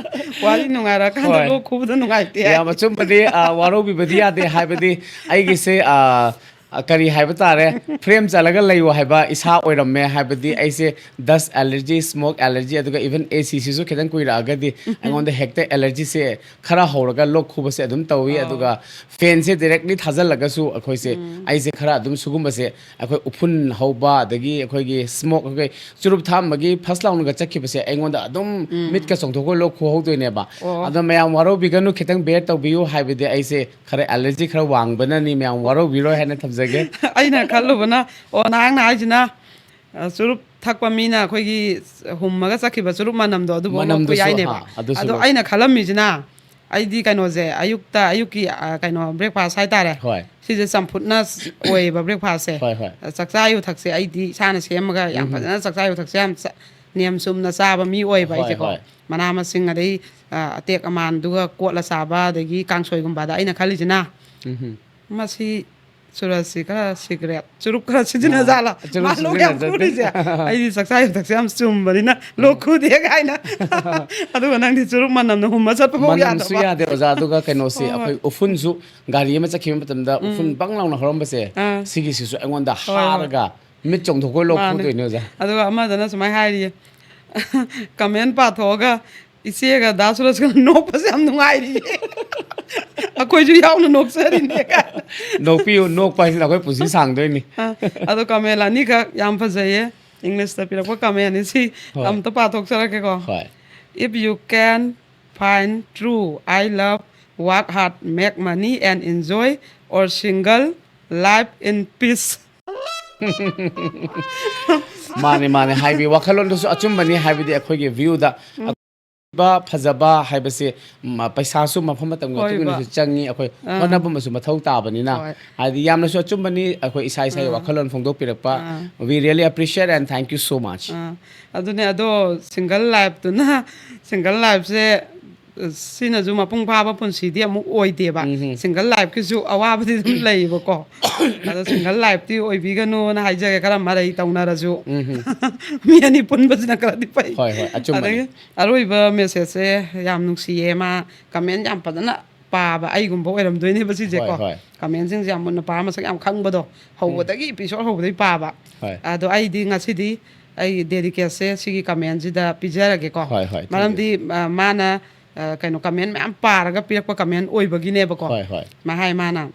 ꯋꯥꯔꯤ ꯅꯨꯡꯉꯥꯏꯔꯀꯥꯟꯗ ꯍꯣꯏ꯫ ꯂꯣꯛ ꯈꯨꯕꯗꯣ ꯅꯨꯡꯉꯥꯏꯇꯦ ꯍꯥꯏ꯫ ꯌꯥꯝ ꯑꯆꯨꯝꯕꯅꯤ꯫ ꯑ, ꯋꯥꯔꯧꯕꯤꯕꯗꯤ ꯌꯥꯗꯦ꯫ ꯍꯥꯏꯕꯗꯤ ꯑꯩꯒꯤꯁꯦ, ꯑ, ꯑ, ꯀꯔꯤ ꯍꯥꯏꯕ ꯇꯥꯔꯦ, ꯐ꯭ꯔꯦꯝ ꯆꯠꯂꯒ ꯂꯩꯌꯣ ꯍꯥꯏꯕ ꯏꯁꯥ ꯑꯣꯏꯔꯝꯃꯦ꯫ ꯍꯥꯏꯕꯗꯤ ꯑꯩꯁꯦ ꯗꯁ ꯑꯦꯂꯔꯖꯤ, ꯁ꯭ꯃꯣꯛ ꯑꯦꯂꯔꯖꯤ, ꯑꯗꯨꯒ ꯏꯚꯟ ꯑꯦ ꯁꯤꯁꯤꯁꯨ ꯈꯤꯇꯪ ꯀꯨꯏꯔꯛꯑꯒꯗꯤ ꯑꯩꯉꯣꯟꯗ ꯍꯦꯛꯇ ꯑꯦꯂꯔꯖꯤꯁꯦ ꯈꯔ ꯍꯧꯔꯒ ꯂꯣꯛ ꯈꯨꯕꯁꯦ ꯑꯗꯨꯝ ꯇꯧꯏ꯫ ꯑꯣ꯫ ꯑꯗꯨꯒ ꯐꯦꯟꯁꯦ ꯗꯥꯏꯔꯦꯛꯂꯤ ꯊꯥꯖꯤꯜꯂꯒꯁꯨ ꯑꯩꯈꯣꯏꯁꯦ, ꯎꯝ꯫ ꯑꯩꯁꯦ ꯈꯔ ꯑꯗꯨꯝ ꯁꯤꯒꯨꯝꯕꯁꯦ, ꯑꯩꯈꯣꯏ ꯎꯐꯨꯟ ꯍꯧꯕ, ꯑꯗꯒꯤ ꯑꯩꯈꯣꯏꯒꯤ ꯁ꯭ꯃꯣꯛ, ꯑꯩꯈꯣꯏ ꯆꯨꯔꯨꯞ ꯊꯥꯛꯑꯝꯕꯒꯤ ꯐꯁ ꯂꯥꯎꯅꯒ ꯆꯠꯈꯤꯕꯁꯦ ꯑꯩꯉꯣꯟꯗ ꯑꯗꯨꯝ ꯎꯝ꯫ ꯃꯤꯠꯀ ꯆꯣꯡꯊꯣꯛꯈ꯭ꯔ ꯂꯣꯛ ꯈꯨꯍꯧꯗꯣꯏꯅꯦꯕ꯫ ꯑꯣ꯫ ꯑꯗꯣ ꯃꯌꯥꯝ ꯋꯥꯔꯧꯕꯤꯒꯅꯨ, ꯈꯤꯇꯪ ꯕꯦꯌꯔ ꯇꯧꯕꯤꯌꯨ꯫ ꯍꯥꯏꯕꯗꯤ ꯑꯩꯁꯦ ꯈꯔ ꯑꯦꯂꯔꯖꯤ ꯈꯔ ꯋꯥꯡꯕꯅꯅꯤ, ꯃꯌꯥꯝ ꯋꯥꯔꯧꯕꯤꯔꯣꯏ ꯍꯥꯏꯅ ꯊꯝꯖꯒꯦ꯫ ꯑꯩꯅ ꯈꯜꯂꯨꯕꯅ, ꯑꯣ, ꯅꯍꯥꯛꯅ ꯍꯥꯏꯁꯤꯅ, ꯑ, ꯆꯨꯔꯨꯞ ꯊꯛꯄ ꯃꯤꯅ ꯑꯩꯈꯣꯏꯒꯤ ꯍꯨꯝꯃꯒ ꯆꯠꯈꯤꯕ ꯆꯨꯔꯨꯞ ꯃꯅꯝꯗꯣ, ꯑꯗꯨꯐꯥꯎ ꯂꯣꯛꯄ ꯃꯅꯝꯗꯨꯁꯨ, ꯌꯥꯏꯅꯦꯕ꯫ ꯍꯥ, ꯑꯗꯨꯁꯨ ꯑꯗꯣ ꯂꯣꯛ-, ꯑꯩꯅ ꯈꯜꯂꯝꯃꯤꯁꯤꯅ, ꯑꯩꯗꯤ ꯀꯩꯅꯣꯁꯦ, ꯑꯌꯨꯛꯇ, ꯑꯌꯨꯛꯀꯤ, ꯑ, ꯀꯩꯅꯣ, ꯕ꯭ꯔꯦꯛꯐꯥꯁ ꯍꯥꯏꯇꯥꯔꯦ꯫ ꯍꯣꯏ꯫ ꯁꯤꯁꯦ ꯆꯝꯐꯨꯠꯅ ꯑꯣꯏꯌꯦꯕ ꯕ꯭ꯔꯦꯛꯐꯥꯁꯁꯦ꯫ ꯍꯣꯏ, ꯍꯣꯏ꯫ ꯆꯥꯛꯆꯥ ꯌꯨꯊꯛꯁꯦ ꯑꯩꯗꯤ ꯏꯁꯥꯅ ꯁꯦꯝꯃꯒ ꯌꯥꯝ ꯎꯝ꯫ ꯐꯖꯅ ꯆꯥꯛꯆꯥ ꯌꯨꯊꯛꯁꯦ ꯌꯥꯝ ꯆ-, ꯅꯤꯌꯝ ꯆꯨꯝꯅ ꯆꯥꯕ ꯃꯤ ꯑꯣꯏꯕ ꯍꯣꯏ, ꯑꯩꯁꯦꯀꯣ꯫ ꯍꯣꯏ꯫ ꯃꯅꯥ ꯃꯁꯤꯡ ꯑꯗꯩ ꯑ, ꯑꯇꯦꯛ ꯑꯃꯥꯟꯗꯨꯒ ꯀꯣꯠꯂ ꯆꯥꯕ, ꯑꯗꯒꯤ ꯀꯥꯡꯁꯣꯏꯒꯨꯝꯕꯗ ꯑꯩꯅ ꯈꯜꯂꯤꯁꯤꯅ, ꯎꯝ꯫ ꯃꯁꯤ ꯆꯨꯔꯁꯁꯤ ꯈꯔ ꯁꯤꯒꯔꯦꯠ ꯆꯨꯔꯨꯞ ꯈꯔ ꯁꯤꯖꯤꯟꯅꯖꯥꯠꯂꯣ? ꯆꯨꯔꯨꯞ ꯃꯥ ꯂꯣꯛ ꯌꯥꯝ ꯁꯤꯖꯤꯟꯅꯖꯥꯠꯂꯣ? ꯈꯨꯔꯤꯁꯦ꯫ ꯑꯩꯗꯤ ꯆꯥꯛꯆꯥ ꯌꯨꯊꯛꯁꯦ ꯌꯥꯝ ꯆꯨꯝꯕꯅꯤꯅ ꯂꯣꯛ ꯈꯨꯗꯦ ꯀꯥꯏꯅ꯫ ꯑꯗꯨꯒ ꯅꯪꯗꯤ ꯆꯨꯔꯨꯞ ꯃꯅꯝꯅ ꯍꯨꯝꯃ ꯆꯠꯄ ꯐꯥꯎ ꯃꯅꯝꯁꯨ ꯌꯥꯗꯕ꯫ ꯌꯥꯗꯦ ꯑꯣꯖꯥ꯫ ꯑꯗꯨꯒ ꯀꯩꯅꯣꯁꯤ, ꯍꯣꯏ, ꯍꯣꯏ꯫ ꯑꯩꯈꯣꯏ ꯎꯐꯨꯟꯁꯨ, ꯒꯥꯔꯤ ꯑꯃ ꯆꯠꯈꯤꯕ ꯃꯇꯝꯗ ꯎꯐꯨꯟ ꯕꯪ ꯂꯥꯎꯅ ꯍꯧꯔꯝꯕꯁꯦ, ꯑꯥ꯫ ꯁꯤꯒꯤꯁꯤꯁꯨ ꯑꯩꯉꯣꯟꯗ ꯍꯣꯏ, ꯍꯣꯏ꯫ ꯍꯥꯔꯒ ꯃꯤꯠ ꯆꯣꯡꯊꯣꯛꯄ ꯂꯣꯛ ꯃꯥꯅꯦ꯫ ꯈꯨꯗꯣꯏꯅꯦ ꯑꯣꯖꯥ꯫ ꯑꯗꯨꯒ ꯑꯃꯗꯅ ꯁꯨꯃꯥꯏꯅ ꯍꯥꯏꯔꯤꯌꯦ, ꯀꯃꯦꯟ ꯄꯥꯊꯣꯛꯑꯒ, "ꯏꯆꯦꯒ ꯗꯥ ꯁꯨꯔꯖꯀ ꯅꯣꯛꯄꯁꯦ ꯌꯥꯝ ꯅꯨꯡꯉꯥꯏꯔꯤꯌꯦ, ꯑꯩꯈꯣꯏꯁꯨ ꯌꯥꯎꯅ ꯅꯣꯛꯆꯔꯤꯅꯦ" ꯀꯥꯏꯅ꯫ ꯅꯣꯛꯄꯤꯌꯨ, ꯅꯣꯛꯄ ꯍꯥꯏꯁꯤꯅ ꯑꯩꯈꯣꯏ ꯄꯨꯟꯁꯤ ꯁꯥꯡꯗꯣꯏꯅꯤ꯫ ꯑ, ꯑꯗꯣ ꯀꯃꯦꯟ ꯑꯅꯤꯈꯛ ꯌꯥꯝ ꯐꯖꯩꯌꯦ, ꯏꯪꯂꯤꯁꯇ ꯄꯤꯔꯛꯄ ꯀꯃꯦꯟꯅꯤ ꯁꯤ꯫ ꯍꯣꯏ꯫ ꯑꯝꯇ ꯄꯥꯊꯣꯛꯆꯔꯛꯀꯦꯀꯣ꯫ ꯍꯣꯏ꯫ "If you can find true, I love, work hard, make money and enjoy, or single life in peace." ꯃꯥꯅꯦ, ꯃꯥꯅꯦ, ꯍꯥꯏꯕꯤ ꯋꯥꯈꯜꯂꯣꯟꯗꯨꯁꯨ ꯑꯆꯨꯝꯕꯅꯤ꯫ ꯍꯥꯏꯕꯗꯤ ꯑꯩꯈꯣꯏꯒꯤ ꯚ꯭ꯌꯨꯗ ꯐꯖꯕ ꯍꯥꯏꯕꯁꯦ, ꯃ-, ꯄꯩꯁꯥꯁꯨ ꯃꯐꯝ ꯃꯇꯝꯒꯤ ꯃꯇꯨꯡ ꯍꯣꯏꯕ꯫ ꯏꯟꯅꯁꯨ ꯆꯪꯉꯤ, ꯑꯩꯈꯣꯏ ꯑꯥ꯫ ꯍꯣꯠꯅꯕ ꯑꯃꯁꯨ ꯃꯊꯧ ꯇꯥꯕꯅꯤꯅ꯫ ꯍꯣꯏ꯫ ꯍꯥꯏꯗꯤ ꯌꯥꯝꯅꯁꯨ ꯑꯆꯨꯝꯕꯅꯤ, ꯑꯩꯈꯣꯏ ꯏꯁꯥ ꯏꯁꯥꯒꯤ ꯑꯥ꯫ ꯋꯥꯈꯜꯂꯣꯟ ꯐꯣꯡꯗꯣꯛꯄꯤꯔꯛꯄ꯫ ꯑꯥ꯫ We really appreciate and thank you so much. ꯑꯥ, ꯑꯗꯨꯅꯦ꯫ ꯑꯗꯣ ꯁꯤꯡꯒꯜ ꯂꯥꯏꯐꯇꯨꯅ, ꯁꯤꯡꯒꯜ ꯂꯥꯏꯐꯁꯦ ꯁꯤꯅꯁꯨ ꯃꯄꯨꯡ ꯐꯥꯕ ꯄꯨꯟꯁꯤꯗꯤ ꯑꯃꯨꯛ ꯑꯣꯏꯗꯦꯕ꯫ ꯎꯝꯍꯨꯝ꯫ ꯁꯤꯡꯒꯜ ꯂꯥꯏꯐꯀꯤꯁꯨ ꯑꯋꯥꯕꯗꯤ ꯑꯗꯨꯝ ꯂꯩꯌꯦꯕꯀꯣ꯫ ꯑꯗꯣ ꯁꯤꯡꯒꯜ ꯂꯥꯏꯐꯇꯤ ꯑꯣꯏꯕꯤꯒꯅꯣꯅ ꯍꯥꯏꯖꯒꯦ, ꯈꯔ ꯃꯔꯩ ꯇꯧꯅꯔꯁꯨ꯫ ꯎꯝꯍꯨꯝ꯫ ꯃꯤ ꯑꯅꯤ ꯄꯨꯟꯕꯁꯤꯅ ꯈꯔꯗꯤ ꯐꯩ꯫ ꯍꯣꯏ, ꯍꯣꯏ, ꯑꯆꯨꯝꯕꯅꯤ꯫ ꯑꯗꯒꯤ ꯑꯔꯣꯏꯕ ꯃꯦꯁꯦꯖꯁꯦ ꯌꯥꯝ ꯅꯨꯡꯁꯤꯌꯦ꯫ ꯃꯥ ꯀꯃꯦꯟ ꯌꯥꯝ ꯐꯖꯅ ꯄꯥꯕ ꯑꯩꯒꯨꯝꯕ ꯑꯣꯏꯔꯝꯗꯣꯏꯅꯦꯕ ꯁꯤꯁꯦꯀꯣ꯫ ꯍꯣꯏ, ꯍꯣꯏ꯫ ꯀꯃꯦꯟꯁꯤꯡꯁꯦ ꯌꯥꯝ ꯃꯨꯟꯅ ꯄꯥꯔ ꯃꯁꯛ ꯌꯥꯝ ꯈꯪꯕꯗꯣ, ꯍꯧꯕꯗꯒꯤ, ꯏꯄꯤꯁꯣꯗ ꯍꯧꯕꯗꯒꯤ ꯄꯥꯕ꯫ ꯍꯣꯏ꯫ ꯑꯗꯣ ꯑꯩꯗꯤ ꯉꯁꯤꯗꯤ ꯑꯩ ꯗꯦꯗꯤꯀꯦꯠꯁꯦ ꯁꯤꯒꯤ ꯀꯃꯦꯟꯁꯤꯗ ꯄꯤꯖꯔꯒꯦꯀꯣ꯫ ꯍꯣꯏ, ꯍꯣꯏ, thank you. ꯃꯔꯝꯗꯤ, ꯑ, ꯃꯥꯅ, ꯑ, ꯀꯩꯅꯣ, ꯀꯃꯦꯟ ꯃꯌꯥꯝ ꯄꯥꯔꯒ ꯄꯤꯔꯛꯄ ꯀꯃꯦꯟ ꯑꯣꯏꯕꯒꯤꯅꯦꯕꯀꯣ꯫ ꯍꯣꯏ, ꯍꯣꯏ꯫ ꯃꯥ ꯍꯥꯏ ꯃꯥꯅ,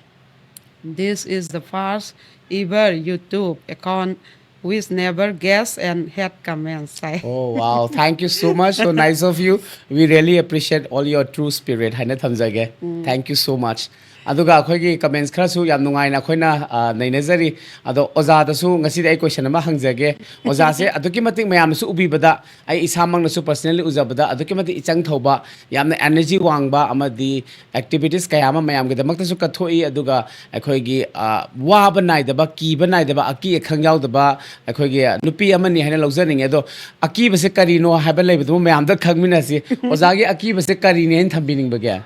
"This is the first ever YouTube account which never guess and hate comments" high. Oh, wow. Thank you so much. So nice of you. We really appreciate all your true spirit. ꯍꯥꯏꯅ ꯊꯝꯖꯒꯦ꯫ Thank you so much. ꯑꯗꯨꯒ ꯑꯩꯈꯣꯏꯒꯤ comments ꯈꯔꯁꯨ ꯌꯥꯝ ꯅꯨꯡꯉꯥꯏꯅ ꯑꯩꯈꯣꯏꯅ, ꯑ, ꯅꯩꯅꯖꯔꯤ꯫ ꯑꯗꯣ ꯑꯣꯖꯥꯗꯁꯨ ꯉꯁꯤꯗꯤ ꯑꯩ question ꯑꯃ ꯍꯪꯖꯒꯦ꯫ ꯑꯣꯖꯥꯁꯦ ꯑꯗꯨꯛꯀꯤ ꯃꯇꯤꯛ ꯃꯌꯥꯝꯅꯁꯨ ꯎꯕꯤꯕꯗ, ꯑꯩ ꯏꯁꯥꯃꯛꯅꯁꯨ personally ꯎꯖꯕꯗ ꯑꯗꯨꯛꯀꯤ ꯃꯇꯤꯛ ꯏꯆꯪ ꯊꯧꯕ, ꯌꯥꯝꯅ energy ꯋꯥꯡꯕ ꯑꯃꯗꯤ activities ꯀꯌꯥ ꯑꯃ ꯃꯌꯥꯝꯒꯤꯗꯃꯛꯇꯁꯨ ꯀꯠꯊꯣꯛꯏ꯫ ꯑꯗꯨꯒ ꯑꯩꯈꯣꯏꯒꯤ, ꯑ, ꯋꯥꯕ ꯅꯥꯏꯗꯕ, ꯀꯤꯕ ꯅꯥꯏꯗꯕ, ꯑꯀꯤ ꯑꯈꯪ ꯌꯥꯎꯗꯕ ꯑꯩꯈꯣꯏꯒꯤ ꯅꯨꯄꯤ ꯑꯃꯅꯤ ꯍꯥꯏꯅ ꯂꯧꯖꯅꯤꯡꯉꯦ꯫ ꯑꯗꯣ ꯑꯀꯤꯕꯁꯦ ꯀꯔꯤꯅꯣ ꯍꯥꯏꯕ ꯂꯩꯕꯗꯨꯕꯨ ꯃꯌꯥꯝꯗ ꯈꯪꯃꯤꯟꯅꯁꯤ꯫ ꯑꯣꯖꯥꯒꯤ ꯑꯀꯤꯕꯁꯦ ꯀꯔꯤꯅꯤ ꯍꯥꯏꯅ ꯊꯝꯕꯤꯅꯤꯡꯕꯒꯦ?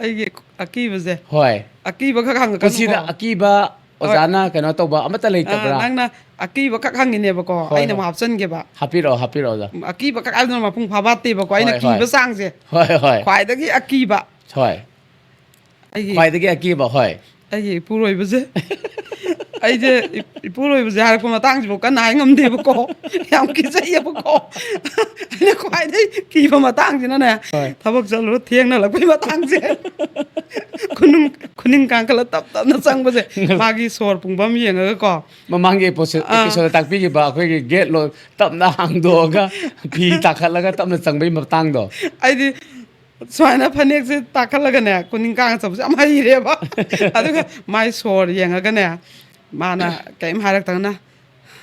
ꯑꯩꯒꯤ ꯑꯀꯤꯕꯁꯦ? ꯍꯣꯏ꯫ ꯑꯀꯤꯕ ꯈꯛ ꯍꯪꯉꯛꯀꯅꯨꯀꯣ꯫ ꯄꯨꯟꯁꯤꯗ ꯑꯀꯤꯕ ꯍꯣꯏ꯫ ꯑꯣꯖꯥꯅ ꯀꯩꯅꯣ ꯇꯧꯕ ꯑꯃꯠꯇ ꯑꯥ, ꯂꯩꯇꯕ꯭ꯔꯥ? ꯅꯪꯅ ꯑꯀꯤꯕ ꯈꯛ ꯍꯪꯉꯤꯅꯦꯕꯀꯣ, ꯍꯣꯏ, ꯑꯩꯅ ꯍꯣꯏ꯫ ꯑꯃꯨꯛ ꯍꯥꯞꯆꯤꯟꯒꯦꯕ꯫ ꯍꯥꯞꯄꯤꯔꯛꯑꯣ, ꯍꯥꯞꯄꯤꯔꯛꯑꯣ, ꯑꯣꯖꯥ꯫ ꯎꯝ, ꯑꯀꯤꯕ ꯈꯛ ꯍꯥꯏꯕꯗꯨꯅ ꯃꯄꯨꯡ ꯐꯥꯕ ꯅꯠꯇꯦꯕꯀꯣ, ꯑꯩꯅ ꯍꯣꯏ, ꯍꯣꯏ꯫ ꯀꯤꯕ ꯆꯥꯡꯁꯦ꯫ ꯍꯣꯏ, ꯍꯣꯏ꯫ ꯈ꯭ꯋꯥꯏꯗꯒꯤ ꯑꯀꯤꯕ꯫ ꯍꯣꯏ꯫ ꯑꯩꯒꯤ ꯈ꯭ꯋꯥꯏꯗꯒꯤ ꯑꯀꯤꯕ, ꯍꯣꯏ꯫ ꯑꯩꯒꯤ ꯏꯄꯨꯔꯣꯏꯕꯁꯦ꯫ ꯑꯩꯁꯦ ꯏ-, ꯏꯄꯨꯔꯣꯏꯕꯁꯦ ꯍꯥꯏꯔꯛꯄ ꯃꯇꯥꯡꯁꯤꯐꯥꯎ ꯀꯟꯅ ꯍꯥꯏ ꯉꯝꯗꯦꯕꯀꯣ꯫ ꯌꯥꯝ ꯀꯤꯖꯩꯌꯦꯕꯀꯣ꯫ ꯑꯩꯅ ꯈ꯭ꯋꯥꯏꯗꯒꯤ ꯀꯤꯕ ꯃꯇꯥꯡꯁꯤꯅꯅꯦ, ꯍꯣꯏ꯫ ꯊꯕꯛ ꯆꯠꯂꯨꯔ ꯊꯦꯡꯅ ꯍꯜꯂꯛꯄꯒꯤ ꯃꯇꯥꯡꯁꯦ꯫ ꯈꯨꯅꯨꯡ-, ꯈꯨꯅꯤꯡ ꯀꯥꯡꯈꯠꯂ ꯇꯞ ꯇꯞꯅ ꯆꯪꯕꯁꯦ꯫ ꯃꯥꯒꯤ ꯁꯣꯔ ꯄꯨꯡꯐꯝ ꯌꯦꯡꯉꯒꯀꯣ꯫ ꯃꯃꯥꯡꯒꯤ episode-, ꯑꯥ꯫ Episode-ꯇ ꯇꯥꯛꯄꯤꯈꯤꯕ ꯑꯩꯈꯣꯏꯒꯤ gate ꯂꯣ-, ꯇꯞꯅ ꯍꯥꯡꯗꯣꯛꯑꯒ ꯐꯤ ꯇꯥꯈꯠꯂꯒ ꯇꯞꯅ ꯆꯪꯕꯒꯤ ꯃꯇꯥꯡꯗꯣ꯫ ꯑꯩꯗꯤ ꯁꯨꯃꯥꯏꯅ ꯐꯅꯦꯛꯁꯦ ꯇꯥꯈꯠꯂꯒꯅꯦ, ꯈꯨꯅꯤꯡ ꯀꯥꯡ ꯆꯠꯄꯁꯦ ꯌꯥꯝ ꯍꯩꯔꯦꯕ꯫ ꯑꯗꯨꯒ ꯃꯥꯏ ꯁꯣꯔ ꯌꯦꯡꯉꯒꯅꯦ, ꯃꯥꯅ ꯀꯔꯤꯝ ꯍꯥꯏꯔꯛꯇꯅ,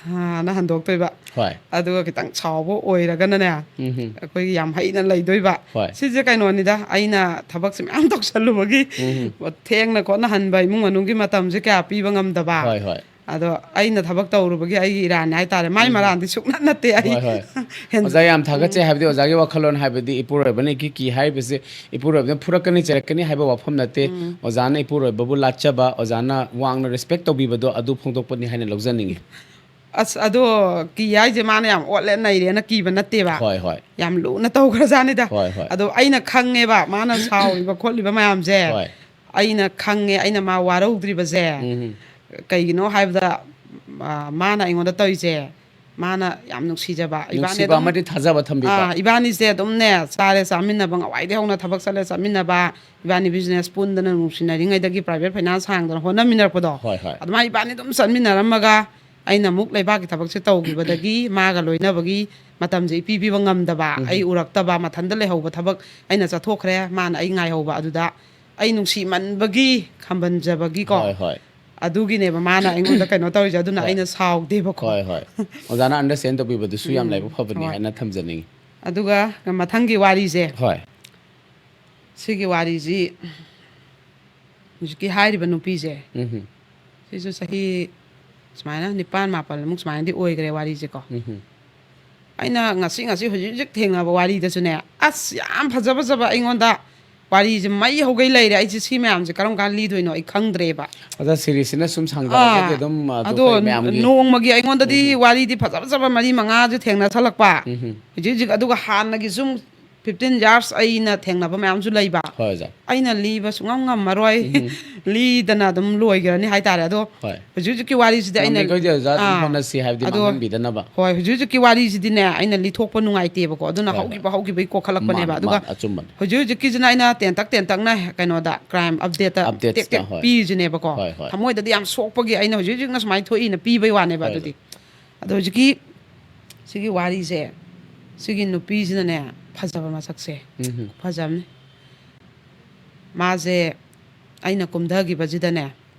"ꯍꯥ"ꯅ ꯍꯟꯗꯣꯛꯇꯣꯏꯕ꯫ ꯍꯣꯏ꯫ ꯑꯗꯨꯒ ꯈꯤꯇꯪ ꯁꯥꯎꯕ ꯑꯣꯏꯔꯒꯅꯅꯦ, ꯎꯝꯍꯨꯝ꯫ ꯑꯩꯈꯣꯏꯒꯤ ꯌꯥꯝ ꯍꯩꯅ ꯂꯩꯗꯣꯏꯕ꯫ ꯍꯣꯏ꯫ ꯁꯤꯁꯦ ꯀꯩꯅꯣꯅꯤꯗ, ꯑꯩꯅ ꯊꯕꯛꯁꯦ ꯃꯌꯥꯝ ꯇꯧꯁꯜꯂꯨꯕꯒꯤ ꯎꯝꯍꯨꯝ꯫ ꯊꯦꯡꯅ ꯈꯣꯠꯅ ꯍꯟꯕ, ꯏꯃꯨꯡ ꯃꯅꯨꯡꯒꯤ ꯃꯇꯝꯁꯦ ꯀꯌꯥ ꯄꯤꯕ ꯉꯝꯗꯕ꯫ ꯍꯣꯏ, ꯍꯣꯏ꯫ ꯑꯗꯣ ꯑꯩꯅ ꯊꯕꯛ ꯇꯧꯔꯨꯕꯒꯤ ꯑꯩꯒꯤ ꯏꯔꯥꯟꯅꯤ ꯍꯥꯏꯇꯥꯔꯦ꯫ ꯃꯥꯏ ꯎꯝ꯫ ꯃꯔꯥꯟꯗꯤ ꯁꯨꯡꯅꯠ ꯅꯠꯇꯦ ꯑꯩ꯫ ꯍꯣꯏ, ꯍꯣꯏ꯫ ꯍꯦꯟ-, ꯑꯣꯖꯥ ꯌꯥꯝ ꯊꯥꯒꯠꯆꯩ, ꯎꯝ꯫ ꯍꯥꯏꯕꯗꯤ ꯑꯣꯖꯥꯒꯤ ꯋꯥꯈꯜꯂꯣꯟ ꯍꯥꯏꯕꯗꯤ ꯏꯄꯨꯔꯣꯏꯕꯅ ꯏꯀꯤ ꯀꯤ ꯍꯥꯏꯕꯁꯤ ꯏꯄꯨꯔꯣꯏꯕꯅ ꯐꯨꯔꯛꯀꯅꯤ, ꯆꯩꯔꯛꯀꯅꯤ ꯍꯥꯏꯕ ꯋꯥꯐꯝ ꯅꯠꯇꯦ꯫ ꯎꯝ꯫ ꯑꯣꯖꯥꯅ ꯏꯄꯨꯔꯣꯏꯕꯕꯨ ꯂꯥꯠꯆꯕ, ꯑꯣꯖꯥꯅ ꯋꯥꯡꯅ respect ꯇꯧꯕꯤꯕꯗꯣ ꯑꯗꯨ ꯐꯣꯡꯗꯣꯛꯄꯅꯤ ꯍꯥꯏꯅ ꯂꯧꯖꯅꯤꯡꯉꯤ꯫ ꯑꯁ, ꯑꯗꯣ ꯀꯤ ꯍꯥꯏꯁꯦ ꯃꯥꯅ ꯌꯥꯝ ꯑꯣꯠꯂꯦ ꯅꯩꯔꯦꯅ ꯀꯤꯕ ꯅꯠꯇꯦꯕ꯫ ꯍꯣꯏ, ꯍꯣꯏ꯫ ꯌꯥꯝ ꯂꯨꯅ ꯇꯧꯈ꯭ꯔꯖꯥꯠꯅꯤꯗ꯫ ꯍꯣꯏ, ꯍꯣꯏ꯫ ꯑꯗꯣ ꯑꯩꯅ ꯈꯪꯉꯦꯕ ꯃꯥꯅ ꯁꯥꯎꯔꯤꯕ ꯈꯣꯠꯂꯤꯕ ꯃꯌꯥꯝꯁꯦ꯫ ꯍꯣꯏ꯫ ꯑꯩꯅ ꯈꯪꯉꯦ, ꯑꯩꯅ ꯃꯥ ꯋꯥꯔꯧꯗ꯭ꯔꯤꯕꯁꯦ꯫ ꯎꯝ꯫ ꯀꯩꯒꯤꯅꯣ ꯍꯥꯏꯕꯗ, ꯑ, ꯃꯥꯅ ꯑꯩꯉꯣꯟꯗ ꯇꯧꯔꯤꯁꯦ, ꯃꯥꯅ ꯌꯥꯝ ꯅꯨꯡꯁꯤꯖꯕ꯫ ꯏꯕꯥꯅꯤ ꯅꯨꯡꯁꯤꯕ ꯑꯗꯨꯝ, ꯑꯃꯗꯤ ꯊꯥꯖꯕ ꯊꯝꯕꯤꯕ꯫ ꯑꯥ, ꯏꯕꯥꯅꯤꯁꯦ ꯑꯗꯨꯝꯅꯦ, ꯆꯥꯔꯦ ꯆꯥꯃꯤꯟꯅꯕ, ꯉꯋꯥꯏꯗꯩ ꯍꯧꯅ ꯊꯕꯛ ꯆꯠꯂꯦ ꯆꯠꯃꯤꯟꯅꯕ, ꯏꯕꯥꯅꯤ business ꯄꯨꯟꯗꯅ ꯅꯨꯡꯁꯤꯅꯔꯤꯉꯩꯗꯒꯤ private finance ꯍꯥꯡꯗꯅ ꯍꯣꯠꯅꯃꯤꯟꯅꯔꯛꯄꯗꯣ꯫ ꯍꯣꯏ, ꯍꯣꯏ꯫ ꯑꯗꯨꯃꯥꯏꯅ ꯏꯕꯥꯅꯤ ꯑꯗꯨꯝ ꯆꯠꯃꯤꯟꯅꯔꯝꯃꯒ, ꯑꯩꯅ ꯑꯃꯨꯛ ꯂꯩꯕꯥꯛꯀꯤ ꯊꯕꯛꯁꯦ ꯇꯧꯈꯤꯕꯗꯒꯤ ꯃꯥꯒ ꯂꯣꯏꯅꯕꯒꯤ ꯃꯇꯝꯁꯦ ꯏꯄꯤ ꯄꯤꯕ ꯉꯝꯗꯕ, ꯎꯝ꯫ ꯑꯩ ꯎꯔꯛꯇꯕ, ꯃꯊꯟꯇ ꯂꯩꯍꯧꯕ ꯊꯕꯛ, ꯑꯩꯅ ꯆꯠꯊꯣꯛꯈ꯭ꯔꯦ, ꯃꯥꯅ ꯑꯩ ꯉꯥꯏꯍꯧꯕ꯫ ꯑꯗꯨꯗ ꯑꯩ ꯅꯨꯡꯁꯤꯃꯟꯕꯒꯤ ꯈꯝꯕꯟꯖꯕꯒꯤꯀꯣ꯫ ꯍꯣꯏ, ꯍꯣꯏ꯫ ꯑꯗꯨꯒꯤꯅꯦꯕ ꯃꯥꯅ ꯑꯩꯉꯣꯟꯗ ꯀꯩꯅꯣ ꯇꯧꯔꯤꯁꯦ, ꯑꯗꯨꯅ ꯍꯣꯏ꯫ ꯑꯩꯅ ꯁꯥꯎꯗꯦꯕꯀꯣ꯫ ꯍꯣꯏ, ꯍꯣꯏ꯫ ꯑꯣꯖꯥꯅ ꯑꯟꯗꯔꯁꯇꯦꯟ ꯇꯧꯕꯤꯕꯗꯨꯁꯨ ꯌꯥꯝ ꯂꯥꯏꯕꯛ ꯐꯕꯅꯤ ꯍꯣꯏ꯫ ꯍꯥꯏꯅ ꯊꯝꯖꯅꯤꯡꯉꯤ꯫ ꯑꯗꯨꯒ ꯃꯊꯪꯒꯤ ꯋꯥꯔꯤꯁꯦ, ꯍꯣꯏ꯫ ꯁꯤꯒꯤ ꯋꯥꯔꯤꯁꯤ ꯍꯧꯖꯤꯛꯀꯤ ꯍꯥꯏꯔꯤꯕ ꯅꯨꯄꯤꯁꯦ, ꯎꯝ꯫ ꯁꯤꯁꯨ ꯆꯍꯤ ꯁꯨꯃꯥꯏꯅ ꯅꯤꯄꯥꯟ ꯃꯥꯄꯜꯃꯨꯛ ꯁꯨꯃꯥꯏꯅꯗꯤ ꯑꯣꯏꯈ꯭ꯔꯦ ꯋꯥꯔꯤꯁꯦꯀꯣ꯫ ꯎꯝ꯫ ꯑꯩꯅ ꯉꯁꯤ ꯉꯁꯤ ꯍꯧꯖꯤꯛ ꯍꯧꯖꯤꯛ ꯊꯦꯡꯅꯕ ꯋꯥꯔꯤꯗꯁꯨꯅꯦ, ꯑꯁ, ꯌꯥꯝ ꯐꯖ ꯐꯖꯕ ꯑꯩꯉꯣꯟꯗ ꯋꯥꯔꯤꯁꯦ ꯃꯩ ꯍꯧꯒꯩ ꯂꯩꯔꯦ꯫ ꯑꯩꯁꯦ ꯁꯤ ꯃꯌꯥꯝꯁꯦ ꯀꯔꯝ ꯀꯥꯟꯗ ꯂꯤꯗꯣꯏꯅꯣ ꯑꯩ ꯈꯪꯗ꯭ꯔꯦꯕ꯫ ꯑꯣꯖꯥ, ꯁꯤꯔꯤꯁꯁꯤꯅ ꯁꯨꯝ ꯁꯥꯡꯊꯔꯒꯗꯤ ꯑꯥ, ꯑꯗꯨꯝ ꯑꯗꯨ ꯑꯗꯣ ꯑꯩꯈꯣꯏ ꯃꯌꯥꯝꯒꯤ ꯅꯣꯡꯃꯒꯤ ꯑꯩꯉꯣꯟꯗꯗꯤ ꯋꯥꯔꯤꯗꯤ ꯐꯖ ꯐꯖꯕ ꯃꯔꯤ ꯃꯉꯥꯁꯨ ꯊꯦꯡꯅꯁꯜꯂꯛꯄ꯫ ꯎꯝ꯫ ꯍꯧꯖꯤꯛ ꯍꯧꯖꯤꯛ, ꯑꯗꯨꯒ ꯍꯥꯟꯅꯒꯤ ꯁꯨꯝ fifteen years ꯑꯩꯅ ꯊꯦꯡꯅꯕ ꯃꯌꯥꯝꯁꯨ ꯂꯩꯕ꯫ ꯍꯣꯏ, ꯑꯣꯖꯥ꯫ ꯑꯩꯅ ꯂꯤꯕ ꯁꯨꯡꯉꯝ ꯉꯝꯃꯔꯣꯏ꯫ ꯂꯤꯗꯅ ꯑꯗꯨꯝ ꯂꯣꯏꯈ꯭ꯔꯅꯤ ꯍꯥꯏꯇꯥꯔꯦ꯫ ꯑꯗꯣ ꯍꯣꯏ꯫ ꯍꯧꯖꯤꯛ ꯍꯧꯖꯤꯛꯀꯤ ꯋꯥꯔꯤꯁꯤꯗꯤ ꯑꯩꯅ ꯉꯝꯃꯤꯈꯩꯗꯤ ꯑꯣꯖꯥ ꯑꯗꯨꯝ ꯑꯥ, ꯍꯣꯠꯅꯁꯤ, ꯍꯥꯏꯕꯗꯤ ꯑꯗꯣ ꯃꯥꯡꯍꯟꯕꯤꯗꯅꯕ꯫ ꯍꯣꯏ, ꯍꯧꯖꯤꯛ ꯍꯧꯖꯤꯛꯀꯤ ꯋꯥꯔꯤꯁꯤꯗꯤꯅꯦ, ꯑꯩꯅ ꯂꯤꯊꯣꯛꯄ ꯅꯨꯡꯉꯥꯏꯇꯦꯕꯀꯣ꯫ ꯑꯗꯨꯅ ꯍꯣꯏ, ꯍꯣꯏ꯫ ꯍꯧꯈꯤꯕ ꯍꯧꯈꯤꯕꯒꯤ ꯀꯣꯛꯈꯠꯂꯛꯄꯅꯦꯕ꯫ ꯃꯥꯅꯦ, ꯑꯗꯨꯒ ꯃꯥꯅꯦ, ꯑꯆꯨꯝꯕꯅꯦ꯫ ꯍꯧꯖꯤꯛ ꯍꯧꯖꯤꯛꯀꯤꯁꯤꯅ ꯑꯩꯅ ꯇꯦꯟꯇꯛ ꯇꯦꯟꯇꯛꯅ ꯀꯩꯅꯣꯗ, crime update-ꯇ Updates-ꯇ, ꯇꯦꯛ ꯇꯦꯛ ꯍꯣꯏ꯫ ꯄꯤꯔꯤꯁꯤꯅꯦꯕꯀꯣ꯫ ꯍꯣꯏ, ꯍꯣꯏ꯫ ꯊꯃꯣꯏꯗꯗꯤ ꯌꯥꯝ ꯁꯣꯛꯄꯒꯤ ꯑꯩꯅ ꯍꯧꯖꯤꯛ ꯍꯧꯖꯤꯛꯅ ꯁꯨꯃꯥꯏꯅ ꯊꯣꯛꯏꯅ ꯄꯤꯕꯩ ꯋꯥꯅꯦꯕ꯫ ꯍꯣꯏ, ꯑꯗꯨꯗꯤ ꯑꯗꯣ ꯍꯧꯖꯤꯛꯀꯤ ꯁꯤꯒꯤ ꯋꯥꯔꯤꯁꯦ, ꯁꯤꯒꯤ ꯅꯨꯄꯤꯁꯤꯅꯅꯦ, ꯐꯖꯕ ꯃꯁꯛꯁꯦ ꯎꯝ꯫ ꯐꯖꯕꯅꯤ꯫ ꯃꯥꯁꯦ ꯑꯩꯅ ꯀꯨꯝꯊꯈꯤꯕꯁꯤꯗꯅꯦ,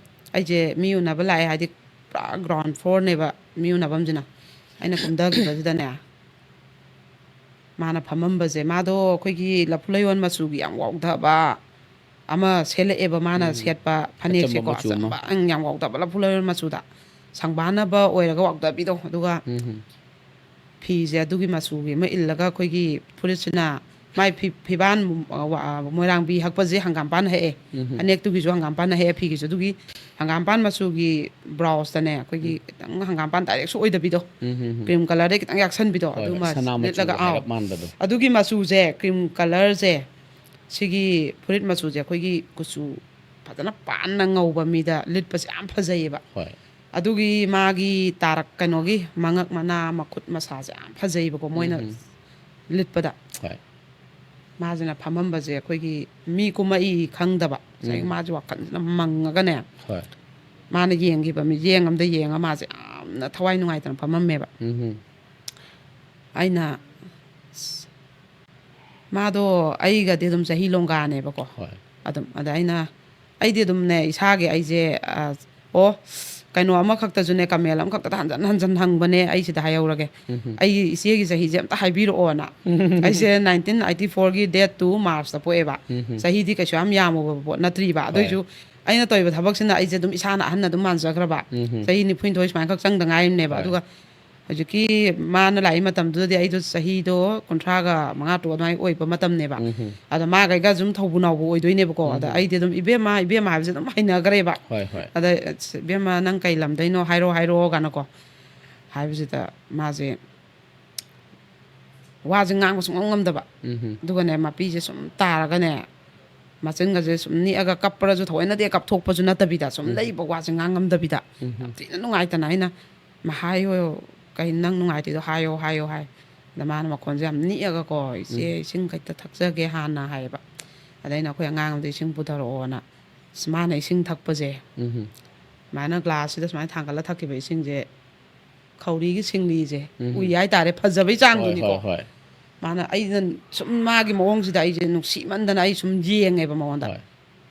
ꯑꯩꯁꯦ ꯃꯤ ꯎꯅꯕ ꯂꯥꯛꯑꯦ ꯍꯥꯏꯗꯤ ꯄꯨꯔꯥ ground floor-ꯅꯦꯕ ꯃꯤ ꯎꯅꯐꯝꯁꯤꯅ꯫ ꯑꯩꯅ ꯀꯨꯝꯊꯈꯤꯕꯁꯤꯗꯅꯦ, ꯃꯥꯅ ꯐꯝꯃꯝꯕꯁꯦ, ꯃꯥꯗꯣ ꯑꯩꯈꯣꯏꯒꯤ ꯂꯐꯨ ꯂꯩꯌꯣꯟ ꯃꯆꯨꯒꯤ ꯌꯥꯝ ꯋꯥꯎꯊꯕ ꯑꯃ ꯁꯦꯠꯂꯛꯑꯦꯕ, ꯃꯥꯅ ꯁꯦꯠꯄ ꯐꯅꯦꯛꯁꯦꯀꯣ꯫ ꯃꯆꯨ ꯑꯃ꯫ ꯑꯆꯝꯕ, ꯑꯪ, ꯌꯥꯝ ꯋꯥꯎꯊꯕ, ꯂꯐꯨ ꯂꯩꯌꯣꯟ ꯃꯆꯨꯗ, ꯁꯪꯕꯥꯟꯅꯕ ꯑꯣꯏꯔꯒ ꯋꯥꯎꯊꯕꯤꯗꯣ꯫ ꯑꯗꯨꯒ ꯎꯝ꯫ ꯐꯤꯁꯦ ꯑꯗꯨꯒꯤ ꯃꯆꯨꯒꯤ ꯑꯃ ꯏꯜꯂꯒ, ꯑꯩꯈꯣꯏꯒꯤ ꯐꯨꯔꯤꯠꯁꯤꯅ ꯃꯥꯏ ꯐꯤ-, ꯐꯤꯕꯥꯟ, ꯑ, ꯋꯥ-, ꯑ, ꯃꯣꯏꯔꯥꯡꯕꯤ ꯍꯛꯄꯁꯦ ꯍꯪꯒꯥꯝꯄꯥꯟ ꯍꯛꯑꯦ꯫ ꯎꯝ꯫ ꯐꯅꯦꯛꯇꯨꯒꯤꯁꯨ ꯍꯪꯒꯥꯝꯄꯥꯟ ꯍꯛꯑꯦ, ꯐꯤꯒꯤꯁꯨ꯫ ꯑꯗꯨꯒꯤ ꯍꯪꯒꯥꯝꯄꯥꯟ ꯃꯆꯨꯒꯤ blouse-ꯇꯅꯦ, ꯑꯩꯈꯣꯏꯒꯤ ꯈꯤꯇꯪ ꯍꯪꯒꯥꯝꯄꯥꯟ direct-ꯁꯨ ꯑꯣꯏꯗꯕꯤꯗꯣ, ꯎꯝ, ꯎꯝ, ꯎꯝ꯫ cream colour-ꯗꯩ ꯈꯤꯇꯪ ꯌꯥꯛꯁꯟꯕꯤꯗꯣ, ꯍꯣꯏ, ꯑꯗꯨꯃ ꯍꯣꯏ, ꯁꯅꯥ ꯃꯆꯨꯒꯤ ꯂꯤꯠꯂꯒ, ꯑꯥꯎ꯫ ꯍꯥꯏꯔꯞ ꯃꯥꯟꯕꯗꯣ꯫ ꯑꯗꯨꯒꯤ ꯃꯆꯨꯁꯦ, cream colour-ꯁꯦ, ꯁꯤꯒꯤ ꯐꯨꯔꯤꯠ ꯃꯆꯨꯁꯦ ꯑꯩꯈꯣꯏꯒꯤ ꯀꯨꯆꯨ ꯐꯖꯅ ꯄꯥꯟꯅ ꯉꯧꯕ ꯃꯤꯗ ꯂꯤꯠꯄꯁꯦ ꯌꯥꯝ ꯐꯖꯩꯌꯦꯕ꯫ ꯍꯣꯏ꯫ ꯑꯗꯨꯒꯤ ꯃꯥꯒꯤ ꯇꯥꯔꯛ-, ꯀꯩꯅꯣꯒꯤ ꯃꯉꯛ ꯃꯅꯥ, ꯃꯈꯨꯠ ꯃꯁꯥꯁꯦ ꯌꯥꯝ ꯐꯖꯩꯕꯀꯣ, ꯃꯣꯏꯅ ꯎꯝ꯫ ꯂꯤꯠꯄꯗ꯫ ꯍꯣꯏ꯫ ꯃꯥꯁꯤꯅ ꯐꯝꯃꯝꯕꯁꯦ ꯑꯩꯈꯣꯏꯒꯤ ꯃꯤ ꯀꯨꯝꯃꯛꯏ ꯈꯪꯗꯕ, ꯉꯁꯥꯏꯒꯤ ꯎꯝ꯫ ꯃꯥꯁꯦ ꯋꯥꯈꯜꯁꯤꯅ ꯃꯪꯉꯒꯅꯦ, ꯍꯣꯏ꯫ ꯃꯥꯅ ꯌꯦꯡꯈꯤꯕ ꯃꯤꯠꯌꯦꯡ ꯑꯝꯗ ꯌꯦꯡꯉ ꯃꯥꯁꯦ ꯌꯥꯝꯅ ꯊꯋꯥꯏ ꯅꯨꯡꯉꯥꯏꯇꯅ ꯐꯝꯃꯝꯃꯦꯕ꯫ ꯎꯝ꯫ ꯑꯩꯅ, ꯑꯁ, ꯃꯥꯗꯣ ꯑꯩꯒꯗꯤ ꯑꯗꯨꯝ ꯆꯍꯤ ꯂꯣꯡꯒꯥꯅꯦꯕꯀꯣ꯫ ꯍꯣꯏ꯫ ꯑꯗꯨꯝ ꯑꯗ ꯑꯩꯅ ꯑꯩꯗꯤ ꯑꯗꯨꯝꯅꯦ ꯏꯁꯥꯒꯤ ꯑꯩꯁꯦ ꯑ, ꯑꯣ ꯀꯩꯅꯣ ꯑꯃꯈꯛꯇꯁꯨꯅꯦ ꯀꯃꯦꯟ ꯑꯃꯈꯛꯇꯗ ꯍꯟꯖꯟ ꯍꯟꯖꯟ ꯍꯪꯕꯅꯦ꯫ ꯑꯩ ꯁꯤꯗ ꯍꯥꯏꯍꯧꯔꯒꯦ꯫ ꯑꯩꯒꯤ ꯏꯆꯦꯒꯤ ꯆꯍꯤꯁꯦ ꯑꯝꯇ ꯍꯥꯏꯕꯤꯔꯛꯑꯣꯅ꯫ ꯑꯩꯁꯦ ꯅꯥꯏꯟꯇꯤꯟ ꯑꯩꯠꯇꯤ ꯐꯣꯔꯒꯤ ꯗꯦꯠ ꯇꯨ ꯃꯥꯔꯁꯇ ꯄꯣꯛꯑꯦꯕ꯫ ꯆꯍꯤꯗꯤ ꯀꯩꯁꯨ ꯌꯥꯝ ꯌꯥꯝꯃꯨꯕ ꯄꯣꯠ ꯅꯠꯇ꯭ꯔꯤꯕ꯫ ꯑꯗꯨꯏꯁꯨ ꯑꯩꯅ ꯇꯧꯔꯤꯕ ꯊꯕꯛꯁꯤꯅ ꯑꯩꯁꯦ ꯑꯗꯨꯝ ꯏꯁꯥꯅ ꯑꯍꯟ ꯑꯗꯨꯝ ꯃꯥꯟꯖꯈ꯭ꯔꯕ꯫ ꯆꯍꯤ ꯅꯤꯐꯨꯅꯤꯊꯣꯏ ꯁꯨꯃꯥꯏꯅ ꯈꯛ ꯆꯪꯗ ꯉꯥꯏꯔꯤꯕꯅꯦꯕ꯫ ꯍꯣꯏ꯫ ꯑꯗꯨꯒ ꯍꯧꯖꯤꯛꯀꯤ ꯃꯥꯅ ꯂꯥꯛꯏ ꯃꯇꯝꯗꯨꯗꯗꯤ ꯑꯩꯗꯣ ꯆꯍꯤꯗꯣ ꯀꯨꯟꯊ꯭ꯔꯥꯒ ꯃꯉꯥ ꯇꯔꯨꯛ ꯑꯗꯨꯃꯥꯏꯅ ꯑꯣꯏꯕ ꯃꯇꯝꯅꯦꯕ꯫ ꯑꯗ ꯃꯥꯒꯩꯒ ꯁꯨꯝ ꯊꯧꯕꯨ ꯅꯥꯎꯕꯨ ꯑꯣꯏꯗꯣꯏꯅꯦꯕꯀꯣ꯫ ꯑꯗ ꯑꯩꯗꯤ ꯑꯗꯨꯝ ꯏꯕꯦꯝꯃ ꯏꯕꯦꯝꯃ ꯍꯥꯏꯕꯁꯦ ꯑꯗꯨꯝ ꯍꯩꯅꯈ꯭ꯔꯦꯕ꯫ ꯍꯣꯏ, ꯍꯣꯏ꯫ ꯑꯗ "ꯑꯁ, ꯏꯕꯦꯝꯃ ꯅꯪ ꯀꯩ ꯂꯝꯗꯩꯅꯣ ꯍꯥꯏꯔꯣ ꯍꯥꯏꯔꯣ" ꯀꯥꯏꯅꯀꯣ ꯍꯥꯏꯕꯁꯤꯗ ꯃꯥꯁꯦ ꯋꯥꯁꯦ ꯉꯥꯡꯕ ꯁꯨꯡꯉꯝ ꯉꯝꯗꯕ꯫ ꯑꯗꯨꯒꯅꯦ ꯃꯄꯤꯁꯦ ꯁꯨꯝ ꯇꯥꯔꯒꯅꯦ ꯃꯆꯤꯟꯒꯁꯦ ꯁꯨꯝ ꯅꯤꯛꯑꯒ ꯀꯞꯄ꯭ꯔꯁꯨ ꯊꯑꯣꯏꯅꯗꯤ ꯀꯞꯊꯣꯛꯄꯁꯨ ꯅꯠꯇꯕꯤꯗ ꯁꯨꯝ ꯂꯩꯕ ꯋꯥꯁꯦ ꯉꯥꯡ ꯉꯝꯗꯕꯤꯗ ꯌꯥꯝ ꯊꯤꯅ ꯅꯨꯡꯉꯥꯏꯇꯅ ꯑꯩꯅ "ꯃꯍꯥꯏꯌꯣ ꯀꯩ ꯅꯪ ꯅꯨꯡꯉꯥꯏꯇꯦꯗꯣ ꯍꯥꯏꯌꯣ ꯍꯥꯏꯌꯣ" ꯍꯥꯏ꯫ ꯑꯗ ꯃꯥꯅ ꯃꯈꯣꯟꯁꯦ ꯌꯥꯝ ꯅꯤꯛꯑꯒꯀꯣ "ꯏꯆꯦ ꯏꯁꯤꯡ ꯈꯤꯇ ꯊꯛꯆꯒꯦ ꯍꯥꯟꯅ" ꯍꯥꯏꯌꯦꯕ꯫ ꯑꯗ ꯑꯩꯅ ꯑꯩꯈꯣꯏ ꯑꯉꯥꯡ ꯑꯝꯗ ꯏꯁꯤꯡ ꯄꯨꯊꯔꯛꯑꯣꯅ꯫ ꯑꯁ, ꯃꯥꯅ ꯏꯁꯤꯡ ꯊꯛꯄꯁꯦ ꯁꯨꯃꯥꯏꯅ ꯒ꯭ꯂꯥꯁꯁꯤꯗ ꯁꯨꯃꯥꯏꯅ ꯊꯥꯡꯒꯠꯂ ꯊꯛꯈꯤꯕ ꯏꯁꯤꯡꯁꯦ ꯈꯧꯔꯤꯒꯤ ꯁꯤꯡꯂꯤꯁꯦ ꯎꯏ ꯍꯥꯏꯇꯥꯔꯦ꯫ ꯐꯖꯕꯩ ꯍꯣꯏ, ꯆꯥꯡꯗꯨꯅꯤꯀꯣ꯫ ꯍꯣꯏ, ꯍꯣꯏ꯫ ꯃꯥꯅ ꯑꯩꯅ ꯁꯨꯝ ꯃꯥꯒꯤ ꯃꯑꯣꯡꯁꯤꯗ ꯑꯩꯁꯦ ꯅꯨꯡꯁꯤꯃꯟꯗꯅ ꯑꯩ ꯁꯨꯝ ꯌꯦꯡꯉꯦꯕ ꯃꯉꯣꯟꯗ꯫ ꯍꯣꯏ꯫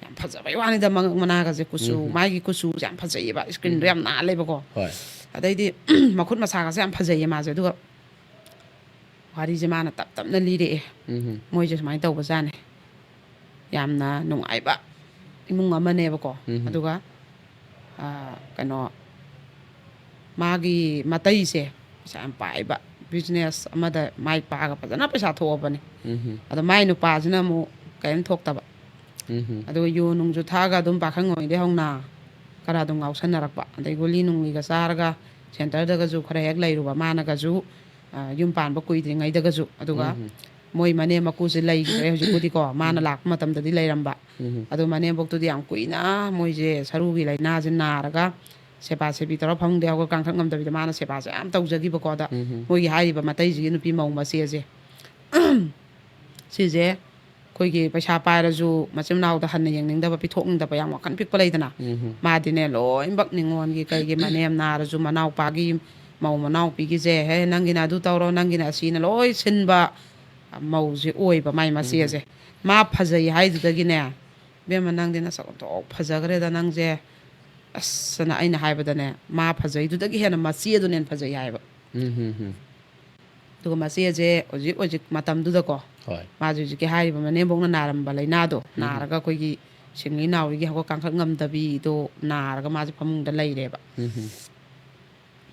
ꯌꯥꯝ ꯐꯖꯕꯩ ꯋꯥꯅꯤꯗ ꯃꯉꯛ ꯃꯅꯥꯒꯁꯦ ꯀꯨꯆꯨ, ꯃꯥꯒꯤ ꯀꯨꯆꯨꯁꯦ ꯌꯥꯝ ꯐꯖꯩꯌꯦꯕ꯫ ꯏꯁꯀ꯭ꯔꯤꯟꯗꯣ ꯌꯥꯝ ꯅꯥꯜꯂꯦꯕꯀꯣ꯫ ꯍꯣꯏ꯫ ꯑꯗꯩꯗꯤ ꯃꯈꯨꯠ ꯃꯁꯥꯒꯁꯦ ꯌꯥꯝ ꯐꯖꯩꯌꯦ ꯃꯥꯁꯦ꯫ ꯑꯗꯨꯒ ꯋꯥꯔꯤꯁꯦ ꯃꯥꯅ ꯇꯞ ꯇꯞꯅ ꯂꯤꯔꯛꯑꯦ꯫ ꯃꯣꯏꯁꯦ ꯁꯨꯃꯥꯏꯅ ꯇꯧꯕꯖꯥꯠꯅꯦ꯫ ꯌꯥꯝꯅ ꯅꯨꯡꯉꯥꯏꯕ ꯏꯃꯨꯡ ꯑꯃꯅꯦꯕꯀꯣ꯫ ꯑꯗꯨꯒ ꯑ, ꯀꯩꯅꯣ ꯃꯥꯒꯤ ꯃꯇꯩꯁꯦ ꯄꯩꯁꯥ ꯌꯥꯝ ꯄꯥꯏꯕ, ꯕꯤꯖꯤꯅꯦꯁ ꯑꯃꯗ ꯃꯥꯏ ꯄꯥꯛꯑꯒ ꯐꯖꯅ ꯄꯩꯁꯥ ꯊꯣꯛꯑꯕꯅꯤ꯫ ꯑꯗꯣ ꯃꯥꯏ ꯅꯨꯄꯥꯁꯤꯅ ꯑꯃꯨꯛ ꯀꯔꯤꯝ ꯊꯣꯛꯇꯕ꯫ ꯑꯗꯨꯒ ꯌꯨ ꯅꯨꯡꯁꯨ ꯊꯛꯑꯒ ꯑꯗꯨꯝ ꯄꯥꯈꯪ ꯑꯣꯏꯔꯤꯉꯩꯗꯩ ꯍꯧꯅ ꯈꯔ ꯑꯗꯨꯝ ꯉꯥꯎꯁꯟꯅꯔꯛꯄ, ꯑꯗꯩ ꯒꯨꯂꯤ ꯅꯨꯡꯂꯤꯒ ꯆꯥꯔꯒ ꯁꯦꯟꯇꯔꯗꯒꯁꯨ ꯈꯔ ꯍꯦꯛ ꯂꯩꯔꯨꯕ, ꯃꯥꯅꯒꯁꯨ ꯑ, ꯌꯨꯝ ꯄꯥꯟꯕ ꯀꯨꯏꯗ꯭ꯔꯤꯉꯩꯗꯒꯁꯨ꯫ ꯑꯗꯨꯒ ꯃꯣꯏ ꯃꯅꯦꯝ ꯃꯀꯨꯁꯦ ꯂꯩꯈꯤꯗ꯭ꯔꯦ ꯍꯧꯖꯤꯛꯄꯨꯗꯤꯀꯣ꯫ ꯃꯥꯅ ꯂꯥꯛꯄ ꯃꯇꯝꯗꯗꯤ ꯂꯩꯔꯝꯕ꯫ ꯑꯗꯨ ꯃꯅꯦꯝꯕꯣꯛꯇꯨꯗꯤ ꯌꯥꯝ ꯀꯨꯏꯅ ꯃꯣꯏꯁꯦ ꯁꯔꯨꯒꯤ ꯂꯥꯏꯅꯥꯁꯦ ꯅꯥꯔꯒ ꯁꯦꯕꯥ ꯁꯦꯕꯤ ꯇꯧꯔ ꯐꯃꯨꯡꯗ ꯍꯧꯒꯠ ꯀꯥꯡꯈꯠ ꯉꯝꯗꯕꯤꯗ ꯃꯥꯅ ꯁꯦꯕꯥꯁꯦ ꯌꯥꯝ ꯇꯧꯖꯈꯤꯕꯀꯣ꯫ ꯑꯗ ꯃꯣꯏꯒꯤ ꯍꯥꯏꯔꯤꯕ ꯃꯇꯩꯁꯤꯒꯤ ꯅꯨꯄꯤ ꯃꯧ ꯃꯆꯦꯁꯦ ꯁꯤꯁꯦ ꯑꯩꯈꯣꯏꯒꯤ ꯄꯩꯁꯥ ꯄꯥꯏꯔꯁꯨ ꯃꯆꯤꯟ ꯃꯅꯥꯎꯗ ꯍꯟꯅ ꯌꯦꯡꯅꯤꯡꯗꯕ, ꯄꯤꯊꯣꯛꯅꯤꯡꯗꯕ, ꯌꯥꯝ ꯋꯥꯈꯜ ꯄꯤꯛꯄ ꯂꯩꯗꯅ꯫ ꯃꯥꯗꯤꯅꯦ ꯂꯣꯏꯅꯃꯛ ꯅꯤꯉꯣꯜꯒꯤ ꯀꯩꯒꯤ ꯃꯅꯦꯝ ꯅꯥꯔꯁꯨ ꯃꯅꯥꯎꯄꯥꯒꯤ ꯃꯧ ꯃꯅꯥꯎꯄꯤꯒꯤꯁꯦ "ꯍꯦ ꯅꯪꯒꯤꯅ ꯑꯗꯨ ꯇꯧꯔꯣ, ꯅꯪꯒꯤꯅ ꯑꯁꯤꯅ" ꯂꯣꯏ ꯁꯤꯟꯕ ꯃꯧꯁꯦ ꯑꯣꯏꯕ ꯃꯥꯏ ꯃꯆꯦꯁꯦ꯫ ꯃꯥ ꯐꯖꯩ ꯍꯥꯏꯗꯨꯗꯒꯤꯅꯦ "ꯏꯕꯦꯝꯃ, ꯅꯪꯗꯤ ꯅꯁꯛ ꯑꯣꯟꯊꯣꯛ ꯐꯖꯈ꯭ꯔꯦꯗ ꯅꯪꯁꯦ ꯑꯁ" ꯑꯅ ꯑꯩꯅ ꯍꯥꯏꯕꯗꯅꯦ, ꯃꯥ ꯐꯖꯩꯗꯨꯗꯒꯤ ꯍꯦꯟꯅ ꯃꯆꯦꯗꯨꯅ ꯍꯦꯟꯅ ꯐꯖꯩ ꯍꯥꯏꯕ꯫ ꯎꯝ, ꯎꯝ, ꯎꯝ꯫ ꯑꯗꯨꯒ ꯃꯆꯦꯁꯦ ꯍꯧꯖꯤꯛ ꯍꯧꯖꯤꯛ ꯃꯇꯝꯗꯨꯗꯀꯣ, ꯍꯣꯏ꯫ ꯃꯥꯁꯦ ꯍꯧꯖꯤꯛꯀꯤ ꯍꯥꯏꯔꯤꯕ ꯃꯅꯦꯝꯕꯣꯛꯅ ꯅꯥꯔꯝꯕ ꯂꯥꯏꯅꯥꯗꯣ ꯅꯥꯔꯒ ꯑꯩꯈꯣꯏꯒꯤ ꯁꯤꯡꯂꯤ ꯅꯥꯎꯔꯤꯒꯤ ꯍꯧꯒꯠ ꯀꯥꯡꯈꯠ ꯉꯝꯗꯕꯤꯗꯣ ꯅꯥꯔꯒ ꯃꯥꯁꯦ ꯐꯃꯨꯡꯗ ꯂꯩꯔꯦꯕ꯫ ꯎꯝ, ꯎꯝ꯫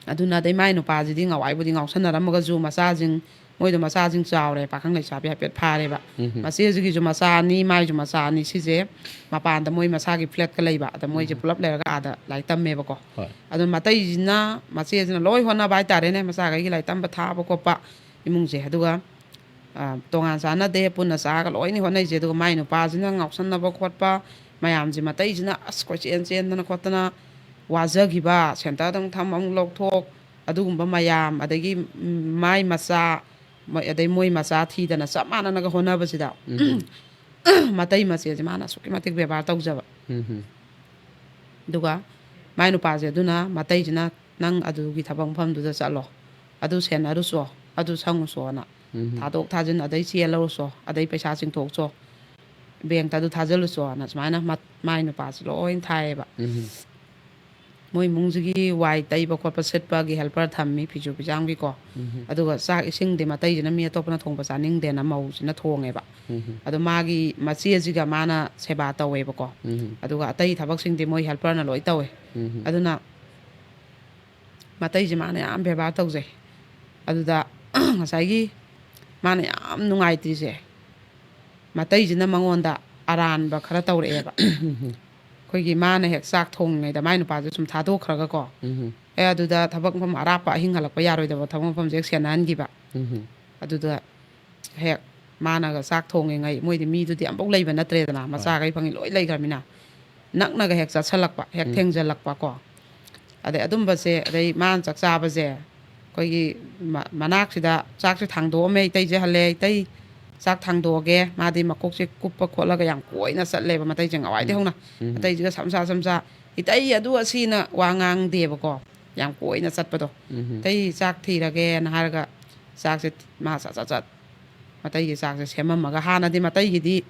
ꯑꯗꯨꯅ ꯑꯗꯩ ꯃꯥꯏ ꯅꯨꯄꯥꯁꯤꯗꯤ ꯉꯥꯎꯋꯥꯏꯕꯨꯗꯤ ꯉꯥꯎꯁꯟꯅꯔꯝꯃꯒꯁꯨ ꯃꯆꯥꯁꯤꯡ, ꯃꯣꯏꯗꯣ ꯃꯆꯥꯁꯤꯡ ꯆꯥꯎꯔꯦ, ꯄꯥꯈꯪ ꯂꯩꯁꯥꯕꯤ ꯍꯥꯏꯐꯦꯠ ꯐꯥꯔꯦꯕ꯫ ꯎꯝ, ꯎꯝ꯫ ꯃꯆꯦꯁꯤꯒꯤꯁꯨ ꯃꯆꯥ ꯑꯅꯤ, ꯃꯥꯏꯁꯨ ꯃꯆꯥ ꯑꯅꯤ, ꯁꯤꯁꯦ ꯃꯄꯥꯟꯗ ꯃꯣꯏ ꯃꯁꯥꯒꯤ ꯐ꯭ꯂꯦꯠꯀ ꯂꯩꯕ, ꯑꯗ ꯃꯣꯏꯁꯦ ꯄꯨꯂꯞ ꯂꯩꯔꯒ ꯑꯥꯗ ꯂꯥꯏꯔꯤꯛ ꯇꯝꯃꯦꯕꯀꯣ꯫ ꯍꯣꯏ꯫ ꯑꯗꯨ ꯃꯇꯩꯁꯤꯅ, ꯃꯆꯦꯁꯤꯅ ꯂꯣꯏ ꯍꯣꯠꯅꯕ ꯍꯥꯏꯇꯥꯔꯦꯅꯦ, ꯃꯆꯥꯈꯩꯒꯤ ꯂꯥꯏꯔꯤꯛ ꯇꯝꯕ ꯊꯥꯕ ꯈꯣꯠꯄ ꯏꯃꯨꯡꯁꯦ꯫ ꯑꯗꯨꯒ ꯑ, ꯇꯣꯉꯥꯟ ꯆꯥꯟꯅꯗꯦ, ꯄꯨꯟꯅ ꯆꯥꯔꯒ ꯂꯣꯏꯅ ꯍꯣꯠꯅꯩꯁꯦ꯫ ꯑꯗꯨꯒ ꯃꯥꯏ ꯅꯨꯄꯥꯁꯤꯅ ꯉꯥꯎꯁꯟꯅꯕ ꯈꯣꯠꯄ ꯃꯌꯥꯝꯁꯦ, ꯃꯇꯩꯁꯤꯅ ꯑꯁ ꯀꯣꯏꯆꯦꯟ ꯆꯦꯟꯗꯅ ꯈꯣꯠꯇꯅ ꯋꯥꯖꯈꯤꯕ, ꯁꯦꯟꯇꯔꯗ ꯑꯃꯨꯛ ꯊꯝ ꯑꯃꯨꯛ ꯂꯧꯊꯣꯛ, ꯑꯗꯨꯒꯨꯝꯕ ꯃꯌꯥꯝ, ꯑꯗꯒꯤ ꯎꯝ, ꯃꯥꯏ ꯃꯆꯥ, ꯃ-, ꯑꯗꯩ ꯃꯣꯏ ꯃꯆꯥ ꯊꯤꯗꯅ ꯆꯞ ꯃꯥꯟꯅꯅꯒ ꯍꯣꯠꯅꯕꯁꯤꯗ ꯃꯇꯩ ꯃꯆꯦꯁꯦ ꯃꯥꯅ ꯑꯁꯨꯛꯀꯤ ꯃꯇꯤꯛ ꯕꯦꯕꯥꯔ ꯇꯧꯖꯕ꯫ ꯎꯝ, ꯎꯝ꯫ ꯑꯗꯨꯒ ꯃꯥꯏ ꯅꯨꯄꯥꯁꯦ ꯑꯗꯨꯅ ꯃꯇꯩꯁꯤꯅ, "ꯅꯪ ꯑꯗꯨꯒꯤ ꯊꯕꯛ ꯃꯐꯝꯗꯨꯗ ꯆꯠꯂꯣ, ꯑꯗꯨ ꯁꯦꯟꯅꯔꯨꯆꯣ, ꯑꯗꯨ ꯁꯪꯉꯨꯆꯣꯅ ꯎꯝ꯫ ꯊꯥꯗꯣꯛ ꯊꯥꯖꯤꯟ, ꯑꯗꯩ ꯆꯦꯜꯂꯧꯔꯨꯆꯣ, ꯑꯗꯩ ꯄꯩꯁꯥ ꯆꯤꯡꯊꯣꯛꯆꯣ, ꯕꯦꯡꯇ ꯑꯗꯨ ꯊꯥꯖꯤꯜꯂꯨꯆꯣꯅ" ꯁꯨꯃꯥꯏꯅ ꯃ-, ꯃꯥꯏ ꯅꯨꯄꯥꯁꯦ ꯂꯣꯏ ꯊꯥꯏꯌꯦꯕ꯫ ꯎꯝ꯫ ꯃꯣꯏ ꯏꯃꯨꯡꯁꯤꯒꯤ ꯋꯥꯏ ꯇꯩꯕ ꯈꯣꯠꯄ ꯁꯤꯠꯄꯒꯤ ꯍꯦꯜꯄꯔ ꯊꯝꯃꯤ, ꯐꯤꯁꯨ ꯐꯤꯖꯥꯝꯒꯤꯀꯣ꯫ ꯎꯝ꯫ ꯑꯗꯨꯒ ꯆꯥꯛ ꯏꯁꯤꯡꯗꯤ ꯃꯇꯩꯁꯤꯅ ꯃꯤ ꯑꯇꯣꯞꯄꯅ ꯊꯣꯡꯕ ꯆꯥꯅꯤꯡꯗꯦꯅ ꯃꯧꯁꯤꯅ ꯊꯣꯡꯉꯦꯕ꯫ ꯎꯝ꯫ ꯑꯗꯣ ꯃꯥꯒꯤ ꯃꯆꯦꯁꯤꯒ ꯃꯥꯅ ꯁꯦꯕꯥ ꯇꯧꯋꯦꯕꯀꯣ꯫ ꯎꯝ꯫ ꯑꯗꯨꯒ ꯑꯇꯩ ꯊꯕꯛꯁꯤꯡꯗꯤ ꯃꯣꯏ ꯍꯦꯜꯄꯔꯅ ꯂꯣꯏ ꯇꯧꯋꯦ꯫ ꯎꯝ꯫ ꯑꯗꯨꯅ ꯃꯇꯩꯁꯦ ꯃꯥꯅ ꯌꯥꯝ ꯕꯦꯕꯥꯔ ꯇꯧꯖꯩ꯫ ꯑꯗꯨꯗ ꯉꯁꯥꯏꯒꯤ ꯃꯥꯅ ꯌꯥꯝ ꯅꯨꯡꯉꯥꯏꯇ꯭ꯔꯤꯁꯦ, ꯃꯇꯩꯁꯤꯅ ꯃꯉꯣꯟꯗ ꯑꯔꯥꯟꯕ ꯈꯔ ꯇꯧꯔꯛꯑꯦꯕ꯫ ꯑꯩꯈꯣꯏꯒꯤ ꯃꯥꯅ ꯍꯦꯛ ꯆꯥꯛ ꯊꯣꯡꯉꯤꯉꯩꯗ ꯃꯥꯏ ꯅꯨꯄꯥꯁꯦ ꯁꯨꯝ ꯊꯥꯗꯣꯛꯈ꯭ꯔꯒꯀꯣ, ꯎꯝ꯫ ꯑꯦ, ꯑꯗꯨꯗ ꯊꯕꯛ ꯃꯐꯝ ꯑꯔꯥꯞꯄ ꯑꯍꯤꯡ ꯍꯜꯂꯛꯄ ꯌꯥꯔꯣꯏꯗꯕ ꯊꯕꯛ ꯃꯐꯝꯁꯦ ꯍꯦꯛ ꯁꯦꯟꯅꯍꯟꯈꯤꯕ꯫ ꯎꯝ꯫ ꯑꯗꯨꯗ ꯍꯦꯛ ꯃꯥꯅꯒ ꯆꯥꯛ ꯊꯣꯡꯉꯤꯉꯩ, ꯃꯣꯏꯗꯤ ꯃꯤꯗꯨꯗꯤ ꯑꯝꯐꯥꯎ ꯂꯩꯕ ꯅꯠꯇ꯭ꯔꯦꯗꯅ, ꯃꯆꯥꯈꯩ ꯐꯪꯉꯤ ꯂꯣꯏ ꯂꯩꯈ꯭ꯔꯃꯤꯅ, ꯅꯛꯅꯒ ꯍꯦꯛ ꯆꯠꯁꯜꯂꯛꯄ, ꯍꯦꯛ ꯎꯝ꯫ ꯊꯦꯡꯖꯜꯂꯛꯄꯀꯣ꯫ ꯑꯗꯩ ꯑꯗꯨꯝꯕꯁꯦ, ꯑꯗꯩ ꯃꯥꯅ ꯆꯥꯛ ꯆꯥꯕꯁꯦ, ꯑꯩꯈꯣꯏꯒꯤ ꯃ-, ꯃꯅꯥꯛꯁꯤꯗ ꯆꯥꯛꯁꯦ ꯊꯥꯡꯗꯣꯛꯑꯝꯃꯦ, ꯏꯇꯩꯁꯦ ꯍꯜꯂꯦ, "ꯏꯇꯩ, ꯆꯥꯛ ꯊꯥꯡꯗꯣꯛꯑꯒꯦ", ꯃꯥꯗꯤ ꯃꯀꯣꯛꯁꯦ ꯀꯨꯞꯄ ꯈꯣꯠꯂꯒ ꯌꯥꯝ ꯀꯣꯏꯅ ꯆꯠꯂꯦꯕ, ꯃꯇꯩꯁꯦ ꯉꯋꯥꯏꯗꯩ ꯎꯝ꯫ ꯍꯧꯅ꯫ ꯎꯝ꯫ ꯑꯇꯩꯁꯤꯒ ꯁꯝꯁꯥ ꯁꯝꯁꯥ, "ꯏꯇꯩ, ꯑꯗꯨ ꯑꯁꯤꯅ" ꯋꯥ ꯉꯥꯡꯗꯦꯕꯀꯣ, ꯌꯥꯝ ꯀꯣꯏꯅ ꯆꯠꯄꯗꯣ꯫ ꯎꯝ꯫ "ꯏꯇꯩ, ꯆꯥꯛ ꯊꯤꯔꯒꯦꯅ" ꯍꯥꯏꯔꯒ ꯆꯥꯛꯁꯦ ꯃꯥ ꯁꯠ ꯁꯠ ꯁꯠ ꯃꯇꯩꯒꯤ ꯆꯥꯛꯁꯦ ꯁꯦꯝꯃꯝꯃꯒ, ꯍꯥꯟꯅꯗꯤ ꯃꯇꯩꯒꯤꯗꯤ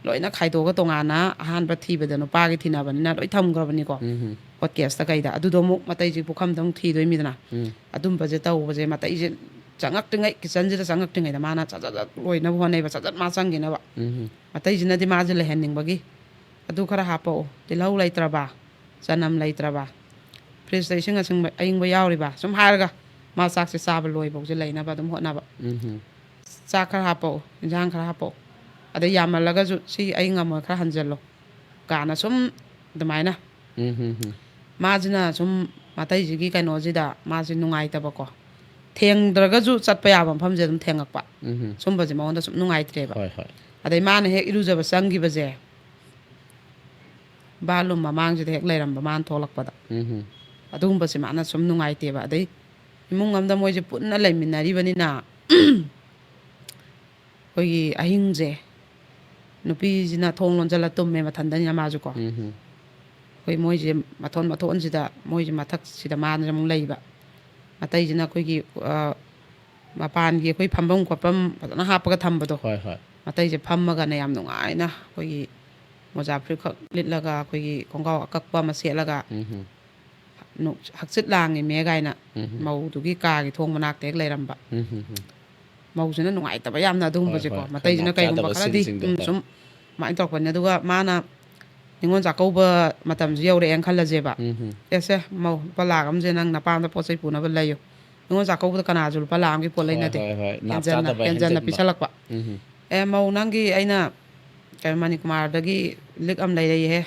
ꯂꯣꯏꯅ ꯈꯥꯏꯗꯣꯛꯑꯒ ꯇꯣꯉꯥꯟꯅ ꯑꯍꯥꯟꯕ ꯊꯤꯕꯗ ꯅꯨꯄꯥꯒꯤ ꯊꯤꯅꯕꯅꯤꯅ ꯂꯣꯏ ꯊꯝꯈ꯭ꯔꯕꯅꯤꯀꯣ꯫ ꯎꯝ꯫ ꯀꯣꯔꯠ ꯀꯦꯁꯇ ꯀꯩꯗ꯫ ꯑꯗꯨꯗꯣ ꯑꯃꯨꯛ ꯃꯇꯩꯁꯤ ꯄꯨꯈꯝꯗ ꯑꯃꯨꯛ ꯊꯤꯗꯣꯏꯃꯤꯗꯅ꯫ ꯎꯝ꯫ ꯑꯗꯨꯝꯕꯁꯦ ꯇꯧꯕꯁꯦ ꯃꯇꯩꯁꯦ ꯆꯪꯉꯛꯇ꯭ꯔꯤꯉꯩ, ꯀꯤꯠꯆꯟꯁꯤꯗ ꯆꯪꯉꯛꯇ꯭ꯔꯤꯉꯩꯗ ꯃꯥꯅ ꯁꯠ ꯁꯠ ꯁꯠ ꯂꯣꯏꯅꯕ ꯍꯣꯠꯅꯩꯕ, ꯁꯠ ꯁꯠ ꯃꯥ ꯆꯪꯈꯤꯅꯕ꯫ ꯎꯝ꯫ ꯃꯇꯩꯁꯤꯅꯗꯤ ꯃꯥꯁꯦ ꯂꯩꯍꯟꯅꯤꯡꯕꯒꯤ, "ꯑꯗꯨ ꯈꯔ ꯍꯥꯞꯄꯛꯑꯣ, ꯇꯤꯜꯍꯧ ꯂꯩꯇ꯭ꯔꯕ, ꯆꯅꯝ ꯂꯩꯇ꯭ꯔꯕ, ꯐ꯭ꯔꯤꯖꯇ ꯏꯁꯤꯡ ꯑꯁꯤꯡꯕ, ꯑꯏꯪꯕ ꯌꯥꯎꯔꯤꯕ?" ꯁꯨꯝ ꯍꯥꯏꯔꯒ ꯃꯥ ꯆꯥꯛꯁꯦ ꯆꯥꯕ ꯂꯣꯏꯐꯧꯁꯦ ꯂꯩꯅꯕ ꯑꯗꯨꯝ ꯍꯣꯠꯅꯕ꯫ ꯎꯝ꯫ "ꯆꯥꯛ ꯈꯔ ꯍꯥꯞꯄꯛꯑꯣ, ꯏꯟꯁꯥꯡ ꯈꯔ ꯍꯥꯞꯄꯛꯑꯣ, ꯑꯗꯩ ꯌꯥꯝꯃꯜꯂꯒꯁꯨ ꯁꯤ ꯑꯩ ꯉꯝꯃꯣꯏ, ꯈꯔ ꯍꯟꯖꯜꯂꯣ" ꯀꯥꯏꯅ ꯁꯨꯝ ꯑꯗꯨꯃꯥꯏꯅ꯫ ꯎꯝ, ꯎꯝ, ꯎꯝ꯫ ꯃꯥꯁꯤꯅ ꯁꯨꯝ ꯃꯇꯩꯁꯤꯒꯤ ꯀꯩꯅꯣꯁꯤꯗ ꯃꯥꯁꯤ ꯅꯨꯡꯉꯥꯏꯇꯕꯀꯣ, ꯊꯦꯡꯗ꯭ꯔꯒꯁꯨ ꯆꯠꯄ ꯌꯥꯕ ꯃꯐꯝꯁꯦ ꯑꯗꯨꯝ ꯊꯦꯡꯉꯛꯄ꯫ ꯎꯝ, ꯎꯝ꯫ ꯁꯨꯝꯕꯁꯦ ꯃꯉꯣꯟꯗ ꯁꯨꯝ ꯅꯨꯡꯉꯥꯏꯇ꯭ꯔꯦꯕ꯫ ꯍꯣꯏ, ꯍꯣꯏ꯫ ꯑꯗꯩ ꯃꯥꯅ ꯍꯦꯛ ꯏꯔꯨꯖꯕ ꯆꯪꯈꯤꯕꯁꯦ, ꯕꯥꯠꯔꯨꯝ ꯃꯃꯥꯡꯁꯤꯗ ꯍꯦꯛ ꯂꯩꯔꯝꯕ ꯃꯥꯅ ꯊꯣꯛꯂꯛꯄꯗ꯫ ꯎꯝ, ꯎꯝ꯫ ꯑꯗꯨꯒꯨꯝꯕꯁꯦ ꯃꯥꯅ ꯁꯨꯝ ꯅꯨꯡꯉꯥꯏꯇꯦꯕ꯫ ꯑꯗꯩ ꯏꯃꯨꯡ ꯑꯃꯗ ꯃꯣꯏꯁꯦ ꯄꯨꯟꯅ ꯂꯩꯃꯤꯟꯅꯔꯤꯕꯅꯤꯅ, ꯑꯩꯈꯣꯏꯒꯤ ꯑꯍꯤꯡꯁꯦ ꯅꯨꯄꯤꯁꯤꯅ ꯊꯣꯡ ꯂꯣꯟꯁꯤꯜꯂ ꯇꯨꯝꯃꯦ, ꯃꯊꯟꯗꯅꯤꯅ ꯃꯥꯁꯨꯀꯣ꯫ ꯎꯝ, ꯎꯝ꯫ ꯑꯩꯈꯣꯏ ꯃꯣꯏꯁꯦ ꯃꯊꯣꯟ ꯃꯊꯣꯟꯁꯤꯗ, ꯃꯣꯏꯁꯦ ꯃꯊꯛꯁꯤꯗ ꯃꯥꯅ ꯑꯃꯨꯛ ꯂꯩꯕ꯫ ꯃꯇꯩꯁꯤꯅ ꯑꯩꯈꯣꯏꯒꯤ, ꯑ, ꯃꯄꯥꯟꯒꯤ ꯑꯩꯈꯣꯏ ꯐꯝꯐꯝ ꯈꯣꯠꯐꯝ ꯐꯖꯅ ꯍꯥꯞꯄꯒ ꯊꯝꯕꯗꯣ꯫ ꯍꯣꯏ, ꯍꯣꯏ꯫ ꯃꯇꯩꯁꯦ ꯐꯝꯃꯒꯅꯦ ꯌꯥꯝ ꯅꯨꯡꯉꯥꯏꯅ ꯑꯩꯈꯣꯏꯒꯤ ꯃꯣꯖꯥ ꯐꯨꯔꯤꯠꯈꯛ ꯂꯤꯠꯂꯒ, ꯑꯩꯈꯣꯏꯒꯤ ꯈꯣꯡꯒ꯭ꯔꯥꯎ ꯑꯀꯛꯄ ꯑꯃ ꯁꯦꯠꯂꯒ, ꯎꯝ, ꯎꯝ꯫ ꯅꯨꯡ-, "ꯍꯛꯆꯤꯠ ꯂꯥꯡꯉꯤꯃꯦ" ꯀꯥꯏꯅ ꯎꯝ, ꯎꯝ꯫ ꯃꯧꯗꯨꯒꯤ ꯀꯥꯒꯤ ꯊꯣꯡ ꯃꯅꯥꯛꯇ ꯍꯦꯛ ꯂꯩꯔꯝꯕ꯫ ꯎꯝ, ꯎꯝ, ꯎꯝ꯫ ꯃꯧꯁꯤꯅ ꯅꯨꯡꯉꯥꯏꯇꯕ ꯌꯥꯝꯅ ꯍꯣꯏ, ꯑꯗꯨꯒꯨꯝꯕꯁꯦꯀꯣ꯫ ꯍꯣꯏ꯫ ꯃꯇꯩꯁꯤꯅ ꯈꯣꯏꯅꯥꯎ ꯀꯩꯒꯨꯝꯕ ꯆꯥꯗꯕ ꯈꯔꯗꯤ, ꯁꯤꯟꯁꯤꯡꯗꯣ꯫ ꯎꯝ, ꯍꯣꯏ꯫ ꯁꯨꯝ ꯑꯗꯨꯃꯥꯏꯅ ꯇꯧꯔꯛꯄꯅꯤ꯫ ꯑꯗꯨꯒ ꯃꯥꯅ ꯅꯤꯉꯣꯜ ꯆꯥꯛꯀꯧꯕ ꯃꯇꯝꯁꯨ ꯌꯧꯔꯛꯑꯦꯅ ꯈꯜꯂꯁꯦꯕ꯫ ꯎꯝ, ꯎꯝ꯫ "ꯑꯦꯁꯦ, ꯃꯧ, ꯂꯨꯄꯥ ꯂꯥꯛ ꯑꯃꯁꯦ ꯅꯪ ꯅꯄꯥꯝꯗ ꯄꯣꯠ ꯆꯩ ꯄꯨꯅꯕ ꯂꯩꯌꯨ꯫ ꯅꯤꯉꯣꯜ ꯆꯥꯛꯀꯧꯕꯗ ꯀꯅꯥꯁꯨ ꯂꯨꯄꯥ ꯂꯥꯛ ꯑꯃꯒꯤ ꯄꯣꯠ ꯍꯣꯏ, ꯂꯩꯅꯗꯦ꯫ ꯍꯣꯏ, ꯍꯣꯏ꯫ ꯅꯥꯞ ꯍꯦꯟꯖꯟꯅ, ꯆꯥꯗꯕ ꯍꯦꯟꯖꯟꯅ ꯍꯦꯟꯖꯤꯟꯕ꯫ ꯄꯤꯁꯜꯂꯛꯄ꯫ ꯎꯝ, ꯎꯝ꯫ "ꯑꯦ, ꯃꯧ, ꯅꯪꯒꯤ ꯑꯩꯅ ꯀꯩꯅꯣ, ꯃꯅꯤꯀꯨꯃꯥꯔꯗꯒꯤ ꯂꯤꯛ ꯑꯃ ꯂꯩꯔꯛꯏꯍꯦ"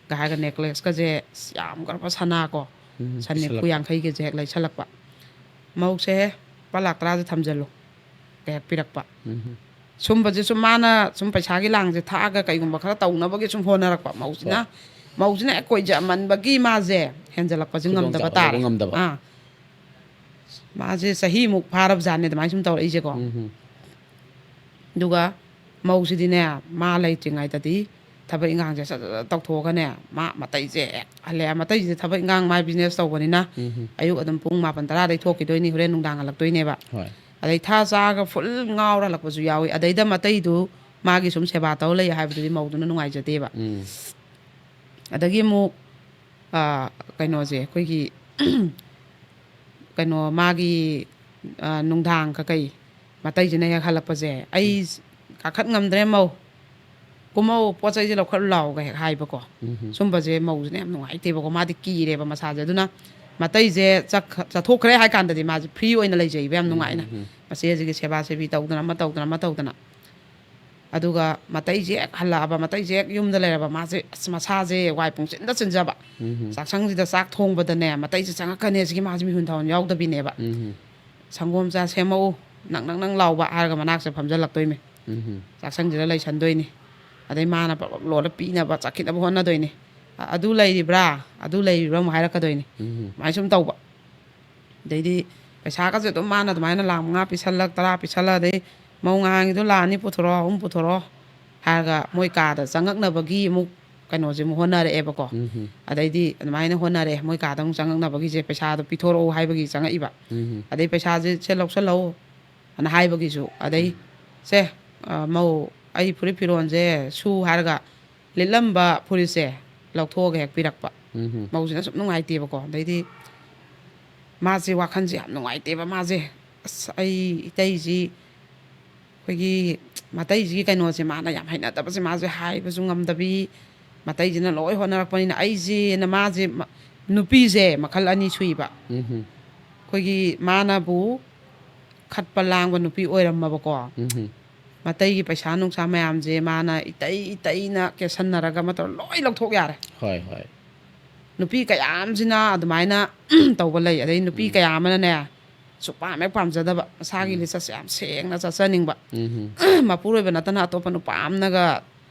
ꯒ ꯍꯥꯏꯔꯒ ꯅꯦꯀ꯭ꯂꯦꯁꯀꯁꯦ ꯌꯥꯝꯈ꯭ꯔꯕ ꯁꯅꯥ ꯀꯣ, ꯎꯝ, ꯁꯟ ꯅꯤꯐꯨ ꯄꯤꯁꯜꯂꯛꯄ꯫ ꯌꯥꯡꯈꯩꯒꯁꯦ ꯍꯦꯛ ꯂꯩꯁꯜꯂꯛꯄ꯫ "ꯃꯧꯁꯦ, ꯂꯨꯄꯥ ꯂꯥꯛ ꯇꯔꯥꯁꯦ ꯊꯝꯖꯜꯂꯨ" ꯒ ꯍꯦꯛ ꯄꯤꯔꯛꯄ꯫ ꯎꯝ꯫ ꯁꯨꯝꯕꯁꯦ ꯁꯨꯝ ꯃꯥꯅ ꯁꯨꯝ ꯄꯩꯁꯥꯒꯤ ꯂꯥꯡꯁꯦ ꯊꯥꯛꯑꯒ ꯀꯩꯒꯨꯝꯕ ꯈꯔ ꯇꯧꯅꯕꯒꯤ ꯁꯨꯝ ꯍꯣꯠꯅꯔꯛꯄ ꯃꯧꯁꯤꯅ꯫ ꯍꯣꯏ꯫ ꯃꯧꯁꯤꯅ ꯍꯦꯛ ꯀꯣꯏꯖꯃꯟꯕꯒꯤ ꯃꯥꯁꯦ ꯍꯦꯟꯖꯜꯂꯛꯄꯁꯦ ꯈꯨꯗꯣꯡ ꯉꯝꯗꯕ ꯆꯥꯕ ꯂꯧꯕ ꯇꯥꯔꯦ꯫ ꯉꯝꯗꯕ꯫ ꯑꯥ꯫ ꯃꯥꯁꯦ ꯆꯍꯤꯃꯨꯛ ꯐꯥꯔꯕꯖꯥꯠꯅꯦ ꯑꯗꯨꯃꯥꯏꯅ ꯁꯨꯝ ꯇꯧꯔꯛꯏꯁꯦꯀꯣ꯫ ꯎꯝ, ꯎꯝ꯫ ꯑꯗꯨꯒ ꯃꯧꯁꯤꯗꯤꯅꯦ, ꯃꯥ ꯂꯩꯇ꯭ꯔꯤꯉꯩꯗꯗꯤ ꯊꯕꯛ ꯏꯪꯈꯥꯡꯁꯦ ꯁꯠ ꯁꯠ ꯁꯠ ꯇꯧꯊꯣꯛꯑꯒꯅꯦ, ꯃꯥ ꯃꯇꯩꯁꯦ ꯍꯦꯛ ꯍꯜꯂꯦ꯫ ꯃꯇꯩꯁꯤꯗꯤ ꯊꯕꯛ ꯏꯪꯈꯥꯡ, ꯃꯥ ꯕꯤꯖꯤꯅꯦꯁ ꯇꯧꯕꯅꯤꯅ ꯎꯝ, ꯎꯝ꯫ ꯑꯌꯨꯛ ꯑꯗꯨꯝ ꯄꯨꯡ ꯃꯥꯄꯟ ꯇꯔꯥꯗꯩ ꯊꯣꯛꯈꯤꯗꯣꯏꯅꯤ, ꯍꯣꯔꯦꯟ ꯅꯨꯡꯗꯥꯡ ꯍꯜꯂꯛꯇꯣꯏꯅꯦꯕ꯫ ꯍꯣꯏ꯫ ꯑꯗꯩ ꯊꯥ ꯆꯥꯔꯒ ꯐꯨꯜ ꯉꯥꯎꯔ ꯍꯜꯂꯛꯄꯁꯨ ꯌꯥꯎꯏ꯫ ꯑꯗꯩꯗ ꯃꯇꯩꯗꯨ ꯃꯥꯒꯤ ꯁꯨꯝ ꯁꯦꯕꯥ ꯇꯧ ꯂꯩ ꯍꯥꯏꯕꯗꯨꯗꯤ ꯃꯧꯗꯨꯅ ꯅꯨꯡꯉꯥꯏꯖꯗꯦꯕ꯫ ꯎꯝ꯫ ꯑꯗꯒꯤ ꯑꯃꯨꯛ ꯑ, ꯀꯩꯅꯣꯁꯦ, ꯑꯩꯈꯣꯏꯒꯤ ꯀꯩꯅꯣ, ꯃꯥꯒꯤ ꯑ, ꯅꯨꯡꯗꯥꯡ ꯀꯀꯩ ꯃꯇꯩꯁꯤꯅ ꯍꯦꯛ ꯍꯜꯂꯛꯄꯁꯦ, "ꯑꯩ ꯀꯥꯈꯠ ꯉꯝꯗ꯭ꯔꯦ ꯃꯧ, ꯀꯨꯝꯃꯧ, ꯄꯣꯠ ꯆꯩꯁꯦ ꯂꯧꯈꯠꯂꯨ ꯂꯥꯎꯒ" ꯍꯦꯛ ꯍꯥꯏꯕꯀꯣ꯫ ꯎꯝ꯫ ꯁꯨꯝꯕꯁꯦ ꯃꯧꯁꯤꯅ ꯌꯥꯝ ꯅꯨꯡꯉꯥꯏꯇꯦꯕꯀꯣ, ꯃꯥꯗꯤ ꯀꯤꯔꯦꯕ ꯃꯁꯥꯁꯦ꯫ ꯑꯗꯨꯅ ꯃꯇꯩꯁꯦ ꯆꯠꯈ-, ꯆꯠꯊꯣꯛꯈ꯭ꯔꯦ ꯍꯥꯏ ꯀꯥꯟꯗꯗꯤ ꯃꯥꯁꯦ ꯐ꯭ꯔꯤ ꯑꯣꯏꯅ ꯂꯩꯖꯩꯕ ꯌꯥꯝ ꯅꯨꯡꯉꯥꯏꯅ꯫ ꯎꯝ, ꯎꯝ꯫ ꯃꯆꯦꯁꯤꯒꯤ ꯁꯦꯕꯥ ꯁꯦꯕꯤ ꯇꯧꯗꯅ, ꯑꯃ ꯇꯧꯗꯅ, ꯑꯃ ꯇꯧꯗꯅ꯫ ꯑꯗꯨꯒ ꯃꯇꯩꯁꯦ ꯍꯦꯛ ꯍꯜꯂꯛꯑꯕ, ꯃꯇꯩꯁꯦ ꯍꯦꯛ ꯌꯨꯝꯗ ꯂꯩꯔꯕ, ꯃꯥꯁꯦ ꯑꯁ ꯃꯁꯥꯁꯦ ꯋꯥꯏ ꯄꯨꯡꯆꯤꯟꯗ ꯆꯤꯟꯖꯕ꯫ ꯎꯝ꯫ ꯆꯥꯛꯁꯪꯁꯤꯗ ꯆꯥꯛ ꯊꯣꯡꯕꯗꯅꯦ, ꯃꯇꯩꯁꯦ ꯆꯪꯉꯛꯀꯅꯤ ꯁꯤꯒꯤ ꯃꯥꯁꯦ ꯃꯤꯍꯨꯟ ꯊꯥꯍꯨꯟ ꯌꯥꯎꯗꯕꯤꯅꯦꯕ꯫ ꯎꯝ꯫ "ꯁꯪꯒꯣꯝ ꯆꯥ ꯁꯦꯝꯃꯛꯎ, ꯅꯪ ꯅꯪ ꯅꯪ ꯂꯥꯎꯕ" ꯍꯥꯏꯔꯒ ꯃꯅꯥꯛꯁꯦ ꯐꯝꯖꯜꯂꯛꯇꯣꯏꯅꯤ꯫ ꯎꯝ꯫ ꯆꯥꯛꯁꯪꯁꯤꯗ ꯂꯩꯁꯟꯗꯣꯏꯅꯤ꯫ ꯑꯗꯩ ꯃꯥꯅ ꯄ꯭ꯔꯞ ꯄ꯭ꯔꯞ ꯂꯣꯜꯂ ꯄꯤꯅꯕ ꯆꯠꯈꯤꯅꯕ ꯍꯣꯠꯅꯗꯣꯏꯅꯤ꯫ "ꯑ-, ꯑꯗꯨ ꯂꯩꯔꯤꯕ꯭ꯔꯥ? ꯑꯗꯨ ꯂꯩꯔꯤꯕ꯭ꯔꯥ?" ꯑꯃꯨꯛ ꯍꯥꯏꯔꯛꯀꯗꯣꯏꯅꯤ꯫ ꯎꯝ꯫ ꯑꯗꯨꯃꯥꯏꯅ ꯁꯨꯝ ꯇꯧꯕ꯫ ꯑꯗꯩꯗꯤ ꯄꯩꯁꯥꯒꯁꯦ ꯑꯗꯨꯝ ꯃꯥꯅ ꯑꯗꯨꯃꯥꯏꯅ ꯂꯥꯈ ꯃꯉꯥ ꯄꯤꯁꯜꯂꯛ, ꯇꯔꯥ ꯄꯤꯁꯜꯂꯛ, ꯑꯗꯩ "ꯃꯧ ꯉꯍꯥꯟꯒꯤꯗꯣ ꯂꯥꯛ ꯑꯅꯤ ꯄꯨꯊꯣꯔꯛꯑꯣ, ꯑꯍꯨꯝ ꯄꯨꯊꯣꯔꯛꯑꯣ" ꯍꯥꯏꯔꯒ ꯃꯣꯏ ꯀꯥꯗ ꯆꯪꯉꯛꯅꯕꯒꯤ ꯑꯃꯨꯛ ꯀꯩꯅꯣꯁꯦ ꯑꯃꯨꯛ ꯍꯣꯠꯅꯔꯛꯑꯦꯕꯀꯣ꯫ ꯎꯝ꯫ ꯑꯗꯩꯗꯤ ꯑꯗꯨꯃꯥꯏꯅ ꯍꯣꯠꯅꯔꯦ, ꯃꯣꯏ ꯀꯥꯗ ꯑꯃꯨꯛ ꯆꯪꯉꯛꯅꯕꯒꯤꯁꯦ ꯄꯩꯁꯥꯗꯣ ꯄꯤꯊꯣꯔꯛꯑꯣ ꯍꯥꯏꯕꯒꯤ ꯆꯪꯉꯛꯏꯕ꯫ ꯎꯝ꯫ ꯑꯗꯩ ꯄꯩꯁꯥꯁꯦ "ꯁꯦ ꯂꯧꯁꯜꯂꯛꯎ" ꯑꯅ ꯍꯥꯏꯕꯒꯤꯁꯨ, ꯑꯗꯩ "ꯁꯦ, ꯑ, ꯃꯧ, ꯑꯩ ꯐꯨꯔꯤꯠ ꯐꯤꯔꯣꯟꯁꯦ ꯁꯨ" ꯍꯥꯏꯔꯒ ꯂꯤꯠꯂꯝꯕ ꯐꯨꯔꯤꯠꯁꯦ ꯂꯧꯊꯣꯛꯑꯒ ꯍꯦꯛ ꯄꯤꯔꯛꯄ꯫ ꯎꯝ꯫ ꯃꯧꯁꯤꯅ ꯁꯨꯝ ꯅꯨꯡꯉꯥꯏꯇꯦꯕꯀꯣ꯫ ꯑꯗꯩꯗꯤ ꯃꯥꯁꯦ ꯋꯥꯈꯜꯁꯦ ꯌꯥꯝ ꯅꯨꯡꯉꯥꯏꯇꯦꯕ꯫ ꯃꯥꯁꯦ, "ꯑꯁ, ꯑꯩ ꯏꯇꯩꯁꯤ, ꯑꯩꯈꯣꯏꯒꯤ ꯃꯇꯩꯁꯤꯒꯤ ꯀꯩꯅꯣꯁꯦ ꯃꯥꯅ ꯌꯥꯝ ꯍꯩꯅꯗꯕꯁꯦ", ꯃꯥꯁꯦ ꯍꯥꯏꯕꯁꯨ ꯉꯝꯗꯕꯤ, ꯃꯇꯩꯁꯤꯅ ꯂꯣꯏ ꯍꯣꯠꯅꯔꯛꯄꯅꯤꯅ ꯑꯩꯁꯦꯅ ꯃꯥꯁꯦ ꯃ-, ꯅꯨꯄꯤꯁꯦ ꯃꯈꯜ ꯑꯅꯤ ꯁꯨꯏꯕ꯫ ꯎꯝ꯫ ꯑꯩꯈꯣꯏꯒꯤ ꯃꯥꯅꯕꯨ ꯈꯠꯄ ꯂꯥꯡꯕ ꯅꯨꯄꯤ ꯑꯣꯏꯔꯝꯃꯕꯀꯣ꯫ ꯎꯝ꯫ ꯃꯇꯩꯒꯤ ꯄꯩꯁꯥ ꯅꯨꯡꯁꯥ ꯃꯌꯥꯝꯁꯦ ꯃꯥꯅ ꯏꯇꯩ ꯏꯇꯩꯅ ꯀꯦꯁꯟꯅꯔꯒ ꯑꯃ ꯇꯧꯔ ꯂꯣꯏ ꯂꯧꯊꯣꯛ ꯌꯥꯔꯦ꯫ ꯍꯣꯏ, ꯍꯣꯏ꯫ ꯅꯨꯄꯤ ꯀꯌꯥ ꯑꯃꯁꯤꯅ ꯑꯗꯨꯃꯥꯏꯅ ꯇꯧꯕ ꯂꯩ꯫ ꯑꯗꯩ ꯅꯨꯄꯤ ꯎꯝ꯫ ꯀꯌꯥ ꯑꯃꯅꯅꯦ, ꯁꯨꯛꯄꯥꯝ ꯍꯦꯛ ꯄꯥꯝꯖꯗꯕ, ꯃꯁꯥꯒꯤ ꯎꯝ꯫ ꯂꯤꯆꯠꯁꯦ ꯌꯥꯝ ꯁꯦꯡꯅ ꯆꯠꯆꯅꯤꯡꯕ꯫ ꯎꯝ꯫ ꯃꯄꯨꯔꯣꯏꯕ ꯅꯠꯇꯅ ꯑꯇꯣꯞꯄ ꯅꯨꯄꯥ ꯑꯃꯅꯒ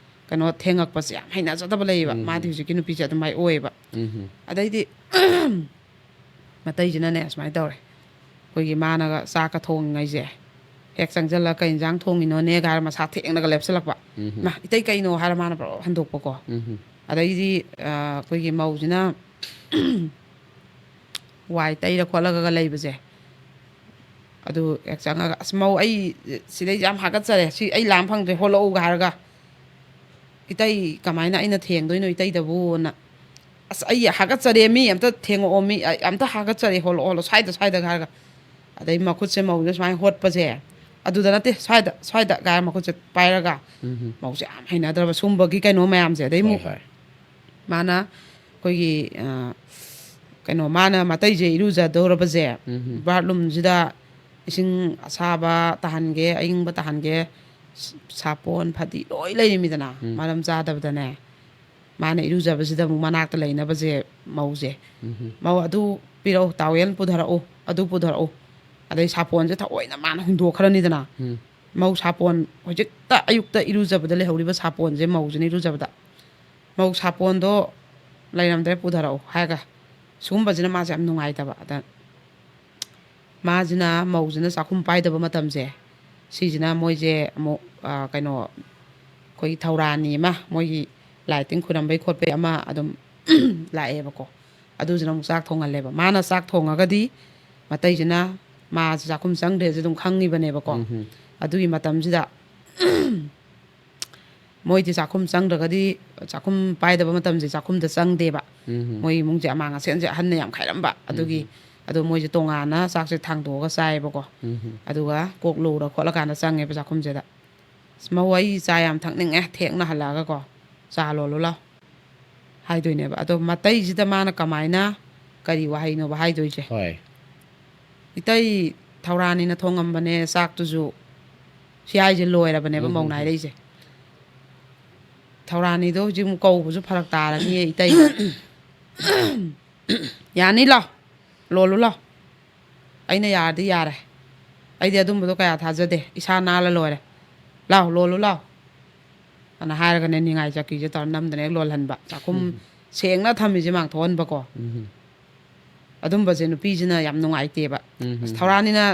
ꯀꯩꯅꯣ ꯊꯦꯡꯉꯛꯄꯁꯦ ꯌꯥꯝ ꯍꯩꯅꯖꯗꯕ ꯂꯩꯌꯦꯕ꯫ ꯎꯝ꯫ ꯃꯥꯗꯤ ꯍꯧꯖꯤꯛꯀꯤ ꯅꯨꯄꯤꯁꯦ ꯑꯗꯨꯃꯥꯏ ꯑꯣꯏꯌꯦꯕ꯫ ꯎꯝ꯫ ꯑꯗꯩꯗꯤ ꯃꯇꯩꯁꯤꯅꯅꯦ ꯁꯨꯃꯥꯏꯅ ꯇꯧꯔꯦ꯫ ꯑꯩꯈꯣꯏꯒꯤ ꯃꯥꯅꯒ ꯆꯥꯛꯀ ꯊꯣꯡꯉꯤꯉꯩꯁꯦ, ꯍꯦꯛ ꯆꯪꯁꯤꯜꯂꯒ "ꯀꯩ ꯏꯟꯖꯥꯡ ꯊꯣꯡꯉꯤꯅꯣꯅꯦꯒ" ꯍꯥꯏꯔ ꯃꯁꯥ ꯊꯦꯡꯅꯒ ꯂꯦꯞꯁꯤꯜꯂꯛꯄ꯫ ꯎꯝ꯫ "ꯃꯥ, ꯏꯇꯩ ꯀꯩꯅꯣ?" ꯍꯥꯏꯔ ꯃꯥꯅ ꯄꯨꯔꯥ ꯍꯟꯗꯣꯛꯄꯀꯣ꯫ ꯎꯝ꯫ ꯑꯗꯩꯗꯤ, ꯑ, ꯑꯩꯈꯣꯏꯒꯤ ꯃꯧꯁꯤꯅ ꯋꯥꯏ ꯇꯩꯔ ꯈꯣꯠꯂꯒ ꯂꯩꯕꯁꯦ, ꯑꯗꯨ ꯍꯦꯛ ꯆꯪꯉꯒ, "ꯑꯁ, ꯃꯧ, ꯑꯩ ꯁꯤꯗꯩꯁꯦ ꯌꯥꯝ ꯍꯥꯀꯠꯆꯔꯦ, ꯁꯤ ꯑꯩ ꯂꯥꯝ ꯐꯪꯗ꯭ꯔꯦ, ꯍꯣꯜꯂꯛꯎꯒ" ꯍꯥꯏꯔꯒ, "ꯏꯇꯩ, ꯀꯃꯥꯏꯅ ꯑꯩꯅ ꯊꯦꯡꯗꯣꯏꯅꯣ ꯏꯇꯩꯗꯕꯨꯅ?" "ꯑꯁ, ꯑꯩ ꯍꯥꯀꯠꯆꯔꯦ, ꯃꯤ ꯑꯝꯇ ꯊꯦꯡꯉꯛꯑꯣ, ꯃꯤ ꯑ-, ꯑꯝꯇ ꯍꯥꯀꯠꯆꯔꯦ, ꯍꯣꯜꯂꯛꯑꯣ, ꯍꯣꯜꯂꯣ, ꯁ꯭ꯋꯥꯏꯗ, ꯁ꯭ꯋꯥꯏꯗꯒ" ꯍꯥꯏꯔꯒ꯫ ꯑꯗꯩ ꯃꯈꯨꯠꯁꯦ ꯃꯧꯁꯦ ꯁꯨꯃꯥꯏꯅ ꯍꯣꯠꯄꯁꯦ, "ꯑꯗꯨꯗ ꯅꯠꯇꯦ, ꯁ꯭ꯋꯥꯏꯗ, ꯁ꯭ꯋꯥꯏꯗ" ꯀꯥꯏꯔ ꯃꯈꯨꯠꯁꯦ ꯄꯥꯏꯔꯒ, ꯎꯝ꯫ ꯃꯧꯁꯦ ꯌꯥꯝ ꯍꯩꯅꯗ꯭ꯔꯕ ꯁꯨꯝꯕꯒꯤ ꯀꯩꯅꯣ ꯃꯌꯥꯝꯁꯦ꯫ ꯑꯗꯩ ꯍꯣꯏ, ꯑꯃꯨꯛ ꯍꯣꯏ꯫ ꯃꯥꯅ ꯑꯩꯈꯣꯏꯒꯤ, ꯑ, ꯀꯩꯅꯣ, ꯃꯥꯅ ꯃꯇꯩꯁꯦ ꯏꯔꯨꯖꯗꯧꯔꯕꯁꯦ, ꯎꯝ꯫ ꯕꯥꯠꯔꯨꯝꯁꯤꯗ ꯏꯁꯤꯡ ꯑꯁꯥꯕ ꯇꯥꯍꯟꯒꯦ, ꯑꯏꯪꯕ ꯇꯥꯍꯟꯒꯦ, ꯁ-, ꯁꯥꯄꯣꯟ ꯐꯗꯤ ꯂꯣꯏ ꯂꯩꯔꯤꯃꯤꯗꯅ, ꯎꯝ꯫ ꯃꯔꯝ ꯆꯥꯗꯕꯗꯅꯦ꯫ ꯃꯥꯅ ꯏꯔꯨꯖꯕꯁꯤꯗ ꯑꯃꯨꯛ ꯃꯅꯥꯛꯇ ꯂꯩꯅꯕꯁꯦ ꯃꯧꯁꯦ, ꯎꯝ꯫ "ꯃꯧ, ꯑꯗꯨ ꯄꯤꯔꯛꯎ, ꯇꯥꯋꯦꯜ ꯄꯨꯊꯔꯛꯎ, ꯑꯗꯨ ꯄꯨꯊꯔꯛꯎ", ꯑꯗꯩ ꯁꯥꯄꯣꯟꯁꯦ ꯊꯑꯣꯏꯅ ꯃꯥꯅ ꯍꯨꯟꯗꯣꯛꯈ꯭ꯔꯅꯤꯗꯅ꯫ ꯎꯝ꯫ ꯃꯧ ꯁꯥꯄꯣꯟ ꯍꯧꯖꯤꯛꯇ ꯑꯌꯨꯛꯇ ꯏꯔꯨꯖꯕꯗ ꯂꯩꯍꯧꯔꯤꯕ ꯁꯥꯄꯣꯟꯁꯦ ꯃꯧꯁꯤꯅ ꯏꯔꯨꯖꯕꯗ, "ꯃꯧ, ꯁꯥꯄꯣꯟꯗꯣ ꯂꯩꯔꯝꯗ꯭ꯔꯦ, ꯄꯨꯊꯔꯛꯎ" ꯍꯥꯏꯔꯒ, ꯁꯤꯒꯨꯝꯕꯁꯤꯅ ꯃꯥꯁꯦ ꯌꯥꯝ ꯅꯨꯡꯉꯥꯏꯇꯕ꯫ ꯑꯗ ꯃꯥꯁꯤꯅ, ꯃꯧꯁꯤꯅ ꯆꯥꯛꯈꯨꯝ ꯄꯥꯏꯗꯕ ꯃꯇꯝꯁꯦ, ꯁꯤꯁꯤꯅ ꯃꯣꯏꯁꯦ ꯑꯃꯨꯛ, ꯑ, ꯀꯩꯅꯣ, ꯑꯩꯈꯣꯏꯒꯤ ꯊꯧꯔꯥꯅꯤ ꯑꯃ, ꯃꯣꯏꯒꯤ ꯂꯥꯏ ꯇꯤꯟ ꯈꯣꯏꯔꯝꯕꯩ ꯈꯣꯠꯄꯩ ꯑꯃ ꯑꯗꯨꯝ ꯂꯥꯛꯑꯦꯕꯀꯣ꯫ ꯑꯗꯨꯁꯤꯅ ꯑꯃꯨꯛ ꯆꯥꯛ ꯊꯣꯡꯍꯜꯂꯦꯕ꯫ ꯃꯥꯅ ꯆꯥꯛ ꯊꯣꯡꯉꯒꯗꯤ ꯃꯇꯩꯁꯤꯅ ꯃꯥꯁꯦ ꯆꯥꯛꯈꯨꯝ ꯆꯪꯗ꯭ꯔꯦꯁꯦ ꯑꯗꯨꯝ ꯈꯪꯉꯤꯕꯅꯦꯕꯀꯣ꯫ ꯎꯝ꯫ ꯑꯗꯨꯒꯤ ꯃꯇꯝꯁꯤꯗ ꯃꯣꯏꯗꯤ ꯆꯥꯛꯈꯨꯝ ꯆꯪꯗ꯭ꯔꯒꯗꯤ, ꯆꯥꯛꯈꯨꯝ ꯄꯥꯏꯗꯕ ꯃꯇꯝꯁꯦ ꯆꯥꯛꯈꯨꯝꯗ ꯆꯪꯗꯦꯕ꯫ ꯎꯝ꯫ ꯃꯣꯏ ꯏꯃꯨꯡꯁꯦ ꯑꯃꯥꯡ ꯑꯁꯦꯟꯁꯦ ꯑꯍꯟꯅ ꯌꯥꯝ ꯈꯥꯏꯔꯝꯕ꯫ ꯑꯗꯨꯒꯤ, ꯎꯝ꯫ ꯑꯗꯣ ꯃꯣꯏꯁꯦ ꯇꯣꯉꯥꯟꯅ ꯆꯥꯛꯁꯦ ꯊꯥꯡꯗꯣꯛꯑꯒ ꯆꯥꯏꯌꯦꯕꯀꯣ꯫ ꯎꯝ꯫ ꯑꯗꯨꯒ ꯀꯣꯛ ꯂꯨꯔ ꯈꯣꯠꯂꯀꯥꯟꯗ ꯆꯪꯉꯦꯕ ꯆꯥꯛꯈꯨꯝꯁꯤꯗ꯫ "ꯑꯁ, ꯃꯧ, ꯑꯩ ꯆꯥ ꯌꯥꯝ ꯊꯛꯅꯤꯡꯉꯦ, ꯊꯦꯡꯅ ꯍꯜꯂꯛꯑꯒꯀꯣ, ꯆꯥ ꯂꯣꯜꯂꯨ ꯂꯥꯎ" ꯍꯥꯏꯗꯣꯏꯅꯦꯕ꯫ ꯑꯗꯣ ꯃꯇꯩꯁꯤꯗ ꯃꯥꯅ ꯀꯃꯥꯏꯅ, ꯀꯔꯤ ꯋꯥꯍꯩꯅꯣꯕ ꯍꯥꯏꯗꯣꯏꯁꯦ? ꯍꯣꯏ꯫ "ꯏꯇꯩ, ꯊꯧꯔꯥꯅꯤꯅ ꯊꯣꯡꯉꯝꯕꯅꯦ ꯆꯥꯛꯇꯨꯁꯨ", ꯁꯤ ꯍꯥꯏꯁꯦ ꯂꯣꯏꯔꯕꯅꯦꯕ ꯎꯝ, ꯃꯧꯅ ꯎꯝ, ꯎꯝ꯫ ꯍꯥꯏꯔꯛꯏꯁꯦ꯫ "ꯊꯧꯔꯥꯅꯤꯗꯣ ꯍꯧꯖꯤꯛ ꯑꯃꯨꯛ ꯀꯧꯕꯁꯨ ꯐꯔꯛ ꯇꯥꯔꯅꯤꯌꯦ ꯏꯇꯩ꯫ ꯌꯥꯅꯤ, ꯂꯥꯎ, ꯂꯣꯜꯂꯨ ꯂꯥꯎ꯫ ꯑꯩꯅ ꯌꯥꯔꯗꯤ ꯌꯥꯔꯦ꯫ ꯑꯩꯗꯤ ꯑꯗꯨꯝꯕꯗꯣ ꯀꯌꯥ ꯊꯥꯖꯗꯦ꯫ ꯏꯁꯥ ꯅꯥꯜꯂ ꯂꯣꯏꯔꯦ꯫ ꯂꯥꯎ, ꯂꯣꯜꯂꯨ ꯂꯥꯎ" ꯑꯅ ꯍꯥꯏꯔꯒꯅꯦ, ꯅꯤꯡꯉꯥꯏ ꯆꯀꯤꯁꯦ ꯇꯧꯔ ꯅꯝꯗꯅ ꯍꯦꯛ ꯂꯣꯜꯍꯟꯕ꯫ ꯆꯥꯛꯈꯨꯝ ꯎꯝ꯫ ꯁꯦꯡꯅ ꯊꯝꯃꯤꯁꯦ ꯃꯥꯡꯊꯣꯛꯍꯟꯕꯀꯣ꯫ ꯎꯝ꯫ ꯑꯗꯨꯝꯕꯁꯦ ꯅꯨꯄꯤꯁꯤꯅ ꯌꯥꯝ ꯅꯨꯡꯉꯥꯏꯇꯦꯕ꯫ ꯎꯝ, "ꯑꯁ, ꯎꯝ, ꯊꯧꯔꯥꯅꯤꯅ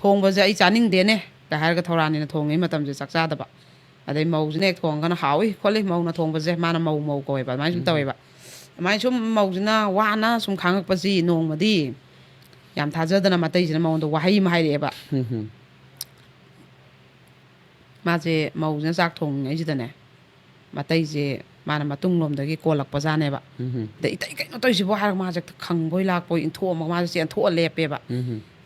ꯊꯣꯡꯕꯁꯦ ꯑꯩ ꯆꯥꯅꯤꯡꯗꯦꯅꯦ" ꯀ ꯍꯥꯏꯔꯒ ꯊꯧꯔꯥꯅꯤꯅ ꯊꯣꯡꯉꯤ ꯃꯇꯝꯁꯦ ꯆꯥꯛ ꯆꯥꯗꯕ꯫ ꯑꯗꯩ ꯃꯧꯁꯤꯅ ꯍꯦꯛ ꯊꯣꯡꯉꯒꯅ "ꯍꯥꯎꯏ ꯈꯣꯠꯂꯤ ꯃꯧꯅ ꯊꯣꯡꯕꯁꯦ", ꯃꯥꯅ ꯃꯧ ꯃꯧ ꯀꯧꯋꯦꯕ, ꯑꯗꯨꯃꯥꯏꯅ ꯁꯨꯝ ꯎꯝ꯫ ꯇꯧꯋꯦꯕ꯫ ꯑꯗꯨꯃꯥꯏꯅ ꯁꯨꯝ ꯃꯧꯁꯤꯅ ꯋꯥꯅ ꯁꯨꯝ ꯈꯥꯡꯉꯛꯄꯁꯤ ꯅꯣꯡꯃꯗꯤ ꯌꯥꯝ ꯊꯥꯖꯗꯅ ꯃꯇꯩꯁꯤꯅ ꯃꯉꯣꯟꯗ ꯋꯥꯍꯩ ꯑꯃ ꯍꯥꯏꯔꯛꯑꯦꯕ꯫ ꯃꯥꯁꯦ ꯃꯧꯁꯤꯅ ꯆꯥꯛ ꯊꯣꯡꯉꯤꯉꯩꯁꯤꯗꯅꯦ, ꯃꯇꯩꯁꯦ ꯃꯥꯅ ꯃꯇꯨꯡ ꯂꯣꯝꯗꯒꯤ ꯀꯣꯜꯂꯛꯄꯖꯥꯠꯅꯦꯕ꯫ ꯑꯗ "ꯏꯇꯩ, ꯀꯩꯅꯣ ꯇꯧꯔꯤꯁꯤꯕꯣ?" ꯍꯥꯏꯔꯒ ꯃꯥꯁꯦ ꯍꯦꯛꯇ ꯈꯪꯕꯣꯏ ꯂꯥꯛꯄꯣꯏ ꯏꯟꯊꯣꯛꯑꯝꯃꯒ ꯃꯥꯁꯦ ꯆꯦꯟꯊꯣꯛꯑ ꯂꯦꯞꯄꯦꯕ꯫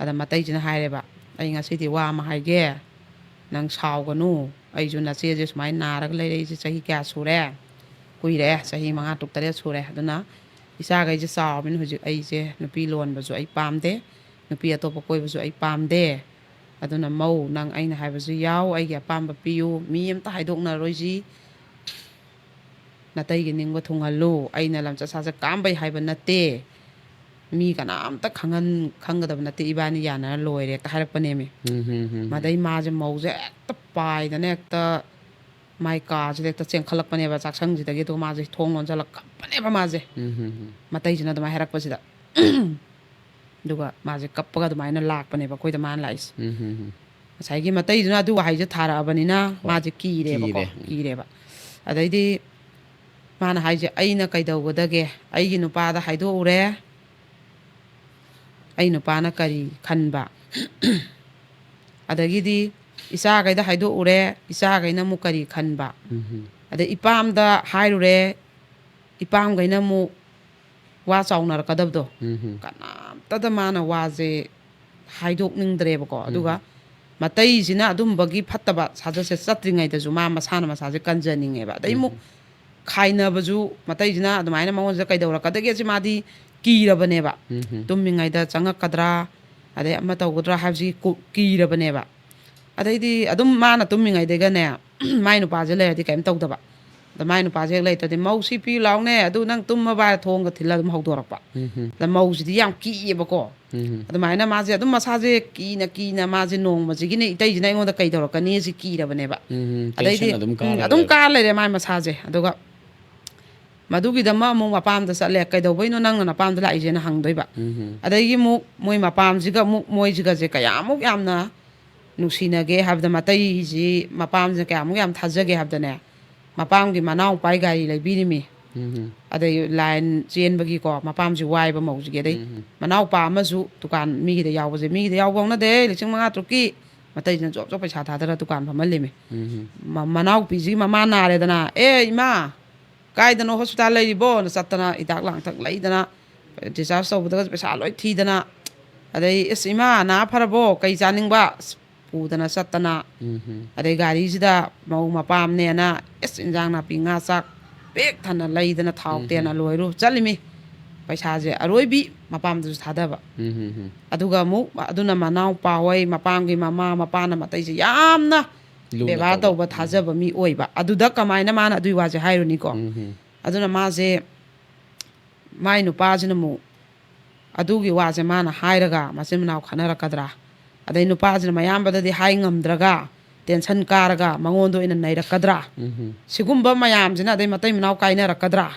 ꯑꯗ ꯃꯇꯩꯁꯤꯅ ꯍꯥꯏꯔꯦꯕ, "ꯑꯩ ꯉꯁꯤꯗꯤ ꯋꯥ ꯑꯃ ꯍꯥꯏꯒꯦ, ꯅꯪ ꯁꯥꯎꯒꯅꯨ꯫ ꯑꯩꯁꯨ ꯅꯆꯦꯁꯦ ꯁꯨꯃꯥꯏꯅ ꯅꯥꯔꯒ ꯂꯩꯔꯛꯏꯁꯦ ꯆꯍꯤ ꯀꯌꯥ ꯁꯨꯔꯦ? ꯀꯨꯏꯔꯦ, ꯆꯍꯤ ꯃꯉꯥ, ꯇꯔꯨꯛ, ꯇꯔꯦꯠ ꯁꯨꯔꯦ꯫ ꯑꯗꯨꯅ ꯏꯆꯥꯈꯩꯁꯦ ꯆꯥꯎꯔꯕꯅꯤꯅ ꯍꯧꯖꯤꯛ ꯑꯩꯁꯦ ꯅꯨꯄꯤ ꯂꯣꯟꯕꯁꯨ ꯑꯩ ꯄꯥꯝꯗꯦ, ꯅꯨꯄꯤ ꯑꯇꯣꯞꯄ ꯀꯣꯏꯕꯁꯨ ꯑꯩ ꯄꯥꯝꯗꯦ꯫ ꯑꯗꯨꯅ ꯃꯧ, ꯅꯪ ꯑꯩꯅ ꯍꯥꯏꯕꯁꯨ ꯌꯥꯎ, ꯑꯩꯒꯤ ꯑꯄꯥꯝꯕ ꯄꯤꯌꯨ, ꯃꯤ ꯑꯝꯇ ꯍꯥꯏꯗꯣꯛꯅꯔꯣꯏꯁꯤ, ꯅꯇꯩꯒꯤ ꯅꯤꯡꯕ ꯊꯨꯡꯍꯜꯂꯨ꯫ ꯑꯩꯅ ꯂꯝꯆꯠ ꯁꯥꯖꯠ ꯀꯥꯝꯕꯩ ꯍꯥꯏꯕ ꯅꯠꯇꯦ, ꯃꯤ ꯀꯅꯥꯝꯇ ꯈꯪꯍꯟ-, ꯈꯪꯒꯗꯕ ꯅꯠꯇꯦ, ꯏꯕꯥꯅꯤ ꯌꯥꯅꯔ ꯂꯣꯏꯔꯦ" ꯍꯦꯛꯇ ꯍꯥꯏꯔꯛꯄꯅꯦꯃꯤ꯫ ꯃꯗꯩ ꯃꯥꯁꯦ ꯃꯧꯁꯦ ꯍꯦꯛꯇ ꯄꯥꯏꯗꯅ ꯍꯦꯛꯇ ꯃꯥꯏ ꯀꯥꯁꯤꯗ ꯍꯦꯛꯇ ꯆꯦꯟꯈꯠꯂꯛꯄꯅꯦꯕ, ꯆꯥꯛꯁꯪꯁꯤꯗꯒꯤ꯫ ꯑꯗꯨꯒ ꯃꯥꯁꯦ ꯊꯣꯡ ꯂꯣꯟꯁꯤꯜꯂꯒ ꯀꯞꯄꯅꯦꯕ ꯃꯥꯁꯦ, ꯃꯇꯩꯁꯤꯅ ꯑꯗꯨꯃꯥꯏꯅ ꯍꯥꯏꯔꯛꯄꯁꯤꯗ꯫ ꯑꯗꯨꯒ ꯃꯥꯁꯦ ꯀꯞꯄꯒ ꯑꯗꯨꯃꯥꯏꯅ ꯂꯥꯛꯄꯅꯦꯕ ꯑꯩꯈꯣꯏꯗ ꯃꯥꯅ ꯂꯥꯛꯏꯁꯦ꯫ ꯉꯁꯥꯏꯒꯤ ꯃꯇꯩꯗꯨꯅ ꯑꯗꯨ ꯋꯥꯍꯩꯁꯦ ꯊꯥꯔꯛꯑꯕꯅꯤꯅ ꯃꯥꯁꯦ ꯀꯤꯔꯦꯕꯀꯣ꯫ ꯀꯤꯔꯦ꯫ ꯀꯤꯔꯦꯕ꯫ ꯑꯗꯩꯗꯤ ꯃꯥꯅ ꯍꯥꯏꯁꯦ, "ꯑꯩꯅ ꯀꯩꯗꯧꯒꯗꯒꯦ? ꯑꯩꯒꯤ ꯅꯨꯄꯥꯗ ꯍꯥꯏꯗꯣꯛꯎꯔꯦ, ꯑꯩ ꯅꯨꯄꯥꯅ ꯀꯔꯤ ꯈꯟꯕ? ꯑꯗꯒꯤꯗꯤ ꯏꯆꯥꯈꯩꯗ ꯍꯥꯏꯗꯣꯛꯎꯔꯦ, ꯏꯆꯥꯈꯩꯅ ꯑꯃꯨꯛ ꯀꯔꯤ ꯈꯟꯕ? ꯑꯗꯩ ꯏꯄꯥꯝꯗ ꯍꯥꯏꯔꯨꯔꯦ, ꯏꯄꯥꯝꯈꯩꯅ ꯑꯃꯨꯛ ꯋꯥ ꯆꯥꯎꯅꯔꯛꯀꯗꯕꯗꯣ, ꯀꯅꯥꯝꯇꯗ ꯃꯥꯅ ꯋꯥꯁꯦ ꯍꯥꯏꯗꯣꯛꯅꯤꯡꯗ꯭ꯔꯦꯕꯀꯣ꯫ ꯑꯗꯨꯒ ꯃꯇꯩꯁꯤꯅ ꯑꯗꯨꯝꯕꯒꯤ ꯐꯠꯇꯕ ꯁꯥꯖꯠꯁꯦ ꯆꯠꯇ꯭ꯔꯤꯉꯩꯗꯁꯨ ꯃꯥ ꯃꯁꯥꯅ ꯃꯁꯥꯁꯦ ꯀꯟꯖꯅꯤꯡꯉꯦꯕ꯫ ꯑꯗꯩ ꯑꯃꯨꯛ ꯈꯥꯏꯅꯕꯁꯨ, ꯃꯇꯩꯁꯤꯅ ꯑꯗꯨꯃꯥꯏꯅ ꯃꯉꯣꯟꯁꯤꯗ ꯀꯩꯗꯧꯔꯛꯀꯗꯒꯦꯁꯦ ꯃꯥꯗꯤ ꯀꯤꯔꯕꯅꯦꯕ꯫ ꯇꯨꯝꯃꯤꯉꯩꯗ ꯆꯪꯉꯛꯀꯗ꯭ꯔꯥ, ꯑꯗꯩ ꯑꯃ ꯇꯧꯒꯗ꯭ꯔꯥ ꯍꯥꯏꯕꯁꯤ ꯀꯨ-, ꯀꯤꯔꯕꯅꯦꯕ꯫ ꯑꯗꯩꯗꯤ ꯑꯗꯨꯝ ꯃꯥꯅ ꯇꯨꯝꯃꯤꯉꯩꯗꯒꯅꯦ, ꯃꯥꯏ ꯅꯨꯄꯥꯁꯦ ꯂꯩꯔꯗꯤ ꯀꯩꯝ ꯇꯧꯗꯕ꯫ ꯑꯗ ꯃꯥꯏ ꯅꯨꯄꯥꯁꯦ ꯍꯦꯛ ꯂꯩꯇ꯭ꯔꯗꯤ, "ꯃꯧ, ꯁꯤ ꯄꯤꯌꯨ ꯂꯥꯎꯅꯦ, ꯑꯗꯨ ꯅꯪ ꯇꯨꯝꯃꯕ?" ꯍꯥꯏꯔ ꯊꯣꯡꯒ ꯊꯤꯜꯂ ꯑꯗꯨꯝ ꯍꯧꯗꯣꯔꯛꯄ꯫ ꯑꯗ ꯃꯧꯁꯤꯗꯤ ꯌꯥꯝ ꯀꯤꯌꯦꯕꯀꯣ꯫ ꯑꯗꯨꯃꯥꯏꯅ ꯃꯥꯁꯦ ꯑꯗꯨꯝ ꯃꯁꯥꯁꯦ ꯀꯤꯅ ꯀꯤꯅ ꯃꯥꯁꯦ ꯅꯣꯡꯃꯁꯤꯒꯤꯅꯦ ꯏꯇꯩꯁꯤꯅ ꯑꯩꯉꯣꯟꯗ ꯀꯩꯗꯧꯔꯛꯀꯅꯤ ꯁꯤ ꯀꯤꯔꯕꯅꯦꯕ꯫ ꯎꯝ, ꯎꯝ, ꯑꯗꯩꯗꯤ, tension ꯑꯗꯨꯝ ꯎꯝ, ꯀꯥꯔ ꯑꯗꯨꯝ ꯂꯩꯔꯦ꯫ ꯀꯥꯔ ꯂꯩꯔꯦ ꯃꯥꯏ ꯃꯁꯥꯁꯦ꯫ ꯑꯗꯨꯒ ꯃꯗꯨꯒꯤꯗꯃꯛ ꯑꯃꯨꯛ ꯃꯄꯥꯝꯗ ꯆꯠꯂꯦ꯫ "ꯀꯩꯗꯧꯕꯩꯅꯣ ꯅꯪꯅ ꯅꯄꯥꯝꯗ ꯂꯥꯛꯏꯁꯦꯅ?" ꯍꯪꯗꯣꯏꯕ꯫ ꯎꯝ, ꯎꯝ꯫ ꯑꯗꯒꯤ ꯑꯃꯨꯛ ꯃꯣꯏ ꯃꯄꯥꯝꯁꯤꯒ ꯑꯃꯨꯛ ꯃꯣꯏꯁꯤꯒꯁꯦ ꯀꯌꯥꯃꯨꯛ ꯌꯥꯝꯅ ꯅꯨꯡꯁꯤꯅꯒꯦ ꯍꯥꯏꯕꯗ, ꯃꯇꯩꯁꯤ ꯃꯄꯥꯝꯁꯤꯅ ꯀꯌꯥꯃꯨꯛ ꯌꯥꯝ ꯊꯥꯖꯒꯦ ꯍꯥꯏꯕꯗꯅꯦ, ꯃꯄꯥꯝꯒꯤ ꯃꯅꯥꯎꯄꯥꯒꯤ ꯒꯥꯔꯤ ꯂꯩꯕꯤꯔꯤꯃꯤ꯫ ꯎꯝ, ꯎꯝ, ꯑꯗꯩ ꯂꯥꯏꯟ ꯆꯦꯟꯕꯒꯤꯀꯣ, ꯃꯄꯥꯝꯁꯤ ꯋꯥꯏꯕ ꯃꯧꯁꯤꯒꯤ꯫ ꯑꯗꯩ ꯎꯝ, ꯎꯝ, ꯃꯅꯥꯎꯄꯥ ꯑꯃꯁꯨ ꯗꯨꯀꯥꯟ ꯃꯤꯒꯤꯗ ꯌꯥꯎꯕꯁꯦ, ꯃꯤꯒꯤꯗ ꯌꯥꯎꯕ ꯍꯧꯅꯗꯦ, ꯂꯤꯁꯤꯡ ꯃꯉꯥ ꯇꯔꯨꯛꯀꯤ꯫ ꯃꯇꯩꯁꯤꯅ ꯖꯣꯕ ꯖꯣꯕ ꯄꯩꯁꯥ ꯊꯥꯗꯔ ꯗꯨꯀꯥꯟ ꯐꯝꯍꯜꯂꯤꯃꯤ꯫ ꯎꯝ, ꯎꯝ, ꯃ- ꯃꯅꯥꯎꯄꯤꯁꯤꯒꯤ ꯃꯃꯥ ꯅꯥꯔꯦꯗꯅ, "ꯑꯦ ꯏꯃꯥ, ꯀꯥꯏꯗꯅꯣ ꯍꯣꯁꯄꯤꯇꯥꯜ ꯂꯩꯔꯤꯕꯣꯅ?" ꯆꯠꯇꯅ ꯍꯤꯗꯥꯛ ꯂꯥꯡꯊꯛ ꯂꯩꯗꯅ, ꯗꯤꯁꯆꯥꯔꯖ ꯇꯧꯕꯗꯒ ꯄꯩꯁꯥ ꯂꯣꯏ ꯊꯤꯗꯅ꯫ ꯑꯗꯩ, "ꯑꯁ ꯏꯃꯥ, ꯅꯥ ꯐꯔꯕꯣ? ꯀꯩ ꯆꯥꯅꯤꯡꯕ?" ꯑꯁ, ꯄꯨꯗꯅ ꯆꯠꯇꯅ꯫ ꯎꯝ, ꯎꯝ, ꯑꯗꯩ ꯒꯥꯔꯤꯁꯤꯗ ꯃꯧ ꯃꯄꯥꯝꯅꯦꯅ, ꯑꯁ, ꯏꯟꯖꯥꯡ ꯅꯥꯄꯤ ꯉꯥ ꯆꯥꯛ ꯄꯤꯛ ꯊꯟꯅ ꯂꯩꯗꯅ, ꯊꯥꯎ ꯎꯝ, ꯇꯦꯟ ꯎꯝ, ꯑꯂꯨ ꯍꯩꯔꯨ ꯆꯠꯂꯤꯃꯤ꯫ ꯄꯩꯁꯥꯁꯦ ꯑꯔꯣꯏꯕꯤ ꯃꯄꯥꯝꯗꯁꯨ ꯊꯥꯗꯕ꯫ ꯎꯝ, ꯎꯝ, ꯎꯝ, ꯑꯗꯨꯒ ꯑꯃꯨꯛ ꯑꯗꯨꯅ ꯃꯅꯥꯎꯄꯥ ꯍꯣꯏ, ꯃꯄꯥꯝꯒꯤ ꯃꯃꯥ ꯃꯄꯥꯅ ꯃꯇꯩꯁꯦ ꯌꯥꯝꯅ ꯂꯨꯅ ꯕꯦꯕꯥꯔ ꯇꯧꯕ꯫ ꯇꯧꯕ, ꯊꯥꯖꯕ ꯃꯤ ꯑꯣꯏꯕ꯫ ꯑꯗꯨꯗ ꯀꯃꯥꯏꯅ ꯃꯥꯅ ꯑꯗꯨꯒꯤ ꯋꯥꯁꯦ ꯍꯥꯏꯔꯨꯅꯤꯀꯣ? ꯎꯝ, ꯎꯝ, ꯑꯗꯨꯅ ꯃꯥꯁꯦ, ꯃꯥꯏ ꯅꯨꯄꯥꯁꯤꯅ ꯑꯃꯨꯛ ꯑꯗꯨꯒꯤ ꯋꯥꯁꯦ ꯃꯥꯅ ꯍꯥꯏꯔꯒ ꯃꯆꯤꯟ ꯃꯅꯥꯎ ꯈꯠꯅꯔꯛꯀꯗ꯭ꯔꯥ? ꯑꯗꯩ ꯅꯨꯄꯥꯁꯤꯅ ꯃꯌꯥꯝꯕꯗꯗꯤ ꯍꯥꯏ ꯉꯝꯗ꯭ꯔꯒ ꯇꯦꯟꯁꯟ ꯀꯥꯔꯒ ꯃꯉꯣꯟꯗ ꯑꯣꯏꯅ ꯅꯩꯔꯛꯀꯗ꯭ꯔꯥ? ꯎꯝ, ꯎꯝ, ꯁꯤꯒꯨꯝꯕ ꯃꯌꯥꯝꯁꯤꯅ, ꯑꯗꯩ ꯃꯇꯩ ꯃꯅꯥꯎ ꯀꯥꯏꯅꯔꯛꯀꯗ꯭ꯔꯥ?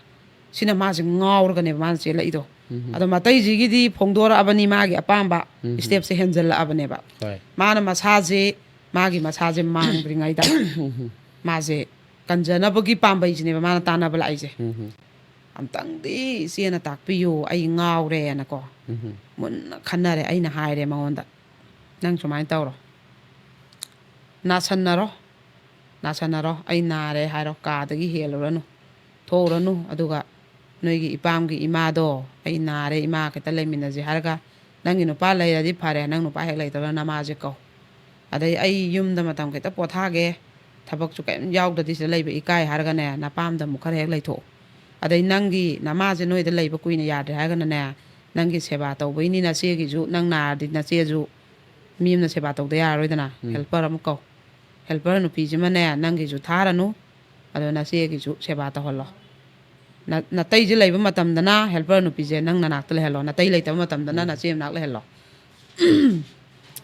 ꯁꯤꯅ ꯃꯥꯁꯦ ꯉꯥꯎꯔꯒꯅꯦꯕ ꯃꯥꯅ ꯆꯦꯜꯂꯛꯏꯗꯣ꯫ ꯎꯝ, ꯎꯝ, ꯑꯗꯣ ꯃꯇꯩꯁꯤꯒꯤꯗꯤ ꯐꯣꯡꯗꯣꯔꯛꯑꯕꯅꯤ ꯃꯥꯒꯤ ꯑꯄꯥꯝꯕ, ꯎꯝ, ꯎꯝ, ꯁ꯭ꯇꯦꯞꯁꯦ ꯍꯦꯟꯖꯜꯂꯛꯑꯕꯅꯦꯕ꯫ ꯍꯣꯏ꯫ ꯃꯥꯅ ꯃꯁꯥꯁꯦ, ꯃꯥꯒꯤ ꯃꯁꯥꯁꯦ ꯃꯥꯡꯗ꯭ꯔꯤꯉꯩꯗ ꯃꯥꯁꯦ ꯀꯟꯖꯅꯕꯒꯤ ꯄꯥꯝꯕꯩꯁꯤꯅꯦꯕ ꯃꯥꯅ ꯇꯥꯟꯅꯕ ꯂꯥꯛꯏꯁꯦ꯫ ꯎꯝ, ꯎꯝ, "ꯑꯝꯇꯪꯗꯤ ꯏꯆꯦꯅ ꯇꯥꯛꯄꯤꯌꯨ, ꯑꯩ ꯉꯥꯎꯔꯦꯅꯀꯣ", ꯎꯝ, ꯎꯝ, ꯃꯨꯟꯅ ꯈꯟꯅꯔꯦ꯫ ꯑꯩꯅ ꯍꯥꯏꯔꯦ ꯃꯉꯣꯟꯗ, "ꯅꯪ ꯁꯨꯃꯥꯏꯅ ꯇꯧꯔꯣ, ꯅꯥꯁꯟꯅꯔꯣ, ꯅꯥꯁꯟꯅꯔꯣ, ꯑꯩ ꯅꯥꯔꯦ ꯍꯥꯏꯔꯣ, ꯀꯥꯗꯒꯤ ꯍꯦꯜꯂꯨꯔꯅꯨ, ꯊꯣꯛꯎꯔꯅꯨ, ꯑꯗꯨꯒ ꯅꯣꯏꯒꯤ ꯏꯄꯥꯝꯒꯤ ꯏꯃꯥꯗꯣ, 'ꯑꯩ ꯅꯥꯔꯦ ꯏꯃꯥ, ꯈꯤꯇ ꯂꯩꯃꯤꯟꯅꯁꯦ' ꯍꯥꯏꯔꯒ, ꯅꯪꯒꯤ ꯅꯨꯄꯥ ꯂꯩꯔꯗꯤ ꯐꯔꯦ, ꯅꯪ ꯅꯨꯄꯥ ꯍꯦꯛ ꯂꯩꯇꯕꯅ ꯅꯃꯥꯁꯦ ꯀꯧ꯫ ꯑꯗꯩ ꯑꯩ ꯌꯨꯝꯗ ꯃꯇꯝ ꯈꯤꯇ ꯄꯣꯊꯥꯒꯦ, ꯊꯕꯛꯁꯨ ꯀꯔꯤꯝ ꯌꯥꯎꯗ꯭ꯔꯗꯤ ꯁꯤꯗ ꯂꯩꯕ ꯏꯀꯥꯏ ꯍꯥꯏꯔꯒꯅꯦ, ꯅꯄꯥꯝꯗ ꯑꯃꯨꯛ ꯈꯔ ꯍꯦꯛ ꯂꯩꯊꯣꯛꯎ꯫ ꯑꯗꯩ ꯅꯪꯒꯤ ꯅꯃꯥꯁꯦ ꯅꯣꯏꯗ ꯂꯩꯕ ꯀꯨꯏꯅ ꯌꯥꯗ꯭ꯔꯦ ꯍꯥꯏꯔꯒꯅꯅꯦ, ꯅꯪꯒꯤ ꯁꯦꯕꯥ ꯇꯧꯕꯩꯅꯤ, ꯅꯆꯦꯒꯤꯁꯨ, ꯅꯪ ꯅꯥꯔꯗꯤ ꯅꯆꯦꯁꯨ ꯃꯤ ꯑꯃꯅ ꯁꯦꯕꯥ ꯇꯧꯗ ꯌꯥꯔꯔꯣꯏꯗꯅ, ꯎꯝ꯫ ꯍꯦꯜꯄꯔ ꯑꯃ ꯀꯧ꯫ ꯍꯦꯜꯄꯔ ꯅꯨꯄꯤꯁꯤꯃꯅꯦ, ꯅꯪꯒꯤꯁꯨ ꯊꯥꯔꯅꯨ, ꯑꯗꯣ ꯅꯆꯦꯒꯤꯁꯨ ꯁꯦꯕꯥ ꯇꯧꯍꯜꯂꯣ꯫ ꯅ-, ꯅꯇꯩꯁꯦ ꯂꯩꯕ ꯃꯇꯝꯗꯅ ꯍꯦꯜꯄꯔ ꯅꯨꯄꯤꯁꯦ ꯅꯪ ꯅꯅꯥꯛꯇ ꯂꯩꯍꯜꯂꯣ, ꯅꯇꯩ ꯂꯩꯇꯕ ꯃꯇꯝꯗꯅ ꯎꯝ꯫ ꯅꯆꯦ ꯃꯅꯥꯛ ꯂꯩꯍꯜꯂꯣ꯫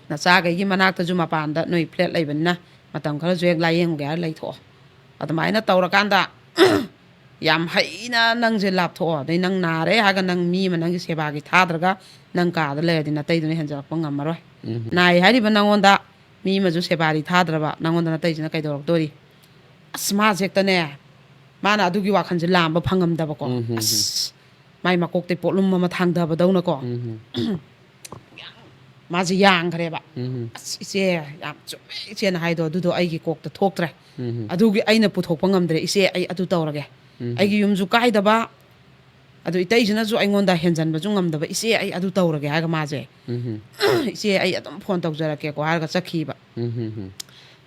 ꯅꯆꯥꯈꯩꯒꯤ ꯃꯅꯥꯛꯇꯁꯨ, ꯃꯄꯥꯟꯗ ꯅꯣꯏ ꯐ꯭ꯂꯦꯠ ꯂꯩꯕꯅꯤꯅ, ꯃꯇꯝ ꯈꯔꯁꯨ ꯍꯦꯛ ꯂꯥꯏꯌꯦꯡꯉꯨꯒꯦ ꯍꯥꯏꯔ ꯂꯩꯊꯣꯛꯑꯣ꯫ ꯑꯗꯨꯃꯥꯏꯅ ꯇꯧꯔꯀꯥꯟꯗ ꯌꯥꯝ ꯍꯩꯅ ꯅꯪꯁꯦ ꯂꯥꯞꯊꯣꯛꯑꯣ꯫ ꯑꯗꯩ ꯅꯪ ꯅꯥꯔꯦ ꯍꯥꯏꯔꯒ ꯅꯪ ꯃꯤ ꯑꯃ ꯅꯪꯒꯤ ꯁꯦꯕꯥꯒꯤ ꯊꯥꯗ꯭ꯔꯒ ꯅꯪ ꯀꯥꯗ ꯂꯩꯔꯗꯤ ꯅꯇꯩꯗꯨꯅ ꯍꯦꯟꯖꯜꯂꯛꯄ ꯉꯝꯃꯔꯣꯏ꯫ ꯎꯝ꯫ ꯅꯥꯏ ꯍꯥꯏꯔꯤꯕ ꯅꯪꯉꯣꯟꯗ ꯃꯤ ꯑꯃꯁꯨ ꯁꯦꯕꯥꯔꯤ ꯊꯥꯗ꯭ꯔꯕ ꯅꯪꯉꯣꯟꯗ ꯅꯇꯩꯁꯤꯅ ꯀꯩꯗꯧꯔꯛꯇꯣꯔꯤ? ꯑꯁ, ꯃꯥꯁꯦ ꯍꯦꯛꯇꯅꯦ, ꯃꯥꯅ ꯑꯗꯨꯒꯤ ꯋꯥꯈꯜꯁꯦ ꯂꯥꯝꯕ ꯐꯪꯉꯝꯗꯕꯀꯣ꯫ ꯎꯝ, ꯎꯝ, ꯑꯁ, ꯃꯥꯏ ꯃꯀꯣꯛꯇꯩ ꯄꯣꯠꯂꯨꯝ ꯑꯃ ꯊꯥꯡꯊꯕꯗꯧꯅꯀꯣ꯫ ꯎꯝ, ꯃꯥꯁꯦ ꯌꯥꯡꯈ꯭ꯔꯦꯕ꯫ ꯎꯝ, "ꯑꯁ, ꯏꯆꯦ, ꯌꯥꯝ ꯆꯨꯝꯃꯦ ꯏꯆꯦꯅ ꯍꯥꯏꯗꯣ, ꯑꯗꯨꯗꯣ ꯑꯩꯒꯤ ꯀꯣꯛꯇ ꯊꯣꯛꯇ꯭ꯔꯦ꯫ ꯎꯝ, ꯑꯗꯨꯒꯤ ꯑꯩꯅ ꯄꯨꯊꯣꯛꯄ ꯉꯝꯗ꯭ꯔꯦ ꯏꯆꯦ, ꯑꯩ ꯑꯗꯨ ꯇꯧꯔꯒꯦ꯫ ꯎꯝ, ꯑꯩꯒꯤ ꯌꯨꯝꯁꯨ ꯀꯥꯏꯗꯕ, ꯑꯗꯨ ꯏꯇꯩꯁꯤꯅꯁꯨ ꯑꯩꯉꯣꯟꯗ ꯍꯦꯟꯖꯟꯕꯁꯨ ꯉꯝꯗꯕ, ꯏꯆꯦ, ꯑꯩ ꯑꯗꯨ ꯇꯧꯔꯒꯦ" ꯍꯥꯏꯔꯒ ꯃꯥꯁꯦ, ꯎꯝ, "ꯏꯆꯦ, ꯑꯩ ꯑꯗꯨꯝ ꯐꯣꯟ ꯇꯧꯖꯔꯛꯀꯦꯀꯣ" ꯍꯥꯏꯔꯒ ꯆꯠꯈꯤꯕ꯫ ꯎꯝ, ꯎꯝ,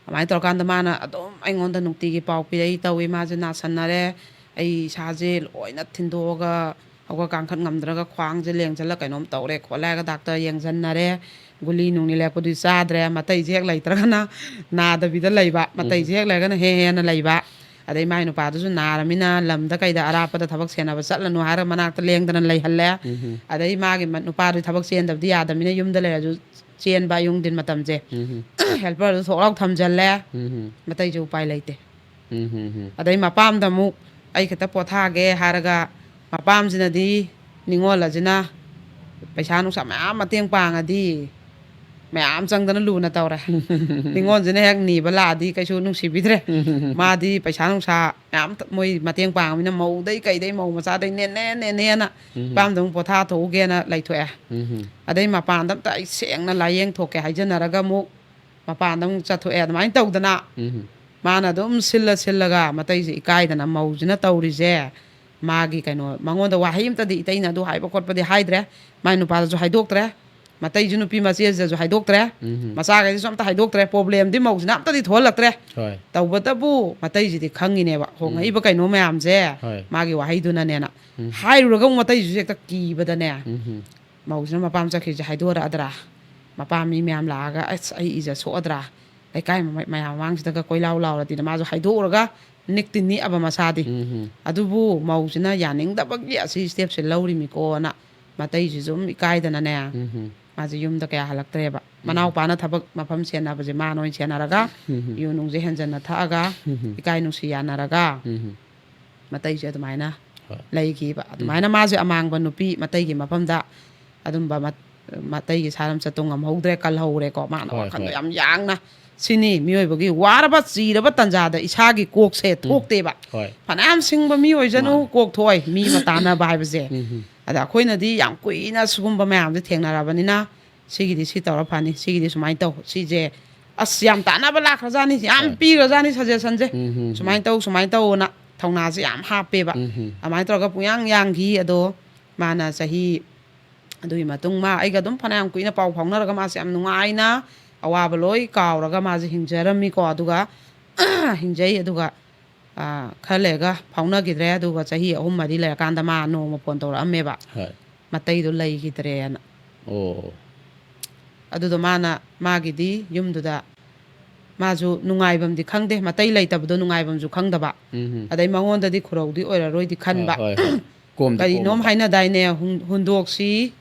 ꯑꯗꯨꯃꯥꯏꯅ ꯇꯧꯔꯀꯥꯟꯗ ꯃꯥꯅ ꯑꯗꯨꯝ ꯑꯩꯉꯣꯟꯗ ꯅꯨꯡꯇꯤꯒꯤ ꯄꯥꯎ ꯄꯤꯔꯛꯏ ꯇꯧꯏ꯫ ꯃꯥꯁꯦ ꯅꯥꯁꯟꯅꯔꯦ, ꯑꯩ ꯏꯁꯥꯁꯦ ꯂꯣꯏꯅ ꯊꯤꯟꯗꯣꯛꯑꯒ ꯍꯧꯒꯠ ꯀꯥꯡꯈꯠ ꯉꯝꯗ꯭ꯔꯒ ꯈ꯭ꯋꯥꯡꯁꯦ ꯂꯦꯡꯁꯤꯜꯂ ꯀꯩꯅꯣꯝ ꯇꯧꯔꯦ ꯈꯣꯠꯂꯦ ꯍꯥꯏꯔꯒ ꯗꯥꯛꯇꯔ ꯌꯦꯡꯁꯤꯟꯅꯔꯦ꯫ ꯒꯨꯂꯤ ꯅꯨꯡꯂꯤ ꯂꯦꯞꯄꯗꯨꯗꯤ ꯆꯥꯗ꯭ꯔꯦ, ꯃꯇꯩꯁꯦ ꯍꯦꯛ ꯂꯩꯇ꯭ꯔꯒꯅ ꯅꯥꯗꯕꯤꯗ ꯂꯩꯕ, ꯃꯇꯩꯁꯦ ꯍꯦꯛ ꯂꯩꯔꯒꯅ ꯍꯦ ꯍꯦꯟꯅ ꯂꯩꯕ꯫ ꯑꯗꯩ ꯃꯥꯏ ꯅꯨꯄꯥꯗꯨꯁꯨ ꯅꯥꯔꯃꯤꯅ ꯂꯝꯗ ꯀꯩꯗ ꯑꯔꯥꯞꯄꯗ ꯊꯕꯛ ꯁꯦꯟꯅꯕ ꯆꯠꯂꯅꯨ ꯍꯥꯏꯔꯒ ꯃꯅꯥꯛꯇ ꯂꯦꯡꯗꯅ ꯂꯩꯍꯜꯂꯦ꯫ ꯎꯝ, ꯑꯗꯩ ꯃꯥꯒꯤ ꯃ-, ꯅꯨꯄꯥꯗꯨ ꯊꯕꯛ ꯆꯦꯟꯗꯕꯗꯤ ꯌꯥꯗꯕꯅꯤꯅ ꯌꯨꯝꯗ ꯂꯩꯔꯁꯨ ꯆꯦꯟꯕ ꯑꯌꯨꯡ ꯊꯤꯟ ꯃꯇꯝꯁꯦ꯫ ꯎꯝ, ꯍꯦꯜꯄꯔꯗꯨ ꯊꯣꯛꯂꯥꯎ ꯊꯝꯖꯜꯂꯦ꯫ ꯎꯝ, ꯃꯇꯩꯁꯦ ꯎꯄꯥꯏ ꯂꯩꯇꯦ꯫ ꯎꯝ, ꯎꯝ, ꯎꯝ, ꯑꯗꯩ ꯃꯄꯥꯝꯗ ꯑꯃꯨꯛ ꯑꯩ ꯈꯛꯇ ꯄꯣꯊꯥꯒꯦ ꯍꯥꯏꯔꯒ, ꯃꯄꯥꯝꯁꯤꯅꯗꯤ ꯅꯤꯉꯣꯜ ꯑꯁꯤꯅ ꯄꯩꯁꯥ ꯅꯨꯡꯁꯥ ꯃꯌꯥꯝ ꯃꯇꯦꯡ ꯄꯥꯡꯉꯗꯤ ꯃꯌꯥꯝ ꯆꯪꯗꯅ ꯂꯨꯅ ꯇꯧꯔꯦ꯫ ꯅꯤꯉꯣꯜꯁꯤꯅ ꯍꯦꯛ ꯅꯤꯕ ꯂꯥꯛꯑꯗꯤ ꯀꯩꯁꯨ ꯅꯨꯡꯁꯤꯕꯤꯗ꯭ꯔꯦ꯫ ꯃꯥꯗꯤ ꯄꯩꯁꯥ ꯅꯨꯡꯁꯥ ꯃꯌꯥꯝ ꯃꯣꯏ ꯃꯇꯦꯡ ꯄꯥꯡꯉꯃꯤꯅ ꯃꯧꯗꯩ ꯀꯩꯗꯩ ꯃꯧ ꯃꯆꯥꯗꯩ ꯅꯦꯅꯦ ꯅꯦꯅꯦꯅ ꯎꯝ, ꯃꯄꯥꯝꯗ ꯑꯃꯨꯛ ꯄꯣꯊꯥꯊꯣꯛꯎꯒꯦꯅ ꯂꯩꯊꯣꯛꯑꯦ꯫ ꯎꯝ, ꯑꯗꯩ ꯃꯄꯥꯟꯗ ꯑꯝꯇ ꯑꯩ ꯁꯦꯡꯅ ꯂꯥꯏꯌꯦꯡ ꯊꯣꯛꯀꯦ ꯍꯥꯏꯖꯅꯔꯒ ꯑꯃꯨꯛ ꯃꯄꯥꯟꯗ ꯑꯃꯨꯛ ꯆꯠꯊꯣꯛꯑꯦ꯫ ꯑꯗꯨꯃꯥꯏꯅ ꯇꯧꯗꯅ ꯎꯝ, ꯃꯥꯅ ꯑꯗꯨꯝ ꯁꯤꯜꯂ ꯁꯤꯜꯂꯒ ꯃꯇꯩꯁꯦ ꯏꯀꯥꯏꯗꯅ ꯃꯧꯁꯤꯅ ꯇꯧꯔꯤꯁꯦ꯫ ꯃꯥꯒꯤ ꯀꯩꯅꯣ, ꯃꯉꯣꯟꯗ ꯋꯥꯍꯩ ꯑꯝꯇꯗꯤ ꯏꯇꯩꯅ ꯑꯗꯨ ꯍꯥꯏꯕ ꯈꯣꯠꯄꯗꯤ ꯍꯥꯏꯗ꯭ꯔꯦ꯫ ꯃꯥꯏ ꯅꯨꯄꯥꯗꯁꯨ ꯍꯥꯏꯗꯣꯛꯇ꯭ꯔꯦ꯫ ꯃꯇꯩꯁꯨ ꯅꯨꯄꯤ ꯃꯆꯦꯁꯤꯗꯁꯨ ꯍꯥꯏꯗꯣꯛꯇ꯭ꯔꯦ꯫ ꯎꯝ, ꯃꯆꯥꯈꯩꯗꯁꯨ ꯑꯝꯇ ꯍꯥꯏꯗꯣꯛꯇ꯭ꯔꯦ꯫ ꯄ꯭ꯔꯣꯕ꯭ꯂꯦꯝꯗꯤ ꯃꯧꯁꯤꯅ ꯑꯝꯇꯗꯤ ꯊꯣꯛꯍꯜꯂꯛꯇ꯭ꯔꯦ꯫ ꯍꯣꯏ꯫ ꯇꯧꯕꯇꯕꯨ ꯃꯇꯩꯁꯤꯗꯤ ꯈꯪꯉꯤꯅꯦꯕ, ꯍꯣꯡꯉꯛꯏꯕ ꯀꯩꯅꯣ ꯃꯌꯥꯝꯁꯦ ꯍꯣꯏ꯫ ꯃꯥꯒꯤ ꯋꯥꯍꯩꯗꯨꯅꯅꯦꯅ꯫ ꯎꯝ꯫ ꯍꯥꯏꯔꯨꯔꯒ ꯑꯃꯨꯛ ꯃꯇꯩꯁꯤꯁꯨ ꯍꯦꯛꯇ ꯀꯤꯕꯗꯅꯦ, ꯎꯝ, ꯃꯧꯁꯤꯅ ꯃꯄꯥꯝ ꯆꯠꯈꯤꯕꯁꯦ ꯍꯥꯏꯗꯣꯔꯛꯑꯗ꯭ꯔꯥ? ꯃꯄꯥꯝ ꯃꯤ ꯃꯌꯥꯝ ꯂꯥꯛꯑꯒ "ꯑꯁ, ꯑꯩ ꯏꯖꯠ ꯁꯣꯛꯑꯗ꯭ꯔꯥ? ꯂꯩꯀꯥꯏ ꯃꯃ-, ꯃꯌꯥꯝ ꯃꯃꯥꯡꯁꯤꯗꯒ ꯀꯣꯏꯂꯥꯎ ꯂꯥꯎꯔꯗꯤꯅ" ꯃꯥꯁꯨ ꯍꯥꯏꯗꯣꯛꯎꯔꯒ ꯅꯤꯛꯇꯤ ꯅꯤꯛꯑꯕ ꯃꯁꯥꯗꯤ꯫ ꯎꯝ, ꯑꯗꯨꯕꯨ ꯃꯧꯁꯤꯅ ꯌꯥꯅꯤꯡꯗꯕꯒꯤ ꯑꯁꯤ ꯁ꯭ꯇꯦꯞꯁꯦ ꯂꯧꯔꯤꯃꯤꯀꯣꯅ ꯃꯇꯩꯁꯤꯁꯨ ꯑꯗꯨꯝ ꯏꯀꯥꯏꯗꯅꯅꯦ, ꯎꯝ, ꯃꯥꯁꯦ ꯌꯨꯝꯗ ꯀꯌꯥ ꯍꯜꯂꯛꯇ꯭ꯔꯦꯕ꯫ ꯃꯅꯥꯎꯄꯥꯅ ꯊꯕꯛ ꯃꯐꯝ ꯁꯦꯟꯅꯕꯁꯦ ꯃꯥꯅ ꯑꯣꯏꯅ ꯁꯦꯟꯅꯔꯒ, ꯎꯝ, ꯌꯨ ꯅꯨꯡꯁꯦ ꯍꯦꯟꯖꯟꯅ ꯊꯛꯑꯒ, ꯎꯝ, ꯏꯀꯥꯏ ꯅꯨꯡꯁꯤ ꯌꯥꯅꯔꯒ, ꯎꯝ, ꯃꯇꯩꯁꯦ ꯑꯗꯨꯃꯥꯏꯅ ꯍꯣꯏ꯫ ꯂꯩꯈꯤꯕ꯫ ꯑꯗꯨꯃꯥꯏꯅ ꯃꯥꯁꯦ ꯑꯃꯥꯡꯕ ꯅꯨꯄꯤ ꯃꯇꯩꯒꯤ ꯃꯐꯝꯗ ꯑꯗꯨꯝꯕ ꯃꯠ-, ꯃꯇꯩꯒꯤ ꯁꯥꯔꯝ ꯆꯠꯇꯣ ꯉꯝꯍꯧꯗ꯭ꯔꯦ, ꯀꯜꯍꯧꯔꯦꯀꯣ꯫ ꯃꯥꯅ ꯍꯣꯏ, ꯋꯥꯈꯜꯗꯣ ꯍꯣꯏ꯫ ꯌꯥꯝ ꯌꯥꯡꯅ ꯁꯤꯅꯤ ꯃꯤꯑꯣꯏꯕꯒꯤ ꯋꯥꯔꯕ ꯆꯤꯔꯕ ꯇꯥꯟꯖꯥꯗ ꯏꯁꯥꯒꯤ ꯀꯣꯛꯁꯦ ꯊꯣꯛꯇꯦꯕ꯫ ꯍꯣꯏ꯫ ꯐꯅꯌꯥꯝ ꯁꯤꯡꯕ ꯃꯤ ꯑꯣꯏꯖꯅꯨ, ꯃꯥꯅꯤ꯫ ꯀꯣꯛ ꯊꯣꯛꯑꯣꯏ ꯃꯤ ꯑꯃ ꯇꯥꯟꯅꯕ ꯍꯥꯏꯕꯁꯦ꯫ ꯎꯝ꯫ ꯑꯗ ꯑꯩꯈꯣꯏꯅꯗꯤ ꯌꯥꯝ ꯀꯨꯏꯅ ꯁꯤꯒꯨꯝꯕ ꯃꯌꯥꯝꯁꯦ ꯊꯦꯡꯅꯔꯕꯅꯤꯅ, ꯁꯤꯒꯤꯗꯤ ꯁꯤ ꯇꯧꯔ ꯐꯅꯤ, ꯁꯤꯒꯤꯗꯤ ꯁꯨꯃꯥꯏꯅ ꯇꯧ, ꯁꯤꯁꯦ ꯑꯁ ꯌꯥꯝ ꯇꯥꯟꯅꯕ ꯂꯥꯛꯈ꯭ꯔꯖꯥꯠꯅꯤ, ꯌꯥꯝ ꯍꯣꯏ꯫ ꯄꯤꯈ꯭ꯔꯖꯥꯠꯅꯤ suggestion ꯁꯦ꯫ ꯎꯝ, ꯎꯝ, ꯎꯝ꯫ ꯁꯨꯃꯥꯏꯅ ꯇꯧ, ꯁꯨꯃꯥꯏꯅ ꯇꯧꯅ ꯊꯧꯅꯥꯁꯦ ꯌꯥꯝ ꯍꯥꯞꯄꯦꯕ꯫ ꯎꯝ, ꯎꯝ꯫ ꯑꯗꯨꯃꯥꯏꯅ ꯇꯧꯔꯒ ꯄꯨꯡꯌꯥꯡ ꯌꯥꯡꯈꯤ꯫ ꯑꯗꯣ ꯃꯥꯅ ꯆꯍꯤ, ꯑꯗꯨꯒꯤ ꯃꯇꯨꯡ ꯃꯥ ꯑꯩꯒ ꯑꯗꯨꯝ ꯐꯅꯌꯥꯝ ꯀꯨꯏꯅ ꯄꯥꯎ ꯐꯥꯎꯅꯔꯒ ꯃꯥꯁꯦ ꯌꯥꯝ ꯅꯨꯡꯉꯥꯏꯅ ꯑꯋꯥꯕ ꯂꯣꯏ ꯀꯥꯎꯔꯒ ꯃꯥꯁꯦ ꯍꯤꯡꯖꯔꯝꯃꯤꯀꯣ꯫ ꯑꯗꯨꯒ ꯍꯤꯡꯖꯩ꯫ ꯑꯗꯨꯒ, ꯑꯥ, ꯈꯔ ꯂꯩꯔꯒ ꯐꯥꯎꯅꯈꯤꯗ꯭ꯔꯦ꯫ ꯑꯗꯨꯒ ꯆꯍꯤ ꯑꯍꯨꯝ ꯃꯔꯤ ꯂꯩꯔꯀꯥꯟꯗ ꯃꯥ ꯅꯣꯡꯃ ꯐꯣꯟ ꯇꯧꯔꯛꯑꯝꯃꯦꯕ, ꯍꯣꯏ꯫ ꯃꯇꯩꯗꯣ ꯂꯩꯈꯤꯗ꯭ꯔꯦꯅ꯫ ꯑꯣ꯫ ꯑꯗꯨꯗꯣ ꯃꯥꯅ ꯃꯥꯒꯤꯗꯤ ꯌꯨꯝꯗꯨꯗ ꯃꯥꯁꯨ ꯅꯨꯡꯉꯥꯏꯐꯝꯗꯤ ꯈꯪꯗꯦ, ꯃꯇꯩ ꯂꯩꯇꯕꯗꯣ ꯅꯨꯡꯉꯥꯏꯐꯝꯁꯨ ꯈꯪꯗꯕ꯫ ꯎꯝ, ꯎꯝ꯫ ꯑꯗꯩ ꯃꯉꯣꯟꯗꯗꯤ ꯈꯨꯔꯧꯗꯤ ꯑꯣꯏꯔꯔꯣꯏꯗꯤ ꯈꯟꯕ꯫ ꯍꯣꯏ, ꯍꯣꯏ꯫ ꯀꯣꯝꯗꯤ ꯀꯔꯤꯅꯣꯝ ꯀꯣꯝꯕ꯫ ꯍꯥꯏꯅꯗꯥꯏꯅꯦ, ꯍꯨꯟ-, ꯍꯨꯟꯗꯣꯛꯁꯤ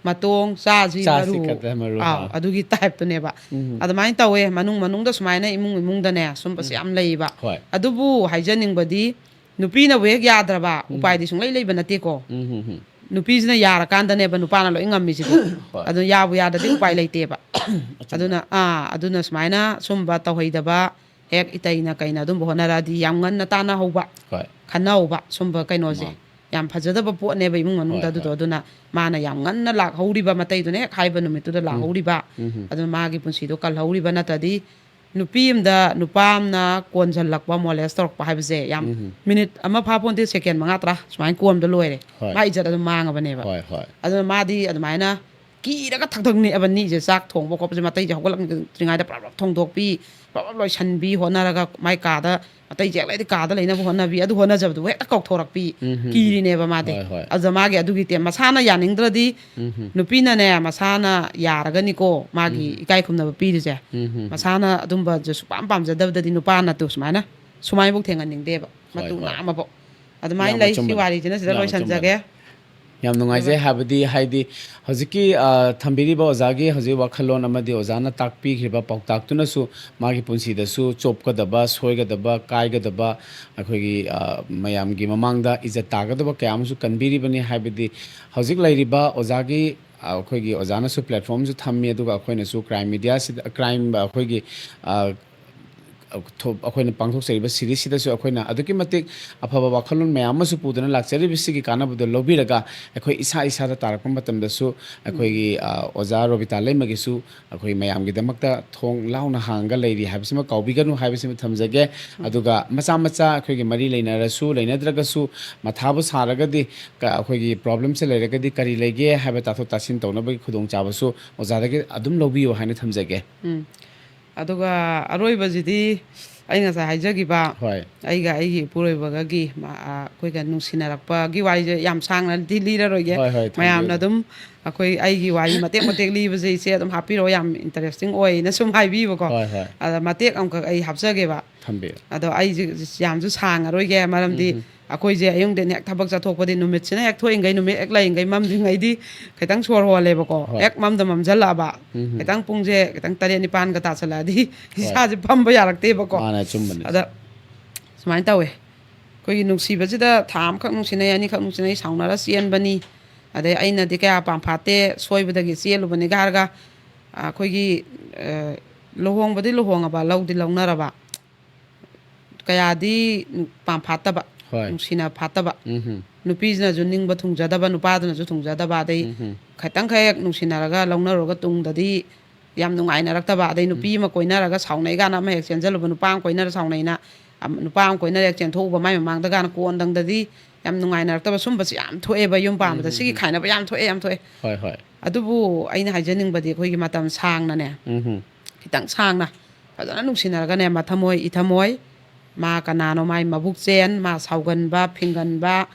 ꯃꯇꯣꯡ, ꯆꯥꯁꯤ ꯆꯥꯁꯤ ꯃꯔꯨ꯫ ꯈꯛꯇ ꯃꯔꯨ, ꯑꯥꯎ, ꯑꯥ꯫ ꯑꯗꯨꯒꯤ type ꯇꯨꯅꯦꯕ꯫ ꯎꯝ꯫ ꯑꯗꯨꯃꯥꯏꯅ ꯇꯧꯋꯦ꯫ ꯃꯅꯨꯡ ꯃꯅꯨꯡꯗ ꯁꯨꯃꯥꯏꯅ ꯏꯃꯨꯡ ꯏꯃꯨꯡꯗꯅꯦ ꯁꯨꯝꯕꯁꯦ ꯎꯝ꯫ ꯌꯥꯝ ꯂꯩꯌꯦꯕ꯫ ꯍꯣꯏ꯫ ꯑꯗꯨꯕꯨ ꯍꯥꯏꯖꯅꯤꯡꯕꯗꯤ, ꯅꯨꯄꯤꯅꯕꯨ ꯍꯦꯛ ꯌꯥꯗ꯭ꯔꯕ ꯎꯝ꯫ ꯎꯄꯥꯏꯗꯤ ꯁꯨꯡꯂꯩ ꯂꯩꯕ ꯅꯠꯇꯦꯀꯣ꯫ ꯎꯝ, ꯎꯝ, ꯎꯝ꯫ ꯅꯨꯄꯤꯁꯤꯅ ꯌꯥꯔꯀꯥꯟꯗꯅꯦꯕ ꯅꯨꯄꯥꯅ ꯂꯣꯏ ꯉꯝꯃꯤꯁꯤꯗꯤ꯫ ꯍꯣꯏ꯫ ꯑꯗꯨ ꯌꯥꯕꯨ ꯌꯥꯗ꯭ꯔꯗꯤ ꯎꯄꯥꯏ ꯂꯩꯇꯦꯕ꯫ ꯑꯆꯨꯝꯕ꯫ ꯑꯗꯨꯅ, ꯑꯥ, ꯑꯗꯨꯅ ꯁꯨꯃꯥꯏꯅ ꯁꯨꯝꯕ ꯇꯧꯍꯩꯗꯕ, ꯍꯦꯛ ꯏꯇꯩꯅ ꯀꯩꯅ ꯑꯗꯨꯝꯕ ꯍꯣꯠꯅꯔꯛꯑꯗꯤ ꯌꯥꯝ ꯉꯟꯅ ꯇꯥꯟꯅꯍꯧꯕ, ꯍꯣꯏ꯫ ꯈꯟꯅꯍꯧꯕ ꯁꯨꯝꯕ ꯀꯩꯅꯣꯁꯦ꯫ ꯃꯥꯅꯤ꯫ ꯌꯥꯝ ꯐꯖꯗꯕ ꯄꯣꯠꯅꯦꯕ ꯏꯃꯨꯡ ꯃꯅꯨꯡꯗ ꯍꯣꯏ, ꯑꯗꯨꯗꯣ꯫ ꯍꯣꯏ꯫ ꯑꯗꯨꯅ ꯃꯥꯅ ꯌꯥꯝ ꯉꯟꯅ ꯂꯥꯛꯍꯧꯔꯤꯕ, ꯃꯇꯩꯗꯨꯅ ꯍꯦꯛ ꯍꯥꯏꯕ ꯅꯨꯃꯤꯠꯇꯨꯗ ꯎꯝ꯫ ꯂꯥꯛꯍꯧꯔꯤꯕ, ꯎꯝ꯫ ꯑꯗꯨꯅ ꯃꯥꯒꯤ ꯄꯨꯟꯁꯤꯗꯣ ꯀꯜꯍꯧꯔꯤꯕ꯫ ꯅꯠꯇ꯭ꯔꯗꯤ ꯅꯨꯄꯤ ꯑꯃꯗ ꯅꯨꯄꯥ ꯑꯃꯅ ꯀꯣꯟꯁꯤꯜꯂꯛꯄ, molest ꯇꯧꯔꯛꯄ ꯍꯥꯏꯕꯁꯦ ꯌꯥꯝ, ꯎꯝ꯫ minute ꯑꯃ ꯐꯥꯄꯣꯟꯇꯦ, second ꯃꯉꯥ ꯇꯔꯥ ꯁꯨꯃꯥꯏꯅ ꯀꯣꯟꯕ ꯂꯣꯏꯔꯦ꯫ ꯍꯣꯏ꯫ ꯃꯥ ꯏꯖꯠ ꯑꯗꯨꯝ ꯃꯥꯡꯉꯕꯅꯦꯕ꯫ ꯍꯣꯏ, ꯍꯣꯏ꯫ ꯑꯗꯨꯅ ꯃꯥꯗꯤ ꯑꯗꯨꯃꯥꯏꯅ ꯀꯤꯔꯒ ꯊꯛ ꯊꯛ ꯅꯤꯛꯑꯕ, ꯅꯤꯛꯏꯁꯦ꯫ ꯆꯥꯛ ꯊꯣꯡꯕ ꯈꯣꯠꯄꯁꯦ ꯃꯇꯩꯁꯦ ꯍꯧꯒꯠꯂꯛꯇ꯭ꯔꯤꯉꯩꯗ ꯄ꯭ꯔꯞ ꯄ꯭ꯔꯞ ꯊꯣꯡꯗꯣꯛꯄꯤ, ꯄ꯭ꯔꯞ ꯄ꯭ꯔꯞ ꯂꯣꯏꯁꯟꯕꯤ ꯍꯣꯠꯅꯔꯒ, ꯃꯥꯏ ꯀꯥꯗ ꯃꯇꯩ ꯆꯦꯛ ꯂꯩꯗꯤ ꯀꯥꯗ ꯂꯩꯅꯕ ꯍꯣꯠꯅꯕꯤ꯫ ꯑꯗꯨ ꯍꯣꯠꯅꯖꯕꯗꯨꯕꯨ ꯍꯦꯛꯇ ꯀꯥꯎꯊꯣꯔꯛꯄꯤ꯫ ꯎꯝ, ꯎꯝ, ꯎꯝ꯫ ꯀꯤꯔꯤꯅꯦꯕ ꯃꯥꯗꯤ꯫ ꯍꯣꯏ, ꯍꯣꯏ꯫ ꯑꯗꯨꯗ ꯃꯥꯒꯤ ꯑꯗꯨꯒꯤ ꯇꯦ-, ꯃꯁꯥꯅ ꯌꯥꯅꯤꯡꯗ꯭ꯔꯗꯤ, ꯎꯝ, ꯎꯝ꯫ ꯅꯨꯄꯤꯅꯅꯦ ꯃꯁꯥꯅ ꯌꯥꯔꯒꯅꯤꯀꯣ ꯃꯥꯒꯤ ꯎꯝ꯫ ꯏꯀꯥꯏ ꯈꯨꯝꯅꯕ ꯄꯤꯔꯤꯁꯦ꯫ ꯎꯝ, ꯎꯝ꯫ ꯃꯁꯥꯅ ꯑꯗꯨꯝꯕꯁꯦ ꯁꯨꯄꯥꯝ ꯄꯥꯝꯖꯗꯕꯗꯗꯤ ꯅꯨꯄꯥꯅ ꯇꯨ ꯁꯨꯃꯥꯏꯅ, ꯁꯨꯃꯥꯏꯅꯐꯧ ꯊꯦꯡꯍꯟꯅꯤꯡꯗꯦꯕ꯫ ꯍꯣꯏ, ꯃꯇꯨ ꯍꯣꯏ꯫ ꯅꯥꯝꯃꯐꯧ꯫ ꯑꯗꯨꯃꯥꯏꯅ ꯌꯥꯝ ꯂꯩ꯫ ꯁꯤ ꯑꯆꯨꯝꯕꯅꯤ꯫ ꯋꯥꯔꯤꯁꯤꯅ ꯁꯤꯗ ꯌꯥꯝ ꯂꯣꯏꯁꯟꯖꯒꯦ꯫ ꯑꯆꯨꯝꯕꯅꯤ꯫ ꯌꯥꯝ ꯅꯨꯡꯉꯥꯏꯖꯩ꯫ ꯍꯥꯏꯕꯗꯤ, ꯍꯥꯏꯗꯤ, ꯍꯧꯖꯤꯛꯀꯤ, ꯑ, ꯊꯝꯕꯤꯔꯤꯕ ꯑꯣꯖꯥꯒꯤ ꯍꯧꯖꯤꯛ ꯋꯥꯈꯜꯂꯣꯟ ꯑꯃꯗꯤ ꯑꯣꯖꯥꯅ ꯇꯥꯛꯄꯤꯈ꯭ꯔꯤꯕ ꯄꯥꯎꯇꯥꯛꯇꯨꯅꯁꯨ ꯃꯥꯒꯤ ꯄꯨꯟꯁꯤꯗꯁꯨ ꯆꯣꯞꯀꯗꯕ, ꯁꯣꯏꯒꯗꯕ, ꯀꯥꯏꯒꯗꯕ, ꯑꯩꯈꯣꯏꯒꯤ, ꯑ, ꯃꯌꯥꯝꯒꯤ ꯃꯃꯥꯡꯗ ꯏꯖꯠ ꯇꯥꯒꯗꯕ ꯀꯌꯥ ꯑꯃꯁꯨ ꯀꯟꯕꯤꯔꯤꯕꯅꯤ꯫ ꯍꯥꯏꯕꯗꯤ, ꯍꯧꯖꯤꯛ ꯂꯩꯔꯤꯕ ꯑꯣꯖꯥꯒꯤ ꯑꯩꯈꯣꯏꯒꯤ ꯑꯣꯖꯥꯅꯁꯨ ꯄ꯭ꯂꯦꯠꯐꯣꯝꯁꯨ ꯊꯝꯃꯤ, ꯑꯗꯨꯒ ꯑꯩꯈꯣꯏꯅꯁꯨ ꯀ꯭ꯔꯥꯏꯝ ꯃꯤꯗꯤꯌꯥꯁꯤꯗ, ꯀ꯭ꯔꯥꯏꯝ ꯑꯩꯈꯣꯏꯒꯤ, ꯑ, ꯊꯣ-, ꯑꯩꯈꯣꯏꯅ ꯄꯥꯡꯊꯣꯛꯆꯔꯤꯕ ꯁꯤꯔꯤꯁꯁꯤꯗꯁꯨ ꯑꯩꯈꯣꯏꯅ ꯑꯗꯨꯛꯀꯤ ꯃꯇꯤꯛ ꯑꯐꯕ ꯋꯥꯈꯜꯂꯣꯟ ꯃꯌꯥꯝ ꯑꯃꯁꯨ ꯄꯨꯗꯨꯅ ꯂꯥꯛꯆꯔꯤꯕꯁꯤꯒꯤ ꯀꯥꯟꯅꯕꯗꯣ ꯂꯧꯕꯤꯔꯒ, ꯑꯩꯈꯣꯏ ꯏꯁꯥ ꯏꯁꯥꯗ ꯇꯥꯔꯛꯄ ꯃꯇꯝꯗꯁꯨ ꯑꯩꯈꯣꯏꯒꯤ, ꯑ, ꯑꯣꯖꯥ ꯔꯣꯕꯤꯇꯥ ꯂꯩꯃꯒꯤꯁꯨ ꯑꯩꯈꯣꯏ ꯃꯌꯥꯝꯒꯤꯗꯃꯛꯇ ꯊꯣꯡ ꯂꯥꯎꯅ ꯍꯥꯡꯉꯒ ꯂꯩꯔꯤ ꯍꯥꯏꯕꯁꯤꯃ ꯀꯥꯎꯕꯤꯒꯅꯨ ꯍꯥꯏꯕꯁꯤꯃ ꯊꯝꯖꯒꯦ꯫ ꯑꯗꯨꯒ ꯃꯆꯥ ꯃꯆꯥ ꯑꯩꯈꯣꯏꯒꯤ ꯃꯔꯤ ꯂꯩꯅꯔꯁꯨ ꯂꯩꯅꯗ꯭ꯔꯒꯁꯨ ꯃꯊꯥꯕꯨ ꯁꯥꯔꯒꯗꯤ, ꯀ-, ꯑꯩꯈꯣꯏꯒꯤ ꯄ꯭ꯔꯣꯕ꯭ꯂꯦꯝꯁꯦ ꯂꯩꯔꯒꯗꯤ ꯀꯔꯤ ꯂꯩꯒꯦ ꯍꯥꯏꯕ ꯇꯥꯊꯣꯛ ꯇꯥꯁꯤꯟ ꯇꯧꯅꯕꯒꯤ ꯈꯨꯗꯣꯡꯆꯥꯕꯁꯨ ꯑꯣꯖꯥꯗꯒꯤ ꯑꯗꯨꯝ ꯂꯧꯕꯤꯌꯨ ꯍꯥꯏꯅ ꯊꯝꯖꯒꯦ꯫ ꯎꯝ꯫ ꯑꯗꯨꯒ ꯑꯔꯣꯏꯕꯁꯤꯗꯤ ꯑꯩ ꯉꯁꯥꯏ ꯍꯥꯏꯖꯈꯤꯕ ꯍꯣꯏ꯫ ꯑꯩꯒ ꯑꯩꯒꯤ ꯏꯄꯨꯔꯣꯏꯕꯒꯒꯤ ꯃ-, ꯑ, ꯑꯩꯈꯣꯏꯒ ꯅꯨꯡꯁꯤꯅꯔꯛꯄꯒꯤ ꯋꯥꯔꯤꯁꯦ ꯌꯥꯝ ꯁꯥꯡꯅꯗꯤ ꯂꯤꯔꯔꯣꯏꯒꯦ꯫ ꯍꯣꯏ, ꯍꯣꯏ, ꯃꯌꯥꯝꯅ ꯊꯝꯕꯤꯌꯨ꯫ ꯑꯗꯨꯝ ꯑꯩꯈꯣꯏ, ꯑꯩꯒꯤ ꯋꯥꯔꯤ ꯃꯇꯦꯛ ꯃꯇꯦꯛ ꯂꯤꯕꯁꯦ ꯏꯆꯦ ꯑꯗꯨꯝ ꯍꯥꯞꯄꯤꯔꯛꯑꯣ, ꯌꯥꯝ ꯏꯟꯇꯔꯦꯁꯇꯤꯡ ꯑꯣꯏꯅ ꯁꯨꯝ ꯍꯥꯏꯕꯤꯕꯀꯣ꯫ ꯍꯣꯏ, ꯍꯣꯏ꯫ ꯑꯗ ꯃꯇꯦꯛ ꯑꯃꯈꯛ ꯑꯩ ꯍꯥꯞꯆꯒꯦꯕ꯫ ꯊꯝꯕꯤꯌꯨ꯫ ꯑꯗꯣ ꯑꯩꯁꯦ ꯌꯥꯝꯁꯨ ꯁꯥꯡꯉꯔꯣꯏꯒꯦ, ꯃꯔꯝꯗꯤ ꯎꯝ꯫ ꯑꯩꯈꯣꯏꯁꯦ ꯑꯌꯨꯛꯗꯩꯅ ꯍꯦꯛ ꯊꯕꯛ ꯆꯠꯊꯣꯛꯄꯗꯤ, ꯅꯨꯃꯤꯠꯁꯤꯅ ꯍꯦꯛ ꯊꯣꯛꯏꯉꯩ, ꯅꯨꯃꯤꯠ ꯍꯦꯛ ꯂꯩꯉꯩ, ꯃꯝꯗ꯭ꯔꯤꯉꯩꯗꯤ ꯈꯤꯇꯪ ꯁꯣꯔ ꯍꯣꯜꯂꯦꯕꯀꯣ꯫ ꯍꯣꯏ꯫ ꯍꯦꯛ ꯃꯝꯗ ꯃꯝꯁꯤꯜꯂꯛꯑꯕ, ꯎꯝ꯫ ꯈꯤꯇꯪ ꯄꯨꯡꯁꯦ ꯈꯤꯇꯪ ꯇꯔꯦꯠ ꯅꯤꯄꯥꯟꯒ ꯇꯥꯁꯜꯂꯛꯑꯗꯤ ꯍꯣꯏ꯫ ꯏꯁꯥꯁꯦ ꯐꯝꯕ ꯌꯥꯔꯛꯇꯦꯕꯀꯣ꯫ ꯃꯥꯅꯦ, ꯑꯆꯨꯝꯕꯅꯤ꯫ ꯑꯗ ꯁꯨꯃꯥꯏꯅ ꯇꯧꯋꯦ, ꯑꯩꯈꯣꯏꯒꯤ ꯅꯨꯡꯁꯤꯕꯁꯤꯗ ꯊꯥ ꯑꯃꯈꯛ ꯅꯨꯡꯁꯤꯅꯩ, ꯑꯅꯤꯈꯛ ꯅꯨꯡꯁꯤꯅꯩ, ꯁꯥꯎꯅꯔ ꯆꯦꯟꯕꯅꯤ, ꯑꯗꯩ ꯑꯩꯅꯗꯤ ꯀꯌꯥ ꯄꯥꯝꯐꯥꯠꯇꯦ, ꯁꯣꯏꯕꯗꯒꯤ ꯆꯦꯜꯂꯨꯕꯅꯤꯒ ꯍꯥꯏꯔꯒ, ꯑꯩꯈꯣꯏꯒꯤ, ꯑ, ꯂꯨꯍꯣꯡꯕꯗꯤ ꯂꯨꯍꯣꯡꯉꯕ, ꯂꯧꯗꯤ ꯂꯧꯅꯔꯕ, ꯀꯌꯥꯗꯤ ꯄꯥꯝꯐꯥꯠꯇꯕ, ꯍꯣꯏ꯫ ꯅꯨꯡꯁꯤꯅ ꯐꯥꯠꯇꯕ, ꯎꯝꯍꯨꯝ꯫ ꯅꯨꯄꯤꯁꯤꯅꯁꯨ ꯅꯤꯡꯕ ꯊꯨꯡꯖꯗꯕ, ꯅꯨꯄꯥꯗꯨꯅꯁꯨ ꯊꯨꯡꯖꯗꯕ, ꯑꯗꯩ ꯎꯝꯍꯨꯝ꯫ ꯈꯤꯇꯪꯈꯛ ꯍꯦꯛ ꯅꯨꯡꯁꯤꯅꯔꯒ ꯂꯧꯅꯔꯨꯔꯒ ꯇꯨꯡꯗꯗꯤ ꯌꯥꯝ ꯅꯨꯡꯉꯥꯏꯅꯔꯛꯇꯕ, ꯑꯗꯩ ꯅꯨꯄꯤ ꯎꯝ꯫ ꯑꯃ ꯀꯣꯏꯅꯔꯒ ꯁꯥꯎꯅꯩ ꯀꯥꯟꯗ ꯑꯃ ꯍꯦꯛ ꯆꯦꯟꯖꯜꯂꯨꯕ, ꯅꯨꯄꯥ ꯑꯃ ꯀꯣꯏꯅꯔ ꯁꯥꯎꯅꯩꯅ, ꯑꯝ-, ꯅꯨꯄꯥ ꯑꯃ ꯀꯣꯏꯅꯔ ꯍꯦꯛ ꯆꯦꯟꯊꯣꯛꯎꯕ, ꯃꯥꯏ ꯃꯃꯥꯡꯗ ꯀꯥꯟꯗ ꯀꯣꯟꯗꯪꯗꯗꯤ ꯌꯥꯝ ꯅꯨꯡꯉꯥꯏꯅꯔꯛꯇꯕ, ꯁꯨꯝꯕꯁꯤ ꯌꯥꯝ ꯊꯣꯛꯑꯦꯕ ꯌꯨꯝ ꯄꯥꯟꯕꯗ꯫ ꯎꯝ, ꯁꯤꯒꯤ ꯎꯝ, ꯎꯝ꯫ ꯈꯥꯏꯅꯕ ꯌꯥꯝ ꯊꯣꯛꯑꯦ, ꯌꯥꯝ ꯊꯣꯛꯑꯦ꯫ ꯍꯣꯏ, ꯍꯣꯏ꯫ ꯑꯗꯨꯕꯨ ꯑꯩꯅ ꯍꯥꯏꯖꯅꯤꯡꯕꯗꯤ ꯑꯩꯈꯣꯏꯒꯤ ꯃꯇꯝ ꯁꯥꯡꯅꯅꯦ, ꯎꯝ, ꯎꯝ꯫ ꯈꯤꯇꯪ ꯁꯥꯡꯅ ꯐꯖꯅ ꯅꯨꯡꯁꯤꯅꯔꯒꯅꯦ, ꯃꯊꯃꯣꯏ ꯏꯊꯃꯣꯏ, ꯃꯥ ꯀꯅꯥꯅꯣ, ꯃꯥꯏ ꯃꯕꯨꯛ ꯆꯦꯟ, ꯃꯥ ꯁꯥꯎꯒꯟꯕ, ꯐꯤꯡꯒꯟꯕ,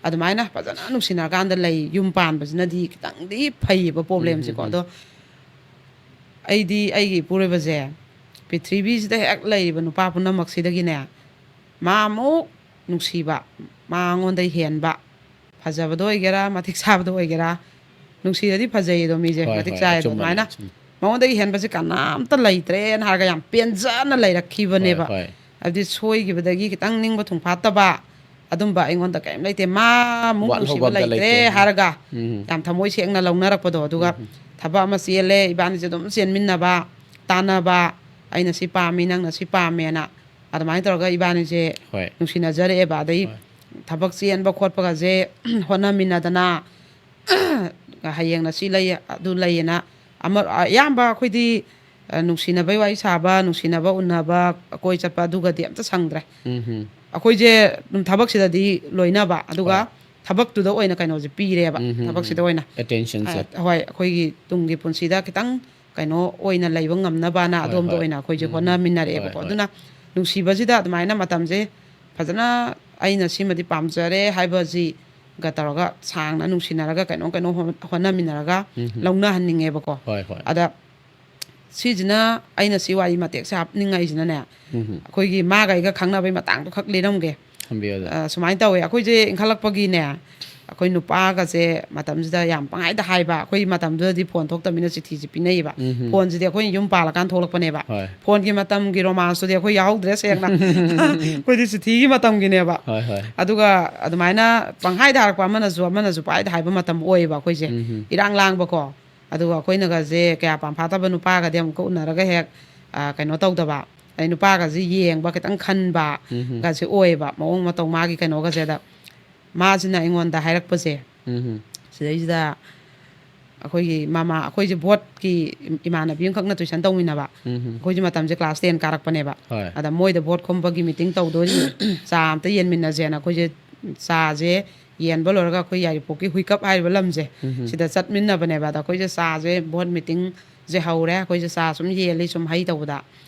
ꯑꯗꯨꯃꯥꯏꯅ ꯐꯖꯅ ꯅꯨꯡꯁꯤꯅꯔꯀꯥꯟꯗ ꯂꯩ, ꯌꯨꯝ ꯄꯥꯟꯕꯁꯤꯅꯗꯤ ꯈꯤꯇꯪꯗꯤ ꯐꯩꯌꯦꯕ ꯎꯝ, ꯄ꯭ꯔꯣꯕ꯭ꯂꯦꯝꯁꯦꯀꯣ꯫ ꯎꯝ, ꯎꯝ꯫ ꯑꯗꯣ ꯑꯩꯗꯤ ꯑꯩꯒꯤ ꯏꯄꯨꯔꯣꯏꯕꯁꯦ ꯄ꯭ꯔꯤꯊꯤꯕꯤꯁꯤꯗ ꯍꯦꯛ ꯂꯩꯔꯤꯕ ꯅꯨꯄꯥ ꯄꯨꯝꯅꯃꯛꯁꯤꯗꯒꯤꯅꯦ ꯃꯥ ꯑꯃꯨꯛ ꯅꯨꯡꯁꯤꯕ, ꯃꯉꯣꯟꯗ ꯍꯦꯟꯕ, ꯐꯖꯕꯗ ꯑꯣꯏꯒꯦꯔꯥ, ꯃꯇꯤꯛ ꯆꯥꯕꯗ ꯑꯣꯏꯒꯦꯔꯥ, ꯅꯨꯡꯁꯤꯔꯗꯤ ꯐꯖꯩꯌꯦꯗꯣ ꯃꯤꯁꯦ, ꯍꯣꯏ, ꯃꯇꯤꯛ ꯍꯣꯏ, ꯆꯥꯏꯌꯦꯗꯣ꯫ ꯑꯆꯨꯝꯕꯅꯦ, ꯑꯗꯨꯃꯥꯏꯅ ꯑꯆꯨꯝꯕ꯫ ꯃꯉꯣꯟꯗꯒꯤ ꯍꯦꯟꯕꯁꯦ ꯀꯅꯥꯝꯇ ꯂꯩꯇ꯭ꯔꯦꯅ ꯍꯥꯏꯔꯒ ꯌꯥꯝ ꯄꯦꯟꯖꯅ ꯂꯩꯔꯛꯈꯤꯕꯅꯦꯕ꯫ ꯍꯣꯏ, ꯍꯣꯏ꯫ ꯍꯥꯏꯕꯗꯤ ꯁꯣꯏꯈꯤꯕꯗꯒꯤ ꯈꯤꯇꯪ ꯅꯤꯡꯕ ꯊꯨꯡꯐꯥꯠꯇꯕ, ꯑꯗꯨꯝꯕ ꯑꯩꯉꯣꯟꯗ ꯀꯔꯤꯝ ꯂꯩꯇꯦ꯫ ꯃꯥꯃꯨꯛ ꯅꯨꯡꯁꯤꯕ ꯂꯩꯇ꯭ꯔꯦ ꯍꯥꯏꯔꯒ ꯎꯝ꯫ ꯌꯥꯝ ꯊꯃꯣꯏ ꯁꯦꯡꯅ ꯂꯧꯅꯔꯛꯄꯗꯣ꯫ ꯑꯗꯨꯒ ꯎꯝ꯫ ꯊꯕꯛ ꯑꯃ ꯆꯦꯜꯂꯦ, ꯏꯕꯥꯅꯤꯁꯦ ꯑꯗꯨꯝ ꯆꯦꯟꯃꯤꯟꯅꯕ, ꯇꯥꯟꯅꯕ, ꯑꯩꯅ ꯁꯤ ꯄꯥꯝꯃꯤ, ꯅꯪꯅ ꯁꯤ ꯄꯥꯝꯃꯦꯅ꯫ ꯑꯗꯨꯃꯥꯏꯅ ꯇꯧꯔꯒ ꯏꯕꯥꯅꯤꯁꯦ ꯍꯣꯏ꯫ ꯅꯨꯡꯁꯤꯅꯖꯔꯛꯑꯦꯕ꯫ ꯑꯗꯩ ꯍꯣꯏ꯫ ꯊꯕꯛ ꯆꯦꯟꯕ ꯈꯣꯠꯄꯒꯁꯦ ꯍꯣꯠꯅꯃꯤꯟꯅꯗꯅ, ꯍꯌꯦꯡꯅ ꯁꯤ ꯂꯩ, ꯑꯗꯨ ꯂꯩꯌꯦꯅ꯫ ꯑꯃ, ꯑꯌꯥꯝꯕ ꯑꯩꯈꯣꯏꯗꯤ, ꯑ, ꯅꯨꯡꯁꯤꯅꯕꯩ ꯋꯥꯔꯤ ꯁꯥꯕ, ꯅꯨꯡꯁꯤꯅꯕ ꯎꯅꯕ, ꯀꯣꯏ ꯆꯠꯄ, ꯑꯗꯨꯒꯗꯤ ꯑꯝꯇ ꯁꯪꯗ꯭ꯔꯦ꯫ ꯎꯝ꯫ ꯑꯩꯈꯣꯏꯁꯦ ꯑꯗꯨꯝ ꯊꯕꯛꯁꯤꯗꯗꯤ ꯂꯣꯏꯅꯕ, ꯑꯗꯨꯒ ꯍꯣꯏ꯫ ꯊꯕꯛꯇꯨꯗ ꯑꯣꯏꯅ ꯀꯩꯅꯣꯁꯦ ꯄꯤꯔꯦꯕ, ꯎꯝ, ꯎꯝ, ꯊꯕꯛꯁꯤꯗ ꯎꯝ꯫ ꯑꯣꯏꯅ꯫ Attentionꯁꯦ꯫ ꯑ, ꯍꯣꯏ, ꯑꯩꯈꯣꯏꯒꯤ ꯇꯨꯡꯒꯤ ꯄꯨꯟꯁꯤꯗ ꯈꯤꯇꯪ ꯀꯩꯅꯣ ꯑꯣꯏꯅ ꯂꯩꯕ ꯉꯝꯅꯕꯅ ꯍꯣꯏ, ꯑꯗꯣꯝꯗ ꯍꯣꯏ꯫ ꯑꯣꯏꯅ ꯑꯩꯈꯣꯏꯁꯦ ꯎꯝ, ꯎꯝ꯫ ꯍꯣꯠꯅꯃꯤꯟꯅꯔꯛꯑꯦꯕꯀꯣ꯫ ꯍꯣꯏ, ꯍꯣꯏ꯫ ꯑꯗꯨꯅ ꯅꯨꯡꯁꯤꯕꯁꯤꯗ ꯑꯗꯨꯃꯥꯏꯅ ꯃꯇꯝꯁꯦ ꯐꯖꯅ ꯑꯩꯅ ꯁꯤꯃꯗꯤ ꯄꯥꯝꯖꯔꯦ ꯍꯥꯏꯕꯁꯤꯒ ꯇꯧꯔꯒ ꯁꯥꯡꯅ ꯅꯨꯡꯁꯤꯅꯔꯒ ꯀꯩꯅꯣ ꯀꯩꯅꯣ ꯍꯣ-, ꯍꯣꯠꯅꯃꯤꯟꯅꯔꯒ ꯎꯝ, ꯎꯝ꯫ ꯂꯧꯅꯍꯟꯅꯤꯡꯉꯦꯕꯀꯣ꯫ ꯍꯣꯏ, ꯍꯣꯏ꯫ ꯑꯗ ꯁꯤꯁꯤꯅ, ꯑꯩꯅ ꯁꯤ ꯋꯥꯔꯤ ꯃꯇꯦꯛꯁꯦ ꯍꯥꯞꯅꯤꯡꯉꯛꯏꯁꯤꯅꯅꯦ, ꯎꯝ, ꯎꯝ꯫ ꯑꯩꯈꯣꯏꯒꯤ ꯃꯥꯒ ꯑꯩꯒ ꯈꯪꯅꯕꯩ ꯃꯇꯥꯡꯗꯣ ꯈꯛ ꯂꯤꯔꯝꯒꯦ꯫ ꯊꯝꯕꯤꯌꯨ ꯑꯗꯨ꯫ ꯑ, ꯁꯨꯃꯥꯏꯅ ꯇꯧꯋꯦ, ꯑꯩꯈꯣꯏꯁꯦ ꯏꯟꯈꯠꯂꯛꯄꯒꯤꯅꯦ, ꯑꯩꯈꯣꯏ ꯅꯨꯄꯥꯒꯁꯦ ꯃꯇꯝꯁꯤꯗ ꯌꯥꯝ ꯄꯪꯍꯥꯏꯗ ꯍꯥꯏꯕ, ꯑꯩꯈꯣꯏ ꯃꯇꯝꯗꯨꯗꯗꯤ ꯐꯣꯟ ꯊꯣꯛꯇꯕꯅꯤꯅ ꯆꯤꯊꯤꯁꯦ ꯄꯤꯅꯩꯌꯦꯕ꯫ ꯎꯝ, ꯎꯝ꯫ ꯐꯣꯟꯁꯤꯗꯤ ꯑꯩꯈꯣꯏꯅ ꯌꯨꯝ ꯄꯥꯜꯂꯀꯥꯟꯗ ꯊꯣꯛꯂꯛꯄꯅꯦꯕ꯫ ꯍꯣꯏ꯫ ꯐꯣꯟꯒꯤ ꯃꯇꯝꯒꯤ ꯔꯣꯃꯥꯟꯁꯇꯨꯗꯤ ꯑꯩꯈꯣꯏ ꯌꯥꯎꯍꯧꯗ꯭ꯔꯦ ꯁꯦꯡꯅ꯫ ꯑꯩꯈꯣꯏꯗꯤ ꯆꯤꯊꯤꯒꯤ ꯃꯇꯝꯒꯤꯅꯦꯕ꯫ ꯍꯣꯏ, ꯍꯣꯏ꯫ ꯑꯗꯨꯒ ꯑꯗꯨꯃꯥꯏꯅ ꯄꯪꯍꯥꯏꯗ ꯍꯥꯏꯔꯛꯄ, ꯑꯃꯅꯁꯨ ꯑꯃꯅꯁꯨ ꯄꯪꯍꯥꯏꯗ ꯍꯥꯏꯕ ꯃꯇꯝ ꯑꯣꯏꯌꯦꯕ ꯑꯩꯈꯣꯏꯁꯦ꯫ ꯎꯝ, ꯎꯝ꯫ ꯏꯔꯥꯡ ꯂꯥꯡꯕꯀꯣ꯫ ꯑꯗꯨꯒ ꯑꯩꯈꯣꯏꯅꯒꯁꯦ ꯀꯌꯥ ꯄꯥꯝꯐꯥꯠꯇꯕ ꯅꯨꯄꯥꯒꯗꯤ ꯑꯃꯨꯛꯀ ꯎꯅꯔꯒ ꯍꯦꯛ, ꯑ, ꯀꯩꯅꯣ ꯇꯧꯗꯕ꯫ ꯑꯩ ꯅꯨꯄꯥꯒꯁꯦ ꯌꯦꯡꯕ ꯈꯤꯇꯪ ꯈꯟꯕ ꯎꯝ, ꯎꯝ꯫ ꯒꯁꯦ ꯑꯣꯏꯌꯦꯕ, ꯃꯑꯣꯡ ꯃꯇꯧ ꯃꯥꯒꯤ ꯀꯩꯅꯣꯒꯁꯦ꯫ ꯑꯗ ꯃꯥꯁꯤꯅ ꯑꯩꯉꯣꯟꯗ ꯍꯥꯏꯔꯛꯄꯁꯦ, ꯎꯝ, ꯎꯝ꯫ ꯁꯤꯗꯩꯁꯤꯗ ꯑꯩꯈꯣꯏꯒꯤ ꯃꯃꯥ, ꯑꯩꯈꯣꯏꯁꯦ ꯕꯣꯠꯀꯤ ꯏꯃꯥꯟꯅꯕꯤ ꯑꯃꯈꯛꯅ tuition ꯇꯧꯃꯤꯟꯅꯕ꯫ ꯎꯝ, ꯎꯝ꯫ ꯑꯩꯈꯣꯏꯁꯦ ꯃꯇꯝꯁꯦ class ten ꯀꯥꯔꯛꯄꯅꯦꯕ꯫ ꯍꯣꯏ꯫ ꯑꯗ ꯃꯣꯏꯗ ꯕꯣꯠ ꯈꯣꯝꯕꯒꯤ meeting ꯇꯧꯗꯣꯏꯅꯤ, ꯆꯥ ꯑꯝꯇ ꯌꯦꯟꯃꯤꯟꯅꯁꯦꯅ ꯑꯩꯈꯣꯏꯁꯦ ꯆꯥꯁꯦ ꯌꯦꯟꯕ ꯂꯣꯏꯔꯒ ꯑꯩꯈꯣꯏ ꯌꯥꯏꯔꯤꯄꯣꯛꯀꯤ ꯍꯨꯏꯀꯞ ꯍꯥꯏꯔꯤꯕ ꯂꯝꯁꯦ ꯎꯝ, ꯎꯝ꯫ ꯁꯤꯗ ꯆꯠꯃꯤꯟꯅꯕꯅꯦꯕ꯫ ꯑꯗ ꯑꯩꯈꯣꯏꯁꯦ ꯆꯥꯁꯦ, ꯕꯣꯠ meetingꯁꯦ ꯍꯧꯔꯦ, ꯑꯩꯈꯣꯏꯁꯦ ꯆꯥ ꯁꯨꯝ ꯌꯦꯜꯂꯤ, ꯁꯨꯝ ꯍꯩ ꯇꯧꯕꯗ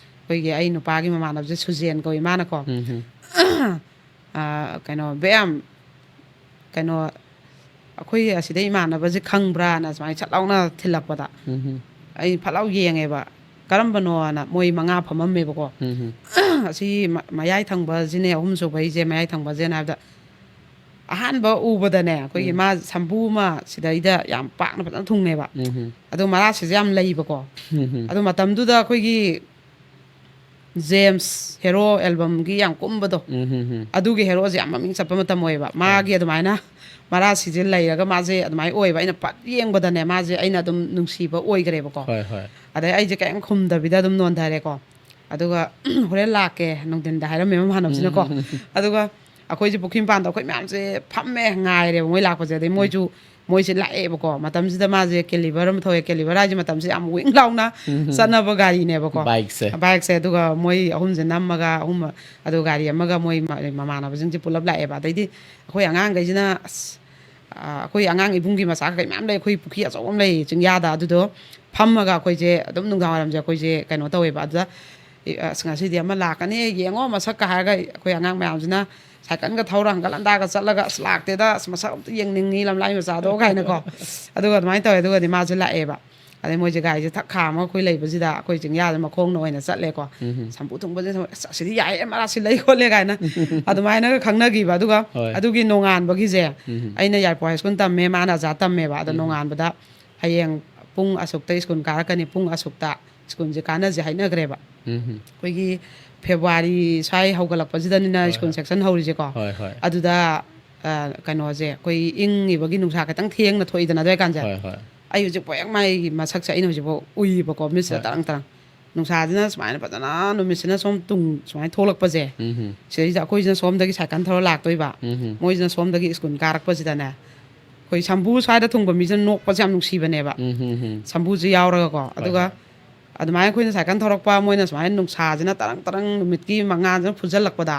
ꯑꯩꯈꯣꯏꯒꯤ ꯑꯩ ꯅꯨꯄꯥꯒꯤ ꯃꯃꯥꯟꯅꯕꯁꯦ ꯁꯨꯖꯦꯟ ꯀꯧꯏ ꯃꯥꯅꯀꯣ꯫ ꯎꯝ, ꯎꯝ꯫ ꯑ, ꯀꯩꯅꯣ, "ꯕꯦꯝ, ꯀꯩꯅꯣ, ꯑꯩꯈꯣꯏ ꯑꯁꯤꯗ ꯏꯃꯥꯟꯅꯕꯁꯦ ꯈꯪꯕ꯭ꯔꯥꯅ?" ꯁꯨꯃꯥꯏꯅ ꯁꯠ ꯂꯥꯎꯅ ꯊꯤꯜꯂꯛꯄꯗ ꯎꯝ, ꯎꯝ꯫ ꯑꯩ ꯐꯠ ꯂꯥꯎ ꯌꯦꯡꯉꯦꯕ, "ꯀꯔꯝꯕꯅꯣꯅ?" ꯃꯣꯏ ꯃꯉꯥ ꯐꯝꯃꯝꯃꯦꯕꯀꯣ꯫ ꯎꯝ, ꯎꯝ꯫ "ꯑꯁꯤ ꯃ-, ꯃꯌꯥꯏ ꯊꯪꯕꯁꯤꯅꯦ, ꯑꯍꯨꯝ ꯁꯨꯕꯩꯁꯦ, ꯃꯌꯥꯏ ꯊꯪꯕꯁꯦꯅ" ꯍꯥꯏꯕꯗ, ꯑꯍꯥꯟꯕ ꯎꯕꯗꯅꯦ, ꯑꯩꯈꯣꯏꯒꯤ ꯎꯝ꯫ ꯃꯥ ꯁꯝꯕꯨ ꯑꯃ ꯁꯤꯗꯩꯗ ꯌꯥꯝ ꯄꯥꯛꯅ ꯐꯖꯅ ꯊꯨꯡꯅꯦꯕ꯫ ꯎꯝ, ꯎꯝ꯫ ꯑꯗꯣ ꯃꯔꯥꯁꯤꯁꯨ ꯌꯥꯝ ꯂꯩꯕꯀꯣ꯫ ꯎꯝ, ꯎꯝ꯫ ꯑꯗꯣ ꯃꯇꯝꯗꯨꯗ ꯑꯩꯈꯣꯏꯒꯤ ꯖꯦꯝꯁ ꯍꯦꯔꯣ ꯑꯦꯜꯕꯝꯒꯤ ꯌꯥꯝ ꯀꯨꯝꯕꯗꯣ, ꯎꯝ, ꯎꯝ, ꯎꯝ. ꯑꯗꯨꯒꯤ ꯍꯦꯔꯣꯁꯦ ꯌꯥꯝ ꯃꯃꯤꯡ ꯆꯠꯄ ꯃꯇꯝ ꯑꯣꯏꯌꯦꯕ꯫ ꯃꯥꯒꯤ ꯑꯗꯨꯃꯥꯏꯅ ꯃꯔꯥꯁꯤꯁꯦ ꯂꯩꯔꯒ ꯃꯥꯁꯦ ꯑꯗꯨꯃꯥꯏꯅ ꯑꯣꯏꯕ, ꯑꯩꯅ ꯄꯠ ꯌꯦꯡꯕꯗꯅꯦ, ꯃꯥꯁꯦ ꯑꯩꯅ ꯑꯗꯨꯝ ꯅꯨꯡꯁꯤꯕ ꯑꯣꯏꯈ꯭ꯔꯦꯕꯀꯣ꯫ ꯍꯣꯏ, ꯍꯣꯏ. ꯑꯗꯩ ꯑꯩꯁꯦ ꯀꯔꯤꯝ ꯈꯨꯝꯗꯕꯤꯗ ꯑꯗꯨꯝ ꯅꯣꯟꯊꯔꯦꯀꯣ꯫ ꯑꯗꯨꯒ "ꯍꯣꯔꯦꯟ ꯂꯥꯛꯀꯦ ꯅꯨꯡꯊꯤꯟꯗ" ꯍꯥꯏꯔꯝꯃꯦ ꯃꯃꯥꯟꯅꯕꯁꯤꯅꯀꯣ꯫ ꯎꯝ. ꯑꯗꯨꯒ ꯑꯩꯈꯣꯏꯁꯦ ꯄꯨꯈ꯭ꯔꯤ ꯃꯄꯥꯟꯗ ꯑꯩꯈꯣꯏ ꯃꯌꯥꯝꯁꯦ ꯐꯝꯃꯦ, ꯉꯥꯏꯔꯦꯕ ꯃꯣꯏ ꯂꯥꯛꯄꯁꯦ꯫ ꯑꯗꯩ ꯃꯣꯏꯁꯨ, ꯃꯣꯏꯁꯦ ꯂꯥꯛꯑꯦꯕꯀꯣ꯫ ꯃꯇꯝꯁꯤꯗ ꯃꯥꯁꯦ ꯀꯦꯂꯤꯚꯔ ꯑꯃ ꯊꯧꯋꯦ꯫ ꯀꯦꯂꯤꯚꯔ ꯍꯥꯏꯁꯦ ꯃꯇꯝꯁꯦ ꯌꯥꯝ ꯋꯤꯡ ꯂꯥꯎꯅ ꯎꯝ. ꯆꯠꯅꯕ ꯒꯥꯔꯤꯅꯦꯕꯀꯣ, ꯕꯥꯏꯛꯁꯦ. ꯕꯥꯏꯛꯁꯦ꯫ ꯑꯗꯨꯒ ꯃꯣꯏ ꯑꯍꯨꯝꯁꯦ ꯅꯝꯃꯒ, ꯑꯍꯨꯝ, ꯑꯗꯨ ꯒꯥꯔꯤ ꯑꯃꯒ ꯃꯣꯏ ꯃ-, ꯃꯃꯥꯟꯅꯕꯁꯤꯡꯁꯦ ꯄꯨꯂꯞ ꯂꯥꯛꯑꯦꯕ꯫ ꯑꯗꯩꯗꯤ ꯑꯩꯈꯣꯏ ꯑꯉꯥꯡꯈꯩꯁꯤꯅ, ꯑꯁ, ꯑ, ꯑꯩꯈꯣꯏ ꯑꯉꯥꯡ ꯏꯕꯨꯡꯒꯤ ꯃꯆꯥ ꯀꯩ ꯃꯌꯥꯝ ꯂꯩ, ꯑꯩꯈꯣꯏ ꯄꯨꯈ꯭ꯔꯤ ꯑꯆꯧꯕ ꯑꯃ ꯂꯩ ꯆꯤꯡꯌꯥꯗ꯫ ꯑꯗꯨꯗꯣ ꯐꯝꯃꯒ ꯑꯩꯈꯣꯏꯁꯦ ꯑꯗꯨꯝ ꯅꯨꯡꯗꯥꯡ ꯋꯥꯏꯔꯝꯁꯦ ꯑꯩꯈꯣꯏꯁꯦ ꯀꯩꯅꯣ ꯇꯧꯋꯦꯕ꯫ ꯑꯗꯨꯗ "ꯑꯦ, ꯑꯁ, ꯉꯁꯤꯗꯤ ꯑꯃ ꯂꯥꯛꯀꯅꯤ, ꯌꯦꯡꯉꯣ ꯃꯁꯛꯀ" ꯍꯥꯏꯔꯒ ꯑꯩꯈꯣꯏ ꯑꯉꯥꯡ ꯃꯌꯥꯝꯁꯤꯅ ꯁꯥꯏꯀꯜꯒ ꯊꯧꯔ ꯍꯪꯒꯠ ꯍꯟꯗꯥꯒ ꯆꯠꯂꯒ, "ꯑꯁ, ꯂꯥꯛꯇꯦꯗ, ꯑꯁ, ꯃꯁꯛ ꯑꯝꯇ ꯌꯦꯡꯅꯤꯡꯉꯤ ꯂꯝꯂꯥꯏ ꯃꯆꯥꯗꯣ" ꯀꯥꯏꯅꯀꯣ꯫ ꯑꯗꯨꯒ ꯑꯗꯨꯃꯥꯏꯅ ꯇꯧꯋꯦ꯫ ꯑꯗꯨꯒꯗꯤ ꯃꯥꯁꯦ ꯂꯥꯛꯑꯦꯕ꯫ ꯑꯗꯩ ꯃꯣꯏꯁꯦ ꯒꯥꯔꯤꯁꯦ ꯊꯛ ꯈꯥꯝꯃꯒ ꯑꯩꯈꯣꯏ ꯂꯩꯕꯁꯤꯗ ꯑꯩꯈꯣꯏ ꯆꯤꯡꯌꯥꯁꯦ ꯃꯈꯣꯡꯅ ꯑꯣꯏꯅ ꯆꯠꯂꯦꯀꯣ꯫ ꯎꯝ. "ꯁꯝꯕꯨ ꯊꯨꯡꯕꯁꯦ ꯊꯨꯡ-, ꯑꯁ, ꯑꯁꯤꯗꯤ ꯌꯥꯏꯌꯦ, ꯃꯔꯥꯁꯤ ꯂꯩ ꯈꯣꯠꯂꯦ" ꯀꯥꯏꯅ ꯑꯗꯨꯃꯥꯏꯅꯒ ꯈꯪꯅꯈꯤꯕ꯫ ꯑꯗꯨꯒ ꯍꯣꯏ. ꯑꯗꯨꯒꯤ ꯅꯣꯡꯉꯥꯟꯕꯒꯤꯁꯦ, ꯎꯝ. ꯑꯩꯅ ꯌꯥꯏꯔꯤꯄꯣꯛ ꯍꯥꯏ ꯁ꯭ꯀꯨꯜ ꯇꯝꯃꯦ, ꯃꯥꯅ ꯑꯖꯥ ꯇꯝꯃꯦꯕ꯫ ꯑꯗꯣ ꯎꯝ. ꯅꯣꯡꯉꯥꯟꯕꯗ ꯍꯌꯦꯡ ꯄꯨꯡ ꯑꯁꯨꯛꯇ ꯁ꯭ꯀꯨꯜ ꯀꯥꯔꯛꯀꯅꯤ, ꯄꯨꯡ ꯑꯁꯨꯛꯇ ꯁ꯭ꯀꯨꯜꯁꯦ ꯀꯥꯟꯅꯁꯦ ꯍꯥꯏꯅꯈ꯭ꯔꯦꯕ꯫ ꯎꯝ. ꯑꯩꯈꯣꯏꯒꯤ ꯐꯦꯕ꯭ꯔꯨꯋꯥꯔꯤ ꯁ꯭ꯋꯥꯏ ꯍꯧꯒꯠꯂꯛꯄꯁꯤꯗꯅꯤꯅ ꯍꯣꯏ, ꯁ꯭ꯀꯨꯜ ꯍꯣꯏ. ꯁꯦꯛꯁꯟ ꯍꯧꯔꯤꯁꯦꯀꯣ꯫ ꯍꯣꯏ, ꯍꯣꯏ. ꯑꯗꯨꯗ, ꯑ, ꯀꯩꯅꯣꯁꯦ, ꯑꯩꯈꯣꯏ ꯏꯪꯉꯤꯕꯒꯤ ꯅꯨꯡꯁꯥ ꯈꯤꯇꯪ ꯊꯦꯡꯅ ꯊꯣꯛꯏꯗꯅ ꯑꯗꯨ ꯀꯥꯟꯁꯦ꯫ ꯍꯣꯏ, ꯍꯣꯏ. ꯑꯩ ꯍꯧꯖꯤꯛ ꯄꯣꯌꯦꯛ ꯃꯥꯏꯒꯤ ꯃꯁꯛꯁꯦ ꯑꯩꯅ ꯍꯧꯖꯤꯛꯐꯥꯎ ꯎꯏꯌꯦꯕꯀꯣ, ꯃꯤꯠꯁꯤꯗ ꯍꯣꯏ. ꯇꯔꯪ ꯇꯔꯪ꯫ ꯅꯨꯡꯁꯥꯁꯤꯅ ꯁꯨꯃꯥꯏꯅ ꯐꯖꯅ ꯅꯨꯃꯤꯠꯁꯤꯅ ꯁꯣꯝ ꯇꯨꯡ ꯁꯨꯃꯥꯏꯅ ꯊꯣꯛꯂꯛꯄꯁꯦ, ꯎꯝ. ꯁꯤꯗꯩꯁꯤꯗ ꯑꯩꯈꯣꯏꯁꯤꯅ ꯁꯣꯝꯗꯒꯤ ꯁꯥꯏꯀꯜ ꯊꯧꯔ ꯂꯥꯛꯇꯣꯏꯕ, ꯎꯝ. ꯃꯣꯏꯁꯤꯅ ꯁꯣꯝꯗꯒꯤ ꯁ꯭ꯀꯨꯜ ꯀꯥꯔꯛꯄꯁꯤꯗꯅꯦ, ꯑꯩꯈꯣꯏ ꯁꯝꯕꯨ ꯁ꯭ꯋꯥꯏꯗ ꯊꯨꯡꯕ ꯃꯤꯁꯤꯅ ꯅꯣꯛꯄꯁꯦ ꯌꯥꯝ ꯅꯨꯡꯁꯤꯕꯅꯦꯕ, ꯎꯝ, ꯎꯝ, ꯎꯝ. ꯁꯝꯕꯨꯁꯦ ꯌꯥꯎꯔꯒꯀꯣ꯫ ꯍꯣꯏ, ꯑꯗꯨꯒ ꯍꯣꯏ. ꯑꯗꯨꯃꯥꯏꯅ ꯑꯩꯈꯣꯏꯅ ꯁꯥꯏꯀꯜ ꯊꯧꯔꯛꯄ, ꯃꯣꯏꯅ ꯁꯨꯃꯥꯏꯅ ꯅꯨꯡꯁꯥꯁꯤꯅ ꯇꯔꯪ ꯇꯔꯪ ꯅꯨꯃꯤꯠꯀꯤ ꯃꯉꯥꯜꯁꯤꯅ ꯐꯨꯖꯜꯂꯛꯄꯗ,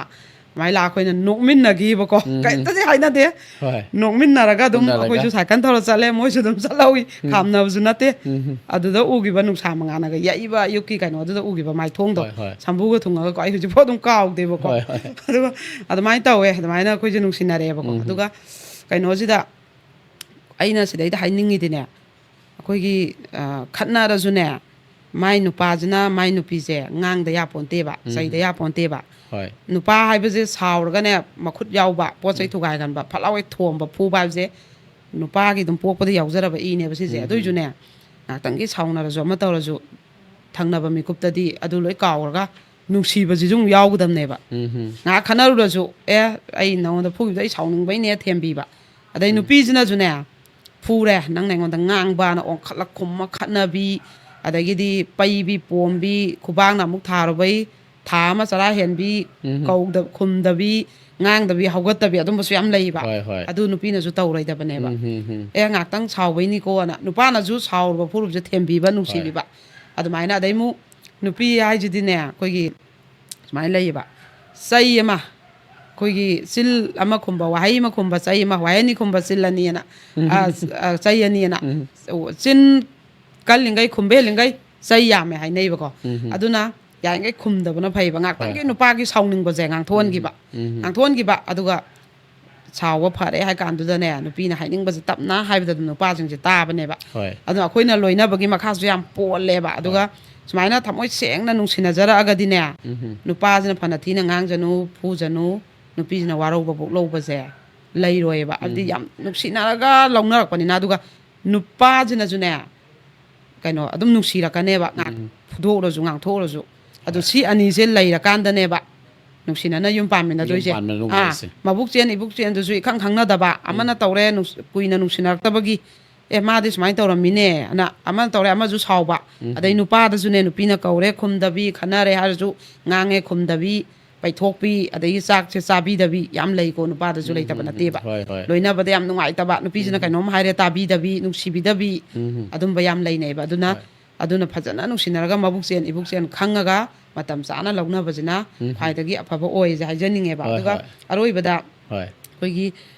ꯑꯗꯨꯃꯥꯏꯅ ꯂꯥꯛꯑ ꯑꯩꯈꯣꯏꯅ ꯅꯣꯛꯃꯤꯟꯅꯈꯤꯕꯀꯣ꯫ ꯎꯝ. ꯀꯩꯝꯇꯗꯤ ꯍꯥꯏꯅꯗꯦ꯫ ꯍꯣꯏ. ꯅꯣꯛꯃꯤꯟꯅꯔꯒ ꯑꯗꯨꯝ ꯎꯅꯔꯒ. ꯑꯩꯈꯣꯏꯁꯨ ꯁꯥꯏꯀꯜ ꯊꯧꯔ ꯆꯠꯂꯦ, ꯃꯣꯏꯁꯨ ꯑꯗꯨꯝ ꯆꯠꯍꯧꯋꯤ꯫ ꯎꯝ. ꯈꯥꯝꯅꯕꯁꯨ ꯅꯠꯇꯦ꯫ ꯎꯝ. ꯑꯗꯨꯗ ꯎꯈꯤꯕ ꯅꯨꯡꯁꯥ ꯃꯉꯥꯜꯅꯒ ꯌꯩꯕ ꯑꯌꯨꯛꯀꯤ ꯀꯩꯅꯣꯗꯨꯗ ꯎꯈꯤꯕ ꯃꯥꯏꯊꯣꯡꯗꯣ, ꯍꯣꯏ, ꯍꯣꯏ. ꯁꯝꯕꯨꯒ ꯊꯨꯡꯉꯒꯀꯣ, ꯑꯩ ꯍꯧꯖꯤꯛꯐꯥꯎ ꯑꯗꯨꯝ ꯀꯥꯎꯗꯦꯕꯀꯣ꯫ ꯍꯣꯏ, ꯍꯣꯏ. ꯑꯗꯨꯒ ꯑꯗꯨꯃꯥꯏꯅ ꯇꯧꯋꯦ, ꯑꯗꯨꯃꯥꯏꯅ ꯑꯩꯈꯣꯏꯁꯦ ꯅꯨꯡꯁꯤꯅꯔꯛꯑꯦꯕꯀꯣ꯫ ꯎꯝ. ꯑꯗꯨꯒ ꯀꯩꯅꯣꯁꯤꯗ ꯑꯩꯅ ꯁꯤꯗꯩꯗ ꯍꯥꯏꯅꯤꯡꯉꯤꯗꯤꯅꯦ, ꯑꯩꯈꯣꯏꯒꯤ, ꯑ, ꯈꯠꯅꯔꯁꯨꯅꯦ, ꯃꯥꯏ ꯅꯨꯄꯥꯁꯤꯅ ꯃꯥꯏ ꯅꯨꯄꯤꯁꯦ ꯉꯥꯡꯗ ꯌꯥꯄꯣꯟꯇꯦꯕ, ꯎꯝ. ꯆꯩꯗ ꯌꯥꯄꯣꯟꯇꯦꯕ꯫ ꯍꯣꯏ. ꯅꯨꯄꯥ ꯍꯥꯏꯕꯁꯦ ꯁꯥꯎꯔꯒꯅꯦ, ꯃꯈꯨꯠ ꯌꯥꯎꯕ, ꯄꯣꯠ ꯆꯩ ꯎꯝ. ꯊꯨꯒꯥꯏꯒꯟꯕ, ꯐꯠ ꯂꯥꯎ ꯍꯦꯛ ꯊꯣꯝꯕ, ꯐꯨꯕ ꯍꯥꯏꯕꯁꯦ ꯅꯨꯄꯥꯒꯤ ꯑꯗꯨꯝ ꯄꯣꯛꯄꯗ ꯌꯥꯎꯖꯔꯕ ꯏꯅꯦꯕ ꯁꯤꯁꯦ꯫ ꯎꯝ. ꯑꯗꯨꯏꯁꯨꯅꯦ, ꯉꯥꯏꯍꯥꯛꯇꯪꯒꯤ ꯁꯥꯎꯅꯔꯁꯨ ꯑꯃ ꯇꯧꯔꯁꯨ, ꯊꯪꯅꯕ ꯃꯤꯀꯨꯞꯇꯗꯤ ꯑꯗꯨ ꯂꯣꯏ ꯀꯥꯎꯔꯒ ꯅꯨꯡꯁꯤꯕꯁꯤꯁꯨ ꯑꯃꯨꯛ ꯌꯥꯎꯒꯗꯕꯅꯦꯕ꯫ ꯎꯝ ꯍꯝ꯫ ꯉꯥꯏꯍꯥꯛ ꯈꯠꯅꯔꯨꯔꯁꯨ, "ꯑꯦ, ꯑꯩ ꯅꯉꯣꯟꯗ ꯐꯨꯈꯤꯕꯗꯣ ꯑꯩ ꯁꯥꯎꯅꯤꯡꯕꯩꯅꯦ" ꯊꯦꯝꯕꯤꯕ꯫ ꯑꯗꯩ ꯎꯝ꯫ ꯅꯨꯄꯤꯁꯤꯅꯁꯨꯅꯦ, "ꯐꯨꯔꯦ, ꯅꯪꯅ ꯑꯩꯉꯣꯟꯗ ꯉꯥꯡꯕꯅ" ꯑꯣꯟꯈꯠꯂ ꯈꯨꯝꯃ ꯈꯠꯅꯕꯤ, ꯑꯗꯒꯤꯗꯤ ꯄꯩꯕꯤ ꯄꯣꯝꯕꯤ, ꯈꯨꯕꯥꯛꯅ ꯑꯃꯨꯛ ꯊꯥꯔꯨꯕꯩ ꯊꯥ ꯑꯃ ꯆꯔꯥ ꯍꯦꯟꯕꯤ, ꯎꯝ꯫ ꯀꯧꯗ-, ꯈꯨꯝꯗꯕꯤ, ꯉꯥꯡꯗꯕꯤ, ꯍꯧꯒꯠꯇꯕꯤ, ꯑꯗꯨꯝꯕꯁꯨ ꯌꯥꯝ ꯂꯩꯕ꯫ ꯍꯣꯏ, ꯍꯣꯏ꯫ ꯑꯗꯨ ꯅꯨꯄꯤꯅꯁꯨ ꯇꯧꯔꯣꯏꯗꯕꯅꯦꯕ꯫ ꯎꯝ, ꯎꯝ, ꯎꯝ꯫ "ꯑꯦ, ꯉꯥꯛꯇꯪ ꯁꯥꯎꯕꯩꯅꯤꯀꯣꯅ", ꯅꯨꯄꯥꯅꯁꯨ ꯁꯥꯎꯔꯨꯕ ꯐꯨꯔꯨꯕꯁꯦ ꯊꯦꯝꯕꯤꯕ, ꯍꯣꯏ꯫ ꯅꯨꯡꯁꯤꯕꯤꯕ꯫ ꯑꯗꯨꯃꯥꯏꯅ, ꯑꯗꯩ ꯑꯃꯨꯛ ꯅꯨꯄꯤ ꯍꯥꯏꯁꯤꯗꯤꯅꯦ, ꯑꯩꯈꯣꯏꯒꯤ ꯁꯨꯃꯥꯏꯅ ꯂꯩꯌꯦꯕ, ꯆꯩ ꯑꯃ, ꯑꯩꯈꯣꯏꯒꯤ ꯆꯤꯜ ꯑꯃ ꯈꯨꯝꯕ, ꯋꯥꯍꯩ ꯑꯃ ꯈꯨꯝꯕ, ꯆꯩ ꯑꯃ, ꯋꯥꯍꯩ ꯑꯅꯤ ꯈꯨꯝꯕ, ꯆꯤꯜ ꯑꯅꯤꯑꯅ, ꯎꯝ꯫ ꯑ, ꯑ, ꯆꯩ ꯑꯅꯤꯑꯅ꯫ ꯎꯝ꯫ ꯆꯤꯟ ꯀꯜꯂꯤꯉꯩ, ꯈꯨꯝꯕ ꯍꯦꯜꯂꯤꯉꯩ ꯆꯩ ꯌꯥꯝꯃꯦ ꯍꯥꯏꯅꯩꯕꯀꯣ꯫ ꯎꯝ꯫ ꯑꯗꯨꯅ ꯌꯥꯔꯤꯉꯩ ꯈꯨꯝꯗꯕꯅ ꯐꯩꯕ꯫ ꯉꯥꯛꯇꯪꯒꯤ ꯍꯣꯏ, ꯍꯣꯏ꯫ ꯅꯨꯄꯥꯒꯤ ꯁꯥꯎꯅꯤꯡꯕꯁꯦ ꯉꯥꯡꯊꯣꯛꯍꯟꯈꯤꯕ꯫ ꯎꯝ, ꯎꯝ꯫ ꯉꯥꯡꯊꯣꯛꯍꯟꯈꯤꯕ, ꯑꯗꯨꯒ ꯁꯥꯎꯕ ꯐꯔꯦ ꯍꯥꯏ ꯀꯥꯟꯗꯨꯗꯅꯦ, ꯅꯨꯄꯤꯅ ꯍꯥꯏꯅꯤꯡꯕꯁꯦ ꯇꯞꯅ ꯍꯥꯏꯕꯗ ꯑꯗꯨꯝ ꯅꯨꯄꯥꯁꯤꯡꯁꯦ ꯇꯥꯕꯅꯦꯕ꯫ ꯍꯣꯏ꯫ ꯑꯗꯨꯅ ꯑꯩꯈꯣꯏꯅ ꯂꯣꯏꯅꯕꯒꯤ ꯃꯈꯥꯁꯨ ꯌꯥꯝ ꯄꯣꯜꯂꯦꯕ꯫ ꯑꯗꯨꯒ ꯍꯣꯏ꯫ ꯁꯨꯃꯥꯏꯅ ꯊꯃꯣꯏ ꯁꯦꯡꯅ ꯅꯨꯡꯁꯤꯅꯖꯔꯛꯑꯒꯗꯤꯅꯦ, ꯎꯝ ꯍꯝ꯫ ꯅꯨꯄꯥꯁꯤꯅ ꯐꯅ ꯊꯤꯅ ꯉꯥꯡꯖꯅꯨ, ꯐꯨꯖꯅꯨ, ꯅꯨꯄꯤꯁꯤꯅ ꯋꯥꯔꯧꯕ ꯄꯣꯛ ꯂꯧꯕꯁꯦ ꯂꯩꯔꯣꯏꯕ꯫ ꯍꯥꯏꯕꯗꯤ ꯎꯝ꯫ ꯌꯥꯝ ꯅꯨꯡꯁꯤꯅꯔꯒ ꯂꯧꯅꯔꯛꯄꯅꯤꯅ꯫ ꯑꯗꯨꯒ ꯅꯨꯄꯥꯁꯤꯅꯁꯨꯅꯦ, ꯀꯩꯅꯣ, ꯑꯗꯨꯝ ꯅꯨꯡꯁꯤꯔꯛꯀꯅꯦꯕ꯫ ꯉꯥꯛ ꯎꯝ꯫ ꯐꯨꯗꯣꯛꯎꯔꯁꯨ, ꯉꯥꯡꯊꯣꯛꯎꯔꯁꯨ꯫ ꯑꯗꯨ ꯍꯣꯏ꯫ ꯁꯤ ꯑꯅꯤꯁꯦ ꯂꯩꯔꯀꯥꯟꯗꯅꯦꯕ ꯅꯨꯡꯁꯤꯅꯅ ꯌꯨꯝ ꯄꯥꯟꯃꯤꯟꯅꯗꯣꯏꯁꯦ꯫ ꯌꯨꯝ ꯄꯥꯟꯕ ꯑꯥ, ꯅꯨꯡꯉꯥꯏꯁꯦ꯫ ꯃꯕꯨꯛ ꯆꯦꯟ ꯏꯕꯨꯛ ꯆꯦꯟꯗꯨꯁꯨ ꯏꯈꯪ ꯈꯪꯅꯗꯕ, ꯎꯝ꯫ ꯑꯃꯅ ꯇꯧꯔꯦ, ꯅꯨꯡꯁ-, ꯀꯨꯏꯅ ꯅꯨꯡꯁꯤꯅꯔꯛꯇꯕꯒꯤ, "ꯑꯦ, ꯃꯥꯗꯤ ꯁꯨꯃꯥꯏꯅ ꯇꯧꯔꯝꯃꯤꯅꯦ" ꯑꯅ ꯑꯃꯅ ꯇꯧꯔꯦ, ꯑꯃꯁꯨ ꯁꯥꯎꯕ꯫ ꯎꯝ꯫ ꯑꯗꯩ ꯅꯨꯄꯥꯗꯁꯨꯅꯦ, ꯅꯨꯄꯤꯅ ꯀꯧꯔꯦ ꯈꯨꯝꯗꯕꯤ, ꯈꯠꯅꯔꯦ ꯍꯥꯏꯔꯁꯨ ꯉꯥꯡꯉꯦ ꯈꯨꯝꯗꯕꯤ, ꯄꯩꯊꯣꯛꯄꯤ, ꯑꯗꯒꯤ ꯆꯥꯛꯁꯦ ꯆꯥꯕꯤꯗꯕꯤ ꯌꯥꯝ ꯂꯩꯀꯣ꯫ ꯅꯨꯄꯥꯗꯁꯨ ꯎꯝ, ꯂꯩꯇꯕ ꯎꯝ, ꯎꯝ꯫ ꯅꯠꯇꯦꯕ꯫ ꯍꯣꯏ, ꯍꯣꯏ꯫ ꯂꯣꯏꯅꯕꯗ ꯌꯥꯝ ꯅꯨꯡꯉꯥꯏꯇꯕ, ꯅꯨꯄꯤꯁꯤꯅ ꯎꯝ꯫ ꯀꯩꯅꯣꯝ ꯍꯥꯏꯔꯦ ꯇꯥꯕꯤꯗꯕꯤ, ꯅꯨꯡꯁꯤꯕꯤꯗꯕꯤ, ꯎꯝ꯫ ꯑꯗꯨꯝꯕ ꯌꯥꯝ ꯂꯩꯅꯩꯕ꯫ ꯑꯗꯨꯅ ꯍꯣꯏ꯫ ꯑꯗꯨꯅ ꯐꯖꯅ ꯅꯨꯡꯁꯤꯅꯔꯒ ꯃꯕꯨꯛ ꯆꯦꯟ ꯏꯕꯨꯛ ꯆꯦꯟ ꯈꯪꯉꯒ ꯃꯇꯝ ꯆꯥꯅ ꯂꯧꯅꯕꯁꯤꯅ ꯎꯝ꯫ ꯈ꯭ꯋꯥꯏꯗꯒꯤ ꯑꯐꯕ ꯑꯣꯏꯁꯦ ꯍꯥꯏꯖꯅꯤꯡꯉꯦꯕ꯫ ꯍꯣꯏ, ꯑꯗꯨꯒ ꯍꯣꯏ꯫ ꯑꯔꯣꯏꯕꯗ ꯍꯣꯏ꯫ ꯑꯩꯈꯣꯏꯒꯤ,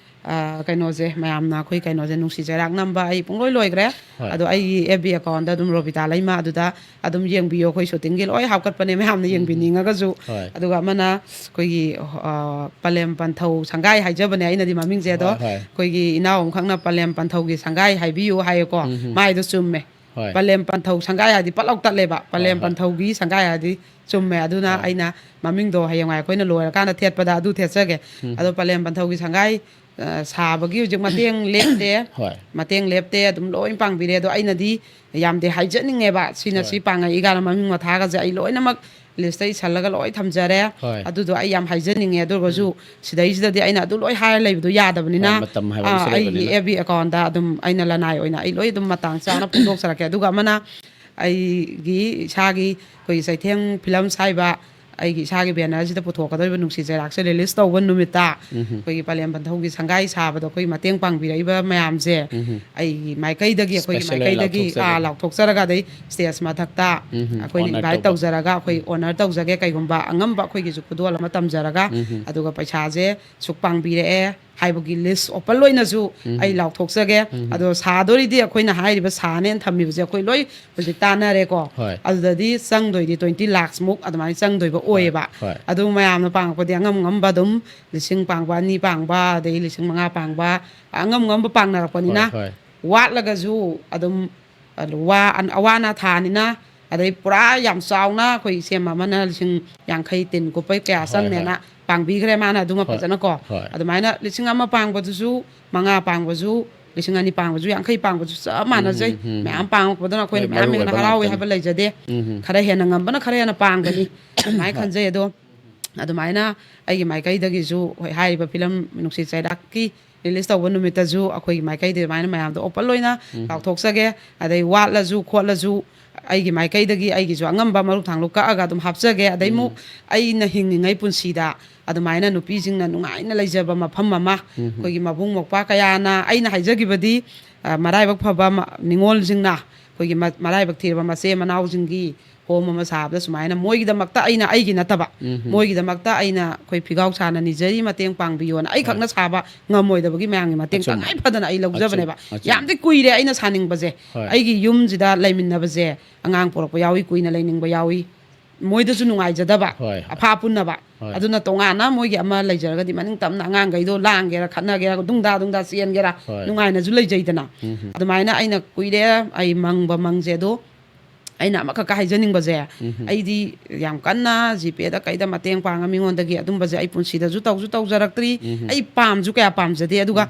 ꯑ, ꯀꯩꯅꯣꯁꯦ, ꯃꯌꯥꯝꯅ ꯑꯩꯈꯣꯏ ꯀꯩꯅꯣꯁꯦ, ꯅꯨꯡꯁꯤ ꯆꯩꯔꯥꯛ ꯅꯝꯕ ꯑꯩ ꯄꯨꯡꯂꯣꯏ ꯂꯣꯏꯈ꯭ꯔꯦ꯫ ꯍꯣꯏ꯫ ꯑꯗꯣ ꯑꯩꯒꯤ F B account-ꯗ ꯑꯗꯨꯝ ꯔꯣꯕꯤꯇꯥ ꯂꯩꯃ, ꯑꯗꯨꯗ ꯑꯗꯨꯝ ꯌꯦꯡꯕꯤꯌꯣ꯫ ꯑꯩꯈꯣꯏ shooting-ꯒꯤ ꯂꯣꯏ ꯍꯥꯞꯀꯠꯄꯅꯦ, ꯃꯌꯥꯝꯅ ꯎꯝ꯫ ꯌꯦꯡꯕꯤꯅꯤꯡꯉꯒꯁꯨ꯫ ꯍꯣꯏ꯫ ꯑꯗꯨꯒ ꯑꯃꯅ ꯑꯩꯈꯣꯏꯒꯤ, ꯑ, ꯄꯂꯦꯝ ꯄꯟꯊꯧ ꯁꯪꯒꯥꯏ ꯍꯥꯏꯖꯕꯅꯦ ꯑꯩꯅꯗꯤ ꯃꯃꯤꯡꯁꯦ꯫ ꯑꯗꯣ ꯍꯣꯏ, ꯍꯣꯏ꯫ ꯑꯩꯈꯣꯏꯒꯤ ꯏꯅꯥꯎ ꯑꯃꯈꯛꯅ "ꯄꯂꯦꯝ ꯄꯟꯊꯧꯒꯤ ꯁꯪꯒꯥꯏ ꯍꯥꯏꯕꯤꯌꯨ" ꯍꯥꯏꯌꯦꯀꯣ꯫ ꯎꯝ꯫ ꯃꯥꯏꯗꯣ ꯆꯨꯝꯃꯦ꯫ ꯍꯣꯏ꯫ ꯄꯂꯦꯝ ꯄꯟꯊꯧ ꯁꯪꯒꯥꯏ ꯍꯥꯏꯗꯤ ꯄꯠ ꯂꯥꯎ ꯇꯠꯂꯦꯕ꯫ ꯍꯣꯏ, ꯄꯂꯦꯝ ꯍꯣꯏ꯫ ꯄꯟꯊꯧꯒꯤ ꯁꯪꯒꯥꯏ ꯍꯥꯏꯗꯤ ꯆꯨꯝꯃꯦ꯫ ꯑꯗꯨꯅ ꯍꯣꯏ꯫ ꯑꯩꯅ ꯃꯃꯤꯡꯗꯣ ꯍꯌꯦꯡꯋꯥꯏ ꯑꯩꯈꯣꯏꯅ ꯂꯣꯏꯔꯀꯥꯟꯗ ꯊꯦꯠꯄꯗ ꯑꯗꯨ ꯊꯦꯠꯆꯒꯦ꯫ ꯎꯝ꯫ ꯑꯗꯣ ꯄꯂꯦꯝ ꯄꯟꯊꯧꯒꯤ ꯁꯪꯒꯥꯏ ꯑ, ꯁꯥꯕꯒꯤ ꯍꯧꯖꯤꯛ ꯃꯇꯦꯡ ꯂꯦꯞꯇꯦ꯫ ꯍꯣꯏ꯫ ꯃꯇꯦꯡ ꯂꯦꯞꯇꯦ, ꯑꯗꯨꯝ ꯂꯣꯏ ꯄꯥꯡꯕꯤꯔꯦ꯫ ꯑꯗꯣ ꯑꯩꯅꯗꯤ ꯌꯥꯝꯗꯤ ꯍꯥꯏꯖꯅꯤꯡꯉꯦꯕ, ꯁꯤꯅ ꯍꯣꯏ꯫ ꯁꯤ ꯄꯥꯡꯉꯛꯏ ꯀꯥꯏꯅ ꯃꯃꯤꯡ ꯃꯊꯥꯒꯁꯦ ꯑꯩ ꯂꯣꯏꯅꯃꯛ ꯂꯤꯁꯇ ꯏꯁꯜꯂꯒ ꯂꯣꯏ ꯊꯝꯖꯔꯦ꯫ ꯍꯣꯏ꯫ ꯑꯗꯨꯗꯣ ꯑꯩ ꯌꯥꯝ ꯍꯥꯏꯖꯅꯤꯡꯉꯦ꯫ ꯑꯗꯨ ꯑꯣꯏꯔꯒꯁꯨ ꯎꯝ꯫ ꯁꯤꯗꯩꯁꯤꯗꯗꯤ ꯑꯩꯅ ꯑꯗꯨ ꯂꯣꯏ ꯍꯥꯏꯔ ꯂꯩꯕꯗꯣ ꯌꯥꯗꯕꯅꯤꯅ, ꯍꯣꯏ, ꯃꯇꯝ ꯍꯥꯏꯕ ꯑꯥ, ꯑꯃꯁꯨ ꯑꯩꯒꯤ ꯂꯩꯕꯅꯤꯅ꯫ ꯑꯦꯐ ꯕꯤ ꯑꯦꯀꯥꯎꯟꯗ ꯑꯗꯨꯝ ꯑꯩꯅ ꯂꯅꯥꯏ ꯑꯣꯏꯅ ꯑꯩ ꯂꯣꯏ ꯑꯗꯨꯝ ꯃꯇꯥꯡ ꯆꯥꯅ ꯐꯣꯡꯗꯣꯛꯆꯔꯛꯀꯦ꯫ ꯑꯗꯨꯒ ꯑꯃꯅ ꯑꯩꯒꯤ ꯏꯁꯥꯒꯤ ꯑꯩꯈꯣꯏꯒꯤ ꯆꯩꯊꯦꯡ ꯐꯤꯂꯝꯁ ꯍꯥꯏꯕ ꯑꯩꯒꯤ ꯏꯁꯥꯒꯤ ꯕꯦꯅꯔꯁꯤꯗ ꯄꯨꯊꯣꯛꯀꯗꯧꯔꯤꯕ ꯅꯨꯡꯁꯤ ꯆꯩꯔꯥꯛꯁꯦ ꯔꯤꯂꯤꯁ ꯇꯧꯕ ꯅꯨꯃꯤꯠꯇ ꯎꯝꯍꯨꯝ꯫ ꯑꯩꯈꯣꯏꯒꯤ ꯄꯂꯦꯝ ꯄꯟꯊꯧꯒꯤ ꯁꯪꯒꯥꯏ ꯁꯥꯕꯗ ꯑꯩꯈꯣꯏ ꯃꯇꯦꯡ ꯄꯥꯡꯕꯤꯔꯛꯏꯕ ꯃꯌꯥꯝꯁꯦ ꯎꯝꯍꯨꯝ꯫ ꯑꯩꯒꯤ ꯃꯥꯏꯀꯩꯗꯒꯤ, ꯑꯩꯈꯣꯏꯒꯤ special ꯑꯣꯏꯅ ꯃꯥꯏꯀꯩꯗꯒꯤ, ꯂꯥꯎꯊꯣꯛꯆꯒꯦ꯫ ꯑꯥ, ꯂꯥꯎꯊꯣꯛꯆꯔꯒ ꯑꯗꯩ ꯁ꯭ꯇꯦꯖ ꯃꯊꯛꯇ ꯎꯝꯍꯨꯝ꯫ ꯑꯩꯈꯣꯏꯅ honor invite ꯇꯧꯕ꯫ ꯇꯧꯖꯔꯒ ꯑꯩꯈꯣꯏ ꯎꯝ꯫ Honour ꯇꯧꯖꯒꯦ꯫ ꯀꯩꯒꯨꯝꯕ ꯑꯉꯝꯕ ꯑꯩꯈꯣꯏꯒꯤꯁꯨ ꯈꯨꯗꯣꯜ ꯑꯃ ꯇꯝꯖꯔꯒ ꯎꯝꯍꯨꯝ꯫ ꯑꯗꯨꯒ ꯄꯩꯁꯥꯁꯦ ꯁꯨꯛ ꯄꯥꯡꯕꯤꯔꯛꯑꯦ ꯍꯥꯏꯕꯒꯤ ꯂꯤꯁ ꯑꯣꯄꯟ ꯑꯣꯏꯅꯁꯨ ꯎꯝ꯫ ꯑꯩ ꯂꯥꯎꯊꯣꯛꯆꯒꯦ꯫ ꯎꯝ꯫ ꯑꯗꯣ ꯁꯥꯗꯣꯔꯤꯗꯤ ꯑꯩꯈꯣꯏꯅ ꯍꯥꯏꯔꯤꯕ ꯁꯥꯅꯦꯅ ꯊꯝꯃꯤꯕꯁꯦ ꯑꯩꯈꯣꯏ ꯂꯣꯏ ꯍꯧꯖꯤꯛ ꯇꯥꯟꯅꯔꯦꯀꯣ꯫ ꯍꯣꯏ꯫ ꯑꯗꯨꯗꯗꯤ ꯆꯪꯗꯣꯏꯗꯤ twenty lakhs ꯃꯨꯛ ꯑꯗꯨꯃꯥꯏꯅ ꯆꯪꯗꯣꯏꯕ ꯍꯣꯏ, ꯑꯣꯏꯌꯦꯕ꯫ ꯍꯣꯏ꯫ ꯑꯗꯨ ꯃꯌꯥꯝꯅ ꯄꯥꯡꯉꯛꯄꯗꯤ ꯑꯉꯝ ꯑꯉꯝꯕ ꯑꯗꯨꯝ ꯂꯤꯁꯤꯡ ꯄꯥꯡꯕ, ꯑꯅꯤ ꯄꯥꯡꯕ, ꯑꯗꯩ ꯂꯤꯁꯤꯡ ꯃꯉꯥ ꯄꯥꯡꯕ, ꯑꯉꯝ ꯑꯉꯝꯕ ꯄꯥꯡꯅꯔꯛꯄꯅꯤꯅ ꯍꯣꯏ, ꯍꯣꯏ꯫ ꯋꯥꯠꯂꯒꯁꯨ ꯑꯗꯨꯝ ꯑꯗꯨ ꯋꯥ-, ꯑꯋꯥ ꯑꯅꯥ ꯊꯥꯅꯤꯅ, ꯑꯗꯩ ꯄꯨꯔꯥ ꯌꯥꯝ ꯆꯥꯎꯅ ꯑꯩꯈꯣꯏ ꯏꯆꯦꯝ ꯑꯃꯅ ꯂꯤꯁꯤꯡ ꯌꯥꯡꯈꯩ ꯇꯤꯟ ꯀꯨꯞꯄꯩ ꯀꯌꯥ ꯍꯣꯏ, ꯆꯪꯅꯦꯅ ꯍꯣꯏ꯫ ꯄꯥꯡꯕꯤꯈ꯭ꯔꯦ ꯃꯥꯅ ꯑꯗꯨꯃ ꯍꯣꯏ, ꯐꯖꯅꯀꯣ꯫ ꯍꯣꯏ꯫ ꯑꯗꯨꯃꯥꯏꯅ ꯂꯤꯁꯤꯡ ꯑꯃ ꯄꯥꯡꯕꯗꯨꯁꯨ, ꯃꯉꯥ ꯄꯥꯡꯕꯁꯨ, ꯂꯤꯁꯤꯡ ꯑꯅꯤ ꯄꯥꯡꯕꯁꯨ, ꯌꯥꯡꯈꯩ ꯄꯥꯡꯕꯁꯨ ꯆꯞ ꯃꯥꯟꯅꯖꯩ꯫ ꯎꯝ, ꯎꯝ꯫ ꯃꯌꯥꯝ ꯄꯥꯡꯉꯛꯄꯗꯨꯅ ꯑꯩꯈꯣꯏꯅ ꯍꯣꯏ, ꯃꯌꯥꯝ ꯃꯔꯨ ꯍꯦꯟꯅ ꯑꯣꯏꯕ ꯍꯔꯥꯎꯋꯦ ꯉꯥꯛꯇꯅꯤ꯫ ꯍꯥꯏꯕ ꯂꯩꯖꯗꯦ꯫ ꯎꯝ, ꯎꯝ꯫ ꯈꯔ ꯍꯦꯟꯅ ꯉꯝꯕꯅ ꯈꯔ ꯍꯦꯟꯅ ꯄꯥꯡꯒꯅꯤ꯫ ꯑꯗꯨꯃꯥꯏꯅ ꯍꯣꯏ꯫ ꯈꯟꯖꯩ꯫ ꯑꯗꯣ ꯑꯗꯨꯃꯥꯏꯅ ꯑꯩꯒꯤ ꯃꯥꯏꯀꯩꯗꯒꯤꯁꯨ, ꯍꯣꯏ, ꯍꯥꯏꯔꯤꯕ ꯐꯤꯂꯝ ꯅꯨꯡꯁꯤ ꯆꯩꯔꯥꯛꯀꯤ ꯔꯤꯂꯤꯁ ꯇꯧꯕ ꯅꯨꯃꯤꯠꯇꯁꯨ ꯑꯩꯈꯣꯏꯒꯤ ꯃꯥꯏꯀꯩꯗꯒꯤ ꯑꯗꯨꯃꯥꯏꯅ ꯃꯌꯥꯝꯗꯣ ꯑꯣꯄꯟ ꯂꯣꯏꯅ ꯎꯝ꯫ ꯂꯥꯎꯊꯣꯛꯆꯒꯦ꯫ ꯑꯗꯩ ꯋꯥꯠꯂꯁꯨ ꯈꯣꯠꯂꯁꯨ ꯑꯩꯒꯤ ꯃꯥꯏꯀꯩꯗꯒꯤ ꯑꯩꯒꯤꯁꯨ ꯑꯉꯝꯕ ꯃꯔꯨꯞ ꯊꯥꯡꯂꯨꯞ ꯀꯛꯑꯒ ꯑꯗꯨꯝ ꯍꯥꯞꯆꯒꯦ꯫ ꯑꯗꯩ ꯑꯃꯨꯛ ꯎꯝ꯫ ꯑꯩꯅ ꯍꯤꯡꯉꯤꯉꯩ ꯄꯨꯟꯁꯤꯗ ꯑꯗꯨꯃꯥꯏꯅ ꯅꯨꯄꯤꯁꯤꯡꯅ ꯅꯨꯡꯉꯥꯏꯅ ꯂꯩꯖꯕ ꯃꯐꯝ ꯑꯃ, ꯎꯝ꯫ ꯑꯩꯈꯣꯏꯒꯤ ꯃꯕꯨꯡ ꯃꯧꯄ꯭ꯋꯥ ꯀꯌꯥꯅ, ꯑꯩꯅ ꯍꯥꯏꯖꯈꯤꯕꯗꯤ, ꯑ, ꯃꯔꯥꯏꯕꯛ ꯐꯕ ꯃ-, ꯅꯤꯉꯣꯜꯁꯤꯡꯅ ꯑꯩꯈꯣꯏꯒꯤ ꯃ-, ꯃꯔꯥꯏꯕꯛ ꯊꯤꯔꯕ ꯃꯆꯦ ꯃꯅꯥꯎꯁꯤꯡꯒꯤ ꯍꯣꯝ ꯑꯃ ꯁꯥꯕꯗ ꯁꯨꯃꯥꯏꯅ ꯃꯣꯏꯒꯤꯗꯃꯛꯇ, ꯑꯩꯅ ꯑꯩꯒꯤ ꯅꯠꯇꯕ, ꯎꯝ꯫ ꯃꯣꯏꯒꯤꯗꯃꯛꯇ ꯑꯩꯅ ꯑꯩꯈꯣꯏ ꯐꯤꯒꯥꯎ ꯁꯥꯅ ꯅꯤꯖꯔꯤ, ꯃꯇꯦꯡ ꯄꯥꯡꯕꯤꯌꯣꯅ꯫ ꯑꯩ ꯍꯣꯏ꯫ ꯈꯛꯅ ꯁꯥꯕ ꯉꯝꯃꯣꯏꯗꯕꯒꯤ ꯃꯌꯥꯝꯒꯤ ꯃꯇꯦꯡ ꯑꯆꯨꯝꯕ꯫ ꯇꯉꯥꯏ ꯐꯗꯅ ꯑꯩ ꯂꯧꯖꯕꯅꯦꯕ꯫ ꯑꯆꯨꯝ-, ꯑꯆꯨꯝꯕ꯫ ꯌꯥꯝꯗꯤ ꯀꯨꯏꯔꯦ ꯑꯩꯅ ꯁꯥꯅꯤꯡꯕꯁꯦ꯫ ꯍꯣꯏ꯫ ꯑꯩꯒꯤ ꯌꯨꯝꯁꯤꯗ ꯂꯩꯃꯤꯟꯅꯕꯁꯦ, ꯑꯉꯥꯡ ꯄꯣꯔꯛꯄ ꯌꯥꯎꯏ, ꯀꯨꯏꯅ ꯂꯩꯅꯤꯡꯕ ꯌꯥꯎꯏ, ꯃꯣꯏꯗꯁꯨ ꯅꯨꯡꯉꯥꯏꯖꯗꯕ, ꯍꯣꯏ꯫ ꯑꯐꯥ ꯄꯨꯟꯅꯕ꯫ ꯍꯣꯏ꯫ ꯑꯗꯨꯅ ꯇꯣꯉꯥꯟꯅ ꯃꯣꯏꯒꯤ ꯑꯃ ꯂꯩꯖꯔꯒꯗꯤ ꯃꯅꯤꯡ ꯇꯝꯅ ꯑꯉꯥꯡꯈꯩꯗꯣ ꯂꯥꯡꯒꯦꯔꯥ, ꯈꯠꯅꯒꯦꯔꯥ, ꯗꯨꯡꯗꯥ ꯗꯨꯡꯗꯥ ꯆꯦꯟꯒꯦꯔꯥ, ꯍꯣꯏ꯫ ꯅꯨꯡꯉꯥꯏꯅꯁꯨ ꯂꯩꯖꯩꯗꯅ꯫ ꯎꯝ꯫ ꯑꯗꯨꯃꯥꯏꯅ ꯑꯩꯅ ꯀꯨꯏꯔꯦ, ꯑꯩ ꯃꯪꯕ ꯃꯪꯁꯦ꯫ ꯑꯗꯣ ꯑꯩꯅ ꯑꯃꯈꯛꯀ ꯍꯥꯏꯖꯅꯤꯡꯕꯁꯦ, ꯑꯩꯗꯤ ꯌꯥꯝ ꯀꯟꯅ ꯖꯤꯄꯦꯗ ꯀꯩꯗ ꯃꯇꯦꯡ ꯄꯥꯡꯉ ꯃꯤꯉꯣꯟꯗꯒꯤ ꯑꯗꯨꯝꯕꯁꯦ ꯑꯩ ꯄꯨꯟꯁꯤꯗꯁꯨ ꯇꯧꯁꯨ ꯇꯧꯖꯔꯛꯇ꯭ꯔꯤ꯫ ꯑꯩ ꯄꯥꯝꯁꯨ ꯀꯌꯥ ꯄꯥꯝꯖꯗꯦ꯫ ꯑꯗꯨꯒ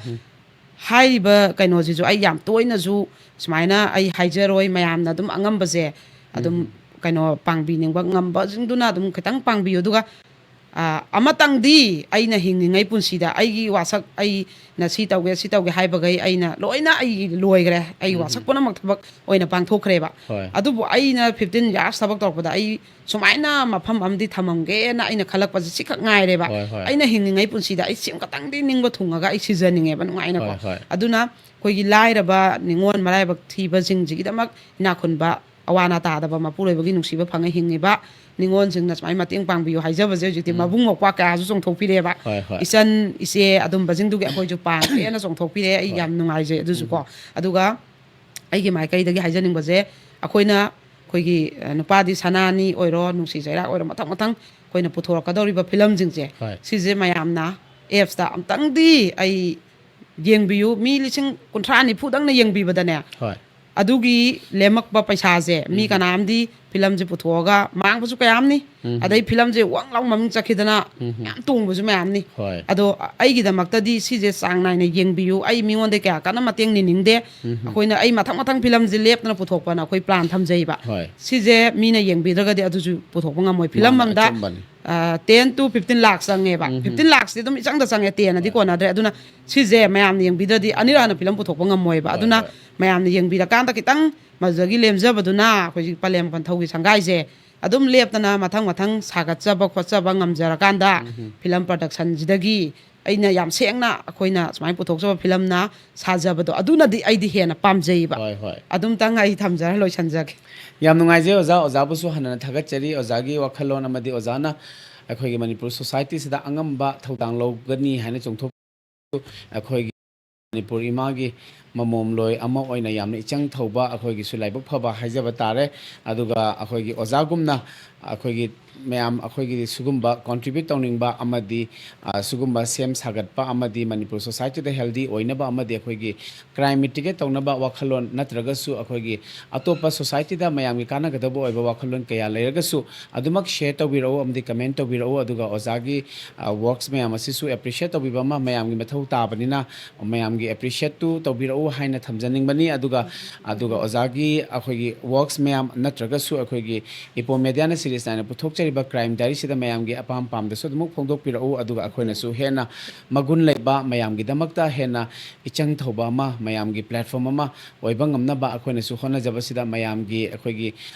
ꯍꯥꯏꯔꯤꯕ ꯀꯩꯅꯣꯁꯤꯁꯨ ꯑꯩ ꯌꯥꯝ ꯇꯣꯏꯅꯁꯨ ꯁꯨꯃꯥꯏꯅ ꯑꯩ ꯍꯥꯏꯖꯔꯣꯏ, ꯃꯌꯥꯝꯅ ꯑꯗꯨꯝ ꯑꯉꯝꯕꯁꯦ ꯑꯗꯨꯝ ꯀꯩꯅꯣ ꯄꯥꯡꯕꯤꯅꯤꯡꯕ ꯉꯝꯕꯁꯤꯡꯗꯨꯅ ꯑꯗꯨꯝ ꯈꯤꯇꯪ ꯄꯥꯡꯕꯤꯌꯨ꯫ ꯑꯗꯨꯒ ꯑ, ꯑꯃꯇꯪꯗꯤ ꯑꯩꯅ ꯍꯤꯡꯉꯤꯉꯩ ꯄꯨꯟꯁꯤꯗ ꯑꯩꯒꯤ ꯋꯥꯁꯛ, ꯑꯩꯅ ꯁꯤ ꯇꯧꯒꯦ, ꯁꯤ ꯇꯧꯒꯦ ꯍꯥꯏꯕꯈꯩ ꯑꯩꯅ ꯂꯣꯏꯅ ꯑꯩ ꯂꯣꯏꯈ꯭ꯔꯦ꯫ ꯑꯩ ꯋꯥꯁꯛ ꯄꯨꯝꯅꯃꯛ ꯊꯕꯛ ꯑꯣꯏꯅ ꯄꯥꯡꯊꯣꯛꯈ꯭ꯔꯦꯕ꯫ ꯍꯣꯏ꯫ ꯑꯗꯨꯕꯨ ꯑꯩꯅ ꯐꯤꯐꯇꯤꯟ ꯌꯥꯔꯁ ꯊꯕꯛ ꯇꯧꯔꯛꯄꯗ ꯑꯩ ꯁꯨꯃꯥꯏꯅ ꯃꯐꯝ ꯑꯃꯗꯤ ꯊꯝꯃꯝꯒꯦꯅ ꯑꯩꯅ ꯈꯜꯂꯛꯄꯁꯦ ꯁꯤꯈꯛ ꯉꯥꯏꯔꯦꯕ꯫ ꯍꯣꯏ, ꯍꯣꯏ꯫ ꯑꯩꯅ ꯍꯤꯡꯉꯤꯉꯩ ꯄꯨꯟꯁꯤꯗ ꯑꯩ ꯁꯤꯃꯈꯛꯇꯪꯗꯤ ꯅꯤꯡꯕ ꯊꯨꯡꯉꯒ ꯑꯩ ꯁꯤꯖꯅꯤꯡꯉꯦꯕ ꯅꯨꯡꯉꯥꯏꯅꯀꯣ꯫ ꯍꯣꯏ, ꯍꯣꯏ꯫ ꯑꯗꯨꯅ ꯑꯩꯈꯣꯏꯒꯤ ꯂꯥꯏꯔꯕ, ꯅꯤꯉꯣꯜ ꯃꯔꯥꯏꯕꯛ ꯊꯤꯕꯁꯤꯡꯁꯤꯒꯤꯗꯃꯛ ꯏꯅꯥꯛ ꯈꯨꯟꯕ, ꯑꯋꯥ ꯑꯅꯥ ꯇꯥꯗꯕ, ꯃꯄꯨꯔꯣꯏꯕꯒꯤ ꯅꯨꯡꯁꯤꯕ ꯐꯪꯉ ꯍꯤꯡꯉꯤꯕ ꯅꯤꯉꯣꯜꯁꯤꯡꯅ ꯁꯨꯃꯥꯏꯅ ꯃꯇꯦꯡ ꯄꯥꯡꯕꯤꯌꯨ ꯍꯥꯏꯖꯕꯁꯦ ꯍꯧꯖꯤꯛꯇꯤ ꯃꯕꯨꯡ ꯃꯧꯄ꯭ꯋꯥ ꯀꯌꯥꯁꯨ ꯆꯣꯡꯊꯣꯛꯄꯤꯔꯦꯕ꯫ ꯍꯣꯏ, ꯍꯣꯏ꯫ ꯏꯆꯟ ꯏꯆꯦ ꯑꯗꯨꯝꯕꯁꯤꯡꯗꯨꯒꯤ ꯑꯩꯈꯣꯏꯁꯨ ꯄꯥꯡꯒꯦꯅ ꯆꯣꯡꯊꯣꯛꯄꯤꯔꯦ꯫ ꯑꯩ ꯌꯥꯝ ꯅꯨꯡꯉꯥꯏꯖꯩ ꯑꯗꯨꯁꯨꯀꯣ꯫ ꯑꯗꯨꯒ ꯑꯩꯒꯤ ꯃꯥꯏꯀꯩꯗꯒꯤ ꯍꯥꯏꯖꯅꯤꯡꯕꯁꯦ, ꯑꯩꯈꯣꯏꯅ ꯑꯩꯈꯣꯏꯒꯤ, ꯑ, ꯅꯨꯄꯥꯗꯤ ꯁꯅꯥꯅꯤ ꯑꯣꯏꯔꯣ, ꯅꯨꯡꯁꯤ ꯆꯩꯔꯥꯛ ꯑꯣꯏꯔꯣ, ꯃꯊꯪ ꯃꯊꯪ ꯑꯩꯈꯣꯏꯅ ꯄꯨꯊꯣꯔꯛꯀꯗꯧꯔꯤꯕ ꯐꯤꯂꯝꯁꯤꯡꯁꯦ, ꯍꯣꯏ꯫ ꯁꯤꯁꯦ ꯃꯌꯥꯝꯅ ꯑꯦꯞꯁꯇ ꯑꯝꯇꯪꯗꯤ ꯑꯩ ꯌꯦꯡꯕꯤꯌꯨ꯫ ꯃꯤ ꯂꯤꯁꯤꯡ ꯀꯨꯟꯊ꯭ꯔꯥ ꯅꯤꯐꯨꯗꯪꯅ ꯌꯦꯡꯕꯤꯕꯗꯅꯦ, ꯍꯣꯏ꯫ ꯑꯗꯨꯒꯤ ꯂꯦꯝꯃꯛꯄ ꯄꯩꯁꯥꯁꯦ ꯃꯤ ꯀꯅꯥꯝꯗꯤ ꯐꯤꯂꯝꯁꯦ ꯄꯨꯊꯣꯛꯑꯒ ꯃꯥꯡꯕꯁꯨ ꯀꯌꯥꯝꯅꯤ꯫ ꯑꯗꯩ ꯐꯤꯂꯝꯁꯦ ꯋꯥꯡ ꯂꯥꯎ ꯃꯃꯤꯡ ꯆꯠꯈꯤꯗꯅ ꯌꯥꯝ ꯇꯣꯡꯕꯁꯨ ꯃꯌꯥꯝꯅꯤ꯫ ꯍꯣꯏ꯫ ꯑꯗꯣ ꯑꯩꯒꯤꯗꯃꯛꯇꯗꯤ ꯁꯤꯁꯦ ꯆꯥꯡ ꯅꯥꯏꯅ ꯌꯦꯡꯕꯤꯌꯨ꯫ ꯑꯩ ꯃꯤꯉꯣꯟꯗ ꯀꯌꯥ ꯀꯟꯅ ꯃꯇꯦꯡ ꯅꯤꯅꯤꯡꯗꯦ꯫ ꯑꯩꯈꯣꯏꯅ, ꯑꯩ ꯃꯊꯪ ꯃꯊꯪ ꯐꯤꯂꯝꯁꯦ ꯂꯦꯞꯇꯅ ꯄꯨꯊꯣꯛꯄꯅ ꯑꯩꯈꯣꯏ ꯄ꯭ꯂꯥꯟ ꯊꯝꯖꯩꯕ꯫ ꯍꯣꯏ꯫ ꯁꯤꯁꯦ ꯃꯤꯅ ꯌꯦꯡꯕꯤꯗ꯭ꯔꯒꯗꯤ ꯑꯗꯨꯁꯨ ꯄꯨꯊꯣꯛꯄ ꯉꯝꯃꯣꯏ꯫ ꯐꯤꯂꯝ ꯃꯥꯅꯦ, ꯑꯝꯗ ꯑꯆꯨꯝꯕꯅꯤ꯫ ꯇꯦꯟ ꯇꯨ ꯐꯤꯐꯇꯤꯟ ꯂꯥꯛ ꯆꯪꯉꯦꯕ꯫ ꯐꯤꯐꯇꯤꯟ ꯂꯥꯛꯁꯇꯤ ꯑꯗꯨꯝ ꯏꯆꯪꯗ ꯆꯪꯉꯦ, ꯇꯦꯟꯅꯗꯤ ꯀꯣꯟꯅꯗ꯭ꯔꯦ꯫ ꯑꯗꯨꯅ ꯁꯤꯁꯦ ꯃꯌꯥꯝꯅ ꯌꯦꯡꯕꯤꯗ꯭ꯔꯗꯤ ꯑꯅꯤꯔꯛ ꯍꯟꯅ ꯐꯤꯂꯝ ꯄꯨꯊꯣꯛꯄ ꯉꯝꯃꯣꯏꯕ꯫ ꯍꯣꯏ, ꯑꯗꯨꯅ ꯍꯣꯏ꯫ ꯃꯌꯥꯝꯅ ꯌꯦꯡꯕꯤꯔꯀꯥꯟꯗ ꯈꯤꯇꯪ ꯃꯗꯨꯗꯒꯤ ꯂꯦꯝꯖꯕꯗꯨꯅ ꯑꯩꯈꯣꯏꯒꯤ ꯄꯂꯦꯝ ꯄꯟꯊꯧꯒꯤ ꯁꯪꯒꯥꯏꯁꯦ ꯑꯗꯨꯝ ꯂꯦꯞꯇꯅ ꯃꯊꯪ ꯃꯊꯪ ꯁꯥꯒꯠꯆꯕ ꯈꯣꯠꯆꯕ ꯉꯝꯖꯔꯀꯥꯟꯗ ꯐꯤꯂꯝ ꯄ꯭ꯔꯗꯛꯁꯟꯁꯤꯗꯒꯤ ꯑꯩꯅ ꯌꯥꯝ ꯁꯦꯡꯅ ꯑꯩꯈꯣꯏꯅ ꯁꯨꯃꯥꯏꯅ ꯄꯨꯊꯣꯛꯆꯕ ꯐꯤꯂꯝꯅ ꯁꯥꯖꯕꯗꯣ ꯑꯗꯨꯅꯗꯤ ꯑꯩꯗꯤ ꯍꯦꯟꯅ ꯄꯥꯝꯖꯩꯕ꯫ ꯍꯣꯏ, ꯍꯣꯏ꯫ ꯑꯗꯨꯝꯇꯪ ꯑꯩ ꯊꯝꯖꯔ ꯂꯣꯏꯁꯤꯟꯖꯒꯦ꯫ ꯌꯥꯝ ꯅꯨꯡꯉꯥꯏꯖꯩ ꯑꯣꯖꯥ, ꯑꯣꯖꯥꯕꯨꯁꯨ ꯍꯟꯅ ꯊꯥꯒꯠꯆꯔꯤ꯫ ꯑꯣꯖꯥꯒꯤ ꯋꯥꯈꯜꯂꯣꯟ ꯑꯃꯗꯤ ꯑꯣꯖꯥꯅ ꯑꯩꯈꯣꯏꯒꯤ ꯃꯅꯤꯄꯨꯔ ꯁꯣꯁꯥꯏꯇꯤꯁꯤꯗ ꯑꯉꯝꯕ ꯊꯧꯗꯥꯡ ꯂꯧꯒꯅꯤ ꯍꯥꯏꯅ ꯆꯣꯡꯊꯣꯛ ꯑꯩꯈꯣꯏꯒꯤ ꯃꯅꯤꯄꯨꯔ ꯏꯃꯥꯒꯤ ꯃꯃꯣꯝꯂꯣꯏ ꯑꯃ ꯑꯣꯏꯅ ꯌꯥꯝꯅ ꯏꯆꯪ ꯊꯧꯕ, ꯑꯩꯈꯣꯏꯒꯤꯁꯨ ꯂꯥꯏꯕꯛ ꯐꯕ ꯍꯥꯏꯖꯕ ꯇꯥꯔꯦ꯫ ꯑꯗꯨꯒ ꯑꯩꯈꯣꯏꯒꯤ ꯑꯣꯖꯥꯒꯨꯝꯅ ꯑꯩꯈꯣꯏꯒꯤ ꯃꯌꯥꯝ, ꯑꯩꯈꯣꯏꯒꯤ ꯁꯤꯒꯨꯝꯕ contribute ꯇꯧꯅꯤꯡꯕ ꯑꯃꯗꯤ, ꯑ, ꯁꯤꯒꯨꯝꯕ ꯁꯦꯝ ꯁꯥꯒꯠꯄ ꯑꯃꯗꯤ ꯃꯅꯤꯄꯨꯔ society ꯗ healthy ꯑꯣꯏꯅꯕ ꯑꯃꯗꯤ ꯑꯩꯈꯣꯏꯒꯤ crime mitigate ꯇꯧꯅꯕ ꯋꯥꯈꯜꯂꯣꯟ ꯅꯠꯇ꯭ꯔꯒꯁꯨ ꯑꯩꯈꯣꯏꯒꯤ ꯑꯇꯣꯞꯄ society ꯗ ꯃꯌꯥꯝꯒꯤ ꯀꯥꯟꯅꯒꯗꯕ ꯑꯣꯏꯕ ꯋꯥꯈꯜꯂꯣꯟ ꯀꯌꯥ ꯂꯩꯔꯒꯁꯨ ꯑꯗꯨꯃꯛ share ꯇꯧꯕꯤꯔꯛꯎ ꯑꯃꯗꯤ comment ꯇꯧꯕꯤꯔꯛꯎ꯫ ꯑꯗꯨꯒ ꯑꯣꯖꯥꯒꯤ, ꯑ, works ꯃꯌꯥꯝ ꯑꯁꯤꯁꯨ appreciate ꯇꯧꯕꯤꯕ ꯑꯃ ꯃꯌꯥꯝꯒꯤ ꯃꯊꯧ ꯇꯥꯕꯅꯤꯅ, ꯃꯌꯥꯝꯒꯤ appreciate ꯇꯨ ꯇꯧꯕꯤꯔꯛꯎ ꯍꯥꯏꯅ ꯊꯝꯖꯅꯤꯡꯕꯅꯤ꯫ ꯑꯗꯨꯒ, ꯑꯗꯨꯒ ꯑꯣꯖꯥꯒꯤ ꯑꯩꯈꯣꯏꯒꯤ works ꯃꯌꯥꯝ ꯅꯠꯇ꯭ꯔꯒꯁꯨ ꯑꯩꯈꯣꯏꯒꯤ ꯏꯄꯣ media ꯅ series ꯅꯥꯏꯅ ꯄꯨꯊꯣꯛꯆꯔꯤꯕ crime diary ꯁꯤꯗ ꯃꯌꯥꯝꯒꯤ ꯑꯄꯥꯝ ꯄꯥꯝꯗꯁꯨ ꯑꯗꯨꯃꯛ ꯐꯣꯡꯗꯣꯛꯄꯤꯔꯛꯎ꯫ ꯑꯗꯨꯒ ꯑꯩꯈꯣꯏꯅꯁꯨ ꯍꯦꯟꯅ ꯃꯒꯨꯟ ꯂꯩꯕ, ꯃꯌꯥꯝꯒꯤꯗꯃꯛꯇ ꯍꯦꯟꯅ ꯏꯆꯪ ꯊꯧꯕ ꯑꯃ, ꯃꯌꯥꯝꯒꯤ platform ꯑꯃ ꯑꯣꯏꯕ ꯉꯝꯅꯕ ꯑꯩꯈꯣꯏꯅꯁꯨ ꯍꯣꯠꯅꯖꯕꯁꯤꯗ ꯃꯌꯥꯝꯒꯤ ꯑꯩꯈꯣꯏꯒꯤ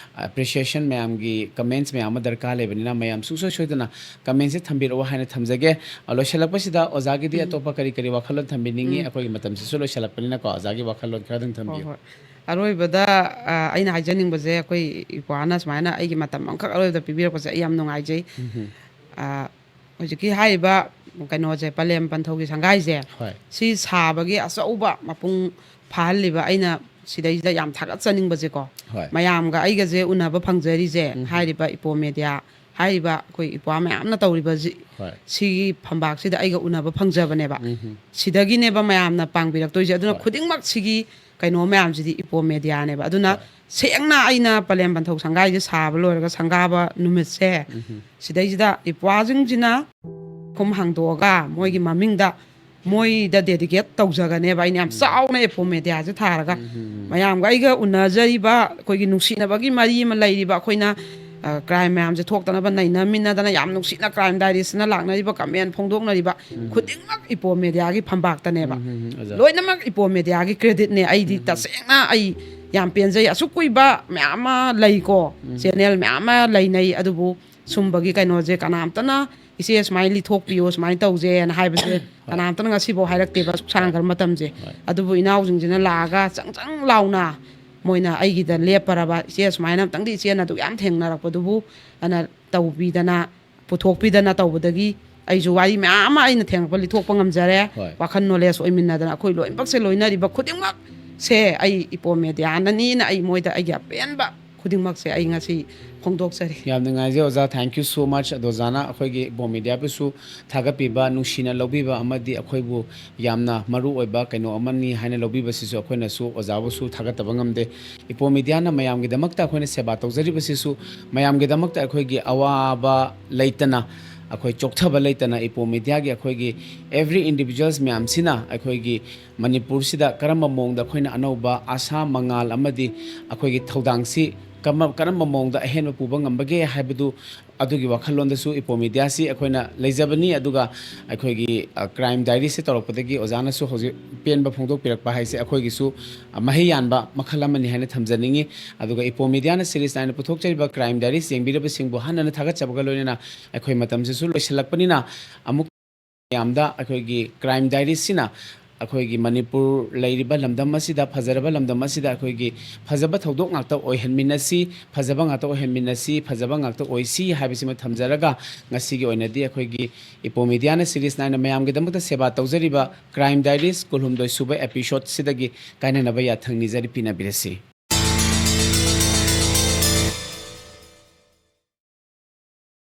appreciation, ꯃꯌꯥꯝꯒꯤ comments ꯃꯌꯥꯝ ꯑꯃ ꯗꯔꯀꯥꯔ ꯂꯩꯕꯅꯤꯅ ꯃꯌꯥꯝ ꯁꯨꯡꯁꯣꯏ ꯁꯣꯏꯗꯅ comment ꯁꯦ ꯊꯝꯕꯤꯔꯛꯎ ꯍꯥꯏꯅ ꯊꯝꯖꯒꯦ꯫ ꯑ, ꯂꯣꯏꯁꯤꯜꯂꯛꯄꯁꯤꯗ ꯑꯣꯖꯥꯒꯤꯗꯤ ꯎꯝ꯫ ꯑꯇꯣꯞꯄ ꯀꯔꯤ ꯀꯔꯤ ꯋꯥꯈꯜꯂꯣꯟ ꯊꯝꯕꯤꯅꯤꯡꯉꯤ? ꯎꯝ꯫ ꯑꯩꯈꯣꯏꯒꯤ ꯃꯇꯝꯁꯤꯁꯨ ꯂꯣꯏꯁꯤꯜꯂꯛꯄꯅꯤꯅꯀꯣ, ꯑꯣꯖꯥꯒꯤ ꯋꯥꯈꯜꯂꯣꯟ ꯈꯔ ꯑꯗꯨꯝ ꯍꯣꯏ, ꯊꯝꯕꯤꯌꯨ꯫ ꯍꯣꯏ꯫ ꯑꯔꯣꯏꯕꯗ, ꯑ, ꯑꯩꯅ ꯍꯥꯏꯖꯅꯤꯡꯕꯁꯦ, ꯑꯩꯈꯣꯏ ꯏꯄ꯭ꯋꯥꯅ ꯁꯨꯃꯥꯏꯅ ꯑꯩꯒꯤ ꯃꯇꯝ ꯑꯃꯈꯛ ꯑꯔꯣꯏꯕꯗ ꯄꯤꯕꯤꯔꯛꯄꯁꯦ ꯑꯩ ꯌꯥꯝ ꯅꯨꯡꯉꯥꯏꯖꯩ꯫ ꯎꯝ꯫ ꯑ, ꯍꯧꯖꯤꯛꯀꯤ ꯍꯥꯏꯔꯤꯕ ꯀꯩꯅꯣꯁꯦ, ꯄꯂꯦꯝ ꯄꯟꯊꯧꯒꯤ ꯁꯪꯒꯥꯏꯁꯦ, ꯍꯣꯏ꯫ ꯁꯤ ꯁꯥꯕꯒꯤ ꯑꯆꯧꯕ ꯃꯄꯨꯡ ꯐꯥꯍꯜꯂꯤꯕ ꯑꯩꯅ ꯁꯤꯗꯩꯁꯤꯗ ꯌꯥꯝ ꯊꯥꯒꯠꯆꯅꯤꯡꯕꯁꯦꯀꯣ, ꯍꯣꯏ꯫ ꯃꯌꯥꯝꯒ ꯑꯩꯒꯁꯦ ꯎꯅꯕ ꯐꯪꯖꯔꯤꯁꯦ, ꯎꯝ꯫ ꯍꯥꯏꯔꯤꯕ ꯏꯄꯣ media, ꯍꯥꯏꯔꯤꯕ ꯑꯩꯈꯣꯏ ꯏꯄ꯭ꯋꯥ ꯃꯌꯥꯝꯅ ꯇꯧꯔꯤꯕꯁꯤ, ꯍꯣꯏ꯫ ꯁꯤꯒꯤ ꯐꯝꯕꯥꯛꯁꯤꯗ ꯑꯩꯒ ꯎꯅꯕ ꯐꯪꯖꯕꯅꯦꯕ꯫ ꯎꯝ꯫ ꯁꯤꯗꯒꯤꯅꯦꯕ ꯃꯌꯥꯝꯅ ꯄꯥꯡꯕꯤꯔꯛꯇꯣꯏꯁꯦ꯫ ꯑꯗꯨꯅ ꯍꯣꯏ꯫ ꯈꯨꯗꯤꯡꯃꯛ ꯁꯤꯒꯤ ꯀꯩꯅꯣ ꯃꯌꯥꯝꯁꯤꯗꯤ ꯏꯄꯣ media ꯅꯦꯕ꯫ ꯑꯗꯨꯅ ꯍꯣꯏ꯫ ꯁꯦꯡꯅ ꯑꯩꯅ ꯄꯂꯦꯝ ꯄꯟꯊꯧ ꯁꯪꯒꯥꯏꯁꯦ ꯁꯥꯕ ꯂꯣꯏꯔꯒ ꯁꯪꯒꯥꯕ ꯅꯨꯃꯤꯠꯁꯦ, ꯎꯝ꯫ ꯁꯤꯗꯩꯁꯤꯗ ꯏꯄ꯭ꯋꯥꯁꯤꯡꯁꯤꯅ ꯈꯨꯝ ꯍꯥꯡꯗꯣꯛꯑꯒ ꯃꯣꯏꯒꯤ ꯃꯃꯤꯡꯗ ꯃꯣꯏꯗ dedicate ꯇꯧꯖꯒꯅꯦꯕ꯫ ꯑꯩꯅ ꯌꯥꯝ ꯎꯝ꯫ ꯆꯥꯎꯅ ꯏꯄꯣ media ꯁꯦ ꯊꯥꯔꯒ ꯎꯝ, ꯎꯝ, ꯎꯝ꯫ ꯃꯌꯥꯝꯒ ꯑꯩꯒ ꯎꯅꯖꯔꯤꯕ, ꯑꯩꯈꯣꯏꯒꯤ ꯅꯨꯡꯁꯤꯅꯕꯒꯤ ꯃꯔꯤ ꯑꯃ ꯂꯩꯔꯤꯕ ꯑꯩꯈꯣꯏꯅ, ꯑ, crime ꯃꯌꯥꯝꯁꯦ ꯊꯣꯛꯇꯅꯕ ꯅꯩꯅꯃꯤꯟꯅꯗꯅ ꯌꯥꯝ ꯅꯨꯡꯁꯤꯅ crime diary ꯁꯤꯅ ꯂꯥꯛꯅꯔꯤꯕ, comment ꯐꯣꯡꯗꯣꯛꯅꯔꯤꯕ ꯎꯝ꯫ ꯈꯨꯗꯤꯡꯃꯛ ꯏꯄꯣ media ꯒꯤ ꯐꯝꯕꯥꯛꯇꯅꯦꯕ꯫ ꯎꯝ, ꯎꯝ, ꯎꯝ, ꯑꯣꯖꯥ꯫ ꯂꯣꯏꯅꯃꯛ ꯏꯄꯣ media ꯒꯤ credit ꯅꯦ꯫ ꯑꯩꯗꯤ ꯎꯝ, ꯎꯝ꯫ ꯇꯁꯦꯡꯅ ꯑꯩ ꯌꯥꯝ ꯄꯦꯟꯖꯩ꯫ ꯑꯁꯨꯛ ꯀꯨꯏꯕ ꯃꯌꯥꯝ ꯑꯃ ꯂꯩꯀꯣ, ꯎꯝ꯫ Channel ꯃꯌꯥꯝ ꯑꯃ ꯂꯩꯅꯩ, ꯑꯗꯨꯕꯨ ꯁꯨꯝꯕꯒꯤ ꯀꯩꯅꯣꯁꯦ ꯀꯅꯥꯝꯇꯅ "ꯏꯆꯦ ꯁꯨꯃꯥꯏꯅ ꯂꯤꯊꯣꯛꯄꯤꯌꯣ, ꯁꯨꯃꯥꯏꯅ ꯇꯧꯁꯦꯅ" ꯍꯥꯏꯕꯁꯦ ꯍꯣꯏ꯫ ꯀꯅꯥꯝꯇꯅ ꯉꯁꯤꯐꯥꯎ ꯍꯥꯏꯔꯛꯇꯦꯕ, ꯑꯁꯨꯛ ꯁꯥꯡꯈ꯭ꯔ ꯃꯇꯝꯁꯦ꯫ ꯍꯣꯏ꯫ ꯑꯗꯨꯕꯨ ꯏꯅꯥꯎꯁꯤꯡꯁꯤꯅ ꯂꯥꯛꯑꯒ ꯆꯪ ꯆꯪ ꯂꯥꯎꯅ ꯃꯣꯏꯅ ꯑꯩꯒꯤꯗ ꯂꯦꯞꯄꯔꯕ, "ꯏꯆꯦ ꯁꯨꯃꯥꯏꯅ ꯑꯝꯇꯪꯗꯤ ꯏꯆꯦꯅ ꯑꯗꯨꯛ ꯌꯥꯝ ꯊꯦꯡꯅꯔꯛꯄꯗꯨꯕꯨ" ꯑꯅ ꯇꯧꯕꯤꯗꯅ, ꯄꯨꯊꯣꯛꯄꯤꯗꯅ ꯇꯧꯕꯗꯒꯤ ꯑꯩꯁꯨ ꯋꯥꯔꯤ ꯃꯌꯥꯝ ꯑꯃ ꯑꯩꯅ ꯊꯦꯡꯅꯛꯄ ꯂꯤꯊꯣꯛꯄ ꯉꯝꯖꯔꯦ꯫ ꯍꯣꯏ꯫ ꯋꯥꯈꯜ ꯅꯣꯂꯦꯖ ꯑꯣꯏꯃꯤꯟꯅꯗꯅ ꯑꯩꯈꯣꯏ ꯂꯣꯏꯅꯃꯛꯁꯦ ꯂꯣꯏꯅꯔꯤꯕ ꯈꯨꯗꯤꯡꯃꯛꯁꯦ ꯑꯩ ꯏꯄꯣ ꯃꯦꯗꯤꯌꯥꯅꯅꯤꯅ ꯑꯩ ꯃꯣꯏꯗ ꯑꯩꯒꯤ ꯑꯄꯦꯟꯕ ꯈꯨꯗꯤꯡꯃꯛꯁꯦ ꯑꯩ ꯉꯁꯤ ꯐꯣꯡꯗꯣꯛꯆꯔꯤ꯫ ꯌꯥꯝ ꯅꯨꯡꯉꯥꯏꯖꯩ ꯑꯣꯖꯥ, thank you so much꯫ ꯑꯗꯣ ꯑꯣꯖꯥꯅ ꯑꯩꯈꯣꯏꯒꯤ ꯏꯄꯣ ꯃꯦꯗꯤꯌꯥꯕꯨꯁꯨ ꯊꯥꯒꯠꯄꯤꯕ, ꯅꯨꯡꯁꯤꯅ ꯂꯧꯕꯤꯕ ꯑꯃꯗꯤ ꯑꯩꯈꯣꯏꯕꯨ ꯌꯥꯝꯅ ꯃꯔꯨ ꯑꯣꯏꯕ ꯀꯩꯅꯣ ꯑꯃꯅꯤ ꯍꯥꯏꯅ ꯂꯧꯕꯤꯕꯁꯤꯁꯨ ꯑꯩꯈꯣꯏꯅꯁꯨ ꯑꯣꯖꯥꯕꯨꯁꯨ ꯊꯥꯒꯠꯇꯕ ꯉꯝꯗꯦ꯫ ꯏꯄꯣ ꯃꯦꯗꯤꯌꯥꯅ ꯃꯌꯥꯝꯒꯤꯗꯃꯛꯇ ꯑꯩꯈꯣꯏꯅ ꯁꯦꯕꯥ ꯇꯧꯖꯔꯤꯕꯁꯤꯁꯨ ꯃꯌꯥꯝꯒꯤꯗꯃꯛꯇ ꯑꯩꯈꯣꯏꯒꯤ ꯑꯋꯥꯕ ꯂꯩꯇꯅ, ꯑꯩꯈꯣꯏ ꯆꯣꯛꯊꯕ ꯂꯩꯇꯅ ꯏꯄꯣ ꯃꯦꯗꯤꯌꯥꯒꯤ ꯑꯩꯈꯣꯏꯒꯤ every individuals ꯃꯌꯥꯝꯁꯤꯅ ꯑꯩꯈꯣꯏꯒꯤ ꯃꯅꯤꯄꯨꯔꯁꯤꯗ ꯀꯔꯝꯕ ꯃꯑꯣꯡꯗ ꯑꯩꯈꯣꯏꯅ ꯑꯅꯧꯕ ꯑꯥꯁꯥ ꯃꯉꯥꯜ ꯑꯃꯗꯤ ꯑꯩꯈꯣꯏꯒꯤ ꯊꯧꯗꯥꯡꯁꯤ ꯀꯔꯝꯕ, ꯀꯔꯝꯕ ꯃꯑꯣꯡꯗ ꯑꯍꯦꯟꯕ ꯄꯨꯕ ꯉꯝꯕꯒꯦ ꯍꯥꯏꯕꯗꯨ, ꯑꯗꯨꯒꯤ ꯋꯥꯈꯜꯂꯣꯟꯗꯁꯨ ꯏꯄꯣ ꯃꯦꯗꯤꯌꯥꯁꯤ ꯑꯩꯈꯣꯏꯅ ꯂꯩꯖꯕꯅꯤ꯫ ꯑꯗꯨꯒ ꯑꯩꯈꯣꯏꯒꯤ, ꯑ, ꯀ꯭ꯔꯥꯏꯝ ꯗꯥꯏꯔꯤꯁꯤ ꯇꯧꯔꯛꯄꯗꯒꯤ ꯑꯣꯖꯥꯅꯁꯨ ꯍꯧꯖꯤꯛ ꯄꯦꯟꯕ ꯐꯣꯡꯗꯣꯛꯄꯤꯔꯛꯄ ꯍꯥꯏꯁꯦ ꯑꯩꯈꯣꯏꯒꯤꯁꯨ, ꯑ, ꯃꯍꯩ ꯌꯥꯟꯕ ꯃꯈꯜ ꯑꯃꯅꯤ ꯍꯥꯏꯅ ꯊꯝꯖꯅꯤꯡꯉꯤ꯫ ꯑꯗꯨꯒ ꯏꯄꯣ ꯃꯦꯗꯤꯌꯥꯅ ꯁꯤꯔꯤꯁ ꯅꯥꯏꯅ ꯄꯨꯊꯣꯛꯆꯔꯤꯕ ꯀ꯭ꯔꯥꯏꯝ ꯗꯥꯏꯔꯤꯁ ꯌꯦꯡꯕꯤꯔꯕꯁꯤꯡꯕꯨ ꯍꯟꯅ ꯍꯟꯅ ꯊꯥꯒꯠꯆꯕꯒ ꯂꯣꯏꯅꯅ ꯑꯩꯈꯣꯏ ꯃꯇꯝꯁꯤꯁꯨ ꯂꯣꯏꯁꯤꯜꯂꯛꯄꯅꯤꯅ ꯑꯃꯨꯛ ꯃꯌꯥꯝꯗ ꯑꯩꯈꯣꯏꯒꯤ ꯀ꯭ꯔꯥꯏꯝ ꯗꯥꯏꯔꯤꯁꯤꯅ ꯑꯩꯈꯣꯏꯒꯤ ꯃꯅꯤꯄꯨꯔ ꯂꯩꯔꯤꯕ ꯂꯝꯗꯝ ꯑꯁꯤꯗ, ꯐꯖꯔꯕ ꯂꯝꯗꯝ ꯑꯁꯤꯗ ꯑꯩꯈꯣꯏꯒꯤ ꯐꯖꯕ ꯊꯧꯗꯣꯛ ꯉꯥꯛꯇ ꯑꯣꯏꯍꯟꯃꯤꯟꯅꯁꯤ, ꯐꯖꯕ ꯉꯥꯛꯇ ꯑꯣꯏꯍꯟꯃꯤꯟꯅꯁꯤ, ꯐꯖꯕ ꯉꯥꯛꯇ ꯑꯣꯏꯁꯤ ꯍꯥꯏꯕꯁꯤꯃ ꯊꯝꯖꯔꯒ, ꯉꯁꯤꯒꯤ ꯑꯣꯏꯅꯗꯤ ꯑꯩꯈꯣꯏꯒꯤ ꯏꯄꯣ ꯃꯦꯗꯤꯌꯥꯅ ꯁꯤꯔꯤꯁ ꯅꯥꯏꯅ ꯃꯌꯥꯝꯒꯤꯗꯃꯛꯇ ꯁꯦꯕꯥ ꯇꯧꯖꯔꯤꯕ ꯀ꯭ꯔꯥꯏꯝ ꯗꯥꯏꯔꯤꯁ ꯀꯨꯟꯍꯨꯝꯗꯣꯏ ꯁꯨꯕ ꯑꯦꯄꯤꯁꯣꯗꯁꯤꯗꯒꯤ ꯀꯥꯏꯅꯅꯕ ꯌꯥꯊꯪ ꯅꯤꯖꯔꯤ, ꯄꯤꯅꯕꯤꯔꯁꯤ꯫